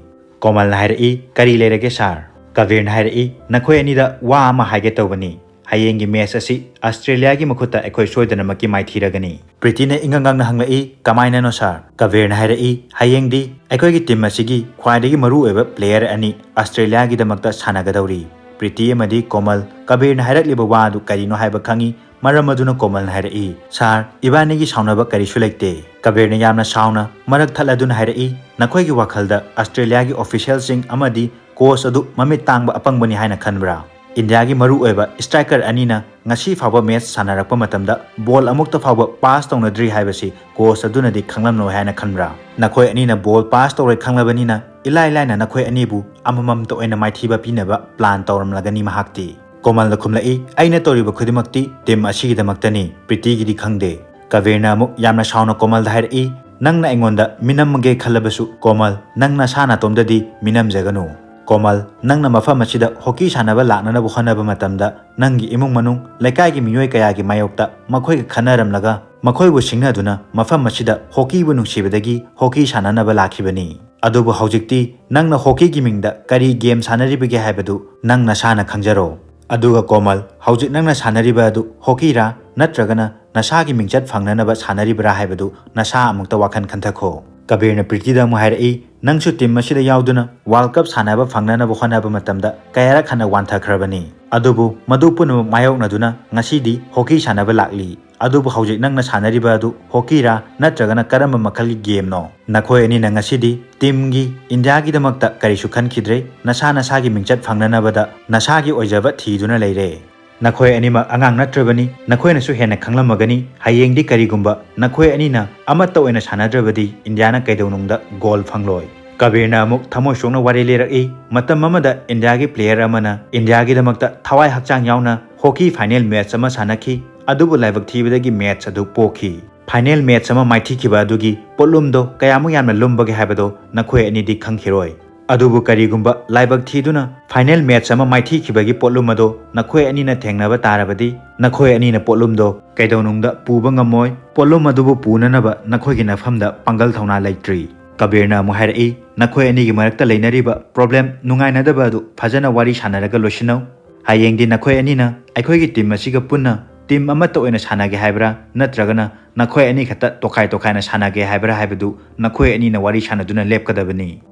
ꯀꯣꯃꯜꯅ ꯍꯥꯏꯔꯛꯏ, "ꯀꯔꯤ ꯂꯩꯔꯒꯦ sir?" ꯀꯕꯤꯔꯅ ꯍꯥꯏꯔꯛꯏ, "ꯅꯈꯣꯏ ꯑꯅꯤꯗ ꯋꯥ ꯑꯃ ꯍꯥꯏꯒꯦ ꯇꯧꯕꯅꯤ꯫ ꯍꯌꯦꯡꯒꯤ match ꯑꯁꯤ ꯑꯁꯇ꯭ꯔꯦꯂꯤꯌꯥꯒꯤ ꯃꯈꯨꯠꯇ ꯑꯩꯈꯣꯏ ꯁꯣꯏꯗꯅꯃꯛꯀꯤ ꯃꯥꯏꯊꯤꯔꯒꯅꯤ꯫" ꯄ꯭ꯔꯤꯇꯤꯅ ꯏꯉꯛ ꯉꯛꯅ ꯍꯪꯂꯛꯏ, "ꯀꯃꯥꯏꯅꯅꯣ sir?" ꯀꯕꯤꯔꯅ ꯍꯥꯏꯔꯛꯏ, "ꯍꯌꯦꯡꯗꯤ ꯑꯩꯈꯣꯏꯒꯤ team ꯑꯁꯤꯒꯤ ꯈ꯭ꯋꯥꯏꯗꯒꯤ ꯃꯔꯨ ꯑꯣꯏꯕ player ꯑꯅꯤ ꯑꯁꯇ꯭ꯔꯦꯂꯤꯌꯥꯒꯤꯗꯃꯛꯇ ꯁꯥꯟꯅꯒꯗꯧꯔꯤ꯫" ꯄ꯭ꯔꯤꯇꯤ ꯑꯃꯗꯤ ꯀꯣꯃꯜ ꯀꯕꯤꯔꯅ ꯍꯥꯏꯔꯛꯂꯤꯕ ꯋꯥ ꯑꯗꯨ ꯀꯔꯤꯅꯣ ꯍꯥꯏꯕ ꯈꯪꯏ꯫ ꯃꯔꯝ ꯑꯗꯨꯅ ꯀꯣꯃꯜꯅ ꯍꯥꯏꯔꯛꯏ, "Sir, ꯏꯕꯥꯅꯤꯒꯤ ꯁꯥꯎꯅꯕ ꯀꯔꯤꯁꯨ ꯂꯩꯇꯦ꯫" ꯀꯕꯤꯔꯅ ꯌꯥꯝꯅ ꯁꯥꯎꯅ ꯃꯔꯛ ꯊꯠꯂꯗꯨꯅ ꯍꯥꯏꯔꯛꯏ, "ꯅꯈꯣꯏꯒꯤ ꯋꯥꯈꯜꯗ ꯑꯁꯇ꯭ꯔꯦꯂꯤꯌꯥꯒꯤ officialꯁꯤꯡ ꯑꯃꯗꯤ coach ꯑꯗꯨ ꯃꯃꯤꯠ ꯇꯥꯡꯕ ꯑꯄꯪꯕꯅꯤ ꯍꯥꯏꯅ ꯈꯟꯕ꯭ꯔꯥ? ꯏꯟꯗꯤꯌꯥꯒꯤ ꯃꯔꯨꯑꯣꯏꯕ striker ꯑꯅꯤꯅ ꯉꯁꯤ ꯐꯥꯎꯕ match ꯁꯥꯟꯅꯔꯛꯄ ꯃꯇꯝꯗ ball ꯑꯃꯨꯛꯇ ꯐꯥꯎꯕ pass ꯇꯧꯅꯗ꯭ꯔꯤ ꯍꯥꯏꯕꯁꯤ coach ꯑꯗꯨꯅꯗꯤ ꯈꯪꯂꯝꯂꯣꯏ ꯍꯥꯏꯅ ꯈꯟꯕ꯭ꯔꯥ? ꯅꯈꯣꯏ ꯑꯅꯤꯅ ball pass ꯇꯧꯔꯣꯏ ꯈꯪꯂꯕꯅꯤꯅ ꯏꯂꯥꯏ ꯂꯥꯏꯅ ꯅꯈꯣꯏ ꯑꯅꯤꯕꯨ ꯑꯃꯃꯝꯇ ꯑꯣꯏꯅ ꯃꯥꯏꯊꯤꯕ ꯄꯤꯅꯕ plan ꯇꯧꯔꯝꯂꯒꯅꯤ ꯃꯍꯥꯛꯇꯤ꯫" ꯀꯣꯃꯜꯅ ꯈꯨꯝꯂꯛꯏ, "ꯑꯩꯅ ꯇꯧꯔꯤꯕ ꯈꯨꯗꯤꯡꯃꯛꯇꯤ team ꯑꯁꯤꯒꯤꯗꯃꯛꯇꯅꯤ, ꯄ꯭ꯔꯤꯇꯤꯒꯤꯗꯤ ꯈꯪꯗꯦ꯫" ꯀꯕꯤꯔꯅ ꯑꯃꯨꯛ ꯌꯥꯝꯅ ꯁꯥꯎꯅ ꯀꯣꯃꯜꯗ ꯍꯥꯏꯔꯛꯏ, "ꯅꯪꯅ ꯑꯩꯉꯣꯟꯗ ꯃꯤꯅꯝꯃꯒꯦ ꯈꯜꯂꯕꯁꯨ ꯀꯣꯃꯜ, ꯅꯪ ꯅꯁꯥ ꯅꯇꯣꯝꯗꯗꯤ ꯃꯤꯅꯝꯖꯒꯅꯨ꯫ ꯀꯣꯃꯜ, ꯅꯪꯅ ꯃꯐꯝ ꯑꯁꯤꯗ hockey ꯁꯥꯟꯅꯕ ꯂꯥꯛꯅꯅꯕ ꯍꯣꯠꯅꯕ ꯃꯇꯝꯗ ꯅꯪꯒꯤ ꯏꯃꯨꯡ ꯃꯅꯨꯡ, ꯂꯩꯀꯥꯏꯒꯤ ꯃꯤꯑꯣꯏ ꯀꯌꯥꯒꯤ ꯃꯥꯌꯣꯛꯇ ꯃꯈꯣꯏꯒ ꯈꯟꯅꯔꯝꯂꯒ ꯃꯈꯣꯏꯕꯨ ꯁꯤꯡꯅꯗꯨꯅ ꯃꯐꯝ ꯑꯁꯤꯗ hockeyꯕꯨ ꯅꯨꯡꯁꯤꯕꯗꯒꯤ hockey ꯁꯥꯟꯅꯅꯕ ꯂꯥꯛꯈꯤꯕꯅꯤ꯫ ꯑꯗꯨꯕꯨ ꯍꯧꯖꯤꯛꯇꯤ ꯅꯪꯅ hockeyꯒꯤ ꯃꯤꯡꯗ ꯀꯔꯤ game ꯁꯥꯟꯅꯔꯤꯕꯒꯦ ꯍꯥꯏꯕꯗꯨ ꯅꯪ ꯅꯁꯥꯅ ꯈꯪꯖꯔꯣ꯫" ꯑꯗꯨꯒ ꯀꯣꯃꯜ, ꯍꯧꯖꯤꯛ ꯅꯪꯅ ꯁꯥꯟꯅꯔꯤꯕ ꯑꯗꯨ ꯍꯣꯀꯤꯔꯥ ꯅꯠꯇ꯭ꯔꯒꯅ ꯅꯁꯥꯒꯤ ꯃꯤꯡꯆꯠ ꯐꯪꯅꯅꯕ ꯁꯥꯟꯅꯔꯤꯕꯔꯥ ꯍꯥꯏꯕꯗꯨ ꯅꯁꯥ ꯑꯃꯨꯛꯇ ꯋꯥꯈꯜ ꯈꯟꯊꯈꯣ꯫ ꯀꯕꯤꯔꯅ ꯄ꯭ꯔꯤꯇꯤꯗ ꯑꯃꯨꯛ ꯍꯥꯏꯔꯛꯏ, "ꯅꯪꯁꯨ ꯇꯤꯝ ꯑꯁꯤꯗ ꯌꯥꯎꯗꯨꯅ ꯋꯥꯔꯜ ꯀꯞ ꯁꯥꯟꯅꯕ ꯐꯪꯅꯅꯕ ꯍꯣꯠꯅꯕ ꯃꯇꯝꯗ ꯀꯌꯥꯔꯛ ꯍꯟꯅ ꯋꯥꯟꯊꯈ꯭ꯔꯕꯅꯤ꯫ ꯑꯗꯨꯕꯨ ꯃꯗꯨ ꯄꯨꯝꯅꯃꯛ ꯃꯥꯌꯣꯛꯅꯗꯨꯅ ꯉꯁꯤꯗꯤ ꯍꯣꯀꯤ ꯁꯥꯟꯅꯕ ꯂꯥꯛꯂꯤ꯫ ꯑꯗꯨꯕꯨ ꯍꯧꯖꯤꯛ ꯅꯪꯅ ꯁꯥꯟꯅꯔꯤꯕ ꯑꯗꯨ ꯍꯣꯀꯤꯔꯥ ꯅꯠꯇ꯭ꯔꯒꯅ ꯀꯔꯝꯕ ꯃꯈꯜꯒꯤ ꯒꯦꯝꯅꯣ? ꯅꯈꯣꯏ ꯑꯅꯤꯅ ꯉꯁꯤꯗꯤ ꯇꯤꯝꯒꯤ, ꯏꯟꯗꯤꯌꯥꯒꯤꯗꯃꯛꯇ ꯀꯔꯤꯁꯨ ꯈꯟꯈꯤꯗ꯭ꯔꯦ꯫ ꯅꯁꯥ ꯅꯁꯥꯒꯤ ꯃꯤꯡꯆꯠ ꯐꯪꯅꯅꯕꯗ ꯅꯁꯥꯒꯤ ꯑꯣꯏꯖꯕ ꯊꯤꯗꯨꯅ ꯂꯩꯔꯦ꯫ ꯅꯈꯣꯏ ꯑꯅꯤꯃꯛ ꯑꯉꯥꯡ ꯅꯠꯇ꯭ꯔꯕꯅꯤ, ꯅꯈꯣꯏꯅꯁꯨ ꯍꯦꯟꯅ ꯈꯪꯂꯝꯃꯒꯅꯤ꯫ ꯍꯌꯦꯡꯗꯤ ꯀꯔꯤꯒꯨꯝꯕ ꯅꯈꯣꯏ ꯑꯅꯤꯅ ꯑꯃꯠꯇ ꯑꯣꯏꯅ ꯁꯥꯟꯅꯗ꯭ꯔꯕꯗꯤ ꯏꯟꯗꯤꯌꯥꯅ ꯀꯩꯗꯧꯅꯨꯡꯗ ꯒꯣꯜ ꯐꯪꯂꯣꯏ"꯫ ꯀꯕꯤꯔꯅ ꯑꯃꯨꯛ ꯊꯃꯣꯏ ꯁꯣꯛꯅ ꯋꯥꯔꯤ ꯂꯤꯔꯛꯏ, ꯃꯇꯝ ꯑꯃꯗ ꯏꯟꯗꯤꯌꯥꯒꯤ ꯄ꯭ꯂꯦꯌꯔ ꯑꯃꯅ ꯏꯟꯗꯤꯌꯥꯒꯤꯗꯃꯛꯇ ꯊꯋꯥꯏ ꯍꯛꯆꯥꯡ ꯌꯥꯎꯅ ꯍꯣꯀꯤ ꯐꯥꯏꯅꯦꯜ ꯃꯦꯠꯆ ꯑꯃ ꯁꯥꯟꯅꯈꯤ, ꯑꯗꯨꯕꯨ ꯂꯥꯏꯕꯛ ꯊꯤꯕꯗꯒꯤ ꯃꯦꯠꯆ ꯑꯗꯨ ꯄꯣꯈꯤ꯫ ꯐꯥꯏꯅꯦꯜ ꯃꯦꯠꯆ ꯑꯃ ꯃꯥꯏꯊꯤꯈꯤꯕ ꯑꯗꯨꯒꯤ ꯄꯣꯠꯂꯨꯝꯗꯣ ꯀꯌꯥꯃꯨꯛ ꯌꯥꯝꯅ ꯂꯨꯝꯕꯒꯦ ꯍꯥꯏꯕꯗꯣ ꯅꯈꯣꯏ ꯑꯅꯤꯗꯤ ꯈꯪꯈꯤꯔꯣꯏ꯫ ꯑꯗꯨꯕꯨ ꯀꯔꯤꯒꯨꯝꯕ ꯂꯥꯏꯕꯛ ꯊꯤꯗꯨꯅ ꯐꯥꯏꯅꯦꯜ ꯃꯦꯠꯆ ꯑꯃ ꯃꯥꯏꯊꯤꯈꯤꯕꯒꯤ ꯄꯣꯠꯂꯨꯝ ꯑꯗꯣ ꯅꯈꯣꯏ ꯑꯅꯤꯅ ꯊꯦꯡꯅꯕ ꯇꯥꯔꯕꯗꯤ, ꯅꯈꯣꯏ ꯑꯅꯤꯅ ꯄꯣꯠꯂꯨꯝꯗꯣ ꯀꯩꯗꯧꯅꯨꯡꯗ ꯄꯨꯕ ꯉꯝꯃꯣꯏ꯫ ꯄꯣꯠꯂꯨꯝ ꯑꯗꯨꯕꯨ ꯄꯨꯅꯅꯕ ꯅꯈꯣꯏꯒꯤ ꯅꯐꯝꯗ ꯄꯥꯡꯒꯜ ꯊꯧꯅꯥ ꯂꯩꯇ꯭ꯔꯤ꯫ ꯀꯕꯤꯔꯅ ꯑꯃꯨꯛ ꯍꯥꯏꯔꯛꯏ, "ꯅꯈꯣꯏ ꯑꯅꯤꯒꯤ ꯃꯔꯛꯇ ꯂꯩꯅꯔꯤꯕ ꯄ꯭ꯔꯣꯕ꯭ꯂꯦꯝ, ꯅꯨꯡꯉꯥꯏꯅꯗꯕ ꯑꯗꯨ ꯐꯖꯅ ꯋꯥꯔꯤ ꯁꯥꯟꯅꯔꯒ ꯂꯣꯏꯁꯤꯟꯅꯧ꯫ ꯍꯌꯦꯡꯗꯤ ꯅꯈꯣꯏ ꯑꯅꯤꯅ ꯑꯩꯈꯣꯏꯒꯤ ꯇꯤꯝ ꯑꯁꯤꯒ ꯄꯨꯟꯅ ꯇꯤꯝ ꯑꯃꯠꯇ ꯑꯣꯏꯅ ꯁꯥꯟꯅꯒꯦ ꯍꯥꯏꯕ꯭ꯔꯥ, ꯅꯠꯇ꯭ꯔꯒꯅ ꯅꯈꯣꯏ ꯑꯅꯤ ꯈꯛꯇ ꯇꯣꯈꯥꯏ ꯇꯣꯈꯥꯏꯅ ꯁꯥꯟꯅꯒꯦ ꯍꯥꯏꯕ꯭ꯔꯥ ꯍꯥꯏꯕꯗꯨ ꯅꯈꯣꯏ ꯑꯅꯤꯅ ꯋꯥꯔꯤ ꯁꯥꯟꯅꯗꯨꯅ ꯂꯦꯞꯀꯗꯕꯅꯤ꯫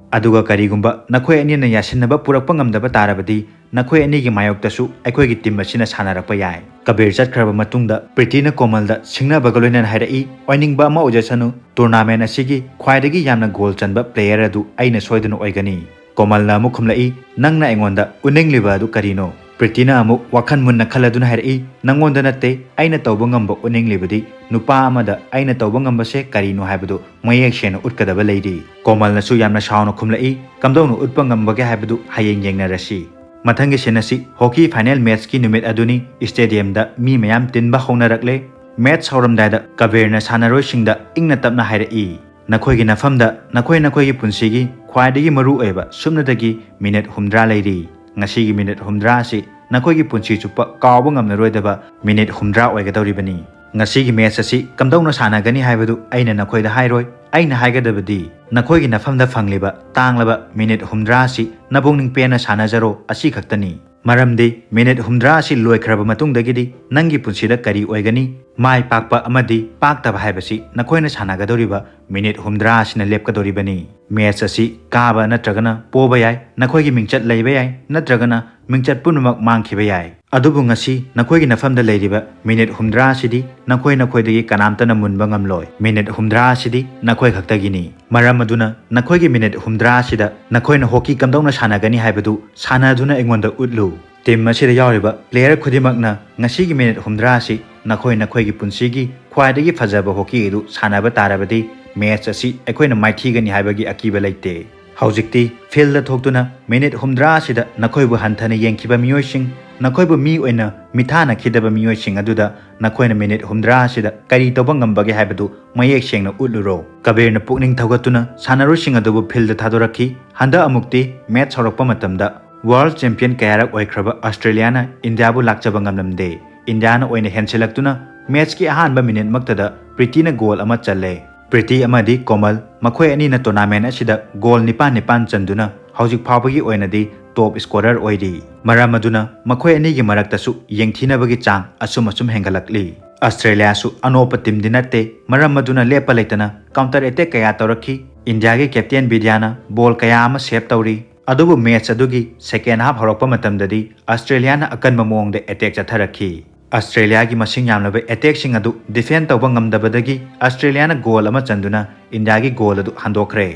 ꯑꯗꯨꯒ ꯀꯔꯤꯒꯨꯝꯕ ꯅꯈꯣꯏ ꯑꯅꯤꯅ ꯌꯥꯁꯤꯟꯅꯕ ꯄꯨꯔꯛꯄ ꯉꯝꯗꯕ ꯇꯥꯔꯕꯗꯤ, ꯅꯈꯣꯏ ꯑꯅꯤꯒꯤ ꯃꯥꯌꯣꯛꯇꯁꯨ ꯑꯩꯈꯣꯏꯒꯤ ꯇꯤꯝ ꯑꯁꯤꯅ ꯁꯥꯟꯅꯔꯛꯄ ꯌꯥꯏ"꯫ ꯀꯕꯤꯔ ꯆꯠꯈ꯭ꯔꯕ ꯃꯇꯨꯡꯗ ꯄ꯭ꯔꯤꯇꯤꯅ ꯀꯣꯃꯜꯗ ꯁꯤꯡꯅꯕꯒ ꯂꯣꯏꯅꯅ ꯍꯥꯏꯔꯛꯏ, "ꯑꯣꯏꯅꯤꯡꯕ ꯑꯃ ꯑꯣꯏꯖꯁꯅꯨ, ꯇꯣꯔꯅꯥꯃꯦꯟ ꯑꯁꯤꯒꯤ ꯈ꯭ꯋꯥꯏꯗꯒꯤ ꯌꯥꯝꯅ ꯒꯣꯜ ꯆꯟꯕ ꯄ꯭ꯂꯦꯌꯔ ꯑꯗꯨ ꯑꯩꯅ ꯁꯣꯏꯗꯅ ꯑꯣꯏꯒꯅꯤ"꯫ ꯀꯣꯃꯜꯅ ꯑꯃꯨꯛ ꯈꯨꯝꯂꯛꯏ, "ꯅꯪꯅ ꯑꯩꯉꯣꯟꯗ ꯎꯠꯅꯤꯡꯂꯤꯕ ꯑꯗꯨ ꯀꯔꯤꯅꯣ?" ꯄ꯭ꯔꯤꯇꯤꯅ ꯑꯃꯨꯛ ꯋꯥꯈꯜ ꯃꯨꯟꯅ ꯈꯜꯂꯗꯨꯅ ꯍꯥꯏꯔꯛꯏ, "ꯅꯪꯉꯣꯟꯗ ꯅꯠꯇꯦ, ꯑꯩꯅ ꯇꯧꯕ ꯉꯝꯕ ꯎꯠꯅꯤꯡꯂꯤꯕꯗꯤ ꯅꯨꯄꯥ ꯑꯃꯗ ꯑꯩꯅ ꯇꯧꯕ ꯉꯝꯕꯁꯦ ꯀꯔꯤꯅꯣ ꯍꯥꯏꯕꯗꯨ ꯃꯌꯦꯛ ꯁꯦꯡꯅ ꯎꯠꯀꯗꯕ ꯂꯩꯔꯤ"꯫ ꯀꯣꯃꯜꯅꯁꯨ ꯌꯥꯝꯅ ꯁꯥꯎꯅ ꯈꯨꯝꯂꯛꯏ, "ꯀꯝꯗꯧꯅ ꯎꯠꯄ ꯉꯝꯕꯒꯦ ꯍꯥꯏꯕꯗꯨ ꯍꯌꯦꯡ ꯌꯦꯡꯅꯔꯁꯤ꯫ ꯃꯊꯪꯒꯤ ꯁꯤꯟ ꯑꯁꯤ ꯍꯣꯀꯤ ꯐꯥꯏꯅꯦꯜ ꯃꯦꯠꯆꯀꯤ ꯅꯨꯃꯤꯠ ꯑꯗꯨꯅꯤ"꯫ ꯁ꯭ꯇꯦꯗꯤꯌꯝꯗ ꯃꯤ ꯃꯌꯥꯝ ꯇꯤꯟꯕ ꯍꯧꯅꯔꯛꯂꯦ꯫ ꯃꯦꯠꯆ ꯍꯧꯔꯝꯗꯥꯏꯗ ꯀꯕꯤꯔꯅ ꯁꯥꯟꯅꯔꯣꯏꯁꯤꯡꯗ ꯏꯪꯅ ꯇꯞꯅ ꯍꯥꯏꯔꯛꯏ, "ꯅꯈꯣꯏꯒꯤ ꯅꯐꯝꯗ ꯅꯈꯣꯏ ꯅꯈꯣꯏꯒꯤ ꯄꯨꯟꯁꯤꯒꯤ ꯈ꯭ꯋꯥꯏꯗꯒꯤ ꯃꯔꯨ ꯑꯣꯏꯕ ꯁꯨꯞꯅꯇꯒꯤ ꯃꯤꯅꯤꯠ ꯍꯨꯝꯗ꯭ꯔꯥ ꯂꯩꯔꯤ꯫ ꯉꯁꯤꯒꯤ ꯃꯤꯅꯤꯠ ꯍꯨꯝꯗ꯭ꯔꯥ ꯑꯁꯤ ꯅꯈꯣꯏꯒꯤ ꯄꯨꯟꯁꯤ ꯆꯨꯞꯄ ꯀꯥꯎꯕ ꯉꯝꯂꯔꯣꯏꯗꯕ ꯃꯤꯅꯤꯠ ꯍꯨꯝꯗ꯭ꯔꯥ ꯑꯣꯏꯒꯗꯧꯔꯤꯕꯅꯤ꯫ ꯉꯁꯤꯒꯤ ꯃꯦꯠꯆ ꯑꯁꯤ ꯀꯝꯗꯧꯅ ꯁꯥꯟꯅꯒꯅꯤ ꯍꯥꯏꯕꯗꯨ ꯑꯩꯅ ꯅꯈꯣꯏꯗ ꯍꯥꯏꯔꯣꯏ꯫ ꯑꯩꯅ ꯍꯥꯏꯒꯗꯕꯗꯤ ꯅꯈꯣꯏꯒꯤ ꯅꯐꯝꯗ ꯐꯪꯂꯤꯕ ꯇꯥꯡꯂꯕ ꯃꯤꯅꯤꯠ ꯍꯨꯝꯗ꯭ꯔꯥ ꯑꯁꯤ ꯅꯄꯨꯛꯅꯤꯡ ꯄꯦꯟꯅ ꯁꯥꯟꯅꯖꯔꯣ, ꯑꯁꯤ ꯈꯛꯇꯅꯤ"꯫ ꯃꯔꯝꯗꯤ ꯃꯤꯅꯤꯠ ꯍꯨꯝꯗ꯭ꯔꯥ ꯑꯁꯤ ꯂꯣꯏꯈ꯭ꯔꯕ ꯃꯇꯨꯡꯗꯒꯤꯗꯤ ꯅꯪꯒꯤ ꯄꯨꯟꯁꯤꯗ ꯀꯔꯤ ꯑꯣꯏꯒꯅꯤ? ꯃꯥꯏ ꯄꯥꯛꯄ ꯑꯃꯗꯤ ꯄꯥꯛꯇꯕ ꯍꯥꯏꯕꯁꯤ ꯅꯈꯣꯏꯅ ꯁꯥꯟꯅꯒꯗꯧꯔꯤꯕ ꯃꯤꯅꯤꯠ ꯍꯨꯝꯗ꯭ꯔꯥ ꯑꯁꯤꯅ ꯂꯦꯞꯀꯗꯧꯔꯤꯕꯅꯤ꯫ ꯃꯦꯠꯆ ꯑꯁꯤ ꯀꯥꯕ ꯅꯠꯇ꯭ꯔꯒꯅ ꯄꯣꯕ ꯌꯥꯏ, ꯅꯈꯣꯏꯒꯤ ꯃꯤꯡꯆꯠ ꯂꯩꯕ ꯌꯥꯏ, ꯅꯠꯇ꯭ꯔꯒꯅ ꯃꯤꯡꯆꯠ ꯄꯨꯝꯅꯃꯛ ꯃꯥꯡꯈꯤꯕ ꯌꯥꯏ꯫ ꯑꯗꯨꯕꯨ ꯉꯁꯤ ꯅꯈꯣꯏꯒꯤ ꯅꯐꯝꯗ ꯂꯩꯔꯤꯕ ꯃꯤꯅꯤꯠ ꯍꯨꯝꯗ꯭ꯔꯥ ꯑꯁꯤꯗꯤ ꯅꯈꯣꯏ ꯅꯈꯣꯏꯗꯒꯤ ꯀꯅꯥꯝꯇꯅ ꯃꯨꯟꯕ ꯉꯝꯂꯣꯏ꯫ ꯃꯤꯅꯤꯠ ꯍꯨꯝꯗ꯭ꯔꯥ ꯑꯁꯤꯗꯤ ꯅꯈꯣꯏ ꯈꯛꯇꯒꯤꯅꯤ꯫ ꯃꯔꯝ ꯑꯗꯨꯅ ꯅꯈꯣꯏꯒꯤ ꯃꯤꯅꯤꯠ ꯍꯨꯝꯗ꯭ꯔꯥ ꯑꯁꯤꯗ ꯅꯈꯣꯏꯅ ꯍꯣꯀꯤ ꯀꯝꯗꯧꯅ ꯁꯥꯟꯅꯒꯅꯤ ꯍꯥꯏꯕꯗꯨ ꯁꯥꯟꯅꯗꯨꯅ ꯑꯩꯉꯣꯟꯗ ꯎꯠꯂꯨ꯫ ꯇꯤꯝ ꯑꯁꯤꯗ ꯌꯥꯎꯔꯤꯕ ꯄ꯭ꯂꯦꯌꯔ ꯈꯨꯗꯤꯡꯃꯛꯅ ꯉꯁꯤꯒꯤ ꯃꯤꯅꯤꯠ ꯍꯨꯝꯗ꯭ꯔꯥ ꯑꯁꯤ ꯅꯈꯣꯏ ꯅꯈꯣꯏꯒꯤ ꯄꯨꯟꯁꯤꯒꯤ ꯈ꯭ꯋꯥꯏꯗꯒꯤ ꯐꯖꯕ ꯍꯣꯀꯤ ꯑꯗꯨ ꯁꯥꯟꯅꯕ ꯇꯥꯔꯕꯗꯤ ꯃꯦꯠꯆ ꯑꯁꯤ ꯑꯩꯈꯣꯏꯅ ꯃꯥꯏꯊꯤꯒꯅꯤ ꯍꯥꯏꯕꯒꯤ ꯑꯀꯤꯕ ꯂꯩꯇꯦ꯫ ꯍꯧꯖꯤꯛꯇꯤ ꯐꯤꯜꯗ ꯊꯣꯛꯇꯨꯅ ꯃꯤꯅꯤꯠ ꯍꯨꯝꯗ꯭ꯔꯥ ꯑꯁꯤꯗ ꯅꯈꯣꯏꯕꯨ ꯍꯟꯊꯅ ꯌꯦꯡꯈꯤꯕ ꯃꯤꯑꯣꯏꯁꯤꯡ, ꯅꯈꯣꯏꯕꯨ ꯃꯤ ꯑꯣꯏꯅ ꯃꯤꯊꯥꯅꯈꯤꯗꯕ ꯃꯤꯑꯣꯏꯁꯤꯡ ꯑꯗꯨꯗ ꯅꯈꯣꯏꯅ ꯃꯤꯅꯤꯠ ꯍꯨꯝꯗ꯭ꯔꯥ ꯑꯁꯤꯗ ꯀꯔꯤ ꯇꯧꯕ ꯉꯝꯕꯒꯦ ꯍꯥꯏꯕꯗꯨ ꯃꯌꯦꯛ ꯁꯦꯡꯅ ꯎꯠꯂꯨꯔꯣ꯫ ꯀꯕꯤꯔꯅ ꯄꯨꯛꯅꯤꯡ ꯊꯧꯒꯠꯇꯨꯅ ꯁꯥꯟꯅꯔꯣꯏꯁꯤꯡ ꯑꯗꯨꯕꯨ ꯐꯤꯜꯗ ꯊꯥꯗꯣꯔꯛꯈꯤ꯫ ꯍꯟꯗꯛ ꯑꯃꯨꯛꯇꯤ ꯃꯦꯠꯆ ꯍꯧꯔꯛꯄ ꯃꯇꯝꯗ ꯋꯥꯔꯜꯗ ꯆꯦꯝꯄꯤꯌꯟ ꯀꯌꯥꯔꯛ ꯑꯣꯏꯈ꯭ꯔꯕ ꯑꯁꯇ꯭ꯔꯦꯂꯤꯌꯥꯅ ꯏꯟꯗꯤꯌꯥꯕꯨ ꯂꯥꯛꯆꯕ ꯉꯝꯂꯝꯗꯦ꯫ ꯏꯟꯗꯤꯌꯥꯅ ꯑꯣꯏꯅ ꯍꯦꯟꯁꯤꯜꯂꯛꯇꯨꯅ ꯃꯦꯠꯆꯀꯤ ꯑꯍꯥꯟꯕ ꯃꯤꯅꯤꯠꯃꯛꯇꯗ ꯄ꯭ꯔꯤꯇꯤꯅ ꯒꯣꯜ ꯑꯃ ꯆꯜꯂꯦ꯫ ꯄ꯭ꯔꯤꯇꯤ ꯑꯃꯗꯤ ꯀꯣꯃꯜ ꯃꯈꯣꯏ ꯑꯅꯤꯅ ꯇꯣꯔꯅꯥꯃꯦꯟ ꯑꯁꯤꯗ ꯒꯣꯜ ꯅꯤꯄꯥꯟ ꯅꯤꯄꯥꯟ ꯆꯟꯗꯨꯅ ꯍꯧꯖꯤꯛ ꯐꯥꯎꯕꯒꯤ ꯑꯣꯏꯅꯗꯤ ꯇꯣꯞ ꯁ꯭ꯀꯣꯔꯔ ꯑꯣꯏꯔꯤ꯫ ꯃꯔꯝ ꯑꯗꯨꯅ ꯃꯈꯣꯏ ꯑꯅꯤꯒꯤ ꯃꯔꯛꯇꯁꯨ ꯌꯦꯡꯊꯤꯅꯕꯒꯤ ꯆꯥꯡ ꯑꯁꯨꯝ ꯑꯁꯨꯝ ꯍꯦꯟꯒꯠꯂꯛꯂꯤ꯫ ꯑꯁꯇ꯭ꯔꯦꯂꯤꯌꯥꯁꯨ ꯑꯅꯣꯞꯄ ꯇꯤꯝꯗꯤ ꯅꯠꯇꯦ, ꯃꯔꯝ ꯑꯗꯨꯅ ꯂꯦꯞꯄ ꯂꯩꯇꯅ ꯀꯥꯎꯟꯇꯔ ꯑꯦꯇꯦꯛ ꯀꯌꯥ ꯇꯧꯔꯛꯈꯤ꯫ ꯏꯟꯗꯤꯌꯥꯒꯤ ꯀꯦꯞꯇꯦꯟ ꯕꯤꯗ꯭ꯌꯥꯅ ꯕꯣꯜ ꯀꯌꯥ ꯑꯃ ꯁꯦꯞ ꯇꯧꯔꯤ꯫ ꯑꯗꯨꯕꯨ ꯃꯦꯠꯆ ꯑꯗꯨꯒꯤ ꯁꯦꯀꯦꯟ ꯍꯥꯐ ꯍꯧꯔꯛꯄ ꯃꯇꯝꯗꯗꯤ ꯑꯁꯇ꯭ꯔꯦꯂꯤꯌꯥꯅ ꯑꯀꯟꯕ ꯃꯑꯣꯡꯗ ꯑꯦꯇꯦꯛ ꯆꯠꯊꯔꯛꯈꯤ꯫ ꯑꯁꯇ꯭ꯔꯦꯂꯤꯌꯥꯒꯤ ꯃꯁꯤꯡ ꯌꯥꯝꯂꯕ ꯑꯦꯇꯦꯛꯁꯤꯡ ꯑꯗꯨ ꯗꯤꯐꯦꯟ ꯇꯧꯕ ꯉꯝꯗꯕꯗꯒꯤ ꯑꯁꯇ꯭ꯔꯦꯂꯤꯌꯥꯅ ꯒꯣꯜ ꯑꯃ ꯆꯟꯗꯨꯅ ꯏꯟꯗꯤꯌꯥꯒꯤ ꯒꯣꯜ ꯑꯗꯨ ꯍꯟꯗꯣꯛꯈ꯭ꯔꯦ꯫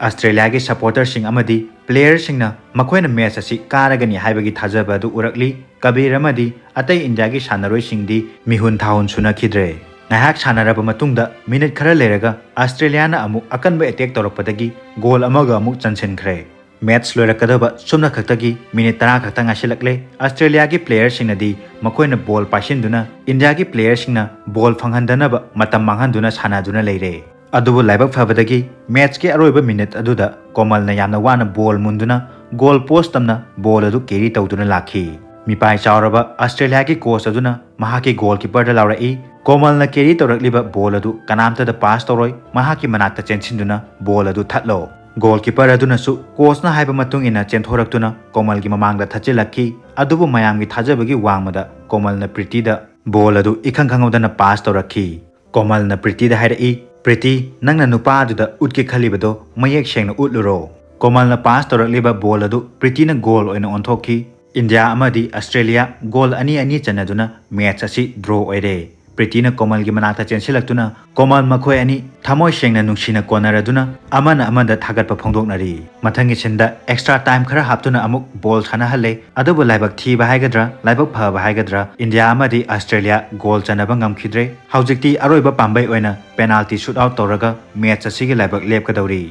ꯑꯁꯇ꯭ꯔꯦꯂꯤꯌꯥꯒꯤ ꯁꯄꯣꯔꯇꯔꯁꯤꯡ ꯑꯃꯗꯤ ꯄ꯭ꯂꯦꯌꯔꯁꯤꯡꯅ ꯃꯈꯣꯏꯅ ꯃꯦꯠꯆ ꯑꯁꯤ ꯀꯥꯔꯒꯅꯤ ꯍꯥꯏꯕꯒꯤ ꯊꯥꯖꯕ ꯑꯗꯨ ꯎꯔꯛꯂꯤ꯫ ꯀꯕꯤꯔ ꯑꯃꯗꯤ ꯑꯇꯩ ꯏꯟꯗꯤꯌꯥꯒꯤ ꯁꯥꯟꯅꯔꯣꯏꯁꯤꯡꯗꯤ ꯃꯤꯍꯨꯟ ꯊꯥꯍꯨꯟ ꯁꯨꯅꯈꯤꯗ꯭ꯔꯦ꯫ ꯉꯥꯏꯍꯥꯛ ꯁꯥꯟꯅꯔꯕ ꯃꯇꯨꯡꯗ ꯃꯤꯅꯤꯠ ꯈꯔ ꯂꯩꯔꯒ ꯑꯁꯇ꯭ꯔꯦꯂꯤꯌꯥꯅ ꯑꯃꯨꯛ ꯑꯀꯟꯕ ꯑꯦꯇꯦꯛ ꯇꯧꯔꯛꯄꯗꯒꯤ ꯒꯣꯜ ꯑꯃꯒ ꯑꯃꯨꯛ ꯆꯟꯁꯤꯟꯈ꯭ꯔꯦ꯫ ꯃꯦꯠꯆ ꯂꯣꯏꯔꯛꯀꯗꯕ ꯁꯨꯞꯅ ꯈꯛꯇꯒꯤ ꯃꯤꯅꯤꯠ ꯇꯔꯥ ꯈꯛꯇ ꯉꯥꯏꯁꯤꯜꯂꯛꯂꯦ꯫ ꯑꯁꯇ꯭ꯔꯦꯂꯤꯌꯥꯒꯤ ꯄ꯭ꯂꯦꯌꯔꯁꯤꯡꯅꯗꯤ ꯃꯈꯣꯏꯅ ꯕꯣꯜ ꯄꯥꯏꯁꯤꯟꯗꯨꯅ ꯏꯟꯗꯤꯌꯥꯒꯤ ꯄ꯭ꯂꯦꯌꯔꯁꯤꯡꯅ ꯕꯣꯜ ꯐꯪꯍꯟꯗꯅꯕ ꯃꯇꯝ ꯃꯥꯡꯍꯟꯗꯨꯅ ꯁꯥꯟꯅꯗꯨꯅ ꯂꯩꯔꯦ꯫ ꯑꯗꯨꯕꯨ ꯂꯥꯏꯕꯛ ꯐꯕꯗꯒꯤ ꯃꯦꯠꯆꯀꯤ ꯑꯔꯣꯏꯕ ꯃꯤꯅꯤꯠ ꯑꯗꯨꯗ ꯀꯣꯃꯜꯅ ꯌꯥꯝꯅ ꯋꯥꯅ ꯕꯣꯜ ꯃꯨꯟꯗꯨꯅ ꯒꯣꯜ ꯄꯣꯁ ꯇꯝꯅ ꯕꯣꯜ ꯑꯗꯨ ꯀꯦꯔꯤ ꯇꯧꯗꯨꯅ ꯂꯥꯛꯈꯤ꯫ ꯃꯤꯄꯥꯏ ꯆꯥꯎꯔꯕ ꯑꯁꯇ꯭ꯔꯦꯂꯤꯌꯥꯒꯤ ꯀꯣꯆ ꯑꯗꯨꯅ ꯃꯍꯥꯛꯀꯤ ꯒꯣꯜꯀꯤꯄꯔꯗ ꯂꯥꯎꯔꯛꯏ, "ꯀꯣꯃꯜꯅ ꯀꯦꯔꯤ ꯇꯧꯔꯛꯂꯤꯕ ꯕꯣꯜ ꯑꯗꯨ ꯀꯅꯥꯝꯇꯗ ꯄꯥꯁ ꯇꯧꯔꯣꯏ, ꯃꯍꯥꯛꯀꯤ ꯃꯅꯥꯛꯇ ꯆꯦꯟꯁꯤꯟꯗꯨꯅ ꯕꯣꯜ ꯑꯗꯨ ꯊꯠꯂꯣ"꯫ Goalkeeper ꯑꯗꯨꯅꯁꯨ coachꯅ ꯍꯥꯏꯕ ꯃꯇꯨꯡ ꯏꯟꯅ ꯆꯦꯟꯊꯣꯔꯛꯇꯨꯅ ꯀꯣꯃꯜꯒꯤ ꯃꯃꯥꯡꯗ ꯊꯠꯆꯤꯜꯂꯛꯈꯤ꯫ ꯑꯗꯨꯕꯨ ꯃꯌꯥꯝꯒꯤ ꯊꯥꯖꯕꯒꯤ ꯋꯥꯡꯃꯗ ꯀꯣꯃꯜꯅ ꯄ꯭ꯔꯤꯇꯤꯗ ball ꯑꯗꯨ ꯏꯈꯪ ꯈꯪꯍꯧꯗꯅ pass ꯇꯧꯔꯛꯈꯤ꯫ ꯀꯣꯃꯜꯅ ꯄ꯭ꯔꯤꯇꯤꯗ ꯍꯥꯏꯔꯛꯏ, "ꯄ꯭ꯔꯤꯇꯤ, ꯅꯪꯅ ꯅꯨꯄꯥ ꯑꯗꯨꯗ ꯎꯠꯀꯦ ꯈꯜꯂꯤꯕꯗꯣ ꯃꯌꯦꯛ ꯁꯦꯡꯅ ꯎꯠꯂꯨꯔꯣ꯫" ꯀꯣꯃꯜꯅ pass ꯇꯧꯔꯛꯂꯤꯕ ball ꯑꯗꯨ ꯄ꯭ꯔꯤꯇꯤꯅ goal ꯑꯣꯏꯅ ꯑꯣꯟꯊꯣꯛꯈꯤ꯫ ꯏꯟꯗꯤꯌꯥ ꯑꯃꯗꯤ ꯑꯁꯇ꯭ꯔꯦꯂꯤꯌꯥ goal ꯑꯅꯤ ꯑꯅꯤ ꯆꯟꯅꯗꯨꯅ match ꯑꯁꯤ draw ꯑꯣꯏꯔꯦ꯫ ꯄ꯭ꯔꯤꯇꯤꯅ ꯀꯣꯃꯜꯒꯤ ꯃꯅꯥꯛꯇ ꯆꯦꯟꯁꯤꯜꯂꯛꯇꯨꯅ ꯀꯣꯃꯜ ꯃꯈꯣꯏ ꯑꯅꯤ ꯊꯃꯣꯏ ꯁꯦꯡꯅ ꯅꯨꯡꯁꯤꯅ ꯀꯣꯟꯅꯔꯗꯨꯅ ꯑꯃꯅ ꯑꯃꯗ ꯊꯥꯒꯠꯄ ꯐꯣꯡꯗꯣꯛꯅꯔꯤ꯫ ꯃꯊꯪꯒꯤ sceneꯗ extra time ꯈꯔ ꯍꯥꯞꯇꯨꯅ ꯑꯃꯨꯛ ball ꯁꯥꯟꯅꯍꯜꯂꯦ꯫ ꯑꯗꯨꯕꯨ ꯂꯥꯏꯕꯛ ꯊꯤꯕ ꯍꯥꯏꯒꯗ꯭ꯔꯥ, ꯂꯥꯏꯕꯛ ꯐꯕ ꯍꯥꯏꯒꯗ꯭ꯔꯥ, ꯏꯟꯗꯤꯌꯥ ꯑꯃꯗꯤ ꯑꯁꯇ꯭ꯔꯦꯂꯤꯌꯥ goal ꯆꯟꯅꯕ ꯉꯝꯈꯤꯗ꯭ꯔꯦ꯫ ꯍꯧꯖꯤꯛꯇꯤ ꯑꯔꯣꯏꯕ ꯄꯥꯝꯕꯩ ꯑꯣꯏꯅ penalty shoot out ꯇꯧꯔꯒ match ꯑꯁꯤꯒꯤ ꯂꯥꯏꯕꯛ ꯂꯦꯞꯀꯗꯧꯔꯤ꯫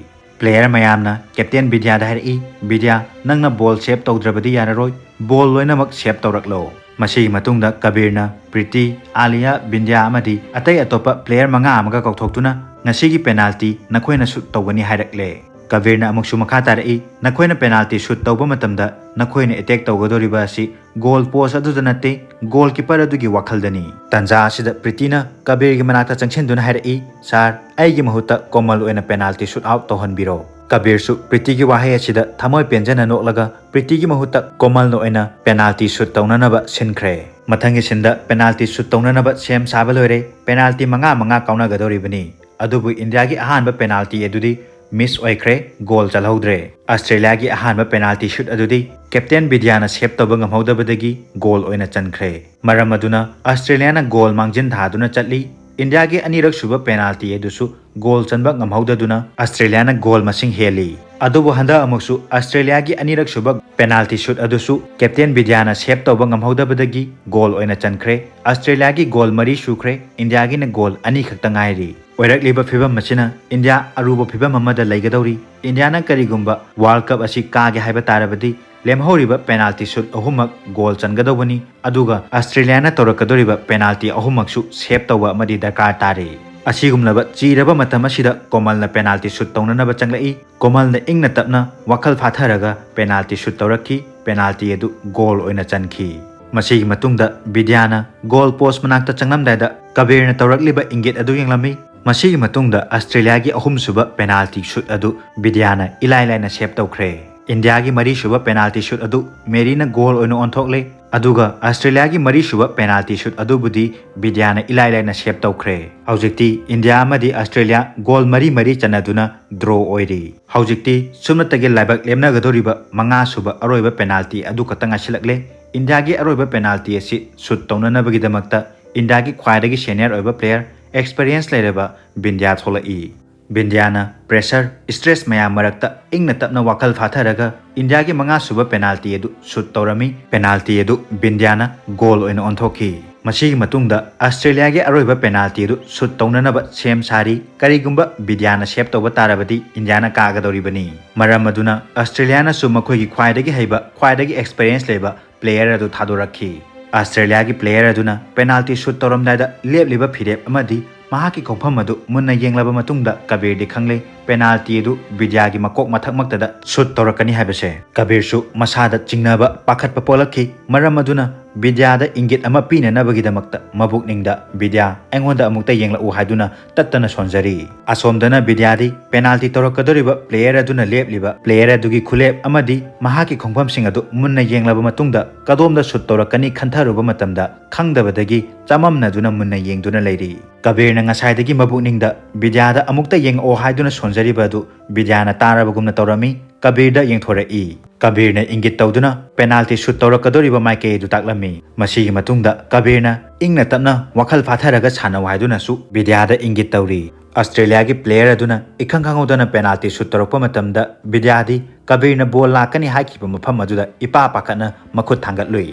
Player ꯃꯌꯥꯝꯅ captain ꯕꯤꯗ꯭ꯌꯥꯗ ꯍꯥꯏꯔꯛꯏ, "ꯕꯤꯗ꯭ꯌꯥ, ꯅꯪꯅ ball save ꯇꯧꯗ꯭ꯔꯕꯗꯤ ꯌꯥꯔꯔꯣꯏ꯫ Ball ꯂꯣꯏꯅꯃꯛ save ꯇꯧꯔꯛꯂꯣ꯫" ꯃꯁꯤꯒꯤ ꯃꯇꯨꯡꯗ ꯀꯕꯤꯔꯅ ꯄ꯭ꯔꯤꯇꯤ, ꯑꯥꯂꯤꯌꯥ, ꯕꯤꯟꯗ꯭ꯌꯥ ꯑꯃꯗꯤ ꯑꯇꯩ ꯑꯇꯣꯞꯄ player ꯃꯉꯥ ꯑꯃꯒ ꯀꯧꯊꯣꯛꯇꯨꯅ, "ꯉꯁꯤꯒꯤ penalty ꯅꯈꯣꯏꯅ shoot ꯇꯧꯒꯅꯤ" ꯍꯥꯏꯔꯛꯂꯦ꯫ ꯀꯕꯤꯔꯅ ꯑꯃꯨꯛꯁꯨ ꯃꯈꯥ ꯇꯥꯔꯛꯏ, "ꯅꯈꯣꯏꯅ penalty shoot ꯇꯧꯕ ꯃꯇꯝꯗ ꯅꯈꯣꯏꯅ attack ꯇꯧꯒꯗꯧꯔꯤꯕ ꯑꯁꯤ goal post ꯑꯗꯨꯗ ꯅꯠꯇꯦ, goalkeeper ꯑꯗꯨꯒꯤ ꯋꯥꯈꯜꯗꯅꯤ꯫" ꯇꯥꯟꯖꯥ ꯑꯁꯤꯗ ꯄ꯭ꯔꯤꯇꯤꯅ ꯀꯕꯤꯔꯒꯤ ꯃꯅꯥꯛꯇ ꯆꯪꯁꯤꯟꯗꯨꯅ ꯍꯥꯏꯔꯛꯏ, "Sir, ꯑꯩꯒꯤ ꯃꯍꯨꯠꯇ ꯀꯣꯃꯜ ꯑꯣꯏꯅ penalty shoot out ꯇꯧꯍꯟꯕꯤꯔꯣ꯫" ꯀꯕꯤꯔꯁꯨ ꯄ꯭ꯔꯤꯇꯤꯒꯤ ꯋꯥꯍꯩ ꯑꯁꯤꯗ ꯊꯃꯣꯏ ꯄꯦꯟꯖꯅ ꯅꯣꯛꯂꯒ ꯄ꯭ꯔꯤꯇꯤꯒꯤ ꯃꯍꯨꯠꯇ ꯀꯣꯃꯜꯅ ꯑꯣꯏꯅ penalty shoot ꯇꯧꯅꯅꯕ ꯁꯤꯟꯈ꯭ꯔꯦ꯫ ꯃꯊꯪꯒꯤ sceneꯗ penalty shoot ꯇꯧꯅꯅꯕ ꯁꯦꯝ ꯁꯥꯕ ꯂꯣꯏꯔꯦ꯫ Penalty ꯃꯉꯥ ꯃꯉꯥ ꯀꯥꯎꯅꯒꯗꯧꯔꯤꯕꯅꯤ꯫ ꯑꯗꯨꯕꯨ ꯏꯟꯗꯤꯌꯥꯒꯤ ꯑꯍꯥꯟꯕ penalty ꯑꯗꯨꯗꯤ miss ꯑꯣꯏꯈ꯭ꯔꯦ, goal ꯆꯜꯍꯧꯗ꯭ꯔꯦ꯫ ꯑꯁꯇ꯭ꯔꯦꯂꯤꯌꯥꯒꯤ ꯑꯍꯥꯟꯕ penalty shoot ꯑꯗꯨꯗꯤ captain ꯕꯤꯗ꯭ꯌꯥꯅ save ꯇꯧꯕ ꯉꯝꯍꯧꯗꯕꯗꯒꯤ goal ꯑꯣꯏꯅ ꯆꯟꯈ꯭ꯔꯦ꯫ ꯃꯔꯝ ꯑꯗꯨꯅ ꯑꯁꯇ꯭ꯔꯦꯂꯤꯌꯥꯅ goal ꯃꯥꯡꯖꯤꯟ ꯊꯥꯗꯨꯅ ꯆꯠꯂꯤ꯫ ꯏꯟꯗꯤꯌꯥꯒꯤ ꯑꯅꯤꯔꯛ ꯁꯨꯕ penalty ꯑꯗꯨꯁꯨ goal ꯆꯟꯕ ꯉꯝꯍꯧꯗꯗꯨꯅ ꯑꯁꯇ꯭ꯔꯦꯂꯤꯌꯥꯅ goal ꯃꯁꯤꯡ ꯍꯦꯜꯂꯤ꯫ ꯑꯗꯨꯕꯨ ꯍꯟꯗꯛ ꯑꯃꯨꯛꯁꯨ ꯑꯁꯇ꯭ꯔꯦꯂꯤꯌꯥꯒꯤ ꯑꯅꯤꯔꯛ ꯁꯨꯕ penalty shoot ꯑꯗꯨꯁꯨ captain ꯕꯤꯗ꯭ꯌꯥꯅ save ꯇꯧꯕ ꯉꯝꯍꯧꯗꯕꯗꯒꯤ goal ꯑꯣꯏꯅ ꯆꯟꯈ꯭ꯔꯦ꯫ ꯑꯁꯇ꯭ꯔꯦꯂꯤꯌꯥꯒꯤ goal ꯃꯔꯤ ꯁꯨꯈ꯭ꯔꯦ, ꯏꯟꯗꯤꯌꯥꯒꯤꯅ goal ꯑꯅꯤ ꯈꯛꯇ ꯉꯥꯏꯔꯤ꯫ ꯑꯣꯏꯔꯛꯂꯤꯕ ꯐꯤꯚꯝ ꯑꯁꯤꯅ ꯏꯟꯗꯤꯌꯥ ꯑꯔꯨꯕ ꯐꯤꯚꯝ ꯑꯃꯗ ꯂꯩꯒꯗꯧꯔꯤ꯫ ꯏꯟꯗꯤꯌꯥꯅ ꯀꯔꯤꯒꯨꯝꯕ World Cup ꯑꯁꯤ ꯀꯥꯒꯦ ꯍꯥꯏꯕ ꯇꯥꯔꯕꯗꯤ ꯂꯦꯝꯍꯧꯔꯤꯕ penalty shoot ꯑꯍꯨꯝꯃꯛ goal ꯆꯟꯒꯗꯧꯕꯅꯤ, ꯑꯗꯨꯒ ꯑꯁꯇ꯭ꯔꯦꯂꯤꯌꯥꯅ ꯇꯧꯔꯛꯀꯗꯧꯔꯤꯕ penalty ꯑꯍꯨꯝꯃꯛꯁꯨ save ꯇꯧꯕ ꯑꯃꯗꯤ ꯗꯔꯀꯥꯔ ꯇꯥꯔꯤ꯫ ꯑꯁꯤꯒꯨꯝꯂꯕ ꯆꯤꯔꯕ ꯃꯇꯝ ꯑꯁꯤꯗ ꯀꯣꯃꯜꯅ penalty shoot ꯇꯧꯅꯅꯕ ꯆꯪꯂꯛꯏ꯫ ꯀꯣꯃꯜꯅ ꯏꯪꯅ ꯇꯞꯅ ꯋꯥꯈꯜ ꯐꯥꯊꯔꯒ penalty shoot ꯇꯧꯔꯛꯈꯤ꯫ Penalty ꯑꯗꯨ goal ꯑꯣꯏꯅ ꯆꯟꯈꯤ꯫ ꯃꯁꯤꯒꯤ ꯃꯇꯨꯡꯗ ꯕꯤꯗ꯭ꯌꯥꯅ goal post ꯃꯅꯥꯛꯇ ꯆꯪꯂꯝꯗꯥꯏꯗ ꯀꯕꯤꯔꯅ ꯇꯧꯔꯛꯂꯤꯕ ꯏꯪꯒꯤꯠ ꯑꯗꯨ ꯌꯦꯡꯂꯝꯃꯤ꯫ ꯃꯁꯤꯒꯤ ꯃꯇꯨꯡꯗ ꯑꯁꯇ꯭ꯔꯦꯂꯤꯌꯥꯒꯤ ꯑꯍꯨꯝꯁꯨꯕ penalty shoot ꯑꯗꯨ ꯕꯤꯗ꯭ꯌꯥꯅ ꯏꯂꯥꯏ ꯂꯥꯏꯅ save ꯇꯧꯈ꯭ꯔꯦ꯫ ꯏꯟꯗꯤꯌꯥꯒꯤ ꯃꯔꯤꯁꯨꯕ penalty shoot ꯑꯗꯨ ꯃꯦꯔꯤꯅ goal ꯑꯣꯏꯅ ꯑꯣꯟꯊꯣꯛꯂꯦ꯫ ꯑꯗꯨꯒ ꯑꯁꯇ꯭ꯔꯦꯂꯤꯌꯥꯒꯤ ꯃꯔꯤꯁꯨꯕ penalty shoot ꯑꯗꯨꯕꯨꯗꯤ ꯕꯤꯗ꯭ꯌꯥꯅ ꯏꯂꯥꯏ ꯂꯥꯏꯅ save ꯇꯧꯈ꯭ꯔꯦ꯫ ꯍꯧꯖꯤꯛꯇꯤ ꯏꯟꯗꯤꯌꯥ ꯑꯃꯗꯤ ꯑꯁꯇ꯭ꯔꯦꯂꯤꯌꯥ goal ꯃꯔꯤ ꯃꯔꯤ ꯆꯟꯅꯗꯨꯅ draw ꯑꯣꯏꯔꯤ꯫ ꯍꯧꯖꯤꯛꯇꯤ ꯁꯨꯞꯅꯇꯒꯤ ꯂꯥꯏꯕꯛ ꯂꯦꯝꯅꯒꯗꯧꯔꯤꯕ ꯃꯉꯥꯁꯨꯕ ꯑꯔꯣꯏꯕ penalty ꯑꯗꯨ ꯈꯛꯇ ꯉꯥꯏꯁꯤꯜꯂꯛꯂꯦ꯫ ꯏꯟꯗꯤꯌꯥꯒꯤ ꯑꯔꯣꯏꯕ penalty ꯑꯁꯤ shoot ꯇꯧꯅꯅꯕꯒꯤꯗꯃꯛꯇ ꯏꯟꯗꯤꯌꯥꯒꯤ ꯈ꯭ꯋꯥꯏꯗꯒꯤ senior ꯑꯣꯏꯕ player, experience ꯂꯩꯔꯕ ꯕꯤꯟꯗ꯭ꯌꯥ ꯊꯣꯛꯂꯛꯏ꯫ ꯕꯤꯟꯗ꯭ꯌꯥꯅ pressure, stress ꯃꯌꯥꯝ ꯃꯔꯛꯇ ꯏꯪꯅ ꯇꯞꯅ ꯋꯥꯈꯜ ꯐꯥꯊꯔꯒ ꯏꯟꯗꯤꯌꯥꯒꯤ ꯃꯉꯥꯁꯨꯕ penalty ꯑꯗꯨ shoot ꯇꯧꯔꯝꯃꯤ꯫ Penalty ꯑꯗꯨ ꯕꯤꯟꯗ꯭ꯌꯥꯅ goal ꯑꯣꯏꯅ ꯑꯣꯟꯊꯣꯛꯈꯤ꯫ ꯃꯁꯤꯒꯤ ꯃꯇꯨꯡꯗ ꯑꯁꯇ꯭ꯔꯦꯂꯤꯌꯥꯒꯤ ꯑꯔꯣꯏꯕ penalty ꯑꯗꯨ shoot ꯇꯧꯅꯅꯕ ꯁꯦꯝ ꯁꯥꯔꯤ꯫ ꯀꯔꯤꯒꯨꯝꯕ ꯕꯤꯟꯗ꯭ꯌꯥꯅ save ꯇꯧꯕ ꯇꯥꯔꯕꯗꯤ ꯏꯟꯗꯤꯌꯥꯅ ꯀꯥꯒꯗꯧꯔꯤꯕꯅꯤ꯫ ꯃꯔꯝ ꯑꯗꯨꯅ ꯑꯁꯇ꯭ꯔꯦꯂꯤꯌꯥꯅꯁꯨ ꯃꯈꯣꯏꯒꯤ ꯈ꯭ꯋꯥꯏꯗꯒꯤ ꯍꯩꯕ, ꯈ꯭ꯋꯥꯏꯗꯒꯤ experience ꯂꯩꯕ player ꯑꯗꯨ ꯊꯥꯗꯣꯔꯛꯈꯤ꯫ ꯑꯁꯇ꯭ꯔꯦꯂꯤꯌꯥꯒꯤ player ꯑꯗꯨꯅ penalty shoot ꯇꯧꯔꯝꯗꯥꯏꯗ ꯂꯦꯞꯂꯤꯕ ꯐꯤꯔꯦꯞ ꯑꯃꯗꯤ ꯃꯍꯥꯛꯀꯤ ꯈꯣꯡꯐꯝ ꯑꯗꯨ ꯃꯨꯟꯅ ꯌꯦꯡꯂꯕ ꯃꯇꯨꯡꯗ ꯀꯕꯤꯔꯗꯤ ꯈꯪꯂꯦ penalty ꯑꯗꯨ ꯕꯤꯗ꯭ꯌꯥꯒꯤ ꯃꯀꯣꯛ ꯃꯊꯛꯃꯛꯇꯗ shoot ꯇꯧꯔꯛꯀꯅꯤ ꯍꯥꯏꯕꯁꯦ꯫ ꯀꯕꯤꯔꯁꯨ ꯃꯁꯥꯗ ꯆꯤꯡꯅꯕ, ꯄꯥꯈꯠꯄ ꯄꯣꯛꯂꯛꯈꯤ꯫ ꯃꯔꯝ ꯑꯗꯨꯅ ꯕꯤꯗ꯭ꯌꯥꯗ ꯏꯪꯒꯤꯠ ꯑꯃ ꯄꯤꯅꯅꯕꯒꯤꯗꯃꯛꯇ ꯃꯕꯨꯛꯅꯤꯡꯗ "ꯕꯤꯗ꯭ꯌꯥ, ꯑꯩꯉꯣꯟꯗ ꯑꯃꯨꯛꯇ ꯌꯦꯡꯂꯛꯎ" ꯍꯥꯏꯗꯨꯅ ꯇꯠꯇꯅ ꯁꯣꯟꯖꯔꯤ꯫ ꯑꯁꯣꯝꯗꯅ ꯕꯤꯗ꯭ꯌꯥꯗꯤ penalty ꯇꯧꯔꯛꯀꯗꯧꯔꯤꯕ player ꯑꯗꯨꯅ ꯂꯦꯞꯂꯤꯕ player ꯑꯗꯨꯒꯤ ꯈꯨꯂꯦꯞ ꯑꯃꯗꯤ ꯃꯍꯥꯛꯀꯤ ꯈꯣꯡꯐꯝꯁꯤꯡ ꯑꯗꯨ ꯃꯨꯟꯅ ꯌꯦꯡꯂꯕ ꯃꯇꯨꯡꯗ ꯀꯗꯣꯝꯗ shoot ꯇꯧꯔꯛꯀꯅꯤ ꯈꯟꯊꯔꯨꯕ ꯃꯇꯝꯗ ꯈꯪꯗꯕꯗꯒꯤ ꯆꯃꯝꯅꯗꯨꯅ ꯃꯨꯟꯅ ꯌꯦꯡꯗꯨꯅ ꯂꯩꯔꯤ꯫ ꯀꯕꯤꯔꯅ ꯉꯁꯥꯏꯗꯒꯤ ꯃꯕꯨꯛꯅꯤꯡꯗ "ꯕꯤꯗ꯭ꯌꯥꯗ ꯑꯃꯨꯛꯇ ꯌꯦꯡꯉꯛꯑꯣ" ꯍꯥꯏꯗꯨꯅ ꯁꯣꯟꯖꯔꯤꯕ ꯑꯗꯨ ꯕꯤꯗ꯭ꯌꯥꯅ ꯇꯥꯔꯕꯒꯨꯝꯅ ꯇꯧꯔꯝꯃꯤ꯫ ꯀꯕꯤꯔꯗ ꯌꯦꯡꯊꯣꯔꯛꯏ꯫ ꯀꯕꯤꯔꯅ ꯏꯪꯒꯤꯠ ꯇꯧꯗꯨꯅ penalty shoot ꯇꯧꯔꯛꯀꯗꯧꯔꯤꯕ ꯃꯥꯏꯀꯩ ꯑꯗꯨ ꯇꯥꯛꯂꯝꯃꯤ꯫ ꯃꯁꯤꯒꯤ ꯃꯇꯨꯡꯗ ꯀꯕꯤꯔꯅ ꯏꯪꯅ ꯇꯞꯅ ꯋꯥꯈꯜ ꯐꯥꯊꯔꯒ ꯁꯥꯟꯅꯧ ꯍꯥꯏꯗꯨꯅꯁꯨ ꯕꯤꯗ꯭ꯌꯥꯗ ꯏꯪꯒꯤꯠ ꯇꯧꯔꯤ꯫ ꯑꯁꯇ꯭ꯔꯦꯂꯤꯌꯥꯒꯤ player ꯑꯗꯨꯅ ꯏꯈꯪ ꯈꯪꯍꯧꯗꯅ penalty shoot ꯇꯧꯔꯛꯄ ꯃꯇꯝꯗ ꯕꯤꯗ꯭ꯌꯥꯗꯤ ꯀꯕꯤꯔꯅ ball ꯂꯥꯛꯀꯅꯤ ꯍꯥꯏꯈꯤꯕ ꯃꯐꯝ ꯑꯗꯨꯗ ꯏꯄꯥ ꯄꯥꯈꯠꯅ ꯃꯈꯨꯠ ꯊꯥꯡꯒꯠꯂꯨꯏ꯫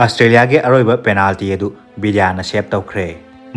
ꯑꯁꯇ꯭ꯔꯦꯂꯤꯌꯥꯒꯤ ꯑꯔꯣꯏꯕ penalty ꯑꯗꯨ ꯕꯤꯗ꯭ꯌꯥꯅ save ꯇꯧꯈ꯭ꯔꯦ꯫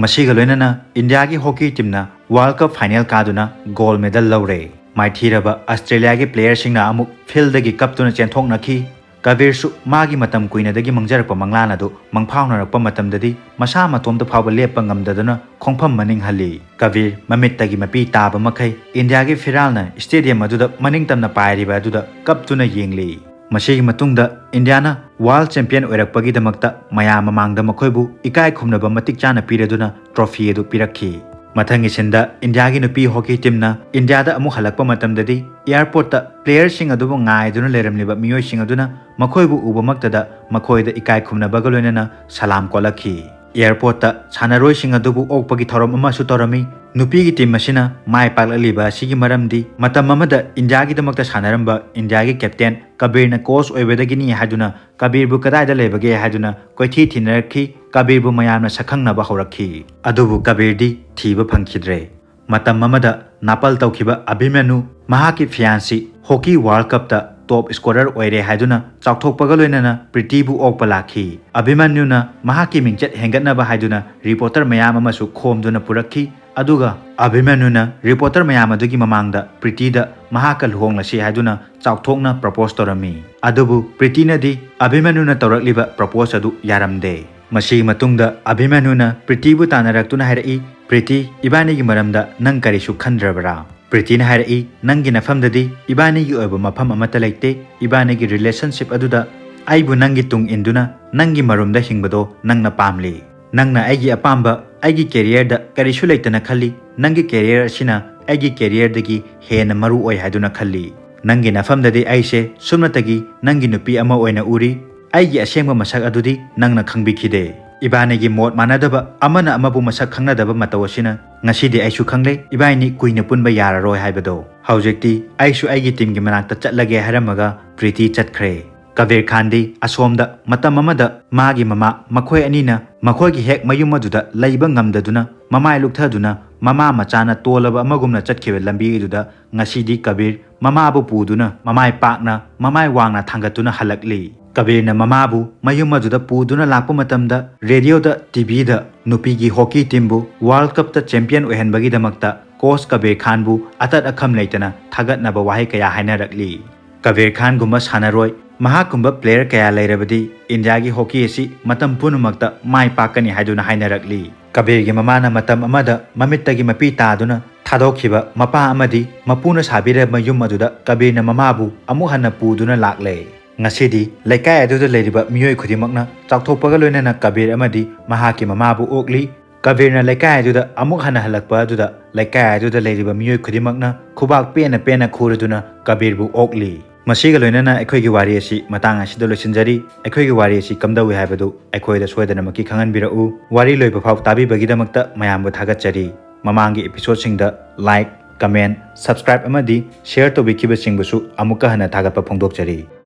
ꯃꯁꯤꯒ ꯂꯣꯏꯅꯅ ꯏꯟꯗꯤꯌꯥꯒꯤ hockey teamꯅ World Cup final ꯀꯥꯗꯨꯅ gold medal ꯂꯧꯔꯦ꯫ ꯃꯥꯏꯊꯤꯔꯕ ꯑꯁꯇ꯭ꯔꯦꯂꯤꯌꯥꯒꯤ playerꯁꯤꯡꯅ ꯑꯃꯨꯛ fieldꯗꯒꯤ ꯀꯞꯇꯨꯅ ꯆꯦꯟꯊꯣꯛꯅꯈꯤ꯫ ꯀꯕꯤꯔꯁꯨ ꯃꯥꯒꯤ ꯃꯇꯝ ꯀꯨꯏꯅꯗꯒꯤ ꯃꯪꯖꯔꯛꯄ ꯃꯪꯂꯥꯟ ꯑꯗꯨ ꯃꯪꯐꯥꯎꯅꯔꯛꯄ ꯃꯇꯝꯗꯗꯤ ꯃꯁꯥ ꯃꯇꯣꯝꯇ ꯐꯥꯎꯕ ꯂꯦꯞꯄ ꯉꯝꯗꯗꯨꯅ ꯈꯣꯡꯐꯝ ꯃꯅꯤꯡ ꯍꯜꯂꯤ꯫ ꯀꯕꯤꯔ ꯃꯃꯤꯠꯇꯒꯤ ꯃꯄꯤ ꯇꯥꯕ ꯃꯈꯩ ꯏꯟꯗꯤꯌꯥꯒꯤ ꯐꯤꯔꯥꯜꯅ stadium ꯑꯗꯨꯗ ꯃꯅꯤꯡ ꯇꯝꯅ ꯄꯥꯏꯔꯤꯕ ꯑꯗꯨꯗ ꯀꯞꯇꯨꯅ ꯌꯦꯡꯂꯤ꯫ ꯃꯁꯤꯒꯤ ꯃꯇꯨꯡꯗ ꯏꯟꯗꯤꯌꯥꯅ world champion ꯑꯣꯏꯔꯛꯄꯒꯤꯗꯃꯛꯇ ꯃꯌꯥꯝ ꯃꯃꯥꯡꯗ ꯃꯈꯣꯏꯕꯨ ꯏꯀꯥꯏ ꯈꯨꯝꯅꯕ ꯃꯇꯤꯛ ꯆꯥꯅ ꯄꯤꯔꯗꯨꯅ trophy ꯑꯗꯨ ꯄꯤꯔꯛꯈꯤ꯫ ꯃꯊꯪꯒꯤ ꯁꯤꯟꯗ ꯏꯟꯗꯤꯌꯥꯒꯤ ꯅꯨꯄꯤ ꯍꯣꯀꯤ ꯇꯤꯝꯅ ꯏꯟꯗꯤꯌꯥꯗ ꯑꯃꯨꯛ ꯍꯜꯂꯛꯄ ꯃꯇꯝꯗꯗꯤ, ꯑꯦꯌꯔꯄꯣꯔꯠꯇ ꯄ꯭ꯂꯦꯌꯔꯁꯤꯡ ꯑꯗꯨꯕꯨ ꯉꯥꯏꯗꯨꯅ ꯂꯩꯔꯝꯂꯤꯕ ꯃꯤꯑꯣꯏꯁꯤꯡ ꯑꯗꯨꯅ ꯃꯈꯣꯏꯕꯨ ꯎꯕꯃꯛꯇꯗ ꯃꯈꯣꯏꯗ ꯏꯀꯥꯏ ꯈꯨꯝꯅꯕꯒ ꯂꯣꯏꯅꯅ ꯁꯂꯥꯝ ꯀꯣꯠꯂꯛꯈꯤ꯫ ꯑꯦꯌꯔꯄꯣꯔꯠꯇ ꯁꯥꯟꯅꯔꯣꯏꯁꯤꯡ ꯑꯗꯨꯕꯨ ꯑꯣꯛꯄꯒꯤ ꯊꯧꯔꯝ ꯑꯃꯁꯨ ꯇꯧꯔꯝꯃꯤ꯫ ꯅꯨꯄꯤꯒꯤ ꯇꯤꯝ ꯑꯁꯤꯅ ꯃꯥꯏ ꯄꯥꯛꯂꯛꯂꯤꯕ ꯑꯁꯤꯒꯤ ꯃꯔꯝꯗꯤ, ꯃꯇꯝ ꯑꯃꯗ ꯏꯟꯗꯤꯌꯥꯒꯤꯗꯃꯛꯇ ꯁꯥꯟꯅꯔꯝꯕ ꯏꯟꯗꯤꯌꯥꯒꯤ ꯀꯦꯞꯇꯦꯟ ꯀꯕꯤꯔꯅ ꯀꯣꯆ ꯑꯣꯏꯕꯗꯒꯤꯅꯤ ꯍꯥꯏꯗꯨꯅ, ꯀꯕꯤꯔꯕꯨ ꯀꯗꯥꯏꯗ ꯂꯩꯕꯒꯦ ꯍꯥꯏꯗꯨꯅ ꯀꯣꯏꯊꯤ ꯊꯤꯅꯔꯛꯈꯤ꯫ ꯀꯕꯤꯔꯕꯨ ꯃꯌꯥꯝꯅ ꯁꯛꯈꯪꯅꯕ ꯍꯧꯔꯛꯈꯤ꯫ ꯑꯗꯨꯕꯨ ꯀꯕꯤꯔꯗꯤ ꯊꯤꯕ ꯐꯪꯈꯤꯗ꯭ꯔꯦ꯫ ꯃꯇꯝ ꯑꯃꯗ ꯅꯥꯄꯜ ꯇꯧꯈꯤꯕ ꯑꯚꯤꯃꯅꯨ, ꯃꯍꯥꯛꯀꯤ ꯐꯤꯌꯥꯟꯁꯤ, ꯍꯣꯀꯤ ꯋꯥꯔꯜ ꯀꯞꯇ ꯇꯣꯞ ꯁ꯭ꯀꯣꯔꯔ ꯑꯣꯏꯔꯦ ꯍꯥꯏꯗꯨꯅ ꯆꯥꯎꯊꯣꯛꯄꯒ ꯂꯣꯏꯅꯅ ꯄ꯭ꯔꯤꯇꯤꯕꯨ ꯑꯣꯛꯄ ꯂꯥꯛꯈꯤ꯫ ꯑꯚꯤꯃꯟꯌꯨꯅ ꯃꯍꯥꯛꯀꯤ ꯃꯤꯡꯆꯠ ꯍꯦꯟꯒꯠꯅꯕ ꯍꯥꯏꯗꯨꯅ ꯔꯤꯄꯣꯔꯇꯔ ꯃꯌꯥꯝ ꯑꯃꯁꯨ ꯈꯣꯝꯗꯨꯅ ꯄꯨꯔꯛꯈꯤ꯫ ꯑꯗꯨꯒ ꯑꯚꯤꯃꯟꯌꯨꯅ ꯔꯤꯄꯣꯔꯇꯔ ꯃꯌꯥꯝ ꯑꯗꯨꯒꯤ ꯃꯃꯥꯡꯗ ꯄ꯭ꯔꯤꯇꯤꯗ ꯃꯍꯥꯛꯀ ꯂꯨꯍꯣꯡꯂꯁꯤ ꯍꯥꯏꯗꯨꯅ ꯆꯥꯎꯊꯣꯛꯅ ꯄ꯭ꯔꯄꯣꯁ ꯇꯧꯔꯝꯃꯤ꯫ ꯑꯗꯨꯕꯨ ꯄ꯭ꯔꯤꯇꯤꯅꯗꯤ ꯑꯚꯤꯃꯟꯌꯨꯅ ꯇꯧꯔꯛꯂꯤꯕ ꯄ꯭ꯔꯄꯣꯁ ꯑꯗꯨ ꯌꯥꯔꯝꯗꯦ꯫ ꯃꯁꯤꯒꯤ ꯃꯇꯨꯡꯗ ꯑꯚꯤꯃꯟꯌꯨꯅ ꯄ꯭ꯔꯤꯇꯤꯕꯨ ꯇꯥꯟꯅꯔꯛꯇꯨꯅ ꯍꯥꯏꯔꯛꯏ, "ꯄ꯭ꯔꯤꯇꯤ, ꯏꯕꯥꯅꯤꯒꯤ ꯃꯔꯝꯗ ꯅꯪ ꯀꯔꯤꯁꯨ ꯈꯟꯗ꯭ꯔꯕꯔꯥ?" ꯄ꯭ꯔꯤꯇꯤꯅ ꯍꯥꯏꯔꯛꯏ, "ꯅꯪꯒꯤ ꯅꯐꯝꯗꯗꯤ ꯏꯕꯥꯅꯤꯒꯤ ꯑꯣꯏꯕ ꯃꯐꯝ ꯑꯃꯠꯇ ꯂꯩꯇꯦ꯫ ꯏꯕꯥꯅꯤꯒꯤ ꯔꯤꯂꯦꯁꯟꯁꯤꯞ ꯑꯗꯨꯗ ꯑꯩꯕꯨ ꯅꯪꯒꯤ ꯇꯨꯡ ꯏꯟꯗꯨꯅ ꯅꯪꯒꯤ ꯃꯔꯨꯝꯗ ꯍꯤꯡꯕꯗꯣ ꯅꯪꯅ ꯄꯥꯝꯂꯤ꯫ ꯅꯪꯅ ꯑꯩꯒꯤ ꯑꯄꯥꯝꯕ, ꯑꯩꯒꯤ ꯀꯦꯔꯤꯌꯔꯗ ꯀꯔꯤꯁꯨ ꯂꯩꯇꯅ ꯈꯜꯂꯤ꯫ ꯅꯪꯒꯤ ꯀꯦꯔꯤꯌꯔ ꯑꯁꯤꯅ ꯑꯩꯒꯤ ꯀꯦꯔꯤꯌꯔꯗꯒꯤ ꯍꯦꯟꯅ ꯃꯔꯨ ꯑꯣꯏ ꯍꯥꯏꯗꯨꯅ ꯈꯜꯂꯤ꯫ ꯅꯪꯒꯤ ꯅꯐꯝꯗꯗꯤ ꯑꯩꯁꯦ ꯁꯨꯞꯅꯇꯒꯤ ꯅꯪꯒꯤ ꯅꯨꯄꯤ ꯑꯃ ꯑꯣꯏꯅ ꯎꯔꯤ꯫ ꯑꯩꯒꯤ ꯑꯁꯦꯡꯕ ꯃꯁꯛ ꯑꯗꯨꯗꯤ ꯅꯪꯅ ꯈꯪꯕꯤꯈꯤꯗꯦ꯫ ꯏꯕꯥꯅꯤꯒꯤ ꯃꯣꯠ ꯃꯥꯟꯅꯗꯕ, ꯑꯃꯅ ꯑꯃꯕꯨ ꯃꯁꯛ ꯈꯪꯅꯗꯕ ꯃꯇꯧ ꯑꯁꯤꯅ ꯉꯁꯤꯗꯤ ꯑꯩꯁꯨ ꯈꯪꯂꯦ, ꯏꯕꯥꯅꯤ ꯀꯨꯏꯅ ꯄꯨꯟꯕ ꯌꯥꯔꯔꯣꯏ ꯍꯥꯏꯕꯗꯣ꯫ ꯍꯧꯖꯤꯛꯇꯤ ꯑꯩꯁꯨ ꯑꯩꯒꯤ ꯇꯤꯝꯒꯤ ꯃꯅꯥꯛꯇ ꯆꯠꯂꯒꯦ" ꯍꯥꯏꯔꯝꯃꯒ ꯄ꯭ꯔꯤꯇꯤ ꯆꯠꯈ꯭ꯔꯦ꯫ ꯀꯕꯤꯔ ꯈꯥꯟꯗꯤ ꯑꯁꯣꯝꯗ ꯃꯇꯝ ꯑꯃꯗ ꯃꯥꯒꯤ ꯃꯃꯥ, ꯃꯈꯣꯏ ꯑꯅꯤꯅ ꯃꯈꯣꯏꯒꯤ ꯍꯦꯛ ꯃꯌꯨꯝ ꯑꯗꯨꯗ ꯂꯩꯕ ꯉꯝꯗꯗꯨꯅ ꯃꯃꯥꯏ ꯂꯨꯛꯊꯗꯨꯅ ꯃꯃꯥ ꯃꯆꯥꯅ ꯇꯣꯜꯂꯕ ꯑꯃꯒꯨꯝꯅ ꯆꯠꯈꯤꯕ ꯂꯝꯕꯤ ꯑꯗꯨꯗ ꯉꯁꯤꯗꯤ ꯀꯕꯤꯔ ꯃꯃꯥꯕꯨ ꯄꯨꯗꯨꯅ ꯃꯃꯥꯏ ꯄꯥꯛꯅ, ꯃꯃꯥꯏ ꯋꯥꯡꯅ ꯊꯥꯡꯒꯠꯇꯨꯅ ꯍꯜꯂꯛꯂꯤ꯫ ꯀꯕꯤꯔꯅ ꯃꯃꯥꯕꯨ ꯃꯌꯨꯝ ꯑꯗꯨꯗ ꯄꯨꯗꯨꯅ ꯂꯥꯛꯄ ꯃꯇꯝꯗ ꯔꯦꯗꯤꯑꯣꯗ, ꯇꯤꯚꯤꯗ ꯅꯨꯄꯤꯒꯤ ꯍꯣꯀꯤ ꯇꯤꯝꯕꯨ ꯋꯥꯔꯜ ꯀꯞꯇ ꯆꯦꯝꯄꯤꯌꯟ ꯑꯣꯏꯍꯟꯕꯒꯤꯗꯃꯛꯇ ꯀꯣꯆ ꯀꯕꯤꯔ ꯈꯥꯟꯕꯨ ꯑꯇꯠ ꯑꯈꯝ ꯂꯩꯇꯅ ꯊꯥꯒꯠꯅꯕ ꯋꯥꯍꯩ ꯀꯌꯥ ꯍꯥꯏꯅꯔꯛꯂꯤ꯫ ꯀꯕꯤꯔ ꯈꯥꯟꯒꯨꯝꯕ ꯁꯥꯟꯅꯔꯣꯏ, ꯃꯍꯥꯛꯀꯨꯝꯕ ꯄ꯭ꯂꯦꯌꯔ ꯀꯌꯥ ꯂꯩꯔꯕꯗꯤ ꯏꯟꯗꯤꯌꯥꯒꯤ ꯍꯣꯀꯤ ꯑꯁꯤ ꯃꯇꯝ ꯄꯨꯝꯅꯃꯛꯇ ꯃꯥꯏ ꯄꯥꯛꯀꯅꯤ ꯍꯥꯏꯗꯨꯅ ꯍꯥꯏꯅꯔꯛꯂꯤ꯫ ꯀꯕꯤꯔꯒꯤ ꯃꯃꯥꯅ ꯃꯇꯝ ꯑꯃꯗ ꯃꯃꯤꯠꯇꯒꯤ ꯃꯄꯤ ꯇꯥꯗꯨꯅ ꯊꯥꯗꯣꯛꯈꯤꯕ ꯃꯄꯥ ꯑꯃꯗꯤ ꯃꯄꯨꯅ ꯁꯥꯕꯤꯔꯕ ꯌꯨꯝ ꯑꯗꯨꯗ ꯀꯕꯤꯔꯅ ꯃꯃꯥꯕꯨ ꯑꯃꯨꯛ ꯍꯟꯅ ꯄꯨꯗꯨꯅ ꯂꯥꯛꯂꯦ꯫ ꯉꯁꯤꯗꯤ ꯂꯩꯀꯥꯏ ꯑꯗꯨꯗ ꯂꯩꯔꯤꯕ ꯃꯤꯑꯣꯏ ꯈꯨꯗꯤꯡꯃꯛꯅ ꯆꯥꯎꯊꯣꯛꯄꯒ ꯂꯣꯏꯅꯅ ꯀꯕꯤꯔ ꯑꯃꯗꯤ ꯃꯍꯥꯛꯀꯤ ꯃꯃꯥꯕꯨ ꯑꯣꯛꯂꯤ꯫ ꯀꯕꯤꯔꯅ ꯂꯩꯀꯥꯏ ꯑꯗꯨꯗ ꯑꯃꯨꯛ ꯍꯟꯅ ꯍꯜꯂꯛꯄ ꯑꯗꯨꯗ ꯂꯩꯀꯥꯏ ꯑꯗꯨꯗ ꯂꯩꯔꯤꯕ ꯃꯤꯑꯣꯏ ꯈꯨꯗꯤꯡꯃꯛꯅ ꯈꯨꯕꯥꯛ ꯄꯦꯟꯅ ꯄꯦꯟꯅ ꯈꯨꯔꯗꯨꯅ ꯀꯕꯤꯔꯕꯨ ꯑꯣꯛꯂꯤ꯫ ꯃꯁꯤꯒ ꯂꯣꯏꯅꯅ ꯑꯩꯈꯣꯏꯒꯤ ꯋꯥꯔꯤ ꯑꯁꯤ ꯃꯇꯥꯡ ꯑꯁꯤꯗ ꯂꯣꯏꯁꯤꯟꯖꯔꯤ꯫ ꯑꯩꯈꯣꯏꯒꯤ ꯋꯥꯔꯤ ꯑꯁꯤ ꯀꯝꯗꯧꯏ ꯍꯥꯏꯕꯗꯨ ꯑꯩꯈꯣꯏꯗ ꯁꯣꯏꯗꯅꯃꯛꯀꯤ ꯈꯪꯍꯟꯕꯤꯔꯛꯎ꯫ ꯋꯥꯔꯤ ꯂꯣꯏꯕ ꯐꯥꯎ ꯇꯥꯕꯤꯕꯒꯤꯗꯃꯛꯇ ꯃꯌꯥꯝꯕꯨ ꯊꯥꯒꯠꯆꯔꯤ꯫ ꯃꯃꯥꯡꯒꯤ episodeꯁꯤꯡꯗ like, comment, subscribe ꯑꯃꯗꯤ share ꯇꯧꯕꯤꯈꯤꯕꯁꯤꯡꯕꯨꯁꯨ ꯑꯃꯨꯛꯀ ꯍꯟꯅ ꯊꯥꯒꯠꯄ ꯐꯣꯡꯗꯣꯛꯆꯔꯤ꯫